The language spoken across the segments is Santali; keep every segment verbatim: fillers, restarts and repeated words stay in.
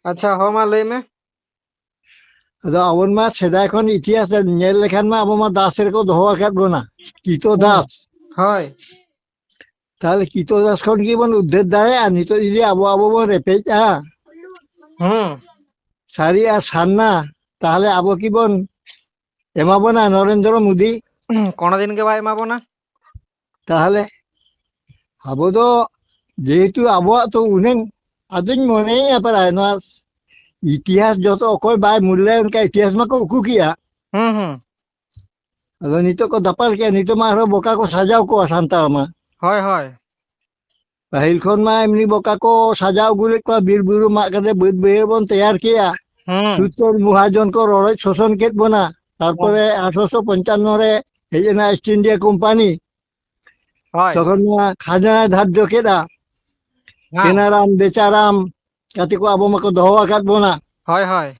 ᱟᱪᱪᱷᱟ, ᱦᱚᱸ, ᱢᱟ ᱞᱟᱹᱭ ᱢᱮ᱾ ᱟᱫᱚ ᱟᱵᱚ ᱢᱟ ᱥᱮᱫᱟᱭ ᱠᱷᱚᱱ ᱤᱛᱤᱦᱟᱥ ᱧᱮᱞ ᱞᱮᱠᱷᱟᱱ ᱢᱟ ᱟᱵᱚ ᱢᱟ ᱫᱟᱥ ᱨᱮᱠᱚ ᱫᱚᱦᱚ ᱟᱠᱟᱫ ᱵᱚᱱᱟ, ᱠᱤᱛᱚ ᱦᱩᱸ᱾ ᱫᱟᱥ᱾ ᱦᱳᱭ᱾ ᱛᱟᱦᱚᱞᱮ ᱠᱤᱛᱚ ᱫᱟᱥ ᱠᱷᱚᱱ ᱜᱮᱵᱚᱱ ᱩᱫᱽᱫᱷᱟᱹᱨ ᱫᱟᱲᱮᱭᱟᱜᱼᱟ᱾ ᱱᱤᱛᱚᱜ ᱡᱩᱫᱤ ᱟᱵᱚ, ᱟᱵᱚ ᱵᱚᱱ ᱨᱮᱯᱮᱡᱼᱟ ᱦᱩᱸ᱾ ᱥᱟᱹᱨᱤ ᱟᱨ ᱥᱟᱨᱱᱟ, ᱛᱟᱦᱚᱞᱮ ᱟᱵᱚ ᱠᱤᱵᱚᱱ ᱮᱢᱟ ᱵᱚᱱᱟ ᱱᱚᱨᱮᱱᱫᱨᱚ ᱢᱳᱫᱤ? ᱠᱳᱱᱳ ᱫᱤᱱ ᱜᱮ ᱵᱟᱭ ᱮᱢᱟ ᱵᱚᱱᱟ᱾ ᱛᱟᱦᱚᱞᱮ ᱟᱵᱚ ᱫᱚ ᱡᱮᱦᱮᱛᱩ ᱟᱵᱚᱣᱟᱜ ᱛᱚ ᱩᱱᱟᱹᱝ, ᱟᱫᱚᱧ ᱢᱚᱱᱮᱭᱮᱫᱼᱟ ᱯᱨᱟᱭ ᱱᱚᱣᱟ ᱤᱛᱤᱦᱟᱥ ᱡᱚᱛᱚ ᱚᱠᱚᱭ ᱵᱟᱭ ᱢᱩᱞᱞᱟᱭᱚᱱ ᱠᱟᱜ, ᱤᱛᱤᱦᱟᱥ ᱢᱟᱠᱚ ᱩᱠᱩ ᱠᱮᱜᱼᱟ᱾ ᱦᱩᱸ, ᱦᱩᱸ᱾ ᱟᱫᱚ ᱱᱤᱛᱚᱜ ᱠᱚ ᱫᱟᱯᱟᱞ ᱠᱮᱜᱼᱟ, ᱱᱤᱛᱚᱜ ᱢᱟ ᱟᱨᱦᱚᱸ ᱵᱚᱠᱟ ᱠᱚ ᱥᱟᱡᱟᱣ ᱠᱚᱣᱟ ᱥᱟᱱᱛᱟᱲ ᱢᱟ᱾ ᱦᱳᱭ, ᱦᱳᱭ᱾ ᱯᱟᱹᱦᱤᱞ ᱠᱷᱚᱱ ᱢᱟ ᱮᱢᱱᱤ ᱵᱚᱠᱟ ᱠᱚ ᱥᱟᱡᱟᱣ ᱟᱹᱜᱩ ᱞᱮᱫ ᱠᱚᱣᱟ, ᱵᱤᱨ ᱵᱩᱨᱩ ᱢᱟᱜ ᱠᱟᱛᱮ ᱵᱟᱹᱫ ᱵᱟᱹᱭᱦᱟᱹᱲ ᱵᱚᱱ ᱛᱮᱭᱟᱨ ᱠᱮᱜᱼᱟ᱾ ᱦᱩᱸ᱾ ᱥᱩᱨ ᱥᱩᱨ ᱢᱚᱦᱟᱡᱚᱱ ᱠᱚ ᱨᱚᱰᱚᱡ ᱥᱳᱥᱚᱱ ᱠᱮᱫ ᱵᱚᱱᱟ᱾ ᱛᱟᱨᱯᱚᱨᱮ ᱦᱩᱸ᱾ ᱟᱴᱷᱨᱚᱥᱚ ᱯᱚᱧᱪᱟᱱᱱᱚ ᱨᱮ ᱦᱮᱡ ᱮᱱᱟ ᱤᱥᱴ ᱤᱱᱰᱤᱭᱟ ᱠᱳᱢᱯᱟᱱᱤ᱾ ᱦᱳᱭ᱾ ᱛᱚᱠᱷᱚᱱ ᱢᱟ ᱠᱷᱟᱡᱽᱱᱟᱭ ᱫᱷᱟᱨᱡᱚ ᱠᱮᱫᱟ᱾ ᱦᱮᱸ᱾ ᱠᱮᱱᱟᱨᱟᱢ, ᱵᱮᱪᱟᱨᱟᱢ, ᱠᱟᱛᱮ ᱠᱚ ᱟᱵᱚ ᱢᱟᱠᱚ ᱫᱚᱦᱚ ᱟᱠᱟᱫ ᱵᱚᱱᱟ᱾ ᱦᱳᱭ, ᱦᱳᱭ᱾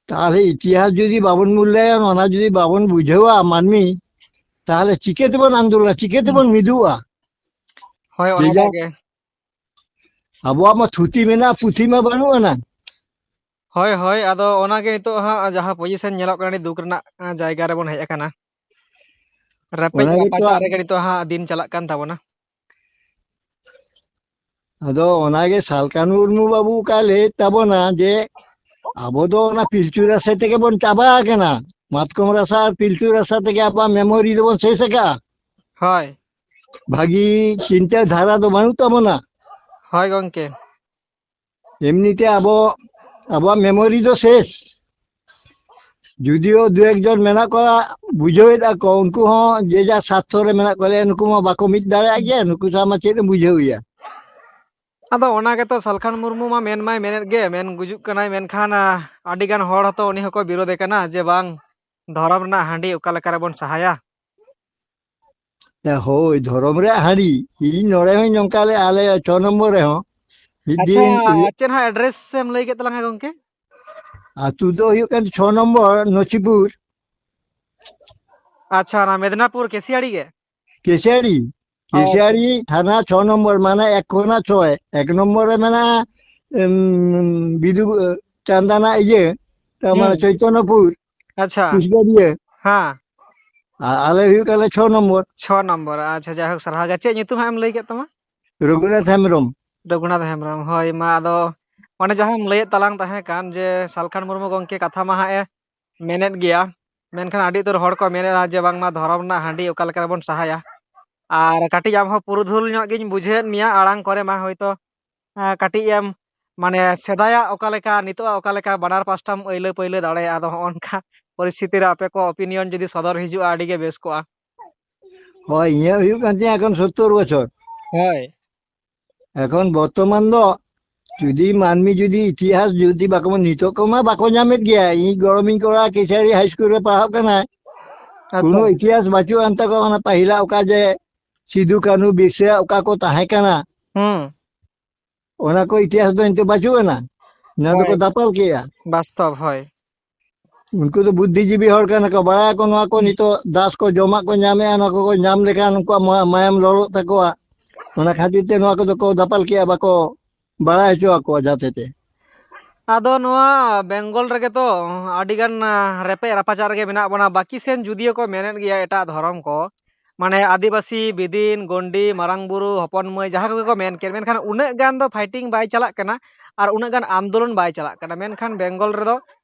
ᱛᱟᱦᱚᱞᱮ ᱤᱛᱤᱦᱟᱥ ᱡᱩᱫᱤ ᱵᱟᱵᱚᱱ ᱢᱩᱞᱞᱟᱭᱟ, ᱚᱱᱟ ᱡᱩᱫᱤ ᱵᱟᱵᱚᱱ ᱵᱩᱡᱷᱟᱹᱣᱟ ᱢᱟᱹᱱᱢᱤ, ᱛᱟᱦᱚᱞᱮ ᱪᱤᱠᱟᱹ ᱛᱮᱵᱚᱱ ᱟᱱᱫᱳᱞᱚᱱᱟ, ᱪᱤᱠᱟᱹ ᱛᱮᱵᱚᱱ ᱢᱤᱫᱚᱜᱼᱟ? ᱦᱳᱭ, ᱡᱮ ᱚᱱᱟ ᱡᱟᱨ ᱜᱮ᱾ ᱟᱵᱚᱣᱟᱜ ᱢᱟ ᱛᱷᱩᱛᱤ ᱢᱮᱱᱟᱜᱼᱟ, ᱯᱩᱛᱷᱤ ᱢᱟ ᱵᱟᱹᱱᱩᱜ ᱟᱱᱟ᱾ ᱦᱳᱭ, ᱦᱳᱭ, ᱟᱫᱚ ᱚᱱᱟ ᱜᱮ ᱱᱤᱛᱚᱜ ᱦᱟᱸᱜ ᱡᱟᱦᱟᱸ position ᱧᱮᱞᱚᱜ ᱠᱟᱱᱟ, ᱟᱹᱰᱤ ᱫᱩᱠ ᱨᱮᱱᱟᱜ, ᱟᱸ, ᱡᱟᱭᱜᱟ ᱨᱮᱵᱚᱱ ᱦᱮᱡ ᱟᱠᱟᱱᱟ᱾ ᱨᱮᱯᱮᱡ ᱚᱱᱟ ᱜᱮᱛᱚ ᱨᱟᱯᱟᱪᱟᱜ ᱨᱮᱜᱮ ᱱᱤᱛᱚᱜ ᱦᱟᱸᱜ ᱫᱤᱱ ᱪᱟᱞᱟᱜ ᱠᱟᱱ ᱛᱟᱵᱚᱱᱟ᱾ ᱟᱫᱚ ᱚᱱᱟᱜᱮ ᱥᱟᱞᱠᱷᱟᱱ ᱢᱩᱨᱢᱩ ᱵᱟᱹᱵᱩ ᱚᱠᱟᱭ ᱞᱟᱹᱭᱮᱫ ᱛᱟᱵᱚᱱᱟ ᱡᱮ ᱟᱵᱚ ᱫᱚ ᱚᱱᱟ ᱯᱤᱞᱪᱩ ᱨᱟᱥᱟ ᱛᱮᱜᱮ ᱵᱚᱱ ᱪᱟᱵᱟ ᱟᱠᱟᱱᱟ, ᱢᱟᱛᱠᱚᱢ ᱨᱟᱥᱟ ᱟᱨ ᱯᱤᱞᱪᱩ ᱨᱟᱥᱟ ᱛᱮᱜᱮ ᱟᱵᱚᱣᱟᱜ memory ᱫᱚᱵᱚᱱ ᱥᱮᱥ ᱟᱠᱟᱫᱼᱟ᱾ ᱦᱳᱭ᱾ ᱵᱷᱟᱹᱜᱤ ᱪᱤᱱᱛᱟᱹ ᱫᱷᱟᱨᱟ ᱫᱚ ᱵᱟᱹᱱᱩᱜ ᱛᱟᱵᱚᱱᱟ᱾ ᱦᱳᱭ ᱜᱚᱝᱠᱮ᱾ ᱮᱢᱱᱤᱛᱮ ᱟᱵᱚ, ᱟᱵᱚᱣᱟᱜ memory ᱫᱚ ᱥᱮᱥ᱾ ᱡᱩᱫᱤᱭᱳ ᱫᱩ ᱮᱠ ᱡᱚᱱ ᱢᱮᱱᱟᱜ ᱠᱚᱣᱟ, ᱵᱩᱡᱷᱟᱹᱣᱮᱫᱼᱟ ᱠᱚ, ᱩᱱᱠᱩ ᱦᱚᱸ ᱡᱮ ᱡᱟᱨ ᱥᱟᱨᱛᱷᱚ ᱨᱮ ᱢᱮᱱᱟᱜ ᱠᱚᱣᱟ, ᱱᱩᱠᱩ ᱢᱟ ᱵᱟᱠᱚ ᱢᱤᱫ ᱫᱟᱲᱮᱭᱟᱜ ᱜᱮᱭᱟ, ᱱᱩᱠᱩ ᱥᱟᱶ ᱢᱟ ᱪᱮᱫ ᱮᱢ ᱵᱩᱡᱷᱟᱹᱣ ᱮᱭᱟ? ᱟᱫᱚ ᱚᱱᱟ ᱜᱮᱛᱚ ᱥᱟᱞᱠᱷᱟᱱ ᱢᱩᱨᱢᱩ ᱢᱟ ᱢᱮᱱ ᱢᱟᱭ ᱢᱮᱱᱮᱫ ᱜᱮ, ᱢᱮᱱ ᱜᱩᱡᱩᱜ ᱠᱟᱱᱟᱭ, ᱢᱮᱱᱠᱷᱟᱱ, ᱟ, ᱟᱹᱰᱤ ᱜᱟᱱ ᱦᱚᱲ ᱦᱚᱸᱛᱚ ᱩᱱᱤ ᱦᱚᱸᱠᱚ ᱵᱤᱨᱳᱫᱮ ᱠᱟᱱᱟ ᱡᱮ ᱵᱟᱝ, ᱫᱷᱚᱨᱚᱢ ᱨᱮᱱᱟᱜ ᱦᱟᱺᱰᱤ ᱚᱠᱟ ᱞᱮᱠᱟ ᱨᱮᱵᱚᱱ ᱥᱟᱦᱟᱭᱟ? ᱦᱮᱸ, ᱦᱳᱭ, ᱫᱷᱚᱨᱚᱢ ᱨᱮᱭᱟᱜ ᱦᱟᱺᱰᱤ, ᱤᱧ ᱱᱚᱰᱮ ᱦᱚᱸᱧ ᱱᱚᱝᱠᱟ ᱞᱮᱫᱼᱟ, ᱟᱞᱮ ᱪᱷᱚ ᱱᱚᱢᱵᱚᱨ ᱨᱮᱦᱚᱸ ᱢᱤᱫ ᱫᱤᱱ ᱟᱪᱪᱷᱟ, ᱤᱭᱟᱹ ᱪᱮᱫ ᱦᱟᱸᱜ address ᱮᱢ ᱞᱟᱹᱭ ᱠᱮᱫ ᱛᱟᱞᱟᱝᱟ ᱜᱚᱝᱠᱮ? ᱟᱹᱛᱩ ᱫᱚ ᱦᱩᱭᱩᱜ ᱠᱟᱱᱟ ᱪᱷᱚ ᱱᱚᱢᱵᱚᱨ ᱱᱚᱪᱤᱯᱩᱨ᱾ ᱟᱪᱪᱷᱟ, ᱚᱱᱟ ᱢᱮᱫᱽᱱᱟᱯᱩᱨ ᱠᱮᱥᱤᱭᱟᱲᱤ ᱜᱮ? ᱠᱮᱥᱤᱭᱟᱲᱤ, ᱟᱪᱪᱷᱟ᱾ ᱠᱮᱥᱤᱭᱟᱲᱤ ᱛᱷᱟᱱᱟ ᱪᱷᱚ ᱱᱚᱢᱵᱚᱨ, ᱢᱟᱱᱮ ᱮᱠ ᱠᱷᱚᱱᱟᱜ ᱪᱷᱚᱭ, ᱮᱠ ᱱᱚᱢᱵᱚᱨ ᱨᱮ ᱢᱮᱱᱟᱜᱼᱟ ᱮᱢ, ᱵᱤᱫᱩ, ᱪᱟᱸᱫᱟᱱᱟ ᱤᱭᱟᱹ, ᱛᱟᱨ ᱢᱟᱱᱮ ᱦᱩᱸ᱾ ᱪᱳᱭᱛᱚᱱᱱᱚᱯᱩᱨ, ᱟᱪᱪᱷᱟ᱾ ᱯᱩᱥᱜᱟᱹᱰᱤᱭᱟᱹ᱾ ᱦᱮᱸ᱾ ᱟᱨ ᱟᱞᱮ ᱦᱩᱭᱩᱜ ᱠᱟᱱᱟ ᱪᱷᱚ ᱱᱚᱢᱵᱚᱨ᱾ ᱪᱷᱚ ᱱᱚᱢᱵᱚᱨ, ᱟᱪᱪᱷᱟ, ᱡᱟᱭᱦᱳᱠ, ᱥᱟᱨᱦᱟᱣ ᱜᱮ᱾ ᱪᱮᱫ ᱧᱩᱛᱩᱢ ᱦᱟᱸᱜ ᱮᱢ ᱞᱟᱹᱭ ᱠᱮᱫ ᱛᱟᱢᱟ? ᱨᱚᱜᱷᱩᱱᱟᱛᱷ ᱦᱮᱢᱵᱨᱚᱢ᱾ ᱨᱚᱜᱷᱩᱱᱟᱛᱷ ᱦᱮᱢᱵᱨᱚᱢ, ᱦᱳᱭ, ᱢᱟ ᱟᱫᱚ ᱚᱱᱮ ᱡᱟᱦᱟᱸᱢ ᱞᱟᱹᱭᱮᱫ ᱛᱟᱞᱟᱝ ᱛᱟᱦᱮᱸ ᱠᱟᱱ ᱡᱮ ᱥᱟᱞᱠᱷᱟᱱ ᱢᱩᱨᱢᱩ ᱜᱚᱢᱠᱮ ᱠᱟᱛᱷᱟ ᱢᱟ ᱦᱟᱸᱜ ᱮ ᱢᱮᱱᱮᱫ ᱜᱮᱭᱟ, ᱢᱮᱱᱠᱷᱟᱱ ᱟᱹᱰᱤ ᱩᱛᱟᱹᱨ ᱦᱚᱲ ᱠᱚ ᱢᱮᱱᱮᱫᱼᱟ ᱡᱮ ᱵᱟᱝᱢᱟ ᱫᱷᱚᱨᱚᱢ ᱨᱮᱱᱟᱜ ᱦᱟᱺᱰᱤ ᱚᱠᱟ ᱞᱮᱠᱟ ᱨᱮᱵᱚᱱ ᱥᱟᱦᱟᱭᱟ᱾ ᱟᱨ ᱠᱟᱹᱴᱤᱡ ᱟᱢ ᱦᱚᱸ ᱯᱩᱨᱩᱫᱷᱩᱞ ᱧᱚᱜ ᱜᱤᱧ ᱵᱩᱡᱷᱟᱹᱣᱮᱫ ᱢᱮᱭᱟ, ᱟᱲᱟᱝ ᱠᱚᱨᱮ ᱢᱟ ᱦᱳᱭᱛᱳ, ᱮᱸ, ᱠᱟᱹᱴᱤᱡ ᱮᱢ, ᱢᱟᱱᱮ, ᱥᱮᱫᱟᱭᱟᱜ ᱚᱠᱟ ᱞᱮᱠᱟ, ᱱᱤᱛᱚᱜᱟᱜ ᱚᱠᱟ ᱞᱮᱠᱟ, ᱵᱟᱱᱟᱨ ᱯᱟᱥᱴᱟᱢ ᱟᱹᱭᱞᱟᱹ ᱯᱟᱹᱭᱞᱟᱹ ᱫᱟᱲᱮᱭᱟᱜᱼᱟ᱾ ᱟᱫᱚ ᱦᱚᱸᱜᱼᱚ ᱱᱚᱝᱠᱟ ᱯᱚᱨᱤᱥᱛᱷᱤᱛᱤ ᱨᱮ ᱟᱯᱮ ᱠᱚ opinion ᱡᱩᱫᱤ ᱥᱚᱫᱚᱨ ᱦᱤᱡᱩᱜᱼᱟ, ᱟᱹᱰᱤ ᱜᱮ ᱵᱮᱥ ᱠᱚᱜᱼᱟ᱾ ᱦᱳᱭ, ᱤᱧᱟᱹᱜ ᱦᱩᱭᱩᱜ ᱠᱟᱱ ᱛᱤᱧᱟᱹ ᱮᱠᱷᱚᱱ ᱥᱚᱛᱛᱚᱨ ᱵᱚᱪᱷᱚᱨ᱾ ᱦᱳᱭ᱾ ᱮᱠᱷᱚᱱ ᱵᱚᱨᱛᱚᱢᱟᱱ ᱫᱚ ᱡᱩᱫᱤ ᱢᱟᱹᱱᱢᱤ ᱡᱩᱫᱤ ᱤᱛᱤᱦᱟᱥ ᱡᱩᱫᱤ ᱵᱟᱠᱚ, ᱱᱤᱛᱚᱜ ᱠᱚᱢᱟ ᱵᱟᱠᱚ ᱧᱟᱢᱮᱫ ᱜᱮᱭᱟ᱾ ᱤᱧ ᱜᱚᱲᱚᱢᱤᱧ ᱠᱚᱲᱟ ᱠᱮᱥᱟᱨᱤ ᱦᱟᱭ ᱥᱠᱩᱞ ᱨᱮ ᱯᱟᱲᱦᱟᱜ ᱠᱟᱱᱟᱭ, ᱟᱪᱪᱷᱟ᱾ ᱠᱳᱱᱳ ᱤᱛᱤᱦᱟᱥ ᱵᱟᱹᱪᱩᱜ ᱟᱱ ᱛᱟᱠᱚᱣᱟ᱾ ᱚᱱᱟ ᱯᱟᱹᱦᱤᱞᱟᱜ ᱚᱠᱟ ᱡᱮ ᱥᱤᱫᱩ ᱠᱟᱹᱱᱦᱩ ᱵᱤᱨᱥᱟ ᱚᱠᱟ ᱠᱚ ᱛᱟᱦᱮᱸ ᱠᱟᱱᱟ, ᱦᱩᱸ᱾ ᱚᱱᱟ ᱠᱚ ᱤᱛᱤᱦᱟᱥ ᱫᱚ ᱱᱤᱛᱚᱜ ᱵᱟᱹᱪᱩᱜ ᱟᱱᱟ, ᱱᱚᱣᱟ ᱫᱚᱠᱚ ᱦᱳᱭ᱾ ᱫᱟᱯᱟᱞ ᱠᱮᱜᱼᱟ᱾ ᱵᱟᱥᱛᱚᱵ, ᱦᱳᱭ᱾ ᱩᱱᱠᱩ ᱫᱚ ᱵᱩᱫᱽᱫᱷᱤᱡᱤᱵᱤ ᱦᱚᱲ ᱠᱟᱱᱟ ᱠᱚ, ᱵᱟᱲᱟᱭᱟᱠᱚ ᱱᱚᱣᱟ ᱠᱚ ᱦᱩᱸ᱾ ᱱᱤᱛᱚᱜ ᱫᱟᱥ ᱠᱚ ᱡᱚᱢᱟᱜ ᱠᱚ ᱧᱟᱢᱮᱜᱼᱟ, ᱱᱚᱣᱟ ᱠᱚᱠᱚ ᱧᱟᱢ ᱞᱮᱠᱷᱟᱱ ᱩᱱᱠᱩᱣᱟᱜ ᱢᱟ-, ᱢᱟᱭᱟᱢ ᱞᱚᱞᱚᱜ ᱛᱟᱠᱚᱣᱟ᱾ ᱚᱱᱟ ᱠᱷᱟᱹᱛᱤᱨ ᱛᱮ ᱱᱚᱣᱟ ᱠᱚᱫᱚ ᱠᱚ ᱫᱟᱯᱟᱞ ᱠᱮᱜᱼᱟ, ᱵᱟᱠᱚ ᱵᱟᱲᱟᱭ ᱦᱚᱪᱚ ᱟᱠᱚᱣᱟ ᱡᱟᱛᱮ ᱛᱮ᱾ ᱟᱫᱚ ᱱᱚᱣᱟ ᱵᱮᱝᱜᱚᱞ ᱨᱮᱜᱮ ᱛᱚ ᱟᱹᱰᱤᱜᱟᱱ, ᱟ, ᱨᱮᱯᱮᱡ ᱨᱟᱯᱟᱪᱟᱜ ᱨᱮᱜᱮ ᱢᱮᱱᱟᱜ ᱵᱚᱱᱟ᱾ ᱵᱟᱹᱠᱤ ᱥᱮᱱ ᱡᱩᱫᱤᱭᱳ ᱠᱚ ᱢᱮᱱᱮᱫ ᱜᱮᱭᱟ ᱮᱴᱟᱜ ᱫᱷᱚᱨᱚᱢ ᱠᱚ, ᱢᱟᱱᱮ ᱟᱹᱫᱤᱵᱟᱹᱥᱤ, ᱵᱤᱫᱤᱱ, ᱜᱚᱱᱰᱤ, ᱢᱟᱨᱟᱝ ᱵᱩᱨᱩ, ᱦᱚᱯᱚᱱ ᱢᱟᱹᱭ, ᱡᱟᱦᱟᱸ ᱠᱚᱜᱮ ᱠᱚ ᱢᱮᱱ ᱠᱮᱫ, ᱢᱮᱱᱠᱷᱟᱱ ᱩᱱᱟᱹᱜ ᱜᱟᱱ ᱫᱚ fighting ᱵᱟᱭ ᱪᱟᱞᱟᱜ ᱠᱟᱱᱟ ᱟᱨ ᱩᱱᱟᱹᱜ ᱜᱟᱱ ᱟᱱᱫᱳᱞᱚᱱ ᱵᱟᱭ ᱪᱟᱞᱟᱜ ᱠᱟᱱᱟ᱾ ᱢᱮᱱᱠᱷᱟᱱ ᱵᱮᱝᱜᱚᱞ ᱨᱮᱫᱚ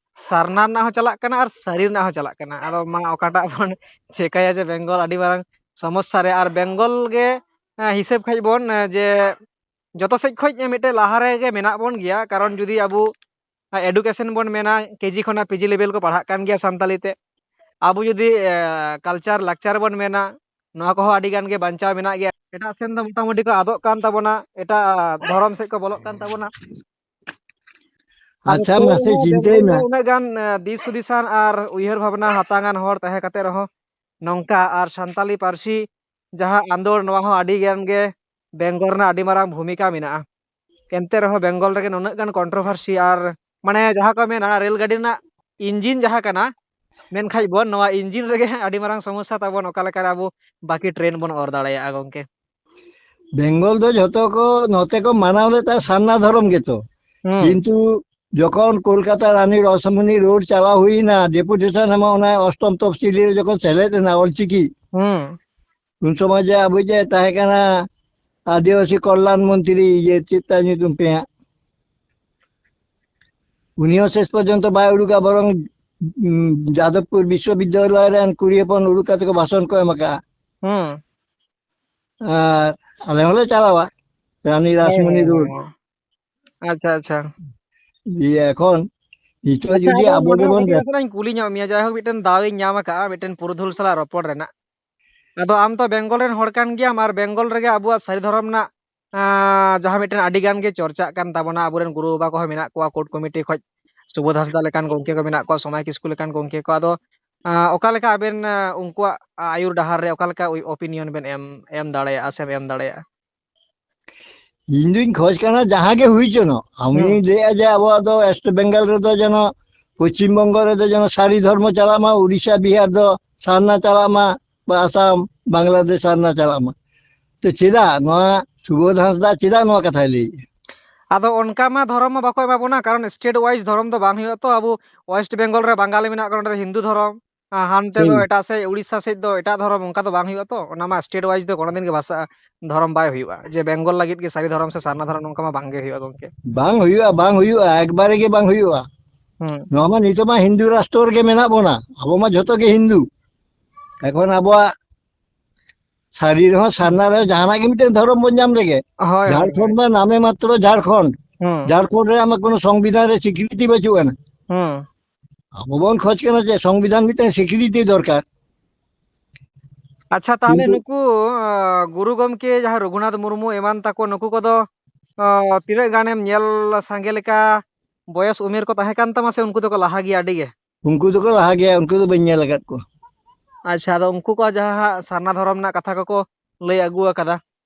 ᱥᱟᱨᱱᱟ ᱨᱮᱱᱟᱜ ᱦᱚᱸ ᱪᱟᱞᱟᱜ ᱠᱟᱱᱟ ᱟᱨ ᱥᱟᱹᱨᱤ ᱨᱮᱱᱟᱜ ᱦᱚᱸ ᱪᱟᱞᱟᱜ ᱠᱟᱱᱟ᱾ ᱟᱫᱚ ᱢᱟ ᱚᱠᱟᱴᱟᱜ ᱵᱚᱱ ᱪᱮᱠᱟᱭᱟ ᱡᱮ ᱵᱮᱝᱜᱚᱞ ᱟᱹᱰᱤ ᱢᱟᱨᱟᱝ ᱥᱚᱢᱚᱥᱥᱟ ᱨᱮ, ᱟᱨ ᱵᱮᱝᱜᱚᱞ ᱜᱮ, ᱮ, ᱦᱤᱥᱟᱹᱵ ᱠᱷᱟᱡ ᱵᱚᱱ, ᱮ, ᱡᱮ ᱡᱚᱛᱚ ᱥᱮᱫ ᱠᱷᱚᱡ ᱢᱤᱫᱴᱮᱡ ᱞᱟᱦᱟ ᱨᱮᱜᱮ ᱢᱮᱱᱟᱜ ᱵᱚᱱ ᱜᱮᱭᱟ᱾ ᱠᱟᱨᱚᱱ ᱡᱩᱫᱤ ᱟᱵᱚ education ᱵᱚᱱ ᱢᱮᱱᱟ, ᱠᱮᱡᱤ ᱠᱷᱚᱱᱟᱜ ᱯᱤᱡᱤ level ᱠᱚ ᱯᱟᱲᱦᱟᱜ ᱠᱟᱱ ᱜᱮᱭᱟ ᱥᱟᱱᱛᱟᱞᱤ ᱛᱮ᱾ ᱟᱵᱚ ᱡᱩᱫᱤ, ᱮ, culture ᱞᱟᱠᱪᱟᱨ ᱵᱚᱱ ᱢᱮᱱᱟ, ᱱᱚᱣᱟ ᱠᱚᱦᱚᱸ ᱟᱹᱰᱤ ᱜᱟᱱ ᱜᱮ ᱵᱟᱧᱪᱟᱣ ᱢᱮᱱᱟᱜ ᱜᱮᱭᱟ᱾ ᱮᱴᱟᱜ ᱥᱮᱱ ᱫᱚ ᱢᱚᱴᱟᱢᱩᱴᱤ ᱠᱚ ᱟᱫᱚᱜ ᱠᱟᱱ ᱛᱟᱵᱚᱱᱟ, ᱮᱴᱟᱜ ᱫᱷᱚᱨᱚᱢ ᱥᱮᱫ ᱠᱚ ᱵᱚᱞᱚᱜ ᱠᱟᱱ ᱛᱟᱵᱚᱱᱟ᱾ ᱟᱫᱚ ᱟᱪᱪᱷᱟ, ᱛᱟᱹᱣ ᱢᱟᱥᱮ ᱨᱮᱦᱚᱸ ᱪᱤᱱᱛᱟᱹᱭ ᱵᱮᱝᱜᱚᱞ ᱢᱮ᱾ ᱨᱮ ᱩᱱᱟᱹᱜ ᱜᱟᱱ, ᱮ, ᱫᱤᱥ ᱦᱩᱫᱤᱥᱟᱱ ᱟᱨ ᱩᱭᱦᱟᱹᱨ ᱵᱷᱟᱵᱽᱱᱟ ᱦᱟᱛᱟᱝᱟᱱ ᱦᱚᱲ ᱛᱟᱦᱮᱸ ᱠᱟᱛᱮ ᱨᱮᱦᱚᱸ ᱱᱚᱝᱠᱟ ᱟᱨ ᱥᱟᱱᱛᱟᱞᱤ ᱯᱟᱹᱨᱥᱤ ᱡᱟᱦᱟᱸ ᱟᱸᱫᱳᱲ, ᱱᱚᱣᱟ ᱦᱚᱸ ᱟᱹᱰᱤ ᱜᱟᱱ ᱜᱮ ᱵᱮᱝᱜᱚᱞ ᱨᱮᱱᱟᱜ ᱟᱹᱰᱤ ᱢᱟᱨᱟᱝ ᱵᱷᱩᱢᱤᱠᱟ ᱢᱮᱱᱟᱜᱼᱟ᱾ ᱮᱱᱛᱮ ᱨᱮᱦᱚᱸ ᱵᱮᱝᱜᱚᱞ ᱨᱮᱜᱮ ᱱᱩᱱᱟᱹᱜ ᱜᱟᱱ controversy ᱟᱨ, ᱢᱟᱱᱮ, ᱡᱟᱦᱟᱸ ᱠᱚ ᱢᱮᱱᱟ ᱨᱮᱞ ᱜᱟᱹᱰᱤ ᱨᱮᱱᱟᱜ engine ᱡᱟᱦᱟᱸ ᱠᱟᱱᱟ, ᱢᱮᱱᱠᱷᱟᱡ ᱵᱚᱱ ᱱᱚᱣᱟ engine ᱨᱮᱜᱮ ᱟᱹᱰᱤ ᱢᱟᱨᱟᱝ ᱥᱚᱢᱚᱥᱥᱟ ᱛᱟᱵᱚᱱ, ᱚᱠᱟ ᱞᱮᱠᱟᱨᱮ ᱟᱵᱚ ᱵᱟᱹᱠᱤ train ᱵᱚᱱ ᱚᱨ ᱫᱟᱲᱮᱭᱟᱜᱼᱟ ᱜᱚᱝᱠᱮ? ᱵᱮᱝᱜᱚᱞ ᱫᱚ ᱡᱷᱚᱛᱚ ᱠᱚ ᱱᱚᱛᱮ ᱠᱚ ᱢᱟᱱᱟᱣ ᱞᱮᱫ ᱛᱟᱦᱮᱸ ᱥᱟᱨᱱᱟ ᱫᱷᱚᱨᱚᱢ ᱜᱮᱛᱚ᱾ ᱦᱩᱸ᱾ ᱠᱤᱱᱛᱩ ᱡᱚᱠᱷᱚᱱ ᱠᱳᱞᱠᱟᱛᱟ ᱨᱟᱱᱤ ᱨᱟᱥᱢᱚᱱᱤ ᱨᱳᱰ ᱪᱟᱞᱟᱣ ᱦᱩᱭᱱᱟ, ᱰᱮᱯᱩᱴᱮᱥᱚᱱ ᱮᱢᱟ ᱚᱱᱟ ᱚᱥᱴᱚᱢ ᱛᱚᱯᱥᱤᱞᱤ ᱨᱮ ᱡᱚᱠᱷᱚᱱ ᱥᱮᱞᱮᱫ ᱮᱱᱟ ᱚᱞᱪᱤᱠᱤ, ᱦᱩᱸ᱾ ᱩᱱ ᱥᱚᱢᱚᱭ ᱡᱮ ᱟᱵᱚ ᱡᱮ ᱛᱟᱦᱮᱸ ᱠᱟᱱᱟ ᱟᱹᱫᱤᱵᱟᱹᱥᱤ ᱠᱚᱞᱞᱟᱱ ᱢᱚᱱᱛᱨᱤ, ᱤᱭᱟᱹ ᱪᱮᱫ ᱛᱟᱭ ᱧᱩᱛᱩᱢ ᱯᱮ ᱦᱟᱸᱜ, ᱩᱱᱤ ᱦᱚᱸ ᱥᱮᱥ ᱯᱚᱨᱡᱚᱱᱛᱚ ᱵᱟᱭ ᱩᱰᱩᱠᱟ, ᱵᱚᱨᱚᱝ, ᱩᱸ, ᱡᱟᱫᱚᱵᱯᱩᱨ ᱵᱤᱥᱥᱚᱵᱤᱫᱽᱫᱟᱞᱚᱭ ᱨᱮᱱ ᱠᱩᱲᱤ ᱦᱚᱯᱚᱱ ᱩᱰᱩᱠ ᱠᱟᱛᱮ ᱠᱚ ᱵᱷᱟᱥᱚᱱ ᱠᱚ ᱮᱢ ᱟᱠᱟᱫᱼᱟ᱾ ᱦᱩᱸ᱾ ᱟᱨ ᱟᱞᱮ ᱦᱚᱸᱞᱮ ᱪᱟᱞᱟᱣᱟ ᱨᱟᱱᱤ ᱦᱮᱸ, ᱨᱟᱥᱢᱚᱱᱤ ᱦᱮᱸ, ᱨᱳᱰ᱾ ᱦᱮᱸ᱾ ᱟᱪᱪᱷᱟ, ᱟᱪᱪᱷᱟ᱾ ᱫᱤᱭᱮ ᱮᱠᱷᱚᱱ ᱱᱤᱛᱚᱜ ᱟᱪᱪᱷᱟ, ᱡᱩᱫᱤ ᱟᱫᱚ ᱟᱵᱚ ᱱᱚᱰᱮ ᱦᱚᱸ ᱜᱮᱵᱚᱱ ᱠᱟᱹᱴᱤᱡ ᱨᱮ- ᱱᱟᱥᱮᱱᱟᱜ ᱤᱧ ᱠᱩᱞᱤ ᱧᱚᱜ ᱢᱮᱭᱟ, ᱡᱟᱭᱦᱳᱠ, ᱢᱤᱫᱴᱮᱱ ᱫᱟᱣ ᱤᱧ ᱧᱟᱢ ᱟᱠᱟᱫᱼᱟ ᱢᱤᱫᱴᱮᱱ ᱯᱩᱨᱩᱫᱷᱩᱞ ᱥᱟᱞᱟᱜ ᱨᱚᱯᱚᱲ ᱨᱮᱱᱟᱜ᱾ ᱟᱫᱚ ᱟᱢ ᱛᱚ ᱵᱮᱝᱜᱚᱞ ᱨᱮᱱ ᱦᱚᱲ ᱠᱟᱱ ᱜᱮᱭᱟᱢ, ᱟᱨ ᱵᱮᱝᱜᱚᱞ ᱨᱮᱜᱮ ᱟᱵᱚᱣᱟᱜ ᱥᱟᱹᱨᱤ ᱫᱷᱚᱨᱚᱢ ᱨᱮᱱᱟᱜ, ᱟᱸ, ᱡᱟᱦᱟᱸ ᱢᱤᱫᱴᱮᱱ ᱟᱹᱰᱤ ᱜᱟᱱ ᱜᱮ ᱪᱚᱨᱪᱟᱜ ᱠᱟᱱ ᱛᱟᱵᱚᱱᱟ, ᱟᱵᱚᱨᱮᱱ ᱜᱩᱨᱩ ᱵᱟᱵᱟ ᱠᱚᱦᱚᱸ ᱢᱮᱱᱟᱜ ᱠᱚᱣᱟ, ᱠᱳᱨᱴ ᱠᱚᱢᱤᱴᱤ ᱠᱷᱚᱡ ᱥᱩᱵᱳᱫᱷ ᱦᱟᱸᱥᱫᱟ ᱞᱮᱠᱟᱱ ᱜᱚᱢᱠᱮ ᱠᱚ ᱢᱮᱱᱟᱜ ᱠᱚᱣᱟ, ᱥᱚᱢᱟᱭ ᱠᱤᱥᱠᱩ ᱞᱮᱠᱟᱱ ᱜᱚᱢᱠᱮ ᱠᱚ᱾ ᱟᱫᱚ, ᱟᱸ, ᱚᱠᱟ ᱞᱮᱠᱟ ᱟᱵᱮᱱ, ᱟᱸ, ᱩᱱᱠᱩᱣᱟᱜ ᱟᱹᱭᱩᱨ ᱰᱟᱦᱟᱨ ᱨᱮ ᱚᱠᱟ ᱞᱮᱠᱟ ᱳᱭ opinion ᱵᱮᱱ ᱮᱢ, ᱮᱢ ᱫᱟᱲᱮᱭᱟᱜᱼᱟ ᱥᱮᱢ ᱮᱢ ᱫᱟᱲᱮᱭᱟᱜᱼᱟ? ᱤᱧ ᱫᱩᱧ ᱠᱷᱚᱡᱽ ᱠᱟᱱᱟ ᱡᱟᱦᱟᱸ ᱜᱮ ᱦᱩᱭ ᱦᱚᱪᱚᱱᱚᱜ, ᱟᱢᱤᱧ ᱦᱩᱸ᱾ ᱞᱟᱹᱭᱮᱫᱼᱟ ᱡᱮ ᱟᱵᱚᱣᱟᱜ ᱫᱚ ᱣᱮᱥᱴ ᱵᱮᱝᱜᱚᱞ ᱨᱮᱫᱚ ᱡᱮᱱᱚ, ᱯᱚᱪᱷᱤᱢ ᱵᱚᱝᱜᱚ ᱨᱮᱫᱚ ᱡᱮᱱᱚ ᱥᱟᱹᱨᱤ ᱫᱷᱚᱨᱢᱚ ᱪᱟᱞᱟᱜ ᱢᱟ, ᱩᱲᱤᱥᱥᱟ ᱵᱤᱦᱟᱨ ᱫᱚ ᱥᱟᱨᱱᱟ ᱪᱟᱞᱟᱜ ᱢᱟ, ᱵᱟ ᱟᱥᱟᱢ, ᱵᱟᱝᱞᱟᱫᱮᱥ ᱥᱟᱨᱱᱟ ᱪᱟᱞᱟᱜ ᱢᱟ᱾ ᱛᱚ ᱪᱮᱫᱟᱜ ᱱᱚᱣᱟ ᱥᱩᱵᱳᱫᱷ ᱦᱟᱸᱥᱫᱟ ᱪᱮᱫᱟᱜ ᱱᱚᱣᱟ ᱠᱟᱛᱷᱟᱭ ᱞᱟᱹᱭᱮᱫᱼᱟ? ᱟᱫᱚ ᱚᱱᱠᱟ ᱢᱟ ᱫᱷᱚᱨᱚᱢ ᱢᱟ ᱵᱟᱠᱚ ᱮᱢᱟ ᱵᱚᱱᱟ, ᱠᱟᱨᱚᱱ state wise ᱫᱷᱚᱨᱚᱢ ᱫᱚ ᱵᱟᱝ ᱦᱩᱭᱩᱜᱼᱟ ᱛᱚ᱾ ᱟᱵᱚ ᱣᱮᱥᱴ ᱵᱮᱝᱜᱚᱞ ᱨᱮ ᱵᱟᱝᱜᱟᱞᱤ ᱢᱮᱱᱟᱜ ᱠᱚᱣᱟ, ᱱᱚᱸᱰᱮ ᱫᱚ ᱦᱤᱱᱫᱩ ᱫᱷᱚᱨᱚᱢ, ᱟᱨ ᱦᱟᱱᱛᱮ ᱫᱚ ᱦᱩᱸ᱾ ᱮᱴᱟᱜ ᱥᱮᱫ, ᱩᱲᱤᱥᱥᱟ ᱥᱮᱫ ᱫᱚ ᱮᱴᱟᱜ ᱫᱷᱚᱨᱚᱢ, ᱚᱱᱠᱟ ᱫᱚ ᱵᱟᱝ ᱦᱩᱭᱩᱜᱼᱟ ᱛᱚ᱾ ᱚᱱᱟ ᱢᱟ state wise ᱫᱚ ᱠᱳᱱᱳ ᱫᱤᱱ ᱜᱮ ᱵᱷᱟᱥᱟ ᱫᱷᱚᱨᱚᱢ ᱵᱟᱭ ᱦᱩᱭᱩᱜᱼᱟ, ᱡᱮ ᱵᱮᱝᱜᱚᱞ ᱞᱟᱹᱜᱤᱫ ᱜᱮ ᱥᱟᱹᱨᱤ ᱫᱷᱚᱨᱚᱢ ᱥᱮ ᱥᱟᱨᱱᱟ ᱫᱷᱚᱨᱚᱢ, ᱱᱚᱝᱠᱟ ᱢᱟ ᱵᱟᱝ ᱜᱮ ᱦᱩᱭᱩᱜᱼᱟ ᱜᱚᱢᱠᱮ᱾ ᱵᱟᱝ ᱦᱩᱭᱩᱜᱼᱟ, ᱵᱟᱝ ᱦᱩᱭᱩᱜᱼᱟ, ᱮᱠᱵᱟᱨᱮ ᱜᱮ ᱵᱟᱝ ᱦᱩᱭᱩᱜᱼᱟ᱾ ᱦᱩᱸ᱾ ᱱᱚᱣᱟ ᱢᱟ ᱱᱤᱛᱚᱜ ᱢᱟ ᱦᱤᱱᱫᱩ ᱨᱟᱥᱴᱨᱚ ᱨᱮᱜᱮ ᱢᱮᱱᱟᱜ ᱵᱚᱱᱟ, ᱟᱵᱚ ᱢᱟ ᱡᱷᱚᱛᱚ ᱜᱮ ᱦᱤᱱᱫᱩ᱾ ᱮᱠᱷᱚᱱ ᱟᱵᱚᱣᱟᱜ ᱥᱟᱹᱨᱤ ᱨᱮᱦᱚᱸ ᱥᱟᱨᱱᱟ ᱨᱮᱦᱚᱸ ᱡᱟᱦᱟᱱᱟᱜ ᱜᱮ ᱢᱤᱫᱴᱮᱱ ᱫᱷᱚᱨᱚᱢ ᱵᱚᱱ ᱧᱟᱢ ᱞᱮᱜᱮ᱾ ᱦᱳᱭ, ᱦᱳᱭ, ᱡᱷᱟᱲᱠᱷᱚᱸᱰ ᱦᱳᱭ᱾ ᱢᱟ ᱱᱟᱢᱮ ᱢᱟᱛᱨᱚ ᱡᱷᱟᱲᱠᱷᱚᱸᱰ᱾ ᱦᱩᱸ᱾ ᱡᱷᱟᱲᱠᱷᱚᱸᱰ ᱨᱮᱭᱟᱜ ᱢᱟ ᱠᱳᱱᱳ ᱥᱚᱝᱵᱤᱫᱷᱟᱱ ᱨᱮ ᱥᱤᱠᱨᱤᱛᱤ ᱵᱟᱹᱪᱩᱜ ᱟᱱᱟ᱾ ᱦᱩᱸ᱾ ᱟᱵᱚ ᱵᱚᱱ ᱠᱷᱚᱡᱽ ᱠᱟᱱᱟ ᱪᱮᱫ, ᱥᱚᱝᱵᱤᱫᱷᱟᱱ ᱢᱤᱫᱴᱮᱱ ᱥᱤᱠᱨᱤᱛᱤ ᱫᱚᱨᱠᱟᱨ᱾ ᱟᱪᱪᱷᱟ, ᱛᱟᱦᱚᱞᱮ ᱠᱤᱱᱛᱩ ᱱᱩᱠᱩ, ᱟᱸ, ᱜᱩᱨᱩ ᱜᱚᱢᱠᱮ ᱡᱟᱦᱟᱸ ᱨᱚᱜᱷᱩᱱᱟᱛᱷ ᱢᱩᱨᱢᱩ ᱮᱢᱟᱱ ᱛᱟᱠᱚ, ᱱᱩᱠᱩ ᱠᱚᱫᱚ, ᱟᱸ, ᱛᱤᱱᱟᱹᱜ ᱜᱟᱱᱮᱢ ᱧᱮᱞ ᱥᱟᱸᱜᱮ ᱞᱮᱠᱟ ᱵᱚᱭᱮᱥ ᱩᱢᱮᱨ ᱠᱚ ᱛᱟᱦᱮᱸ ᱠᱟᱱ ᱛᱟᱢᱟ ᱥᱮ ᱩᱱᱠᱩ ᱫᱚᱠᱚ ᱞᱟᱦᱟ ᱜᱮᱭᱟ ᱟᱹᱰᱤ ᱜᱮ? ᱩᱱᱠᱩ ᱫᱚᱠᱚ ᱞᱟᱦᱟ ᱜᱮᱭᱟ, ᱩᱱᱠᱩ ᱫᱚ ᱵᱟᱹᱧ ᱧᱮᱞ ᱟᱠᱟᱫ ᱠᱚᱣᱟ᱾ ᱟᱪᱪᱷᱟ, ᱟᱫᱚ ᱩᱱᱠᱩ ᱠᱚ ᱡᱟᱦᱟᱸ ᱦᱟᱸᱜ ᱥᱟᱨᱱᱟ ᱫᱷᱚᱨᱚᱢ ᱨᱮᱱᱟᱜ ᱠᱟᱛᱷᱟ ᱠᱚᱠᱚ ᱞᱟᱹᱭ ᱟᱹᱜᱩ ᱟᱠᱟᱫᱟ,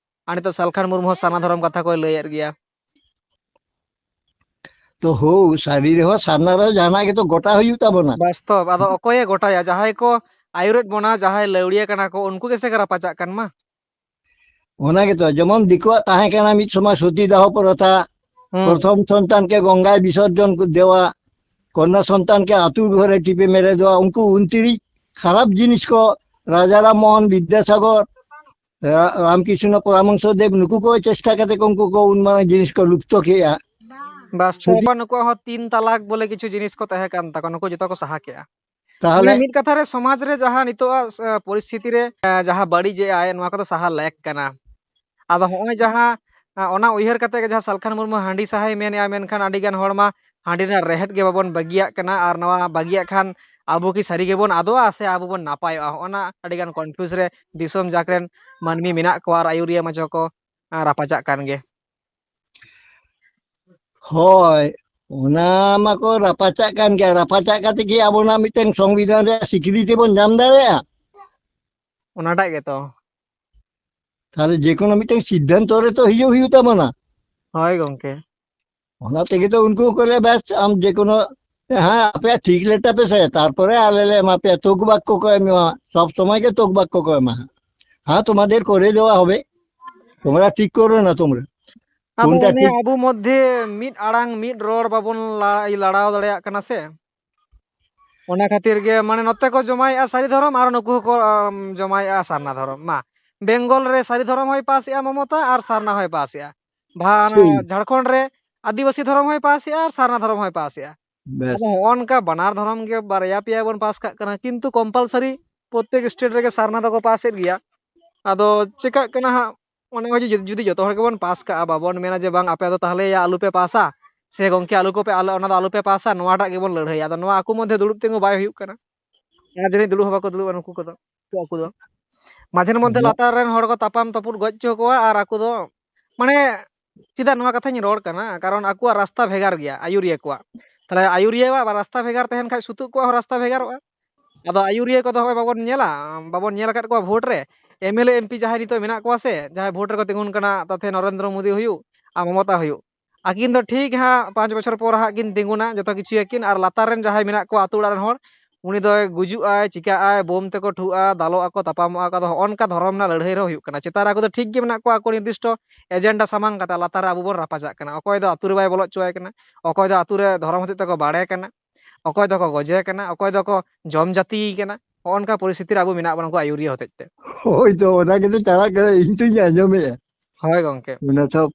ᱟᱨ ᱱᱤᱛᱚᱜ ᱥᱟᱞᱠᱷᱟᱱ ᱢᱩᱨᱢᱩ ᱦᱚᱸ ᱥᱟᱨᱱᱟ ᱫᱷᱚᱨᱚᱢ ᱠᱟᱛᱷᱟ ᱠᱚᱭ ᱞᱟᱹᱭᱮᱫ ᱜᱮᱭᱟ᱾ ᱛᱚ ᱦᱳ, ᱥᱟᱹᱨᱤ ᱨᱮᱦᱚᱸ ᱥᱟᱨᱱᱟ ᱨᱮᱦᱚᱸ ᱡᱟᱦᱟᱱᱟᱜ ᱜᱮᱛᱚ ᱜᱚᱴᱟ ᱦᱩᱭᱩᱜ ᱛᱟᱵᱚᱱᱟ᱾ ᱵᱟᱥᱛᱚᱵ, ᱟᱫᱚ ᱚᱠᱚᱭᱮ ᱜᱚᱴᱟᱭᱟ? ᱡᱟᱦᱟᱸᱭ ᱠᱚ ᱟᱹᱭᱩᱨᱮᱫ ᱵᱚᱱᱟ, ᱡᱟᱦᱟᱸᱭ ᱞᱟᱹᱣᱲᱤᱭᱟᱹ ᱠᱟᱱᱟ ᱠᱚ, ᱩᱱᱠᱩ ᱜᱮᱥᱮ ᱠᱚ ᱨᱟᱯᱟᱪᱟᱜ ᱠᱟᱱ ᱢᱟ᱾ ᱚᱱᱟ ᱜᱮᱛᱚ, ᱡᱮᱢᱚᱱ ᱫᱤᱠᱩᱣᱟᱜ ᱛᱟᱦᱮᱸ ᱠᱟᱱᱟ ᱢᱤᱫ ᱥᱚᱢᱚᱭ ᱥᱚᱛᱤ ᱫᱟᱦᱚ ᱯᱨᱚᱛᱷᱟ, ᱦᱩᱸ᱾ ᱯᱨᱚᱛᱷᱚᱢ ᱥᱚᱱᱛᱟᱱ ᱠᱮ ᱜᱚᱝᱜᱟᱭ ᱵᱤᱥᱚᱨᱡᱚᱱ ᱠᱚ ᱫᱮᱣᱟ, ᱠᱚᱱᱭᱟ ᱥᱚᱱᱛᱟᱱ ᱠᱮ ᱟᱹᱛᱩ ᱜᱷᱚᱨᱮ ᱴᱤᱯᱮ ᱢᱮᱨᱮ ᱫᱮᱣᱟ, ᱩᱱᱠᱩ ᱩᱱᱛᱤᱨᱤᱡ ᱠᱷᱟᱨᱟᱯ ᱡᱤᱱᱤᱥ ᱠᱚ ᱨᱟᱡᱟ ᱨᱟᱢ ᱢᱳᱦᱚᱱ ᱵᱤᱫᱽᱫᱟᱥᱟᱜᱚᱨ, ᱨᱟ-, ᱨᱟᱢᱠᱨᱤᱥᱱᱚ ᱯᱚᱨᱟᱢᱚᱝᱥᱚ ᱫᱮᱵ, ᱱᱩᱠᱩ ᱠᱚ ᱪᱮᱥᱴᱟ ᱠᱟᱛᱮ ᱠᱚ ᱩᱱᱠᱩ ᱠᱚ ᱩᱱ ᱢᱟᱨᱟᱝ ᱡᱤᱱᱤᱥ ᱠᱚ ᱞᱩᱯᱛᱚ ᱠᱮᱜᱼᱟ᱾ ᱵᱟᱥᱛᱚᱵ ᱥᱩᱫᱷᱤ- ᱱᱩᱠᱩᱣᱟᱜ ᱦᱚᱸ ᱛᱤᱱ ᱛᱟᱞᱟᱠ ᱵᱚᱞᱮ ᱠᱤᱪᱷᱩ ᱡᱤᱱᱤᱥ ᱠᱚ ᱛᱟᱦᱮᱸ ᱠᱟᱱ ᱛᱟᱠᱚᱣᱟ, ᱱᱩᱠᱩ ᱡᱚᱛᱚ ᱠᱚ ᱥᱟᱦᱟ ᱠᱮᱜᱼᱟ᱾ ᱛᱟᱦᱚᱞᱮ ᱢᱟᱱᱮ ᱢᱤᱫ ᱠᱟᱛᱷᱟ ᱨᱮ ᱥᱚᱢᱟᱡᱽ ᱨᱮ ᱡᱟᱦᱟᱸ ᱱᱤᱛᱚᱜ ᱟᱜ, ᱮ, ᱯᱚᱨᱤᱥᱛᱷᱤᱛᱤ ᱨᱮ, ᱮ, ᱡᱟᱦᱟᱸ ᱵᱟᱹᱲᱤᱡ ᱮ ᱟᱭ, ᱱᱚᱣᱟ ᱠᱚᱫᱚ ᱥᱟᱦᱟ ᱞᱮᱠ ᱠᱟᱱᱟ᱾ ᱟᱫᱚ ᱦᱚᱸᱜᱼᱚᱭ ᱡᱟᱦᱟᱸ, ᱮ, ᱚᱱᱟ ᱩᱭᱦᱟᱹᱨ ᱠᱟᱛᱮ ᱜᱮ ᱡᱟᱦᱟᱸ ᱥᱟᱞᱠᱷᱟᱱ ᱢᱩᱨᱢᱩ ᱦᱟᱺᱰᱤ ᱥᱟᱦᱟᱭ ᱢᱮᱱᱮᱜᱼᱟ, ᱢᱮᱱᱠᱷᱟᱱ ᱟᱹᱰᱤ ᱜᱟᱱ ᱦᱚᱲ ᱢᱟ ᱦᱟᱺᱰᱤ ᱨᱮᱱᱟᱜ ᱨᱮᱦᱮᱫ ᱜᱮ ᱵᱟᱵᱚᱱ ᱵᱟᱹᱜᱤᱭᱟᱜ ᱠᱟᱱᱟ, ᱟᱨ ᱱᱚᱣᱟ ᱵᱟᱹᱜᱤᱭᱟᱜ ᱠᱷᱟᱱ ᱟᱵᱚ ᱠᱤ ᱥᱟᱹᱨᱤ ᱜᱮᱵᱚᱱ ᱟᱫᱚᱜᱼᱟ ᱥᱮ ᱟᱵᱚ ᱵᱚᱱ ᱱᱟᱯᱟᱭᱚᱜᱼᱟ? ᱦᱚᱸᱜᱼᱚ ᱱᱟ ᱟᱹᱰᱤ ᱜᱟᱱ confuse ᱨᱮ ᱫᱤᱥᱚᱢ ᱡᱟᱠ ᱨᱮᱱ ᱢᱟᱹᱱᱢᱤ ᱢᱮᱱᱟᱜ ᱠᱚᱣᱟ ᱟᱨ ᱟᱹᱭᱩᱨᱤᱭᱟᱹ ᱢᱟᱪᱚ ᱠᱚ, ᱮ, ᱨᱟᱯᱟᱪᱟᱜ ᱠᱟᱱ ᱜᱮ᱾ ᱦᱳᱭ, ᱚᱱᱟ ᱢᱟᱠᱚ ᱨᱟᱯᱟᱪᱟᱜ ᱠᱟᱱ ᱜᱮᱭᱟ᱾ ᱨᱟᱯᱟᱪᱟᱜ ᱠᱟᱛᱮ ᱠᱤ ᱟᱵᱚᱱᱟᱜ ᱢᱤᱫᱴᱟᱝ ᱥᱚᱝᱵᱤᱫᱷᱟᱱ ᱨᱮᱭᱟᱜ ᱥᱤᱠᱨᱤᱛᱤ ᱵᱚᱱ ᱧᱟᱢ ᱫᱟᱲᱮᱭᱟᱜᱼᱟ? ᱚᱱᱟᱴᱟᱜ ᱜᱮᱛᱚ᱾ ᱛᱟᱦᱞᱮ ᱡᱮᱠᱳᱱᱳ ᱢᱤᱫᱴᱟᱝ ᱥᱤᱫᱽᱫᱷᱟᱱᱛᱚ ᱨᱮ ᱛᱚ ᱦᱤᱡᱩᱜ ᱦᱩᱭᱩᱜ ᱛᱟᱵᱚᱱᱟ᱾ ᱦᱳᱭ ᱜᱚᱝᱠᱮ᱾ ᱚᱱᱟ ᱛᱮᱜᱮ ᱛᱚ ᱩᱱᱠᱩ ᱦᱚᱸᱠᱚ ᱞᱟᱹᱭᱟ, "ᱵᱮᱥ, ᱟᱢ ᱡᱮᱠᱳᱱᱳ, ᱦᱮᱸ, ᱟᱯᱮᱭᱟᱜ ᱴᱷᱤᱠ ᱞᱮ ᱛᱟᱯᱮ ᱥᱮ, ᱛᱟᱨᱯᱚᱨᱮ ᱟᱞᱮ ᱞᱮ ᱮᱢᱟ ᱯᱮᱭᱟ᱾" ᱛᱳᱠ ᱵᱟᱠᱠᱚ ᱠᱚ ᱮᱢᱟ, ᱥᱚᱵ ᱥᱚᱢᱚᱭ ᱜᱮ ᱛᱳᱠ ᱵᱟᱠᱠᱚ ᱠᱚ ᱮᱢᱟ᱾ "ᱦᱮᱸ, তোমাদের করে দেওয়া হবে, তোমরা ঠিক করো না তোমরা।" ᱟᱫᱚ ᱠᱳᱱটা ᱚᱱᱮ ᱴᱷᱤᱠ? ᱟᱵᱚ ᱢᱚᱫᱽᱫᱷᱮ ᱢᱤᱫ ᱟᱲᱟᱝ, ᱢᱤᱫ ᱨᱚᱲ ᱵᱟᱵᱚᱱ ᱞᱟ-, ᱞᱟᱲᱟᱣ ᱫᱟᱲᱮᱭᱟᱜ ᱠᱟᱱᱟ ᱥᱮ, ᱚᱱᱟ ᱠᱷᱟᱹᱛᱤᱨ ᱜᱮ ᱢᱟᱱᱮ ᱱᱚᱛᱮ ᱠᱚ ᱡᱚᱢᱟᱭᱮᱜᱼᱟ ᱥᱟᱹᱨᱤ ᱫᱷᱚᱨᱚᱢ ᱟᱨ ᱱᱩᱠᱩ ᱦᱚᱸᱠᱚ, ᱟᱢ, ᱡᱚᱢᱟᱭᱮᱜᱼᱟ ᱥᱟᱨᱱᱟ ᱫᱷᱚᱨᱚᱢ᱾ ᱢᱟ, ᱵᱮᱝᱜᱚᱞ ᱨᱮ ᱥᱟᱹᱨᱤ ᱫᱷᱚᱨᱚᱢ ᱦᱚᱸᱭ ᱯᱟᱥᱮᱜᱼᱟ ᱢᱚᱢᱚᱛᱟ ᱟᱨ ᱥᱟᱨᱱᱟ ᱦᱚᱸᱭ ᱯᱟᱥᱮᱜᱼᱟ᱾ ᱵᱷᱟ-, ᱴᱷᱤᱠ᱾ ᱡᱷᱟᱲᱠᱷᱚᱸᱰ ᱨᱮ ᱟᱹᱫᱤᱵᱟᱹᱥᱤ ᱫᱷᱚᱨᱚᱢ ᱦᱚᱸᱭ ᱯᱟᱥᱮᱜᱼᱟ ᱟᱨ ᱥᱟᱨᱱᱟ ᱫᱷᱚᱨᱚᱢ ᱦᱚᱸᱭ ᱯᱟᱥᱮᱜᱼᱟ᱾ ᱵᱮᱥ᱾ ᱟᱫᱚ ᱦᱚᱸᱜᱼᱚ ᱱᱚᱝᱠᱟ ᱵᱟᱱᱟᱨ ᱫᱷᱚᱨᱚᱢ ᱜᱮ ᱵᱟᱨᱭᱟ ᱯᱮᱭᱟ ᱵᱚᱱ ᱯᱟᱥ ᱠᱟᱜ ᱠᱟᱱᱟ, ᱠᱤᱱᱛᱩ compulsory ᱯᱨᱚᱛᱛᱮᱠ state ᱨᱮᱜᱮ ᱥᱟᱨᱱᱟ ᱫᱚᱠᱚ ᱯᱟᱥᱮᱫ ᱜᱮᱭᱟ᱾ ᱟᱫᱚ ᱪᱮᱠᱟᱜ ᱠᱟᱱᱟ ᱦᱟᱸᱜ, ᱚᱱᱟ ᱠᱚ ᱡᱩᱫᱤ, ᱡᱩᱫᱤ ᱡᱚᱛᱚ ᱦᱚᱲ ᱜᱮᱵᱚᱱ ᱯᱟᱥ ᱠᱟᱜᱼᱟ, ᱵᱟᱵᱚᱱ ᱢᱮᱱᱟ ᱡᱮ, "ᱵᱟᱝ, ᱟᱯᱮ ᱫᱚ ᱛᱟᱦᱞᱮ ᱭᱟ ᱟᱞᱚ ᱯᱮ ᱯᱟᱥᱟ", ᱥᱮ, "ᱜᱚᱝᱠᱮ, ᱟᱞᱚ ᱠᱚᱯᱮ, ᱟᱞᱚ, ᱚᱱᱟ ᱫᱚ ᱟᱞᱚ ᱯᱮ ᱯᱟᱥᱟ", ᱱᱚᱣᱟᱴᱟᱜ ᱜᱮᱵᱚᱱ ᱞᱟᱹᱲᱦᱟᱹᱭᱟ᱾ ᱟᱫᱚ ᱱᱚᱣᱟ ᱟᱠᱚ ᱢᱚᱫᱽᱫᱷᱮ ᱫᱩᱲᱩᱵ ᱛᱤᱸᱜᱩ ᱵᱟᱭ ᱦᱩᱭᱩᱜ ᱠᱟᱱᱟ᱾ ᱟᱨ ᱡᱟᱹᱱᱤᱡ ᱫᱩᱲᱩᱵ ᱦᱚᱸ ᱵᱟᱠᱚ ᱫᱩᱲᱩᱵᱼᱟ ᱱᱩᱠᱩ ᱠᱚᱫᱚ, ᱟᱠᱚ ᱫᱚ᱾ ᱢᱟᱡᱷᱮᱨ ᱢᱚᱫᱽᱫᱷᱮ ᱟᱫᱚ ᱞᱟᱛᱟᱨ ᱨᱮᱱ ᱦᱚᱲ ᱠᱚ ᱛᱟᱯᱟᱢ ᱛᱟᱹᱯᱩᱫ ᱜᱚᱡ ᱦᱚᱪᱚ ᱠᱚᱣᱟ, ᱟᱨ ᱟᱠᱚ ᱫᱚ, ᱢᱟᱱᱮ, ᱪᱮᱫᱟᱜ ᱱᱚᱣᱟ ᱠᱟᱛᱷᱟᱧ ᱨᱚᱲ ᱠᱟᱱᱟ? ᱠᱟᱨᱚᱱ ᱟᱠᱚᱣᱟᱜ ᱨᱟᱥᱛᱟ ᱵᱷᱮᱜᱟᱨ ᱜᱮᱭᱟ, ᱟᱹᱭᱩᱨᱤᱭᱟᱹ ᱠᱚᱣᱟᱜ᱾ ᱛᱟᱦᱞᱮ ᱟᱹᱭᱩᱨᱤᱭᱟᱹᱣᱟᱜ ᱨᱟᱥᱛᱟ ᱵᱷᱮᱜᱟᱨ ᱛᱟᱦᱮᱱ ᱠᱷᱟᱡ ᱥᱩᱛᱩᱜ ᱠᱚᱣᱟᱜ ᱦᱚᱸ ᱨᱟᱥᱛᱟ ᱵᱷᱮᱜᱟᱨᱚᱜᱼᱟ᱾ ᱟᱫᱚ ᱟᱹᱭᱩᱨᱤᱭᱟᱹ ᱠᱚᱫᱚ ᱦᱚᱸᱜᱼᱚᱭ ᱵᱟᱵᱚᱱ ᱧᱮᱞᱟ, ᱵᱟᱵᱚᱱ ᱧᱮᱞ ᱟᱠᱟᱫ ᱠᱚᱣᱟ ᱵᱷᱳᱴ ᱨᱮ, MLA, MP ᱡᱟᱦᱟᱸᱭ ᱱᱤᱛᱚᱜ ᱢᱮᱱᱟᱜ ᱠᱚᱣᱟ ᱥᱮ, ᱡᱟᱦᱟᱸᱭ ᱵᱷᱳᱴ ᱨᱮᱠᱚ ᱛᱤᱸᱜᱩᱱ ᱠᱟᱱᱟ, ᱛᱟᱛᱮ ᱱᱚᱨᱮᱱᱫᱨᱚ ᱢᱳᱫᱤ ᱦᱩᱭᱩᱜ ᱟᱨ ᱢᱚᱢᱚᱛᱟ ᱦᱩᱭᱩᱜ, ᱟᱹᱠᱤᱱ ᱫᱚ ᱴᱷᱤᱠ ᱦᱟᱸᱜ ᱯᱟᱸᱪ ᱵᱚᱪᱷᱚᱨ ᱯᱚᱨ ᱦᱟᱸᱜ ᱠᱤᱱ ᱛᱤᱸᱜᱩᱱᱟ, ᱡᱚᱛᱚ ᱠᱤᱪᱷᱩᱭᱟᱠᱤᱱ, ᱟᱨ ᱞᱟᱛᱟᱨ ᱨᱮᱱ ᱡᱟᱦᱟᱸᱭ ᱢᱮᱱᱟᱜ ᱠᱚᱣᱟ ᱟᱹᱛᱩ ᱚᱲᱟᱜ ᱨᱮᱱ ᱦᱚᱲ, ᱩᱱᱤ ᱫᱚᱭ ᱜᱩᱡᱩᱜ ᱟᱭ, ᱪᱤᱠᱟᱹᱜ ᱟᱭ, ᱵᱳᱢ ᱛᱮᱠᱚ ᱴᱷᱩᱜᱼᱟ, ᱫᱟᱞᱚᱜ ᱟᱠᱚ, ᱛᱟᱯᱟᱢᱚᱜ ᱟᱠᱚ᱾ ᱟᱫᱚ ᱦᱚᱸᱜᱼᱚ ᱱᱚᱝᱠᱟ ᱫᱷᱚᱨᱚᱢ ᱨᱮᱱᱟᱜ ᱞᱟᱹᱲᱦᱟᱹᱭ ᱨᱮᱦᱚᱸ ᱦᱩᱭᱩᱜ ᱠᱟᱱᱟ᱾ ᱪᱮᱛᱟᱱ ᱨᱮ ᱟᱠᱚ ᱫᱚ ᱴᱷᱤᱠ ᱜᱮ ᱢᱮᱱᱟᱜ ᱠᱚᱣᱟ, ᱟᱠᱚ ᱱᱤᱨᱫᱤᱥᱴᱚ ᱮᱡᱮᱱᱰᱟ ᱥᱟᱢᱟᱝ ᱠᱟᱛᱮ, ᱞᱟᱛᱟᱨ ᱨᱮ ᱟᱵᱚ ᱵᱚᱱ ᱨᱟᱯᱟᱪᱟᱜ ᱠᱟᱱᱟ᱾ ᱚᱠᱚᱭ ᱫᱚ ᱟᱹᱛᱩ ᱨᱮ ᱵᱟᱭ ᱵᱚᱞᱚ ᱦᱚᱪᱚᱣᱟᱭ ᱠᱟᱱᱟ, ᱚᱠᱚᱭ ᱫᱚ ᱟᱹᱛᱩ ᱨᱮ ᱫᱷᱚᱨᱚᱢ ᱦᱚᱛᱮᱡ ᱛᱮᱠᱚ ᱵᱟᱲᱮ ᱠᱟᱱᱟ, ᱚᱠᱚᱭ ᱫᱚᱠᱚ ᱜᱚᱡᱮ ᱠᱟᱱᱟ, ᱚᱠᱚᱭ ᱫᱚᱠᱚ ᱡᱚᱢ ᱡᱟᱹᱛᱤᱭᱮ ᱠᱟᱱᱟ᱾ ᱦᱚᱸᱜᱼᱚ ᱱᱚᱝᱠᱟ ᱯᱚᱨᱤᱥᱛᱷᱤᱛᱤ ᱨᱮ ᱟᱵᱚ ᱢᱮᱱᱟᱜ ᱵᱚᱱᱟ ᱩᱱᱠᱩ ᱟᱹᱭᱩᱨᱤᱭᱟᱹ ᱦᱚᱛᱮᱡ ᱛᱮ᱾ ᱦᱳᱭ ᱛᱚ, ᱚᱱᱟ ᱜᱮᱛᱚ ᱪᱟᱞᱟᱜ ᱠᱟᱱᱟ, ᱤᱧ ᱛᱚᱧ ᱟᱸᱡᱚᱢᱮᱫᱼᱟ᱾ ᱦᱳᱭ ᱜᱚᱝᱠᱮ᱾ ᱚᱱᱟ ᱥᱚᱵ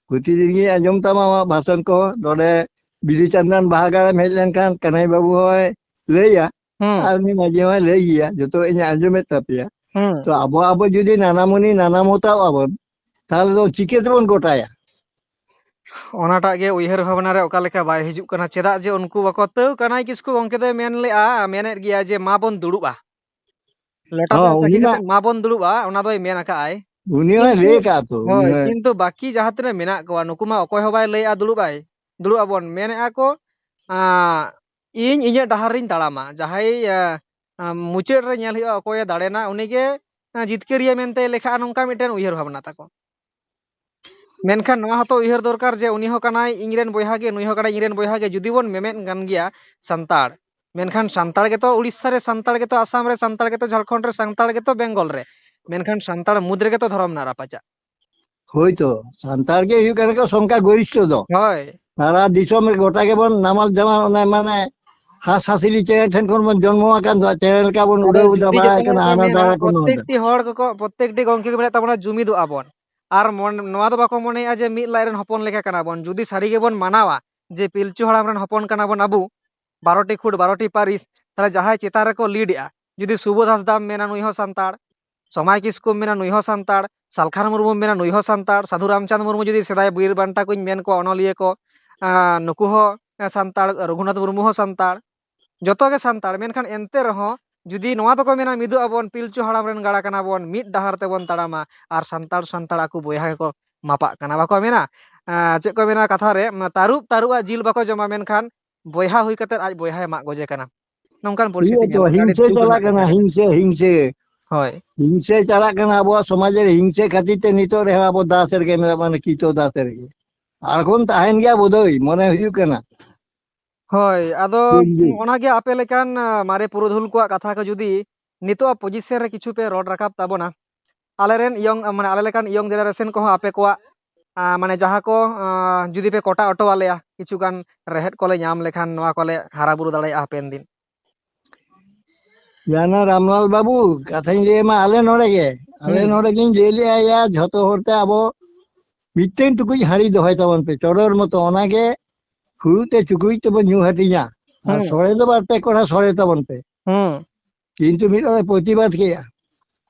ᱯᱨᱚᱛᱤᱫᱤᱱ ᱜᱤᱧ ᱟᱸᱡᱚᱢ ᱛᱟᱢᱟ ᱟᱢᱟᱜ ᱵᱷᱟᱥᱚᱱ ᱠᱚ᱾ ᱱᱚᱰᱮ ᱵᱤᱫᱩ ᱪᱟᱸᱫᱟᱱ ᱵᱟᱦᱟ ᱜᱟᱲᱮᱢ ᱦᱮᱡ ᱞᱮᱱᱠᱷᱟᱱ ᱠᱟᱹᱱᱦᱟᱹᱭ ᱵᱟᱹᱵᱩ ᱦᱚᱸᱭ ᱞᱟᱹᱭᱟ, ᱦᱩᱸ᱾ ᱟᱨ ᱩᱱᱤ ᱢᱟᱹᱡᱷᱤ ᱦᱚᱸᱭ ᱞᱟᱹᱭ ᱜᱮᱭᱟ, ᱡᱚᱛᱚ ᱤᱧ ᱟᱸᱡᱚᱢᱮᱫ ᱛᱟᱯᱮᱭᱟ᱾ ᱦᱩᱸ᱾ ᱛᱚ ᱟᱵᱚ, ᱟᱵᱚ ᱡᱩᱫᱤ ᱱᱟᱱᱟᱢᱩᱱᱤ ᱱᱟᱱᱟᱢᱚᱛᱟᱣ ᱟᱵᱚᱱ, ᱛᱟᱦᱞᱮ ᱫᱚ ᱪᱤᱠᱟᱹ ᱛᱮᱵᱚᱱ ᱜᱚᱴᱟᱭᱟ? ᱚᱱᱟᱴᱟᱜ ᱜᱮ ᱩᱭᱦᱟᱹᱨ ᱵᱷᱟᱵᱽᱱᱟ ᱨᱮ ᱚᱠᱟ ᱞᱮᱠᱟ ᱵᱟᱭ ᱦᱤᱡᱩᱜ ᱠᱟᱱᱟ᱾ ᱪᱮᱫᱟᱜ ᱡᱮ ᱩᱱᱠᱩ ᱵᱟᱠᱚ, ᱛᱟᱹᱣ ᱠᱟᱱᱟᱭ ᱠᱤᱥᱠᱩ ᱜᱚᱝᱠᱮ ᱫᱚᱭ ᱢᱮᱱ ᱞᱮᱜᱼᱟ, ᱢᱮᱱᱮᱫ ᱜᱮᱭᱟ ᱡᱮ ᱢᱟ ᱵᱚᱱ ᱫᱩᱲᱩᱵᱼᱟ᱾ ᱞᱚᱴᱟ ᱦᱚᱸ, ᱫᱟᱜ ᱩᱱᱤ ᱪᱟᱹᱠᱤ ᱢᱟ ᱠᱟᱛᱮ ᱢᱟ ᱵᱚᱱ ᱫᱩᱲᱩᱵᱼᱟ, ᱚᱱᱟ ᱫᱚᱭ ᱢᱮᱱ ᱟᱠᱟᱫᱼᱟᱭ᱾ ᱩᱱᱤ ᱦᱚᱸᱭ ᱠᱤᱱᱛᱩ, ᱞᱟᱹᱭ ᱟᱠᱟᱫᱼᱟ ᱛᱚ, ᱩᱱᱤ ᱦᱳᱭ, ᱦᱚᱸᱭ ᱠᱤᱱᱛᱩ ᱵᱟᱹᱠᱤ ᱡᱟᱦᱟᱸ ᱛᱤᱱᱟᱹᱜ ᱢᱮᱱᱟᱜ ᱠᱚᱣᱟ, ᱱᱩᱠᱩ ᱢᱟ ᱚᱠᱚᱭ ᱦᱚᱸ ᱵᱟᱭ ᱞᱟᱹᱭᱮᱫᱼᱟ ᱫᱩᱲᱩᱵ ᱟᱭ, ᱫᱩᱲᱩᱵ ᱟᱵᱚᱱ᱾ ᱢᱮᱱᱮᱫᱼᱟ ᱠᱚ, ᱟᱸ, ᱤᱧ ᱤᱧᱟᱹᱜ ᱰᱟᱦᱟᱨ ᱨᱤᱧ ᱛᱟᱲᱟᱢᱟ᱾ ᱡᱟᱦᱟᱸᱭ, ᱟᱸ, ᱟᱸ, ᱢᱩᱪᱟᱹᱫ ᱨᱮ ᱧᱮᱞ ᱦᱩᱭᱩᱜᱼᱟ ᱚᱠᱚᱭᱮ ᱫᱟᱲᱮᱱᱟ, ᱩᱱᱤᱜᱮ, ᱟᱸ, ᱡᱤᱛᱠᱟᱹᱨᱤᱭᱟᱹ ᱢᱮᱱᱛᱮ ᱞᱮᱠᱷᱟᱜᱼᱟ, ᱱᱚᱝᱠᱟ ᱢᱤᱫᱴᱮᱱ ᱩᱭᱦᱟᱹᱨ ᱵᱷᱟᱵᱽᱱᱟ ᱛᱟᱠᱚ᱾ ᱢᱮᱱᱠᱷᱟᱱ ᱱᱚᱣᱟ ᱦᱚᱸᱛᱚ ᱩᱭᱦᱟᱹᱨ ᱫᱚᱨᱠᱟᱨ ᱡᱮ ᱩᱱᱤ ᱦᱚᱸ ᱠᱟᱱᱟᱭ ᱤᱧᱨᱮᱱ ᱵᱚᱭᱦᱟ ᱜᱮ, ᱱᱩᱭ ᱦᱚᱸ ᱠᱟᱱᱟᱭ ᱤᱧᱨᱮᱱ ᱵᱚᱭᱦᱟ ᱜᱮ᱾ ᱡᱩᱫᱤ ᱵᱚᱱ ᱢᱮᱢᱮᱱ ᱠᱟᱱ ᱜᱮᱭᱟ ᱥᱟᱱᱛᱟᱲ, ᱢᱮᱱᱠᱷᱟᱱ ᱥᱟᱱᱛᱟᱲ ᱜᱮᱛᱚ ᱩᱲᱤᱥᱥᱟ ᱨᱮ, ᱥᱟᱱᱛᱟᱲ ᱜᱮᱛᱚ ᱟᱥᱟᱢ ᱨᱮ, ᱥᱟᱱᱛᱟᱲ ᱜᱮᱛᱚ ᱡᱷᱟᱲᱠᱷᱚᱸᱰ ᱨᱮ, ᱥᱟᱱᱛᱟᱲ ᱜᱮᱛᱚ ᱵᱮᱝᱜᱚᱞ ᱨᱮ᱾ ᱢᱮᱱᱠᱷᱟᱱ ᱥᱟᱱᱛᱟᱲ ᱢᱩᱫᱽ ᱨᱮᱜᱮ ᱛᱚ ᱫᱷᱚᱨᱚᱢ ᱨᱮᱱᱟᱜ ᱨᱟᱯᱟᱪᱟᱜ᱾ ᱦᱳᱭ ᱛᱚ, ᱥᱟᱱᱛᱟᱲ ᱜᱮ ᱦᱩᱭᱩᱜ ᱠᱟᱱᱟ ᱠᱚ ᱥᱚᱝᱠᱷᱟ ᱜᱚᱨᱤᱥᱴᱷᱚ ᱫᱚ᱾ ᱦᱳᱭ᱾ ᱥᱟᱨᱟ ᱫᱤᱥᱚᱢ ᱨᱮ ᱜᱚᱴᱟ ᱜᱮᱵᱚᱱ ᱱᱟᱢᱟᱞ ᱡᱟᱢᱟᱞ ᱚᱱᱮ ᱢᱟᱱᱮ ᱦᱟᱸᱥ ᱦᱟᱸᱥᱞᱤ ᱪᱮᱬᱮ ᱴᱷᱮᱱ ᱠᱷᱚᱱ ᱵᱚᱱ ᱡᱚᱱᱢᱚ ᱟᱠᱟᱱ ᱫᱚ, ᱪᱮᱬᱮ ᱞᱮᱠᱟ ᱵᱚᱱ ᱟᱫᱚ ᱩᱰᱟᱹᱣ ᱮᱫᱟ, ᱡᱩᱢᱤᱫᱚᱜ ᱵᱟᱲᱟᱭ ᱠᱟᱱᱟ ᱠᱟᱱᱟ, ᱠᱚ ᱦᱟᱱᱟ ᱢᱮᱱᱟ, ᱫᱟᱨᱮ ᱠᱚ ᱱᱚᱣᱟ ᱫᱟᱨᱮ᱾ ᱯᱨᱚᱛᱮᱠᱴᱤ ᱦᱚᱲ ᱠᱚᱠᱚ, ᱯᱨᱚᱛᱮᱠᱴᱤ ᱜᱚᱝᱠᱮ ᱠᱚ ᱢᱮᱱᱮᱫ ᱛᱟᱵᱚᱱᱟ ᱡᱩᱢᱤᱫᱚᱜ ᱟᱵᱚᱱ᱾ ᱟᱨ ᱢᱚᱱ-, ᱱᱚᱣᱟ ᱫᱚ ᱵᱟᱠᱚ ᱢᱚᱱᱮᱭᱟ ᱡᱮ ᱢᱤᱫ ᱞᱟᱡ ᱨᱮᱱ ᱦᱚᱯᱚᱱ ᱞᱮᱠᱟ ᱠᱟᱱᱟ ᱵᱚᱱ᱾ ᱡᱩᱫᱤ ᱥᱟᱹᱨᱤ ᱜᱮᱵᱚᱱ ᱢᱟᱱᱟᱣᱟ ᱡᱮ ᱯᱤᱞᱪᱩ ᱦᱟᱲᱟᱢ ᱨᱮᱱ ᱦᱚᱯᱚᱱ ᱠᱟᱱᱟ ᱵᱚᱱ ᱟᱵᱚ, ᱵᱟᱨᱚ ᱴᱤ ᱠᱷᱩᱸᱴ, ᱵᱟᱨᱚ ᱴᱤ ᱯᱟᱹᱨᱤᱥ, ᱛᱟᱦᱞᱮ ᱡᱟᱦᱟᱸᱭ ᱪᱮᱛᱟᱱ ᱨᱮᱠᱚ ᱞᱤᱰ ᱮᱜᱼᱟ, ᱡᱩᱫᱤ ᱥᱩᱵᱳᱫᱷ ᱦᱟᱸᱥᱫᱟᱢ ᱢᱮᱱᱟ ᱱᱩᱭ ᱦᱚᱸ ᱥᱟᱱᱛᱟᱲ, ᱥᱚᱢᱟᱭ ᱠᱤᱥᱠᱩᱢ ᱢᱮᱱᱟ ᱱᱩᱭ ᱦᱚᱸ ᱥᱟᱱᱛᱟᱲ, ᱥᱟᱞᱠᱷᱟᱱ ᱢᱩᱨᱢᱩᱢ ᱢᱮᱱᱟ ᱱᱩᱭ ᱦᱚᱸ ᱥᱟᱱᱛᱟᱲ, ᱥᱟᱫᱷᱩ ᱨᱟᱢᱪᱟᱸᱫᱽ ᱢᱩᱨᱢᱩ ᱡᱩᱫᱤ ᱥᱮᱫᱟᱭ ᱵᱤᱨ ᱵᱟᱱᱴᱟ ᱠᱚᱧ ᱢᱮᱱ ᱠᱚᱣᱟ, ᱚᱱᱚᱞᱤᱭᱟᱹ ᱠᱚ, ᱟᱸ, ᱱᱩᱠᱩ ᱦᱚᱸ ᱥᱟᱱᱛᱟᱲ, ᱨᱚᱜᱷᱩᱱᱟᱛᱷ ᱢᱩᱨᱢᱩ ᱦᱚᱸ ᱥᱟᱱᱛᱟᱲ, ᱡᱚᱛᱚ ᱜᱮ ᱥᱟᱱᱛᱟᱲ᱾ ᱢᱮᱱᱠᱷᱟᱱ ᱮᱱᱛᱮ ᱨᱮᱦᱚᱸ ᱡᱩᱫᱤ ᱱᱚᱣᱟ ᱫᱚᱠᱚ ᱢᱮᱱᱟ ᱢᱤᱫᱚᱜ ᱟᱵᱚᱱ, ᱯᱤᱞᱪᱩ ᱦᱟᱲᱟᱢ ᱨᱮᱱ ᱜᱟᱲᱟ ᱠᱟᱱᱟ ᱵᱚᱱ, ᱢᱤᱫ ᱰᱟᱦᱟᱨ ᱛᱮᱵᱚᱱ ᱛᱟᱲᱟᱢᱟ, ᱟᱨ ᱥᱟᱱᱛᱟᱲ ᱥᱟᱱᱛᱟᱲ ᱟᱠᱚ ᱵᱚᱭᱦᱟ ᱜᱮᱠᱚ ᱢᱟᱯᱟᱜ ᱠᱟᱱᱟ᱾ ᱵᱟᱠᱚ ᱢᱮᱱᱟ, ᱟᱸ, ᱪᱮᱫ ᱠᱚ ᱢᱮᱱᱟ ᱠᱟᱛᱷᱟ ᱨᱮ, ᱛᱟᱹᱨᱩᱵ ᱛᱟᱹᱨᱩᱵ ᱟᱜ ᱡᱤᱞ ᱵᱟᱠᱚ ᱡᱚᱢᱟ, ᱢᱮᱱᱠᱷᱟᱱ ᱵᱚᱭᱦᱟ ᱦᱩᱭ ᱠᱟᱛᱮ ᱟᱡ ᱵᱚᱭᱦᱟᱭ ᱢᱟᱜ ᱜᱚᱡᱮ ᱠᱟᱱᱟ᱾ ᱱᱚᱝᱠᱟᱱ ᱤᱭᱟᱹ ᱯᱚᱨᱤᱥᱛᱷᱤᱛᱤ ᱛᱚ, ᱧᱮᱞᱚᱜ ᱠᱟᱱᱟ, ᱟᱹᱰᱤ ᱦᱤᱝᱥᱟᱹ ᱫᱩᱠ ᱪᱟᱞᱟᱜ ᱨᱮᱱᱟᱜ ᱠᱟᱱᱟ, ᱠᱟᱛᱷᱟ ᱠᱟᱱᱟ᱾ ᱦᱤᱝᱥᱟᱹ, ᱦᱤᱝᱥᱟᱹ᱾ ᱦᱳᱭ᱾ ᱦᱤᱝᱥᱟᱹ ᱪᱟᱞᱟᱜ ᱠᱟᱱᱟ ᱟᱵᱚᱣᱟᱜ ᱥᱚᱢᱟᱡᱽ ᱨᱮ, ᱦᱤᱝᱥᱟᱹ ᱠᱷᱟᱹᱛᱤᱨ ᱛᱮ ᱱᱤᱛᱚᱜ ᱨᱮᱦᱚᱸ ᱟᱵᱚ ᱫᱟᱥ ᱨᱮᱜᱮ ᱢᱮᱱᱟᱜ ᱵᱚᱱᱟ, ᱠᱤᱛᱚ ᱫᱟᱥ ᱨᱮᱜᱮ᱾ ᱟᱨ ᱵᱚᱱ ᱛᱟᱦᱮᱱ ᱜᱮᱭᱟ ᱵᱳᱫᱷᱚᱭ, ᱢᱚᱱᱮ ᱦᱩᱭᱩᱜ ᱠᱟᱱᱟ᱾ ᱦᱳᱭ, ᱟᱫᱚ ᱴᱷᱤᱠ ᱜᱮ᱾ ᱚᱱᱟᱜᱮ ᱟᱯᱮ ᱞᱮᱠᱟᱱ, ᱟ, ᱢᱟᱨᱮ ᱯᱩᱨᱩᱫᱷᱩᱞ ᱠᱚᱣᱟᱜ ᱠᱟᱛᱷᱟ ᱠᱚ ᱡᱩᱫᱤ ᱱᱤᱛᱚᱜ ᱯᱚᱡᱤᱥᱚᱱ ᱨᱮ ᱠᱤᱪᱷᱩ ᱯᱮ ᱨᱚᱲ ᱨᱟᱠᱟᱵ ᱛᱟᱵᱚᱱᱟ, ᱟᱞᱮᱨᱮᱱ ᱤᱭᱚᱝ, ᱢᱟᱱᱮ ᱟᱞᱮ ᱞᱮᱠᱟᱱ ᱤᱭᱚᱝ ᱡᱮᱱᱟᱨᱮᱥᱚᱱ ᱠᱚᱦᱚᱸ ᱟᱯᱮ ᱠᱚᱣᱟᱜ, ᱟ, ᱢᱟᱱᱮ ᱡᱟᱦᱟᱸ ᱠᱚ, ᱟ, ᱡᱩᱫᱤ ᱯᱮ ᱠᱚᱴᱟ ᱚᱴᱚ ᱟᱞᱮᱭᱟ, ᱠᱤᱪᱷᱩ ᱜᱟᱱ ᱨᱮᱦᱮᱫ ᱠᱚᱞᱮ ᱧᱟᱢ ᱞᱮᱠᱷᱟᱱ ᱱᱚᱣᱟ ᱠᱚᱞᱮ ᱦᱟᱨᱟ ᱵᱩᱨᱩ ᱫᱟᱲᱮᱭᱟᱜᱼᱟ ᱦᱟᱯᱮᱱ ᱫᱤᱱ᱾ ᱡᱟᱱᱟ ᱨᱟᱢᱞᱟᱞ ᱵᱟᱹᱵᱩ, ᱠᱟᱛᱷᱟᱧ ᱞᱟᱹᱭ ᱟᱢᱟ, ᱟᱞᱮ ᱱᱚᱰᱮ ᱜᱮ, ᱟᱞᱮ ᱦᱩᱸ᱾ ᱱᱚᱰᱮ ᱜᱤᱧ ᱞᱟᱹᱭ ᱞᱮᱜᱼᱟ, ᱭᱟ, ᱡᱷᱚᱛᱚ ᱦᱚᱲ ᱛᱮ ᱟᱵᱚ ᱢᱤᱫᱴᱮᱱ ᱴᱩᱠᱩᱡ ᱦᱟᱺᱰᱤ ᱫᱚᱦᱚᱭ ᱛᱟᱵᱚᱱ ᱯᱮ, ᱪᱚᱰᱚᱨ ᱢᱚᱛᱚ, ᱚᱱᱟᱜᱮ ᱯᱷᱩᱲᱩᱜ ᱛᱮ ᱪᱩᱠᱲᱩᱡ ᱛᱮᱵᱚᱱ ᱧᱩ ᱦᱟᱹᱴᱤᱧᱟ᱾ ᱟᱨ ᱦᱩᱸ᱾ ᱥᱚᱲᱮ ᱫᱚ ᱵᱟᱨ ᱯᱮ ᱠᱚᱲᱟ ᱥᱚᱲᱮ ᱛᱟᱵᱚᱱ ᱯᱮ᱾ ᱦᱩᱸ᱾ ᱠᱤᱱᱛᱩ ᱢᱤᱫ ᱦᱚᱲᱮ ᱯᱨᱚᱛᱤᱵᱟᱫ ᱠᱮᱜᱼᱟ᱾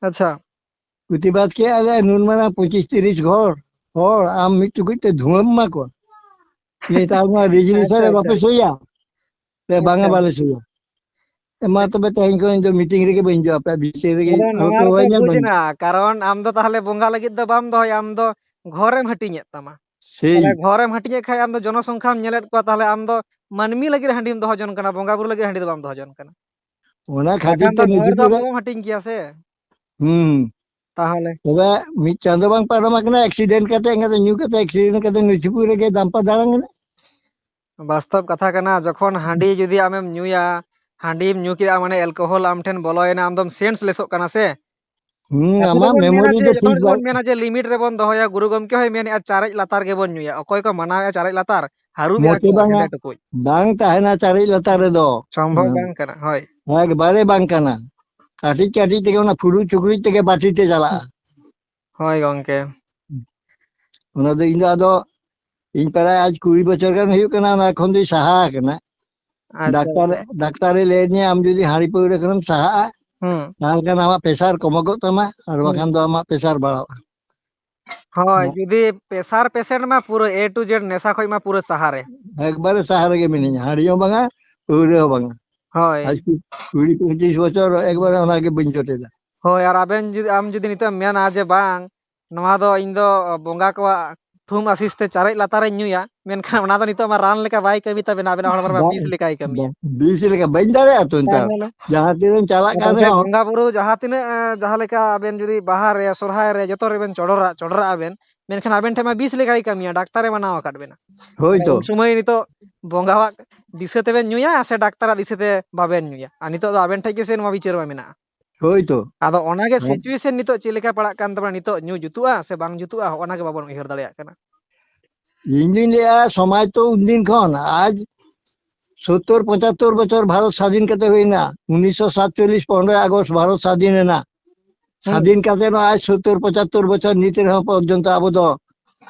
ᱟᱪᱪᱷᱟ᱾ ᱯᱨᱚᱛᱤᱵᱟᱫ ᱠᱮᱜᱼᱟ ᱞᱮ, ᱱᱩᱱ ᱢᱟᱨᱟᱝ ᱯᱚᱸᱪᱤᱥ ᱛᱤᱨᱤᱥ ᱜᱷᱚᱨ ᱦᱚᱲ, ᱟᱢ ᱢᱤᱫ ᱴᱩᱠᱩᱡ ᱛᱮ ᱫᱷᱩᱣᱟᱹᱢ ᱮᱢᱟ ᱠᱚᱣᱟ? ᱱᱮᱛᱟᱨ ᱢᱟ ᱨᱮᱡᱩᱞᱮᱥᱚᱱ ᱟᱪᱪᱷᱟ, ᱨᱮ ᱟᱪᱪᱷᱟ, ᱵᱟᱯᱮ ᱥᱳᱭᱟ, ᱯᱮ ᱵᱟᱝᱟ ᱟᱪᱪᱷᱟ᱾ ᱵᱟᱞᱮ ᱥᱳᱭᱟ᱾ ᱮ, ᱢᱟ ᱛᱚᱵᱮ ᱛᱮᱦᱮᱧ ᱠᱷᱚᱱ ᱤᱧ ᱫᱚ ᱢᱤᱴᱤᱝ ᱨᱮᱜᱮ ᱵᱟᱹᱧ ᱦᱤᱡᱩᱜᱼᱟ, ᱟᱯᱮᱭᱟᱜ ᱵᱤᱪᱟᱹᱨ ᱨᱮᱜᱮ ᱟᱫᱚ ᱟᱞᱚ ᱱᱚᱣᱟ ᱯᱮ ᱨᱮᱫᱚ ᱦᱚᱦᱚᱧᱟ ᱵᱩᱡᱽ ᱵᱟᱹᱧ᱾ ᱮᱱᱟ, ᱠᱟᱨᱚᱱ ᱟᱢ ᱫᱚ ᱛᱟᱦᱞᱮ ᱵᱚᱸᱜᱟ ᱞᱟᱹᱜᱤᱫ ᱫᱚ ᱵᱟᱢ ᱫᱚᱦᱚᱭᱟ, ᱟᱢ ᱫᱚ ᱜᱷᱚᱨᱮᱢ ᱦᱟᱹᱴᱤᱧᱮᱫ ᱛᱟᱢᱟ᱾ ᱥᱮᱭ᱾ ᱛᱟᱦᱞᱮ ᱜᱷᱚᱨᱮᱢ ᱦᱟᱹᱴᱤᱧᱮᱫ ᱠᱷᱟᱡ ᱟᱢ ᱫᱚ ᱡᱚᱱᱚᱥᱚᱝᱠᱷᱟᱢ ᱧᱮᱞᱮᱫ ᱠᱚᱣᱟ, ᱛᱟᱦᱞᱮ ᱟᱢ ᱫᱚ ᱢᱟᱹᱱᱢᱤ ᱞᱟᱹᱜᱤᱫ ᱦᱟᱺᱰᱤᱢ ᱫᱚᱦᱚ ᱡᱚᱝ ᱠᱟᱱᱟ, ᱵᱚᱸᱜᱟ ᱵᱩᱨᱩ ᱞᱟᱹᱜᱤᱫ ᱦᱟᱺᱰᱤ ᱫᱚ ᱵᱟᱢ ᱫᱚᱦᱚ ᱡᱚᱝ ᱠᱟᱱᱟ᱾ ᱚᱱᱟ ᱠᱷᱟᱹᱛᱤᱨ ᱵᱟᱠᱷᱟᱱ ᱛᱮ ᱫᱚ ᱜᱷᱚᱨ ᱫᱚ ᱱᱩᱡᱩᱨ ᱟᱵᱚ ᱨᱮ, ᱵᱚᱱ ᱦᱟᱹᱴᱤᱧ ᱠᱮᱭᱟ ᱥᱮ᱾ ᱦᱩᱸ᱾ ᱛᱟᱦᱚᱞᱮ ᱛᱚᱵᱮ ᱢᱤᱫ ᱪᱟᱸᱫᱚ ᱵᱟᱝ ᱯᱟᱨᱚᱢ ᱟᱠᱟᱱᱟ, ᱮᱠᱥᱤᱰᱮᱱᱴ ᱠᱟᱛᱮ, ᱮᱱᱠᱷᱟᱱ ᱫᱚ ᱧᱩ ᱠᱟᱛᱮ, ᱮᱠᱥᱤᱰᱮᱱᱴ ᱠᱟᱛᱮ ᱱᱩᱭ ᱪᱷᱩᱯᱩᱭ ᱨᱮᱜᱮ ᱫᱟᱢᱯᱟ ᱫᱟᱬᱟᱱ ᱠᱟᱱᱟ᱾ ᱵᱟᱥᱛᱚᱵ ᱠᱟᱛᱷᱟ ᱠᱟᱱᱟ, ᱡᱚᱠᱷᱚᱱ ᱦᱟᱺᱰᱤ ᱡᱩᱫᱤ ᱟᱢᱮᱢ ᱧᱩᱭᱟ, ᱦᱟᱺᱰᱤᱢ ᱧᱩ ᱠᱮᱫᱟ, ᱢᱟᱱᱮ ᱮᱞᱠᱳᱦᱚᱞ ᱟᱢ ᱴᱷᱮᱱ ᱵᱚᱞᱚᱭᱮᱱᱟ, ᱟᱢᱫᱚᱢ ᱥᱮᱱᱥᱞᱮᱥᱚᱜ ᱠᱟᱱᱟ ᱥᱮ᱾ ᱦᱩᱸ, ᱟᱵᱚ ᱟᱢᱟᱜ ᱫᱚᱵᱚᱱ ᱢᱮᱱᱟ ᱢᱮᱢᱳᱨᱤ ᱡᱮ, ᱫᱚ ᱡᱚᱛᱚ ᱴᱷᱤᱠ ᱦᱚᱲ ᱜᱮᱵᱚᱱ ᱵᱟᱝ᱾ ᱢᱮᱱᱟ ᱡᱮ ᱞᱤᱢᱤᱴ ᱨᱮᱵᱚᱱ ᱫᱚᱦᱚᱭᱟ, ᱜᱩᱨᱩ ᱜᱚᱢᱠᱮ ᱦᱚᱸᱭ ᱢᱮᱱᱮᱫᱼᱟ ᱪᱟᱨᱮᱡ ᱞᱟᱛᱟᱨ ᱜᱮᱵᱚᱱ ᱧᱩᱭᱟ, ᱚᱠᱚᱭ ᱠᱚ ᱢᱟᱱᱟᱣᱮᱫᱼᱟ ᱪᱟᱨᱮᱡ ᱞᱟᱛᱟᱨ, ᱦᱟᱹᱨᱩᱵᱮᱫᱼᱟ ᱢᱚᱴᱮ ᱠᱚ ᱵᱟᱝᱟ, ᱦᱮᱸᱫᱮ ᱴᱩᱠᱩᱡ᱾ ᱵᱟᱝ ᱛᱟᱦᱮᱱᱟ ᱪᱟᱨᱮᱡ ᱞᱟᱛᱟᱨ ᱨᱮᱫᱚ᱾ ᱥᱚᱢᱵᱷᱚᱵ ᱦᱮᱸ᱾ ᱵᱟᱝ ᱠᱟᱱᱟ, ᱦᱳᱭ᱾ ᱮᱠᱵᱟᱨᱮ ᱵᱟᱝ ᱠᱟᱱᱟ᱾ ᱠᱟᱹᱴᱤᱡ ᱠᱟᱹᱴᱤᱡ ᱛᱮᱜᱮ ᱚᱱᱟ ᱯᱷᱩᱲᱩ ᱪᱩᱠᱲᱤᱡ ᱛᱮᱜᱮ ᱵᱟᱹᱴᱤ ᱛᱮ ᱪᱟᱞᱟᱜᱼᱟ᱾ ᱦᱳᱭ ᱜᱚᱝᱠᱮ᱾ ᱚᱱᱟ ᱫᱚ ᱤᱧ ᱫᱚ ᱟᱫᱚ, ᱤᱧ ᱯᱨᱟᱭ ᱟᱡ ᱠᱩᱲᱤ ᱵᱚᱪᱷᱚᱨ ᱜᱟᱱ ᱦᱩᱭᱩᱜ ᱠᱟᱱᱟ, ᱚᱱᱟ ᱠᱷᱚᱱ ᱫᱚᱧ ᱥᱟᱦᱟ ᱟᱠᱟᱱᱟ᱾ ᱟᱪᱪᱷᱟ, ᱰᱟᱠᱛᱟᱨ, ᱟᱪᱪᱷᱟ᱾ ᱰᱟᱠᱛᱟᱨᱮ ᱞᱟᱹᱭ ᱫᱤᱧᱟ, "ᱟᱢ ᱡᱩᱫᱤ ᱦᱟᱺᱰᱤ ᱯᱟᱹᱣᱨᱟᱹ ᱠᱷᱚᱱᱮᱢ ᱥᱟᱦᱟᱜᱼᱟ, ᱦᱩᱸ᱾ ᱛᱟᱦᱚᱞᱮ ᱠᱷᱟᱱ ᱟᱢᱟᱜ ᱯᱨᱮᱥᱟᱨ ᱠᱚᱢᱚᱜᱚᱜ ᱛᱟᱢᱟ, ᱟᱨ ᱦᱩᱸ᱾ ᱵᱟᱠᱷᱟᱱ ᱫᱚ ᱟᱢᱟᱜ ᱯᱨᱮᱥᱟᱨ ᱵᱟᱲᱦᱟᱜᱼᱟ᱾" ᱦᱳᱭ, ᱦᱮᱸ᱾ ᱡᱩᱫᱤ ᱯᱨᱮᱥᱟᱨ ᱯᱮᱥᱮᱱᱴ ᱢᱟ ᱯᱩᱨᱟᱹ A to Z ᱱᱮᱥᱟ ᱠᱷᱚᱡ ᱢᱟ ᱯᱩᱨᱟᱹ ᱥᱟᱦᱟ ᱨᱮ᱾ ᱮᱠᱵᱟᱨᱮ ᱥᱟᱦᱟ ᱨᱮᱜᱮ ᱢᱤᱱᱟᱹᱧᱟ, ᱦᱟᱺᱰᱤ ᱦᱚᱸ ᱵᱟᱝᱟ, ᱯᱟᱹᱣᱨᱟᱹ ᱦᱚᱸ ᱵᱟᱝᱟ᱾ ᱦᱳᱭ᱾ ᱟᱡ ᱠᱩ-, ᱠᱩᱲᱤ ᱯᱚᱸᱪᱤᱥ ᱵᱚᱪᱷᱚᱨ ᱮᱠᱵᱟᱨᱮ ᱚᱱᱟᱜᱮ ᱵᱟᱹᱧ ᱡᱚᱴᱮᱫᱟ᱾ ᱦᱳᱭ, ᱟᱨ ᱟᱵᱮᱱ ᱡᱩᱫᱤ, ᱟᱢ ᱡᱩᱫᱤ ᱱᱤᱛᱚᱜ ᱮᱢ ᱢᱮᱱᱟ ᱡᱮ, "ᱵᱟᱝ, ᱱᱚᱣᱟ ᱫᱚ ᱤᱧ ᱫᱚ ᱵᱚᱸᱜᱟ ᱠᱚᱣᱟᱜ ᱛᱷᱩᱢ ᱟᱥᱤᱥ ᱛᱮ ᱪᱟᱨᱮᱡ ᱞᱟᱛᱟᱨ ᱨᱤᱧ ᱧᱩᱭᱟ", ᱢᱮᱱᱠᱷᱟᱱ ᱚᱱᱟ ᱫᱚ ᱱᱤᱛᱚᱜ ᱢᱟ ᱨᱟᱱ ᱞᱮᱠᱟ ᱵᱟᱭ ᱠᱟᱹᱢᱤ ᱛᱟᱵᱮᱱᱟ, ᱟᱵᱮᱱᱟᱜ ᱦᱚᱲᱢᱚ ᱨᱮᱢᱟ ᱵᱟ-, ᱵᱤᱥ ᱞᱮᱠᱟᱭ ᱠᱟᱹᱢᱤᱭᱟ᱾ ᱵᱟ-, ᱵᱤᱥ ᱞᱮᱠᱟ ᱵᱟᱹᱧ ᱫᱟᱲᱮᱭᱟᱜᱼᱟ ᱛᱚ ᱱᱮᱛᱟᱨ᱾ ᱛᱟᱦᱚᱞᱮ ᱡᱟᱦᱟᱸ ᱛᱤᱱᱟᱹᱜ ᱪᱟᱞᱟᱜ ᱠᱟᱱ ᱟᱫᱚ ᱨᱮᱦᱚᱸ ᱵᱚᱸᱜᱟ ᱵᱩᱨᱩ ᱡᱟᱦᱟᱸ ᱛᱤᱱᱟᱹᱜ, ᱮ, ᱡᱟᱦᱟᱸ ᱞᱮᱠᱟ ᱟᱵᱮᱱ ᱡᱩᱫᱤ ᱵᱟᱦᱟ ᱨᱮ, ᱥᱚᱨᱦᱟᱭ ᱨᱮ, ᱡᱚᱛᱚ ᱨᱮᱵᱮᱱ ᱪᱚᱰᱚᱨᱟ, ᱪᱚᱰᱚᱨᱟᱜᱼᱟ ᱵᱮᱱ, ᱢᱮᱱᱠᱷᱟᱱ ᱟᱵᱮᱱ ᱴᱷᱮᱱ ᱢᱟ ᱵᱤᱥ ᱞᱮᱠᱟᱭ ᱠᱟᱹᱢᱤᱭᱟ, ᱰᱟᱠᱛᱟᱨᱮ ᱢᱟᱱᱟᱣ ᱟᱠᱟᱫ ᱵᱮᱱᱟ᱾ ᱦᱳᱭ ᱛᱟᱦᱚᱞᱮ ᱛᱚ᱾ ᱩᱱ ᱥᱚᱢᱚᱭ ᱱᱤᱛᱚᱜ ᱵᱚᱸᱜᱟᱣᱟᱜ ᱫᱤᱥᱟᱹ ᱛᱮᱵᱮᱱ ᱧᱩᱭᱟ ᱥᱮ ᱰᱟᱠᱛᱟᱨᱟᱜ ᱫᱤᱥᱟᱹ ᱛᱮ ᱵᱟᱵᱮᱱ ᱧᱩᱭᱟ? ᱟᱨ ᱱᱤᱛᱚᱜ ᱫᱚ ᱟᱵᱮᱱ ᱴᱷᱮᱡ ᱜᱮᱥᱮ ᱱᱚᱣᱟ ᱵᱤᱪᱟᱹᱨ ᱢᱟ ᱢᱮᱱᱟᱜᱼᱟ᱾ ᱦᱳᱭ ᱛᱚ᱾ ᱟᱫᱚ ᱚᱱᱟᱜᱮ ᱦᱮᱸ᱾ ᱥᱤᱪᱩᱭᱮᱥᱚᱱ ᱱᱤᱛᱚᱜ ᱪᱮᱫ ᱞᱮᱠᱟ ᱯᱟᱲᱟᱜ ᱠᱟᱱ ᱛᱟᱵᱚᱱᱟ, ᱱᱤᱛᱚᱜ ᱧᱩ ᱡᱩᱛᱩᱜᱼᱟ ᱥᱮ ᱵᱟᱝ ᱡᱩᱛᱩᱜᱼᱟ, ᱚᱱᱟ ᱜᱮ ᱵᱟᱵᱚᱱ ᱩᱭᱦᱟᱹᱨ ᱫᱟᱲᱮᱭᱟᱜ ᱠᱟᱱᱟ᱾ ᱤᱧ ᱫᱩᱧ ᱞᱟᱹᱭᱟ, ᱥᱚᱢᱟᱡᱽ ᱛᱚ ᱩᱱᱫᱤᱱ ᱠᱷᱚᱱ, ᱟᱡ ᱥᱚᱛᱛᱚᱨ ᱯᱚᱸᱪᱟᱛᱛᱳᱨ ᱵᱚᱪᱷᱚᱨ ᱵᱷᱟᱨᱚᱛ ᱥᱟᱫᱷᱤᱱ ᱠᱟᱛᱮ ᱦᱩᱭᱱᱟ, ᱩᱱᱤᱥᱥᱚ ᱥᱟᱛᱪᱚᱞᱞᱤᱥ ᱯᱚᱱᱨᱚᱭ ᱟᱜᱚᱥᱴ ᱵᱷᱟᱨᱚᱛ ᱥᱟᱫᱷᱤᱱ ᱮᱱᱟ᱾ ᱦᱩᱸ᱾ ᱥᱟᱫᱷᱤᱱ ᱠᱟᱛᱮ ᱱᱚᱜᱼᱚᱭ ᱥᱚᱛᱛᱚᱨ ᱯᱚᱸᱪᱟᱛᱛᱳᱨ ᱵᱚᱪᱷᱚᱨ ᱱᱤᱛ ᱨᱮᱦᱚᱸ ᱯᱚᱨᱡᱚᱱᱛᱚ ᱟᱵᱚ ᱫᱚ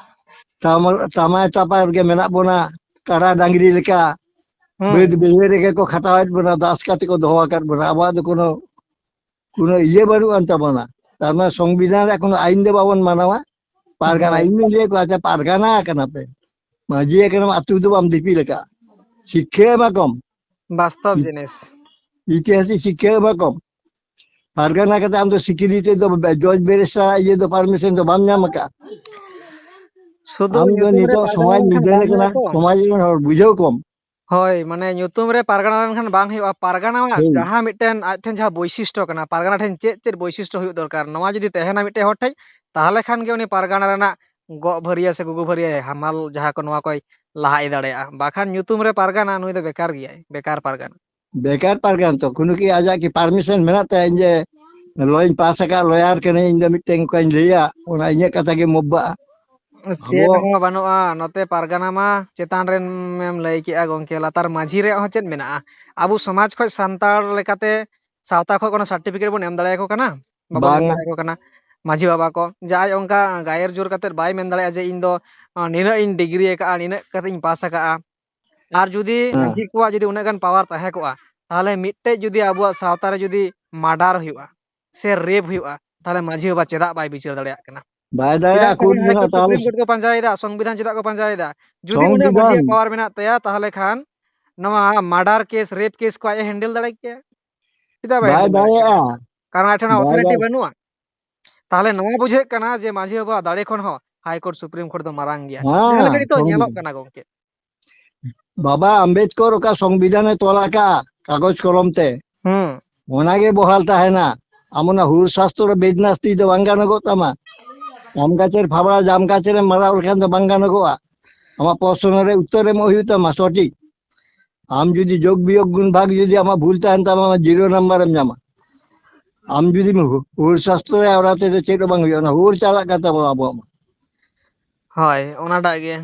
ᱛᱟᱢᱟ-, ᱛᱟᱢᱟᱭ ᱛᱟᱯᱟᱭ ᱨᱮᱜᱮ ᱢᱮᱱᱟᱜ ᱵᱚᱱᱟ, ᱠᱟᱰᱟ ᱰᱟᱝᱨᱤ ᱞᱮᱠᱟ᱾ ᱦᱩᱸ᱾ ᱵᱟᱹᱫᱽ ᱵᱟᱹᱭᱦᱟᱹᱲ ᱨᱮᱜᱮ ᱠᱚ ᱠᱷᱟᱴᱟᱣᱮᱫ ᱵᱚᱱᱟ, ᱫᱟᱥ ᱠᱟᱛᱮ ᱠᱚ ᱫᱚᱦᱚ ᱟᱠᱟᱫ ᱵᱚᱱᱟ᱾ ᱟᱵᱚᱣᱟᱜ ᱫᱚ ᱠᱳᱱᱳ, ᱠᱳᱱᱳ ᱤᱭᱟᱹ ᱵᱟᱹᱱᱩᱜ ᱟᱱ ᱛᱟᱵᱚᱱᱟ᱾ ᱛᱟᱨ ᱢᱟᱱᱮ ᱥᱚᱝᱵᱤᱫᱷᱟᱱ ᱨᱮᱭᱟᱜ ᱠᱳᱱᱳ ᱟᱭᱤᱱ ᱫᱚ ᱵᱟᱵᱚᱱ ᱢᱟᱱᱟᱣᱟ᱾ ᱯᱟᱨᱜᱟᱱᱟ, ᱦᱳᱭ᱾ ᱤᱧ ᱫᱩᱧ ᱞᱟᱹᱭ ᱟᱠᱚᱣᱟ, ᱟᱪᱪᱷᱟ, ᱯᱟᱨᱜᱟᱱᱟ ᱟᱠᱟᱱᱟ ᱯᱮ, ᱢᱟᱹᱡᱷᱤ ᱟᱠᱟᱱᱟᱢ, ᱟᱹᱛᱩ ᱫᱚ ᱵᱟᱢ ᱫᱤᱯᱤᱞ ᱟᱠᱟᱫᱼᱟ᱾ ᱥᱤᱠᱠᱷᱟ ᱮᱢᱟ ᱠᱚᱢ᱾ ᱵᱟᱥᱛᱚᱵ ᱡᱤᱱᱤᱥ᱾ ᱤᱛᱤᱦᱟᱥᱤᱠ ᱥᱤᱠᱠᱷᱟ ᱮᱢᱟ ᱠᱚᱢ᱾ ᱯᱟᱨᱜᱟᱱᱟ ᱠᱟᱛᱮ ᱟᱢ ᱫᱚ ᱥᱤᱠᱨᱤᱛᱤ ᱫᱚ ᱵᱮ-, ᱡᱚᱡᱽ ᱵᱮᱨᱮᱥᱴᱟᱨ ᱤᱭᱟᱹ ᱫᱚ ᱯᱟᱨᱢᱤᱥᱚᱱ ᱫᱚ ᱵᱟᱢ ᱧᱟᱢ ᱟᱠᱟᱫᱼᱟ᱾ ᱥᱩᱫᱷᱩ ᱟᱢ ᱫᱚ ᱧᱩᱛᱩᱢ ᱨᱮ ᱱᱤᱛᱚᱜ ᱯᱟᱨᱜᱟᱱᱟ ᱥᱚᱢᱟᱡᱽ ᱞᱮᱱᱠᱷᱟᱱ ᱧᱤᱫᱟᱹ ᱵᱟᱝ ᱦᱩᱭᱩᱜᱼᱟ ᱠᱟᱱᱟ, ᱛᱚ᱾ ᱥᱚᱢᱟᱡᱽ ᱨᱮᱱ ᱦᱚᱲ ᱵᱩᱡᱷᱟᱹᱣ ᱠᱚᱢ᱾ ᱦᱳᱭ, ᱢᱟᱱᱮ ᱧᱩᱛᱩᱢ ᱨᱮ ᱯᱟᱨᱜᱟᱱᱟ ᱞᱮᱱᱠᱷᱟᱱ ᱵᱟᱝ ᱦᱩᱭᱩᱜᱼᱟ᱾ ᱯᱟᱨᱜᱟᱱᱟ ᱨᱮᱱᱟᱜ ᱦᱳᱭ᱾ ᱡᱟᱦᱟᱸ ᱢᱤᱫᱴᱮᱱ ᱟᱡ ᱴᱷᱮᱱ ᱡᱟᱦᱟᱸ ᱵᱳᱭᱥᱤᱥᱴᱚ ᱠᱟᱱᱟ, ᱯᱟᱨᱜᱟᱱᱟ ᱴᱷᱮᱱ ᱪᱮᱫ ᱪᱮᱫ ᱵᱳᱭᱥᱤᱥᱴᱚ ᱦᱩᱭᱩᱜ ᱫᱚᱨᱠᱟᱨ, ᱱᱚᱣᱟ ᱡᱩᱫᱤ ᱛᱟᱦᱮᱱᱟ ᱢᱤᱫᱴᱮᱱ ᱦᱚᱲ ᱴᱷᱮᱱ, ᱛᱟᱦᱚᱞᱮ ᱠᱷᱟᱱ ᱜᱮ ᱩᱱᱤ ᱯᱟᱨᱜᱟᱱᱟ ᱨᱮᱱᱟᱜ ᱜᱚᱜ ᱵᱷᱟᱹᱨᱭᱟᱹ ᱥᱮ ᱜᱩᱜᱩ ᱵᱷᱟᱹᱨᱭᱟᱹ ᱦᱟᱢᱟᱞ ᱡᱟᱦᱟᱸ ᱠᱚ, ᱱᱚᱣᱟ ᱠᱚᱭ ᱞᱟᱦᱟ ᱤᱫᱤ ᱫᱟᱲᱮᱭᱟᱜᱼᱟ᱾ ᱵᱟᱠᱷᱟᱱ ᱧᱩᱛᱩᱢ ᱨᱮ ᱯᱟᱨᱜᱟᱱᱟ, ᱱᱩᱭ ᱫᱚ ᱵᱮᱠᱟᱨ ᱜᱮᱭᱟᱭ, ᱵᱮᱠᱟᱨ ᱯᱟᱨᱜᱟᱱᱟ᱾ ᱵᱮᱠᱟᱨ ᱯᱟᱨᱜᱟᱱᱟ ᱛᱚ, ᱠᱳᱱᱳ ᱠᱤ ᱟᱡᱟᱜ ᱠᱤ ᱯᱟᱨᱢᱤᱥᱚᱱ ᱢᱮᱱᱟᱜ ᱛᱟᱭᱟ ᱤᱧ ᱡᱮ ᱞᱚᱧ ᱯᱟᱥ ᱟᱠᱟᱫ, ᱞᱚᱭᱟᱨ ᱠᱟᱹᱱᱟᱹᱧ, ᱤᱧ ᱫᱚ ᱢᱤᱫᱴᱮᱱ ᱚᱱᱠᱟᱧ ᱞᱟᱹᱭᱟ, ᱚᱱᱟ ᱤᱧᱟᱹᱜ ᱠᱟᱛᱷᱟ ᱜᱮ ᱢᱚᱵᱵᱟᱜᱼᱟ? ᱪᱮᱫ ᱟᱵᱚ ᱦᱚᱸ ᱵᱟᱹᱱᱩᱜᱼᱟ᱾ ᱱᱚᱛᱮ ᱯᱟᱨᱜᱟᱱᱟ ᱢᱟ ᱪᱮᱛᱟᱱ ᱨᱮᱢ ᱞᱟᱹᱭ ᱠᱮᱜᱼᱟ ᱜᱚᱝᱠᱮ, ᱞᱟᱛᱟᱨ ᱢᱟᱹᱡᱷᱤ ᱨᱮᱭᱟᱜ ᱦᱚᱸ ᱪᱮᱫ ᱢᱮᱱᱟᱜᱼᱟ? ᱟᱵᱚ ᱥᱚᱢᱟᱡᱽ ᱠᱷᱚᱱ ᱥᱟᱱᱛᱟᱲ ᱞᱮᱠᱟᱛᱮ ᱥᱟᱶᱛᱟ ᱠᱷᱚᱱ ᱠᱳᱱᱳ ᱥᱟᱨᱴᱤᱯᱷᱤᱠᱮᱴ ᱵᱚᱱ ᱮᱢ ᱫᱟᱲᱮᱭᱟᱠᱚ ᱠᱟᱱᱟ? ᱵᱟᱵᱚᱱ ᱮᱢ ᱵᱟᱝᱟ᱾ ᱫᱟᱲᱮᱭᱟᱠᱚ ᱠᱟᱱᱟ᱾ ᱢᱟᱹᱡᱷᱤ ᱵᱟᱵᱟ ᱠᱚ ᱡᱟᱦᱟᱸᱭ ᱚᱱᱠᱟ ᱜᱟᱭᱮᱨ ᱡᱳᱨ ᱠᱟᱛᱮ ᱵᱟᱭ ᱢᱮᱱ ᱫᱟᱲᱮᱭᱟᱜᱼᱟ ᱡᱮ ᱤᱧ ᱫᱚ, ᱟᱸ, ᱱᱤᱱᱟᱹᱜ ᱤᱧ ᱰᱤᱜᱽᱨᱤ ᱟᱠᱟᱫᱼᱟ, ᱱᱤᱱᱟᱹᱜ ᱠᱟᱛᱮ ᱤᱧ ᱯᱟᱥ ᱟᱠᱟᱫᱼᱟ᱾ ᱟᱨ ᱡᱩᱫᱤ ᱦᱮᱸ᱾ ᱢᱟᱹᱡᱷᱤ ᱠᱚᱣᱟᱜ ᱡᱩᱫᱤ ᱩᱱᱟᱹᱜ ᱜᱟᱱ ᱯᱟᱣᱟᱨ ᱛᱟᱦᱮᱸ ᱠᱚᱜᱼᱟ, ᱛᱟᱦᱚᱞᱮ ᱢᱤᱫᱴᱮᱡ ᱡᱩᱫᱤ ᱟᱵᱚᱣᱟᱜ ᱥᱟᱶᱛᱟ ᱨᱮ ᱡᱩᱫᱤ ᱢᱟᱨᱰᱟᱨ ᱦᱩᱭᱩᱜᱼᱟ ᱥᱮ ᱨᱮᱯ ᱦᱩᱭᱩᱜᱼᱟ, ᱛᱟᱦᱚᱞᱮ ᱢᱟᱹᱡᱷᱤ ᱵᱟᱵᱟ ᱪᱮᱫᱟᱜ ᱵᱟᱭ ᱵᱤᱪᱟᱹᱨ ᱫᱟᱲᱮᱭᱟᱜ ᱠᱟᱱᱟ? ᱵᱟᱭ ᱪᱮᱫᱟᱜ ᱫᱟᱲᱮᱭᱟᱜᱼᱟ, ᱠᱳᱨᱴ ᱛᱟᱵᱚᱱ ᱦᱟᱭ ᱢᱮᱱᱟᱜ ᱠᱳᱨᱴ, ᱛᱟᱵᱚᱱ᱾ ᱥᱩᱯᱨᱤᱢ ᱠᱳᱨᱴ ᱠᱚ ᱯᱟᱸᱡᱟᱭᱮᱫᱟ, ᱥᱚᱝᱵᱤᱫᱷᱟᱱ ᱪᱮᱫᱟᱜ ᱠᱚ ᱯᱟᱸᱡᱟᱭᱮᱫᱟ? ᱡᱩᱫᱤ ᱩᱱᱟᱹᱜ ᱢᱟᱹᱡᱷᱤᱭᱟᱜ ᱥᱚᱝᱵᱤᱫᱷᱟᱱ᱾ ᱯᱟᱣᱟᱨ ᱢᱮᱱᱟᱜ ᱛᱟᱭᱟ, ᱛᱟᱦᱚᱞᱮ ᱠᱷᱟᱱ ᱱᱚᱣᱟ ᱢᱟᱨᱰᱟᱨ ᱠᱮᱥ, ᱨᱮᱯ ᱠᱮᱥ ᱠᱚ ᱟᱡ ᱮ ᱦᱮᱱᱰᱮᱞ ᱫᱟᱲᱮ ᱠᱮᱭᱟ᱾ ᱪᱮᱫᱟᱜ ᱵᱟᱭ ᱵᱟᱭ ᱦᱮᱱᱰᱮᱞ ᱫᱟᱲᱮᱭᱟᱜ ᱠᱟᱱᱟ? ᱫᱟᱲᱮᱭᱟᱜᱼᱟ᱾ ᱠᱟᱨᱚᱱ ᱟᱡ ᱴᱷᱮᱱ ᱵᱟᱭ ᱚᱛᱷᱚᱨᱤᱴᱤ ᱫᱟᱲᱮᱭᱟᱜᱼᱟ᱾ ᱵᱟᱹᱱᱩᱜᱼᱟ᱾ ᱛᱟᱦᱚᱞᱮ ᱱᱚᱣᱟ ᱵᱩᱡᱷᱟᱹᱜ ᱠᱟᱱᱟ ᱡᱮ ᱢᱟᱹᱡᱷᱤ ᱵᱟᱵᱟᱣᱟᱜ ᱫᱟᱲᱮ ᱠᱷᱚᱱ ᱦᱚᱸ ᱦᱟᱭ ᱠᱳᱨᱴ, ᱥᱩᱯᱨᱤᱢ ᱠᱳᱨᱴ ᱫᱚ ᱢᱟᱨᱟᱝ ᱜᱮᱭᱟ, ᱡᱟᱦᱟᱸ ᱞᱮᱠᱟ ᱦᱮᱸ, ᱱᱤᱛᱚᱜ ᱧᱮᱞᱚᱜ ᱥᱚᱝᱵᱤᱫᱷᱟᱱ᱾ ᱠᱟᱱᱟ ᱜᱚᱝᱠᱮ᱾ ᱵᱟᱵᱟ ᱟᱢᱵᱮᱫᱠᱚᱨ ᱚᱠᱟ ᱥᱚᱝᱵᱤᱫᱷᱟᱱᱮ ᱛᱚᱞ ᱟᱠᱟᱫᱼᱟ ᱠᱟᱜᱚᱡᱽ ᱠᱚᱞᱚᱢ ᱛᱮ, ᱦᱩᱸ᱾ ᱚᱱᱟᱜᱮ ᱵᱚᱦᱟᱞ ᱛᱟᱦᱮᱱᱟ᱾ ᱟᱢ ᱚᱱᱟ ᱦᱩᱲ ᱥᱟᱥᱛᱨᱚ ᱵᱮᱫ ᱱᱟᱥᱛᱤ ᱫᱚ ᱵᱟᱝ ᱜᱟᱱᱚᱜᱚᱜ ᱛᱟᱢᱟ᱾ ᱟᱢ ᱜᱟᱪᱷᱮᱨ ᱯᱷᱟᱵᱲᱟ ᱡᱟᱢ ᱜᱟᱪᱷᱮᱨᱮᱢ ᱢᱟᱨᱟᱣ ᱞᱮᱠᱷᱟᱱ ᱫᱚ ᱵᱟᱝ ᱜᱟᱱᱚᱜᱚᱜᱼᱟ᱾ ᱟᱢᱟᱜ ᱯᱨᱚᱥᱱᱚ ᱨᱮ ᱩᱛᱛᱚᱨ ᱮᱢᱚᱜ ᱦᱩᱭᱩᱜ ᱛᱟᱢᱟ ᱥᱚᱴᱷᱤᱠ᱾ ᱟᱢ ᱡᱩᱫᱤ ᱡᱳᱜᱽ ᱵᱤᱭᱳᱜᱽ ᱜᱩᱱ ᱵᱷᱟᱜᱽ ᱡᱩᱫᱤ ᱟᱢᱟᱜ ᱵᱷᱩᱞ ᱛᱟᱦᱮᱱ ᱛᱟᱢᱟ, ᱟᱢᱟᱜ ᱡᱤᱨᱳ ᱱᱟᱢᱵᱟᱨ ᱮᱢ ᱧᱟᱢᱟ᱾ ᱟᱢ ᱡᱩᱫᱤᱢ ᱦᱩ-, ᱦᱩᱲ ᱥᱟᱥᱛᱨᱚᱭᱟ, ᱚᱱᱟ ᱛᱮᱫᱚ ᱪᱮᱫ ᱦᱚᱸ ᱵᱟᱝ ᱦᱩᱭᱩᱜᱼᱟ, ᱚᱱᱟ ᱦᱩᱲ ᱪᱟᱞᱟᱜ ᱠᱟᱱ ᱛᱟᱵᱚᱱᱟ ᱟᱵᱚᱣᱟᱜ ᱢᱟ᱾ ᱦᱳᱭ, ᱚᱱᱟᱴᱟᱜ ᱜᱮ᱾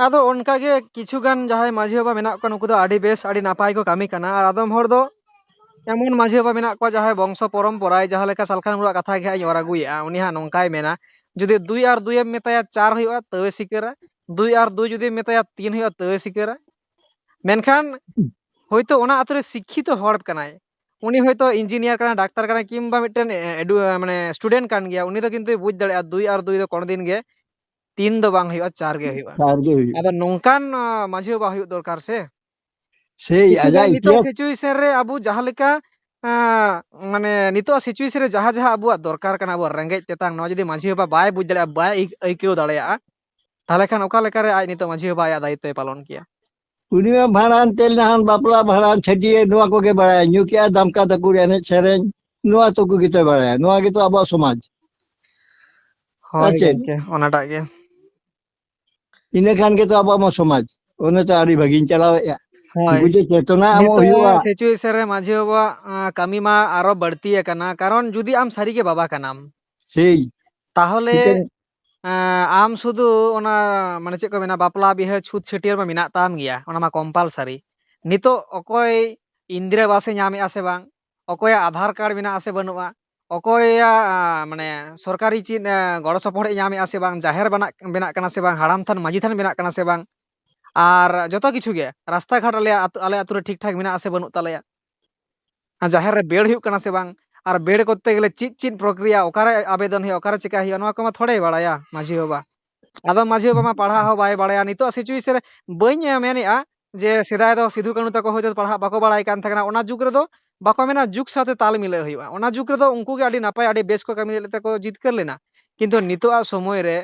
ᱟᱫᱚ ᱚᱱᱠᱟ ᱜᱮ ᱠᱤᱪᱷᱩ ᱜᱟᱱ ᱡᱟᱦᱟᱸᱭ ᱢᱟᱹᱡᱷᱤ ᱵᱟᱵᱟ ᱢᱮᱱᱟᱜ ᱠᱚᱣᱟ, ᱱᱩᱠᱩ ᱫᱚ ᱟᱹᱰᱤ ᱵᱮᱥ, ᱟᱹᱰᱤ ᱱᱟᱯᱟᱭ ᱠᱚ ᱠᱟᱹᱢᱤ ᱠᱟᱱᱟ᱾ ᱟᱨ ᱟᱫᱚᱢ ᱦᱚᱲ ᱫᱚ ᱮᱢᱚᱱ ᱢᱟᱹᱡᱷᱤ ᱵᱟᱵᱟ ᱢᱮᱱᱟᱜ ᱠᱚᱣᱟ, ᱡᱟᱦᱟᱸᱭ ᱵᱚᱝᱥᱚ ᱯᱚᱨᱚᱢᱯᱚᱨᱟᱭ ᱡᱟᱦᱟᱸ ᱞᱮᱠᱟ ᱥᱟᱞᱠᱷᱟᱱ ᱢᱩᱨᱢᱩᱣᱟᱜ ᱠᱟᱛᱷᱟ ᱜᱮ ᱦᱟᱸᱜ ᱤᱧ ᱚᱨ ᱟᱹᱜᱩᱭᱮᱫᱼᱟ, ᱩᱱᱤ ᱦᱟᱸᱜ ᱱᱚᱝᱠᱟᱭ ᱢᱮᱱᱟ, ᱡᱩᱫᱤ ᱫᱩᱭ ᱟᱨ ᱫᱩᱭ ᱮᱢ ᱢᱮᱛᱟᱭᱟ, ᱪᱟᱨ ᱦᱩᱭᱩᱜᱼᱟ, ᱛᱟᱹᱣᱮ ᱥᱤᱠᱟᱹᱨᱟ᱾ ᱫᱩᱭ ᱟᱨ ᱫᱩᱭ ᱡᱩᱫᱤᱢ ᱢᱮᱛᱟᱭᱟ, ᱛᱤᱱ ᱦᱩᱭᱩᱜᱼᱟ, ᱛᱟᱹᱣᱮ ᱥᱤᱠᱟᱹᱨᱟ᱾ ᱢᱮᱱᱠᱷᱟᱱ ᱦᱳᱭᱛᱳ ᱚᱱᱟ ᱟᱛᱳ ᱨᱮ ᱥᱤᱠᱠᱷᱤᱛᱚ ᱦᱚᱲ ᱠᱟᱱᱟᱭ, ᱩᱱᱤ ᱦᱚᱭᱛᱳ ᱤᱧᱡᱤᱱᱤᱭᱟᱨ ᱠᱟᱱᱟᱭ, ᱰᱟᱠᱛᱟᱨ ᱠᱟᱱᱟᱭ, ᱠᱤᱝᱵᱟ ᱢᱤᱫᱴᱮᱱ ᱮ, ᱮᱰᱩ-, ᱢᱟᱱᱮ ᱥᱴᱩᱰᱮᱱᱴ ᱠᱟᱱ ᱜᱮᱭᱟ, ᱩᱱᱤ ᱫᱚ ᱠᱤᱱᱛᱩᱭ ᱵᱩᱡᱽ ᱫᱟᱲᱮᱭᱟᱜᱼᱟ ᱫᱩᱭ ᱟᱨ ᱫᱩᱭ ᱫᱚ ᱠᱳᱱᱳ ᱫᱤᱱ ᱜᱮ ᱛᱤᱱ ᱫᱚ ᱵᱟᱝ ᱦᱩᱭᱩᱜᱼᱟ, ᱪᱟᱨ ᱜᱮ ᱦᱩᱭᱩᱜᱼᱟ᱾ ᱪᱟᱨ ᱜᱮ ᱦᱩᱭᱩᱜᱼᱟ᱾ ᱟᱫᱚ ᱱᱚᱝᱠᱟᱱ ᱟ, ᱢᱟᱹᱡᱷᱤ ᱵᱟᱵᱟ ᱦᱩᱭᱩᱜ ᱫᱚᱨᱠᱟᱨ ᱥᱮ᱾ ᱥᱮᱭ ᱠᱤᱪᱷᱩ ᱜᱟᱱ ᱟᱡᱟᱜ ᱱᱤᱛᱚᱜ ᱤᱛᱤᱦᱟᱥ᱾ ᱥᱤᱪᱩᱭᱮᱥᱚᱱ ᱨᱮ ᱟᱵᱚ ᱡᱟᱦᱟᱸ ᱞᱮᱠᱟ ᱟ, ᱢᱟᱱᱮ ᱱᱤᱛᱚᱜ ᱥᱤᱪᱩᱭᱮᱥᱚᱱ ᱨᱮ ᱡᱟᱦᱟᱸ ᱡᱟᱦᱟᱸ ᱟᱵᱚᱣᱟᱜ ᱫᱚᱨᱠᱟᱨ ᱠᱟᱱᱟ, ᱟᱵᱚᱣᱟᱜ ᱨᱮᱸᱜᱮᱡ ᱛᱮᱛᱟᱝ, ᱱᱚᱣᱟ ᱡᱩᱫᱤ ᱢᱟᱹᱡᱷᱤ ᱵᱟᱵᱟ ᱵᱟᱭ ᱵᱩᱡᱽ ᱫᱟᱲᱮᱭᱟᱜᱼᱟ, ᱵᱟᱭ ᱟᱹᱭ-, ᱟᱹᱭᱠᱟᱹᱣ ᱫᱟᱲᱮᱭᱟᱜᱼᱟ, ᱛᱟᱦᱚᱞᱮ ᱠᱷᱟᱱ ᱚᱠᱟ ᱞᱮᱠᱟᱨᱮ ᱟᱡ ᱱᱤᱛᱚᱜ ᱢᱟᱹᱡᱷᱤ ᱵᱟᱵᱟ ᱟᱭᱟᱜ ᱫᱟᱭᱤᱛᱛᱚᱭ ᱯᱟᱞᱚᱱ ᱠᱮᱭᱟ? ᱩᱱᱤ ᱢᱟ ᱵᱷᱟᱸᱰᱟᱱ, ᱛᱮᱞ ᱱᱟᱦᱟᱱ, ᱵᱟᱯᱞᱟ, ᱵᱷᱟᱸᱰᱟᱱ, ᱪᱷᱟᱹᱴᱭᱟᱹᱨ, ᱱᱚᱣᱟ ᱠᱚᱜᱮ ᱵᱟᱲᱟᱭᱟ᱾ ᱧᱩ ᱠᱮᱜᱼᱟ, ᱫᱟᱢᱠᱟ ᱛᱟᱹᱠᱩᱲ, ᱮᱱᱮᱡ ᱥᱮᱨᱮᱧ, ᱱᱚᱣᱟ ᱛᱩᱠᱩ ᱜᱮᱛᱚᱭ ᱵᱟᱲᱟᱭᱟ᱾ ᱱᱚᱣᱟ ᱜᱮᱛᱚ ᱟᱵᱚᱣᱟᱜ ᱥᱚᱢᱟᱡᱽ᱾ ᱦᱳᱭ ᱟᱨ ᱪᱮᱫ? ᱜᱚᱢᱠᱮ, ᱚᱱᱟᱴᱟᱜ ᱜᱮ᱾ ᱤᱱᱟᱹ ᱠᱷᱟᱱ ᱜᱮᱛᱚ ᱟᱵᱚᱣᱟᱜ ᱢᱟ ᱥᱚᱢᱟᱡᱽ᱾ ᱚᱱᱮ ᱛᱚ ᱟᱹᱰᱤ ᱵᱷᱟᱹᱜᱤᱧ ᱪᱟᱞᱟᱣᱮᱫᱼᱟ᱾ ᱦᱳᱭ᱾ ᱵᱩᱡᱷᱟᱹᱣ ᱪᱮᱛᱚᱱᱟ ᱮᱢᱚᱜ ᱦᱩᱭᱩᱜᱼᱟ᱾ ᱱᱤᱛᱚᱜ ᱥᱤᱪᱩᱭᱮᱥᱚᱱ ᱨᱮ ᱢᱟᱹᱡᱷᱤ ᱵᱟᱵᱟᱣᱟᱜ ᱟ, ᱠᱟᱹᱢᱤ ᱢᱟ ᱟᱨᱚ ᱵᱟᱹᱲᱛᱤ ᱟᱠᱟᱱᱟ, ᱠᱟᱨᱚᱱ ᱡᱩᱫᱤ ᱟᱢ ᱥᱟᱹᱨᱤᱜᱮ ᱵᱟᱵᱟ ᱠᱟᱱᱟᱢ, ᱥᱮᱭ᱾ ᱛᱟᱦᱚᱞᱮ ᱴᱷᱤᱠᱟᱹᱱ- ᱟ, ᱟᱢ ᱥᱩᱫᱷᱩ ᱚᱱᱟ, ᱢᱟᱱᱮ, ᱪᱮᱫ ᱠᱚ ᱢᱮᱱᱟ, ᱵᱟᱯᱞᱟ ᱵᱤᱦᱟᱹ ᱪᱷᱩᱛ ᱪᱷᱟᱹᱴᱭᱟᱹᱨ ᱢᱟ ᱢᱮᱱᱟᱜ ᱛᱟᱢ ᱜᱮᱭᱟ, ᱚᱱᱟ ᱢᱟ ᱠᱚᱢᱯᱟᱞᱥᱟᱨᱤ᱾ ᱱᱤᱛᱚᱜ ᱚᱠᱚᱭ ᱤᱱᱫᱤᱨᱟ ᱟᱵᱟᱥᱮ ᱧᱟᱢᱮᱜᱼᱟ ᱥᱮ ᱵᱟᱝ, ᱚᱠᱚᱭᱟᱜ ᱟᱫᱷᱟᱨ ᱠᱟᱨᱰ ᱢᱮᱱᱟᱜᱼᱟ ᱥᱮ ᱵᱟᱹᱱᱩᱜᱼᱟ, ᱚᱠᱚᱭᱟᱜ ᱟ, ᱢᱟᱱᱮ, ᱥᱚᱨᱠᱟᱨᱤ ᱪᱮᱫ ᱟ, ᱜᱚᱲᱚ ᱥᱚᱯᱚᱦᱚᱫ ᱮ ᱧᱟᱢᱮᱜᱼᱟ ᱥᱮ ᱵᱟᱝ, ᱡᱟᱦᱮᱨ ᱵᱟᱱᱟᱜ ᱵᱮᱱᱟᱜ ᱠᱟᱱᱟ ᱥᱮ ᱵᱟᱝ, ᱦᱟᱲᱟᱢ ᱛᱷᱟᱱ ᱢᱟᱹᱡᱷᱤ ᱛᱷᱟᱱ ᱵᱮᱱᱟᱜ ᱠᱟᱱᱟ ᱥᱮ ᱵᱟᱝ, ᱟᱨ ᱡᱚᱛᱚ ᱠᱤᱪᱷᱩ ᱜᱮ, ᱨᱟᱥᱛᱟ ᱜᱷᱟᱴ ᱟᱞᱮᱭᱟᱜ ᱟᱹᱛᱩ, ᱟᱞᱮ ᱟᱹᱛᱩ ᱨᱮ ᱴᱷᱤᱠ ᱴᱷᱟᱠ ᱢᱮᱱᱟᱜᱼᱟ ᱥᱮ ᱵᱟᱹᱱᱩᱜ ᱛᱟᱞᱮᱭᱟ, ᱟᱨ ᱡᱟᱦᱮᱨ ᱨᱮ ᱵᱮᱲ ᱦᱩᱭᱩᱜ ᱠᱟᱱᱟ ᱥᱮ ᱵᱟᱝ, ᱟᱨ ᱵᱮᱲ ᱠᱚᱨᱛᱮ ᱜᱮᱞᱮ ᱪᱮᱫ ᱪᱮᱫ ᱯᱨᱚᱠᱨᱤᱭᱟ, ᱚᱠᱟᱨᱮ ᱟᱵᱮᱫᱚᱱ ᱦᱩᱭᱩᱜᱼᱟ, ᱚᱠᱟᱨᱮ ᱪᱮᱠᱟ ᱦᱩᱭᱩᱜᱼᱟ, ᱱᱚᱣᱟ ᱠᱚᱢᱟ ᱛᱷᱚᱲᱮᱭ ᱵᱟᱲᱟᱭᱟ ᱢᱟᱹᱡᱷᱤ ᱵᱟᱵᱟ᱾ ᱟᱫᱚ ᱢᱟᱹᱡᱷᱤ ᱵᱟᱵᱟ ᱢᱟ ᱯᱟᱲᱦᱟᱜ ᱦᱚᱸ ᱵᱟᱭ ᱵᱟᱲᱟᱭᱟ᱾ ᱱᱤᱛᱚᱜ ᱥᱤᱪᱩᱭᱮᱥᱚᱱ ᱨᱮ ᱵᱟᱹᱧ ᱢᱮᱱᱮᱫᱼᱟ ᱡᱮ ᱥᱮᱫᱟᱭ ᱫᱚ ᱥᱤᱫᱷᱩ ᱠᱟᱹᱱᱦᱩ ᱛᱟᱠᱚ ᱦᱚᱭᱛᱳ ᱯᱟᱲᱦᱟᱜ ᱵᱟᱠᱚ ᱵᱟᱲᱟᱭ ᱠᱟᱱ ᱛᱟᱦᱮᱸ ᱠᱟᱱᱟ, ᱚᱱᱟ ᱡᱩᱜᱽ ᱨᱮᱫᱚ ᱵᱟᱠᱚ ᱢᱮᱱᱟ ᱡᱩᱜᱽ ᱥᱟᱶᱛᱮ ᱛᱟᱞ ᱢᱤᱞᱟᱹᱣ ᱦᱩᱭᱩᱜᱼᱟ᱾ ᱚᱱᱟ ᱡᱩᱜᱽ ᱨᱮᱫᱚ ᱩᱱᱠᱩ ᱜᱮ ᱟᱹᱰᱤ ᱱᱟᱯᱟᱭ, ᱟᱹᱰᱤ ᱵᱮᱥ ᱠᱚ ᱠᱟᱹᱢᱤ ᱞᱮᱫ ᱛᱮᱠᱚ ᱡᱤᱛᱠᱟᱹᱨ ᱞᱮᱱᱟ, ᱠᱤᱱᱛᱩ ᱱᱤᱛᱚᱜ ᱟᱜ ᱥᱚᱢᱚᱭ ᱨᱮ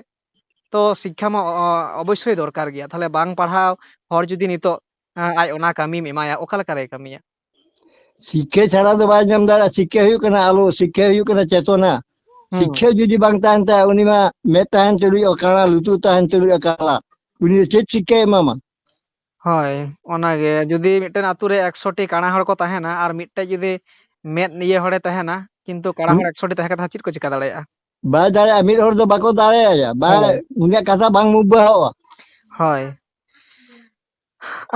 ᱛᱚ ᱥᱤᱠᱠᱷᱟ ᱢᱟ ᱚ-, ᱚᱵᱚᱥᱥᱳᱭ ᱫᱚᱨᱠᱟᱨ ᱜᱮᱭᱟ᱾ ᱛᱟᱦᱞᱮ ᱵᱟᱝ ᱯᱟᱲᱦᱟᱣ ᱦᱚᱲ ᱡᱩᱫᱤ ᱱᱤᱛᱚᱜ ᱟ, ᱟᱡ ᱚᱱᱟ ᱠᱟᱹᱢᱤᱢ ᱮᱢᱟᱭᱟ, ᱚᱠᱟ ᱞᱮᱠᱟᱨᱮᱭ ᱠᱟᱹᱢᱤᱭᱟ? ᱥᱤᱠᱠᱷᱟ ᱪᱷᱟᱲᱟ ᱫᱚ ᱵᱟᱭ ᱧᱟᱢ ᱫᱟᱲᱮᱭᱟᱜᱼᱟ᱾ ᱥᱤᱠᱠᱷᱟ ᱦᱩᱭᱩᱜ ᱠᱟᱱᱟ ᱟᱞᱚ, ᱥᱤᱠᱠᱷᱟ ᱦᱩᱭᱩᱜ ᱠᱟᱱᱟ ᱪᱮᱛᱚᱱᱟ᱾ ᱦᱩᱸ᱾ ᱥᱤᱠᱠᱷᱟ ᱡᱩᱫᱤ ᱵᱟᱝ ᱛᱟᱦᱮᱱ ᱛᱟᱭᱟ, ᱩᱱᱤ ᱢᱟ ᱢᱮᱫ ᱛᱟᱦᱮᱱ ᱛᱩᱞᱩᱡ ᱚᱠᱟᱲᱟ, ᱞᱩᱛᱩᱨ ᱛᱟᱦᱮᱱ ᱛᱩᱞᱩᱡ ᱚᱠᱟᱲᱟ, ᱩᱱᱤ ᱫᱚ ᱪᱮᱫ ᱥᱤᱠᱠᱷᱟᱭ ᱮᱢᱟᱢᱟ? ᱦᱳᱭ, ᱚᱱᱟᱜᱮ᱾ ᱡᱩᱫᱤ ᱢᱤᱫᱴᱮᱱ ᱟᱛᱳ ᱨᱮ ᱮᱠᱥᱚ ᱴᱤ ᱠᱟᱬᱟ ᱦᱚᱲ ᱠᱚ ᱛᱟᱦᱮᱱᱟ ᱟᱨ ᱢᱤᱫᱴᱮᱡ ᱡᱩᱫᱤ ᱢᱮᱫ ᱤᱭᱟᱹ ᱦᱚᱲᱮ ᱛᱟᱦᱮᱱᱟ, ᱠᱤᱱᱛᱩ ᱠᱟᱬᱟ ᱦᱩᱸ᱾ ᱦᱚᱲ ᱮᱠᱥᱚ ᱴᱤ ᱛᱟᱦᱮᱸ ᱠᱟᱛᱮ ᱦᱚᱸ ᱪᱮᱫ ᱠᱚ ᱪᱤᱠᱟ ᱫᱟᱲᱮᱭᱟᱜᱼᱟ? ᱵᱟᱭ ᱫᱟᱲᱮᱭᱟᱜᱼᱟ, ᱢᱤᱫ ᱦᱚᱲ ᱫᱚ ᱵᱟᱠᱚ ᱫᱟᱲᱮᱭᱟᱭᱟ, ᱵᱟᱭ, ᱦᱳᱭ᱾ ᱩᱱᱤᱭᱟᱜ ᱠᱟᱛᱷᱟ ᱵᱟᱝ ᱢᱩᱵᱵᱟᱦᱚᱜᱼᱟ᱾ ᱦᱳᱭ᱾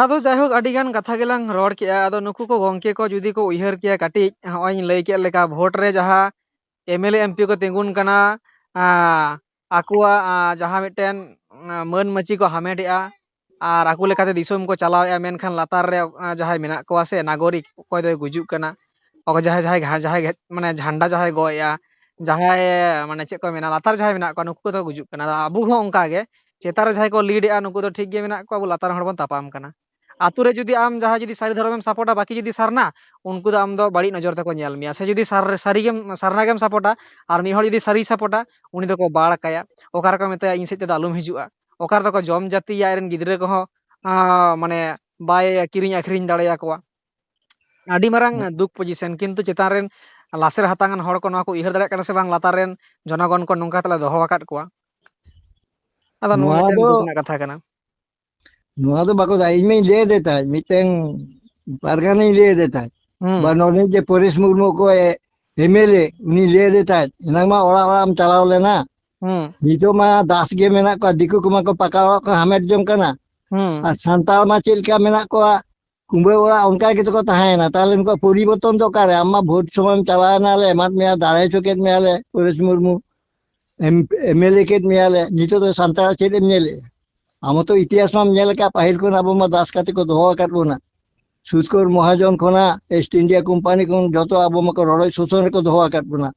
ᱟᱫᱚ ᱡᱟᱭᱦᱳᱠ, ᱟᱹᱰᱤ ᱜᱟᱱ ᱠᱟᱛᱷᱟ ᱜᱮᱞᱟᱝ ᱨᱚᱲ ᱠᱮᱜᱼᱟ᱾ ᱟᱫᱚ ᱱᱩᱠᱩ ᱠᱚ ᱜᱚᱝᱠᱮ ᱠᱚ ᱡᱩᱫᱤ ᱠᱚ ᱩᱭᱦᱟᱹᱨ ᱠᱮᱭᱟ ᱠᱟᱹᱴᱤᱡ, ᱦᱚᱸᱜᱼᱚᱭ ᱤᱧ ᱞᱟᱹᱭ ᱠᱮᱫ ᱞᱮᱠᱟ, ᱵᱷᱳᱴ ᱨᱮ ᱡᱟᱦᱟᱸ M L A, M P ᱠᱚ ᱛᱤᱸᱜᱩᱱ ᱠᱟᱱᱟ, ᱟᱸ, ᱟᱠᱚᱣᱟᱜ, ᱟᱸ, ᱡᱟᱦᱟᱸ ᱢᱤᱫᱴᱮᱱ, ᱟᱸ, ᱢᱟᱹᱱ ᱢᱟᱹᱪᱤ ᱠᱚ ᱦᱟᱢᱮᱴᱮᱜᱼᱟ ᱟᱨ ᱟᱠᱚ ᱞᱮᱠᱟᱛᱮ ᱫᱤᱥᱚᱢ ᱠᱚ ᱪᱟᱞᱟᱣᱮᱫᱼᱟ, ᱢᱮᱱᱠᱷᱟᱱ ᱞᱟᱛᱟᱨ ᱨᱮ, ᱟᱸ, ᱡᱟᱦᱟᱸᱭ ᱢᱮᱱᱟᱜ ᱠᱚᱣᱟ ᱥᱮ ᱱᱟᱜᱚᱨᱤᱠ, ᱚᱠᱚᱭ ᱫᱚᱭ ᱜᱩᱡᱩᱜ ᱠᱟᱱᱟ, ᱚᱠᱚᱭ ᱡᱟᱦᱟᱸᱭ, ᱡᱟᱦᱟᱸᱭ, ᱡᱟᱦᱟᱸᱭ, ᱡᱟᱦᱟᱸᱭ, ᱢᱟᱱᱮ ᱡᱷᱟᱱᱰᱟ ᱡᱟᱦᱟᱸᱭ ᱜᱚᱜ ᱮᱜᱼᱟ, ᱡᱟᱦᱟᱸᱭ, ᱢᱟᱱᱮ ᱪᱮᱫ ᱠᱚ ᱢᱮᱱᱟ, ᱞᱟᱛᱟᱨ ᱡᱟᱦᱟᱸᱭ ᱢᱮᱱᱟᱜ ᱠᱚᱣᱟ, ᱱᱩᱠᱩ ᱠᱚᱫᱚ ᱜᱩᱡᱩᱜ ᱠᱟᱱᱟ᱾ ᱟᱫᱚ ᱟᱵᱚ ᱦᱚᱸ ᱚᱱᱠᱟ ᱜᱮ, ᱪᱮᱛᱟᱱ ᱨᱮ ᱡᱟᱦᱟᱸᱭ ᱠᱚ ᱞᱤᱰ ᱮᱜᱼᱟ, ᱱᱩᱠᱩ ᱫᱚ ᱴᱷᱤᱠ ᱜᱮ ᱢᱮᱱᱟᱜ ᱠᱚᱣᱟ, ᱟᱵᱚ ᱞᱟᱛᱟᱨ ᱦᱚᱲ ᱵᱚᱱ ᱛᱟᱯᱟᱢ ᱠᱟᱱᱟ᱾ ᱟᱛᱳ ᱨᱮ ᱡᱩᱫᱤ ᱟᱢ ᱡᱟᱦᱟᱸᱭ ᱡᱩᱫᱤ ᱥᱟᱹᱨᱤ ᱫᱷᱚᱨᱚᱢᱮᱢ ᱥᱟᱯᱳᱨᱴᱟ, ᱵᱟᱹᱠᱤ ᱡᱩᱫᱤ ᱥᱟᱨᱱᱟ, ᱩᱱᱠᱩ ᱫᱚ ᱟᱢ ᱫᱚ ᱵᱟᱹᱲᱤᱡ ᱱᱚᱡᱚᱨ ᱛᱮᱠᱚ ᱧᱮᱞ ᱢᱮᱭᱟ᱾ ᱥᱮ ᱡᱩᱫᱤ ᱥᱟᱨ-, ᱥᱟᱹᱨᱤ ᱜᱮᱢ, ᱥᱟᱨᱱᱟ ᱜᱮᱢ ᱥᱟᱯᱳᱨᱴᱟ ᱟᱨ ᱢᱤᱫ ᱦᱚᱲ ᱡᱩᱫᱤ ᱥᱟᱹᱨᱤᱭ ᱥᱟᱯᱳᱨᱴᱟ, ᱩᱱᱤ ᱫᱚᱠᱚ ᱵᱟᱲ ᱠᱟᱭᱟ, ᱚᱠᱟ ᱨᱮᱠᱚ ᱢᱮᱛᱟᱭᱟ, "ᱤᱧ ᱥᱮᱫ ᱛᱮᱫᱚ ᱟᱞᱚᱢ ᱦᱤᱡᱩᱜᱼᱟ", ᱚᱠᱟ ᱨᱮᱫᱚ ᱠᱚ ᱡᱚᱢ ᱡᱟᱹᱛᱤᱭᱟ, ᱟᱡᱨᱮᱱ ᱜᱤᱫᱽᱨᱟᱹ ᱠᱚᱦᱚᱸ, ᱟᱸ, ᱢᱟᱱᱮ ᱵᱟᱭ ᱠᱤᱨᱤᱧ ᱟᱹᱠᱷᱨᱤᱧ ᱫᱟᱲᱮᱭᱟᱠᱚᱣᱟ᱾ ᱟᱹᱰᱤ ᱢᱟᱨᱟᱝ ᱫᱩᱠ ᱯᱚᱡᱤᱥᱚᱱ, ᱠᱤᱱᱛᱩ ᱪᱮᱛᱟᱱ ᱨᱮᱱ ᱞᱟᱥᱮᱨ ᱦᱟᱛᱟᱝ ᱟᱱ ᱦᱚᱲ ᱠᱚ ᱱᱚᱣᱟ ᱠᱚ ᱩᱭᱦᱟᱹᱨ ᱫᱟᱲᱮᱭᱟᱜ ᱠᱟᱱᱟ ᱥᱮ ᱵᱟᱝ, ᱞᱟᱛᱟᱨ ᱨᱮᱱ ᱡᱚᱱᱚᱜᱚᱱ ᱠᱚ ᱱᱚᱝᱠᱟ ᱛᱮᱞᱮ ᱫᱚᱦᱚ ᱟᱠᱟᱫ ᱠᱚᱣᱟ? ᱟᱫᱚ ᱱᱚᱣᱟ ᱱᱚᱣᱟ ᱢᱤᱫᱴᱮᱱ ᱫᱚ ᱫᱩᱠ ᱨᱮᱱᱟᱜ ᱠᱟᱛᱷᱟ ᱠᱟᱱᱟ᱾ ᱱᱚᱣᱟ ᱫᱚ ᱵᱟᱠᱚ ᱫᱟᱭ, ᱤᱧ ᱢᱟᱧ ᱞᱟᱹᱭ ᱟᱫᱮ ᱛᱟᱦᱮᱸᱫ, ᱢᱤᱫᱴᱮᱱ ᱯᱟᱨᱜᱟᱱᱟᱧ ᱞᱟᱹᱭ ᱟᱫᱮ ᱛᱟᱦᱮᱸᱫ, ᱦᱩᱸ᱾ ᱵᱟ ᱱᱚᱰᱮ ᱡᱮ ᱯᱚᱨᱮᱥ ᱢᱩᱨᱢᱩ ᱠᱚ ᱮ-, ᱮᱢ ᱮᱞ ᱮ, ᱩᱱᱤ ᱞᱟᱹᱭ ᱟᱫᱮ ᱛᱟᱦᱮᱸᱫ, ᱮᱱᱟᱝ ᱢᱟ ᱚᱲᱟᱜ ᱚᱲᱟᱜ ᱮᱢ ᱪᱟᱞᱟᱣ ᱞᱮᱱᱟ, ᱦᱩᱸ᱾ ᱱᱤᱛᱚᱜ ᱢᱟ ᱫᱟᱥ ᱜᱮ ᱢᱮᱱᱟᱜ ᱠᱚᱣᱟ, ᱫᱤᱠᱩ ᱠᱚᱢᱟ ᱠᱚ ᱯᱟᱠᱟ ᱚᱲᱟᱜ ᱠᱚ ᱦᱟᱢᱮᱴ ᱡᱚᱝ ᱠᱟᱱᱟ, ᱦᱩᱸ᱾ ᱟᱨ ᱥᱟᱱᱛᱟᱲ ᱢᱟ ᱪᱮᱫ ᱞᱮᱠᱟ ᱢᱮᱱᱟᱜ ᱠᱚᱣᱟ, ᱠᱩᱢᱵᱟᱹ ᱚᱲᱟᱜ ᱚᱱᱠᱟ ᱜᱮᱛᱚ ᱠᱚ ᱛᱟᱦᱮᱸᱭᱮᱱᱟ᱾ ᱛᱟᱦᱚᱞᱮ ᱱᱩᱠᱩᱣᱟᱜ ᱯᱚᱨᱤᱵᱚᱨᱛᱚᱱ ᱫᱚ ᱚᱠᱟᱨᱮ? ᱟᱢ ᱢᱟ ᱵᱷᱳᱴ ᱥᱚᱢᱚᱭ ᱮᱢ ᱪᱟᱞᱟᱣ ᱮᱱᱟ, ᱞᱮ ᱮᱢᱟᱫ ᱢᱮᱭᱟ, ᱫᱟᱲᱮ ᱦᱚᱪᱚ ᱠᱮᱫ ᱢᱮᱭᱟ ᱞᱮ, ᱯᱚᱨᱮᱥ ᱢᱩᱨᱢᱩ ᱮᱢ-, ᱮᱢ ᱮᱞ ᱮ ᱠᱮᱫ ᱢᱮᱭᱟ ᱞᱮ, ᱱᱤᱛᱚᱜ ᱫᱚ ᱥᱟᱱᱛᱟᱲ ᱪᱮᱫ ᱮᱢ ᱧᱮᱞᱮᱫᱼᱟ? ᱟᱢ ᱦᱚᱸᱛᱚ ᱤᱛᱤᱦᱟᱥ ᱢᱟᱢ ᱧᱮᱞ ᱟᱠᱟᱫ, ᱯᱟᱹᱦᱤᱞ ᱠᱷᱚᱱ ᱟᱵᱚ ᱢᱟ ᱫᱟᱥ ᱠᱟᱛᱮ ᱠᱚ ᱫᱚᱦᱚ ᱟᱠᱟᱫ ᱵᱚᱱᱟ᱾ ᱥᱩᱛᱠᱚᱨ ᱢᱚᱦᱟᱡᱚᱱ ᱠᱷᱚᱱᱟᱜ, ᱤᱥᱴ ᱤᱱᱰᱤᱭᱟ ᱠᱳᱢᱯᱟᱱᱤ ᱠᱷᱚᱱ ᱡᱚᱛᱚ ᱟᱵᱚ ᱢᱟᱠᱚ ᱨᱚᱰᱚᱡ ᱥᱳᱥᱚᱱ ᱨᱮᱠᱚ ᱫᱚᱦᱚ ᱟᱠᱟᱫ ᱵᱚᱱᱟ᱾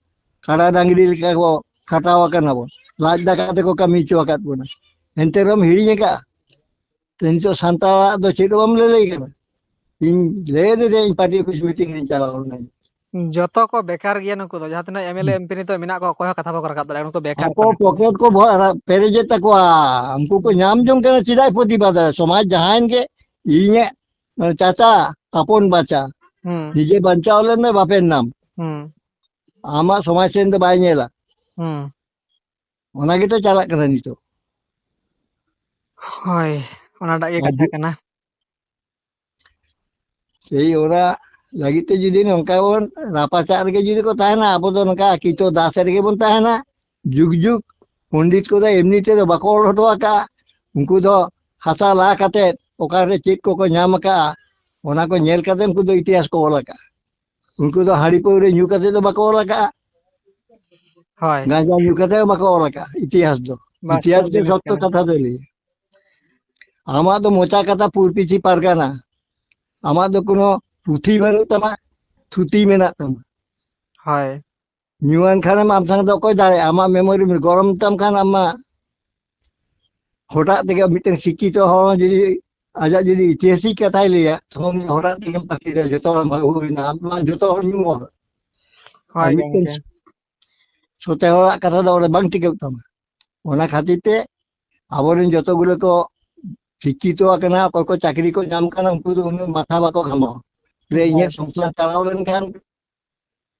ᱠᱟᱰᱟ ᱰᱟᱝᱨᱤ ᱞᱮᱠᱟ ᱠᱚ ᱠᱷᱟᱴᱟᱣ ᱟᱠᱟᱱᱟ ᱵᱚᱱ᱾ ᱞᱟᱡ ᱫᱟᱠᱟ ᱛᱮᱠᱚ ᱠᱟᱹᱢᱤ ᱦᱚᱪᱚ ᱟᱠᱟᱫ ᱵᱚᱱᱟ᱾ ᱮᱱᱛᱮ ᱨᱮᱦᱚᱸᱢ ᱦᱤᱲᱤᱧ ᱟᱠᱟᱫᱼᱟ? ᱛᱚ ᱱᱤᱛᱚᱜ ᱥᱟᱱᱛᱟᱲᱟᱜ ᱫᱚ ᱪᱮᱫ ᱦᱚᱸ ᱵᱟᱢ ᱞᱟᱹᱞᱟᱹᱭ ᱠᱟᱱᱟ᱾ ᱤᱧ ᱞᱟᱹᱭ ᱟᱫᱮ ᱛᱟᱦᱮᱸᱫ, ᱤᱧ ᱯᱟᱨᱴᱤ ᱚᱯᱷᱤᱥ ᱢᱤᱴᱤᱝ ᱨᱤᱧ ᱪᱟᱞᱟᱣ ᱞᱮᱱᱟ᱾ ᱡᱚᱛᱚ ᱠᱚ ᱵᱮᱠᱟᱨ ᱜᱮᱭᱟ ᱱᱩᱠᱩ ᱫᱚ, ᱡᱟᱦᱟᱸ ᱛᱤᱱᱟᱹᱜ ᱮᱢ ᱮᱞ ᱮ, ᱦᱩᱸ᱾ ᱮᱢ ᱯᱤ ᱱᱤᱛᱚᱜ ᱢᱮᱱᱟᱜ ᱠᱚᱣᱟ, ᱚᱠᱚᱭ ᱦᱚᱸ ᱠᱟᱛᱷᱟ ᱵᱟᱠᱚ ᱨᱟᱠᱟᱵ ᱫᱟᱲᱮᱭᱟᱜᱼᱟ, ᱱᱩᱠᱩ ᱵᱮᱠᱟᱨ ᱟᱠᱚ ᱠᱟᱱᱟ ᱠᱚ᱾ ᱯᱚᱠᱮᱴ ᱠᱚ ᱵᱷᱚ-, ᱯᱮᱨᱮᱡᱮᱫ ᱛᱟᱠᱚᱣᱟ, ᱩᱱᱠᱩ ᱠᱚ ᱦᱩᱸ᱾ ᱧᱟᱢ ᱡᱚᱝ ᱠᱟᱱᱟ, ᱪᱮᱫᱟᱜ ᱯᱨᱚᱛᱤᱵᱟᱫᱟ? ᱥᱚᱢᱟᱡᱽ ᱡᱟᱦᱟᱸᱭᱮᱱ ᱜᱮ, ᱤᱧᱟᱹᱜ, ᱢᱟᱱᱮ, ᱪᱟᱪᱟ, ᱛᱟᱯᱚᱱ ᱵᱟᱪᱟ, ᱦᱩᱸ᱾ ᱱᱤᱡᱮ ᱵᱟᱧᱪᱟᱣ ᱞᱮᱱ ᱢᱮ, ᱵᱟᱯᱮ ᱱᱟᱢ᱾ ᱦᱩᱸ᱾ ᱟᱢᱟᱜ ᱥᱚᱢᱟᱡᱽ ᱥᱮᱱ ᱫᱚ ᱵᱟᱭ ᱧᱮᱞᱟ᱾ ᱦᱩᱸ᱾ ᱚᱱᱟ ᱜᱮᱛᱚ ᱪᱟᱞᱟᱜ ᱠᱟᱱᱟ ᱱᱤᱛᱚᱜ᱾ ᱦᱳᱭ, ᱚᱱᱟᱴᱟᱜ ᱜᱮ ᱟᱨ ᱠᱟᱛᱷᱟ ᱡᱩ-, ᱠᱟᱱᱟ᱾ ᱥᱮᱭ ᱚᱱᱟ ᱞᱟᱹᱜᱤᱫ ᱛᱮ ᱡᱩᱫᱤ ᱱᱚᱝᱠᱟ ᱵᱚᱱ ᱨᱟᱯᱟᱪᱟᱜ ᱨᱮᱜᱮ ᱡᱩᱫᱤ ᱠᱚ ᱛᱟᱦᱮᱱᱟ, ᱟᱵᱚ ᱫᱚ ᱱᱚᱝᱠᱟ ᱠᱤᱛᱚ ᱫᱟᱥ ᱨᱮᱜᱮ ᱵᱚᱱ ᱛᱟᱦᱮᱱᱟ᱾ ᱡᱩᱜᱽ ᱡᱩᱜᱽ ᱯᱚᱱᱰᱤᱛ ᱠᱚᱫᱚ ᱮᱢᱱᱤ ᱛᱮᱫᱚ ᱵᱟᱠᱚ ᱚᱞ ᱦᱚᱴᱚ ᱟᱠᱟᱫᱼᱟ᱾ ᱩᱱᱠᱩ ᱫᱚ ᱦᱟᱥᱟ ᱞᱟ ᱠᱟᱛᱮ ᱚᱠᱟᱨᱮ ᱪᱮᱫ ᱠᱚᱠᱚ ᱧᱟᱢ ᱟᱠᱟᱫᱼᱟ, ᱚᱱᱟ ᱠᱚ ᱧᱮᱞ ᱠᱟᱛᱮ ᱩᱱᱠᱩ ᱫᱚ ᱤᱛᱤᱦᱟᱥ ᱠᱚ ᱚᱞ ᱟᱠᱟᱫᱼᱟ᱾ ᱩᱱᱠᱩ ᱫᱚ ᱦᱟᱺᱰᱤ ᱯᱟᱹᱣᱨᱟᱹ ᱧᱩ ᱠᱟᱛᱮ ᱫᱚ ᱵᱟᱠᱚ ᱚᱞ ᱟᱠᱟᱫᱼᱟ᱾ ᱦᱳᱭ᱾ ᱜᱟᱸᱡᱟ ᱧᱩ ᱠᱟᱛᱮ ᱦᱚᱸ ᱵᱟᱠᱚ ᱚᱞ ᱟᱠᱟᱫᱼᱟ ᱤᱛᱤᱦᱟᱥ ᱫᱚ᱾ ᱵᱟᱥᱛᱚᱵ ᱤᱛᱤᱦᱟᱥ ᱫᱚ ᱡᱤᱱᱤᱥ ᱥᱚᱛᱭᱚ ᱠᱟᱱᱟ᱾ ᱠᱟᱛᱷᱟ ᱫᱚ ᱞᱟᱹᱭᱟ᱾ ᱟᱢᱟᱜ ᱫᱚ ᱢᱚᱪᱟ ᱠᱟᱛᱷᱟ ᱯᱩᱨᱯᱤᱪᱷᱤ ᱯᱟᱨᱜᱟᱱᱟ, ᱟᱢᱟᱜ ᱫᱚ ᱠᱳᱱᱳ ᱯᱩᱛᱷᱤ ᱵᱟᱹᱱᱩᱜ ᱛᱟᱢᱟ, ᱛᱷᱩᱛᱤ ᱢᱮᱱᱟᱜ ᱛᱟᱢᱟ᱾ ᱦᱳᱭ᱾ ᱧᱩᱣᱟᱱ ᱠᱷᱟᱱᱮᱢ ᱟᱢ ᱥᱟᱶ ᱫᱚ ᱚᱠᱚᱭ ᱫᱟᱲᱮᱭᱟᱜᱼᱟ? ᱟᱢᱟᱜ ᱢᱮᱢᱳᱨᱤ ᱜᱚᱨᱚᱢ ᱛᱟᱢ ᱠᱷᱟᱱ ᱟᱢᱟᱜ ᱦᱚᱴᱟᱜ ᱛᱮᱜᱮ ᱢᱤᱫᱴᱮᱱ ᱥᱤᱠᱠᱷᱤᱛᱚ ᱦᱚᱲ ᱦᱚᱸ ᱡᱩᱫᱤ ᱟᱡᱟᱜ ᱡᱩᱫᱤ ᱤᱛᱤᱦᱟᱥᱤᱠ ᱠᱟᱛᱷᱟᱭ ᱞᱟᱹᱭᱟ, ᱛᱚᱠᱷᱚᱱ ᱩᱱᱤ ᱦᱚᱴᱟᱜ ᱛᱮᱜᱮᱢ ᱯᱟᱹᱛᱤ ᱫᱟᱲᱮᱭᱟᱜᱼᱟ᱾ ᱡᱚᱛᱚ ᱦᱚᱲ ᱵᱷᱟᱜᱮ ᱦᱩᱭᱱᱟ, ᱟᱢ ᱢᱟ ᱡᱚᱛᱚ ᱦᱚᱲ ᱧᱩ ᱦᱚᱲ᱾ ᱟᱨ ᱦᱳᱭ ᱢᱤᱫᱴᱮᱱ ᱜᱚᱢᱠᱮ᱾ ᱥᱚᱛᱮ ᱦᱚᱲᱟᱜ ᱠᱟᱛᱷᱟ ᱫᱚ ᱚᱸᱰᱮ ᱵᱟᱝ ᱴᱤᱠᱟᱹᱜ ᱛᱟᱢᱟ᱾ ᱚᱱᱟ ᱠᱷᱟᱹᱛᱤᱨ ᱛᱮ ᱟᱵᱚᱨᱮᱱ ᱡᱚᱛᱚ ᱜᱩᱞᱟᱹ ᱠᱚ ᱥᱤᱠᱠᱷᱤᱛᱚ ᱟᱠᱟᱱᱟ, ᱚᱠᱚᱭ ᱠᱚ ᱪᱟᱹᱠᱨᱤ ᱠᱚ ᱧᱟᱢ ᱠᱟᱱᱟ, ᱩᱱᱠᱩ ᱫᱚ ᱩᱱᱟᱹᱜ ᱢᱟᱛᱷᱟ ᱵᱟᱠᱚ ᱜᱷᱟᱢᱟᱣᱟ᱾ ᱡᱮ ᱤᱧᱟᱹᱜ ᱥᱚᱝᱥᱟᱨ ᱪᱟᱞᱟᱣ ᱞᱮᱱᱠᱷᱟᱱ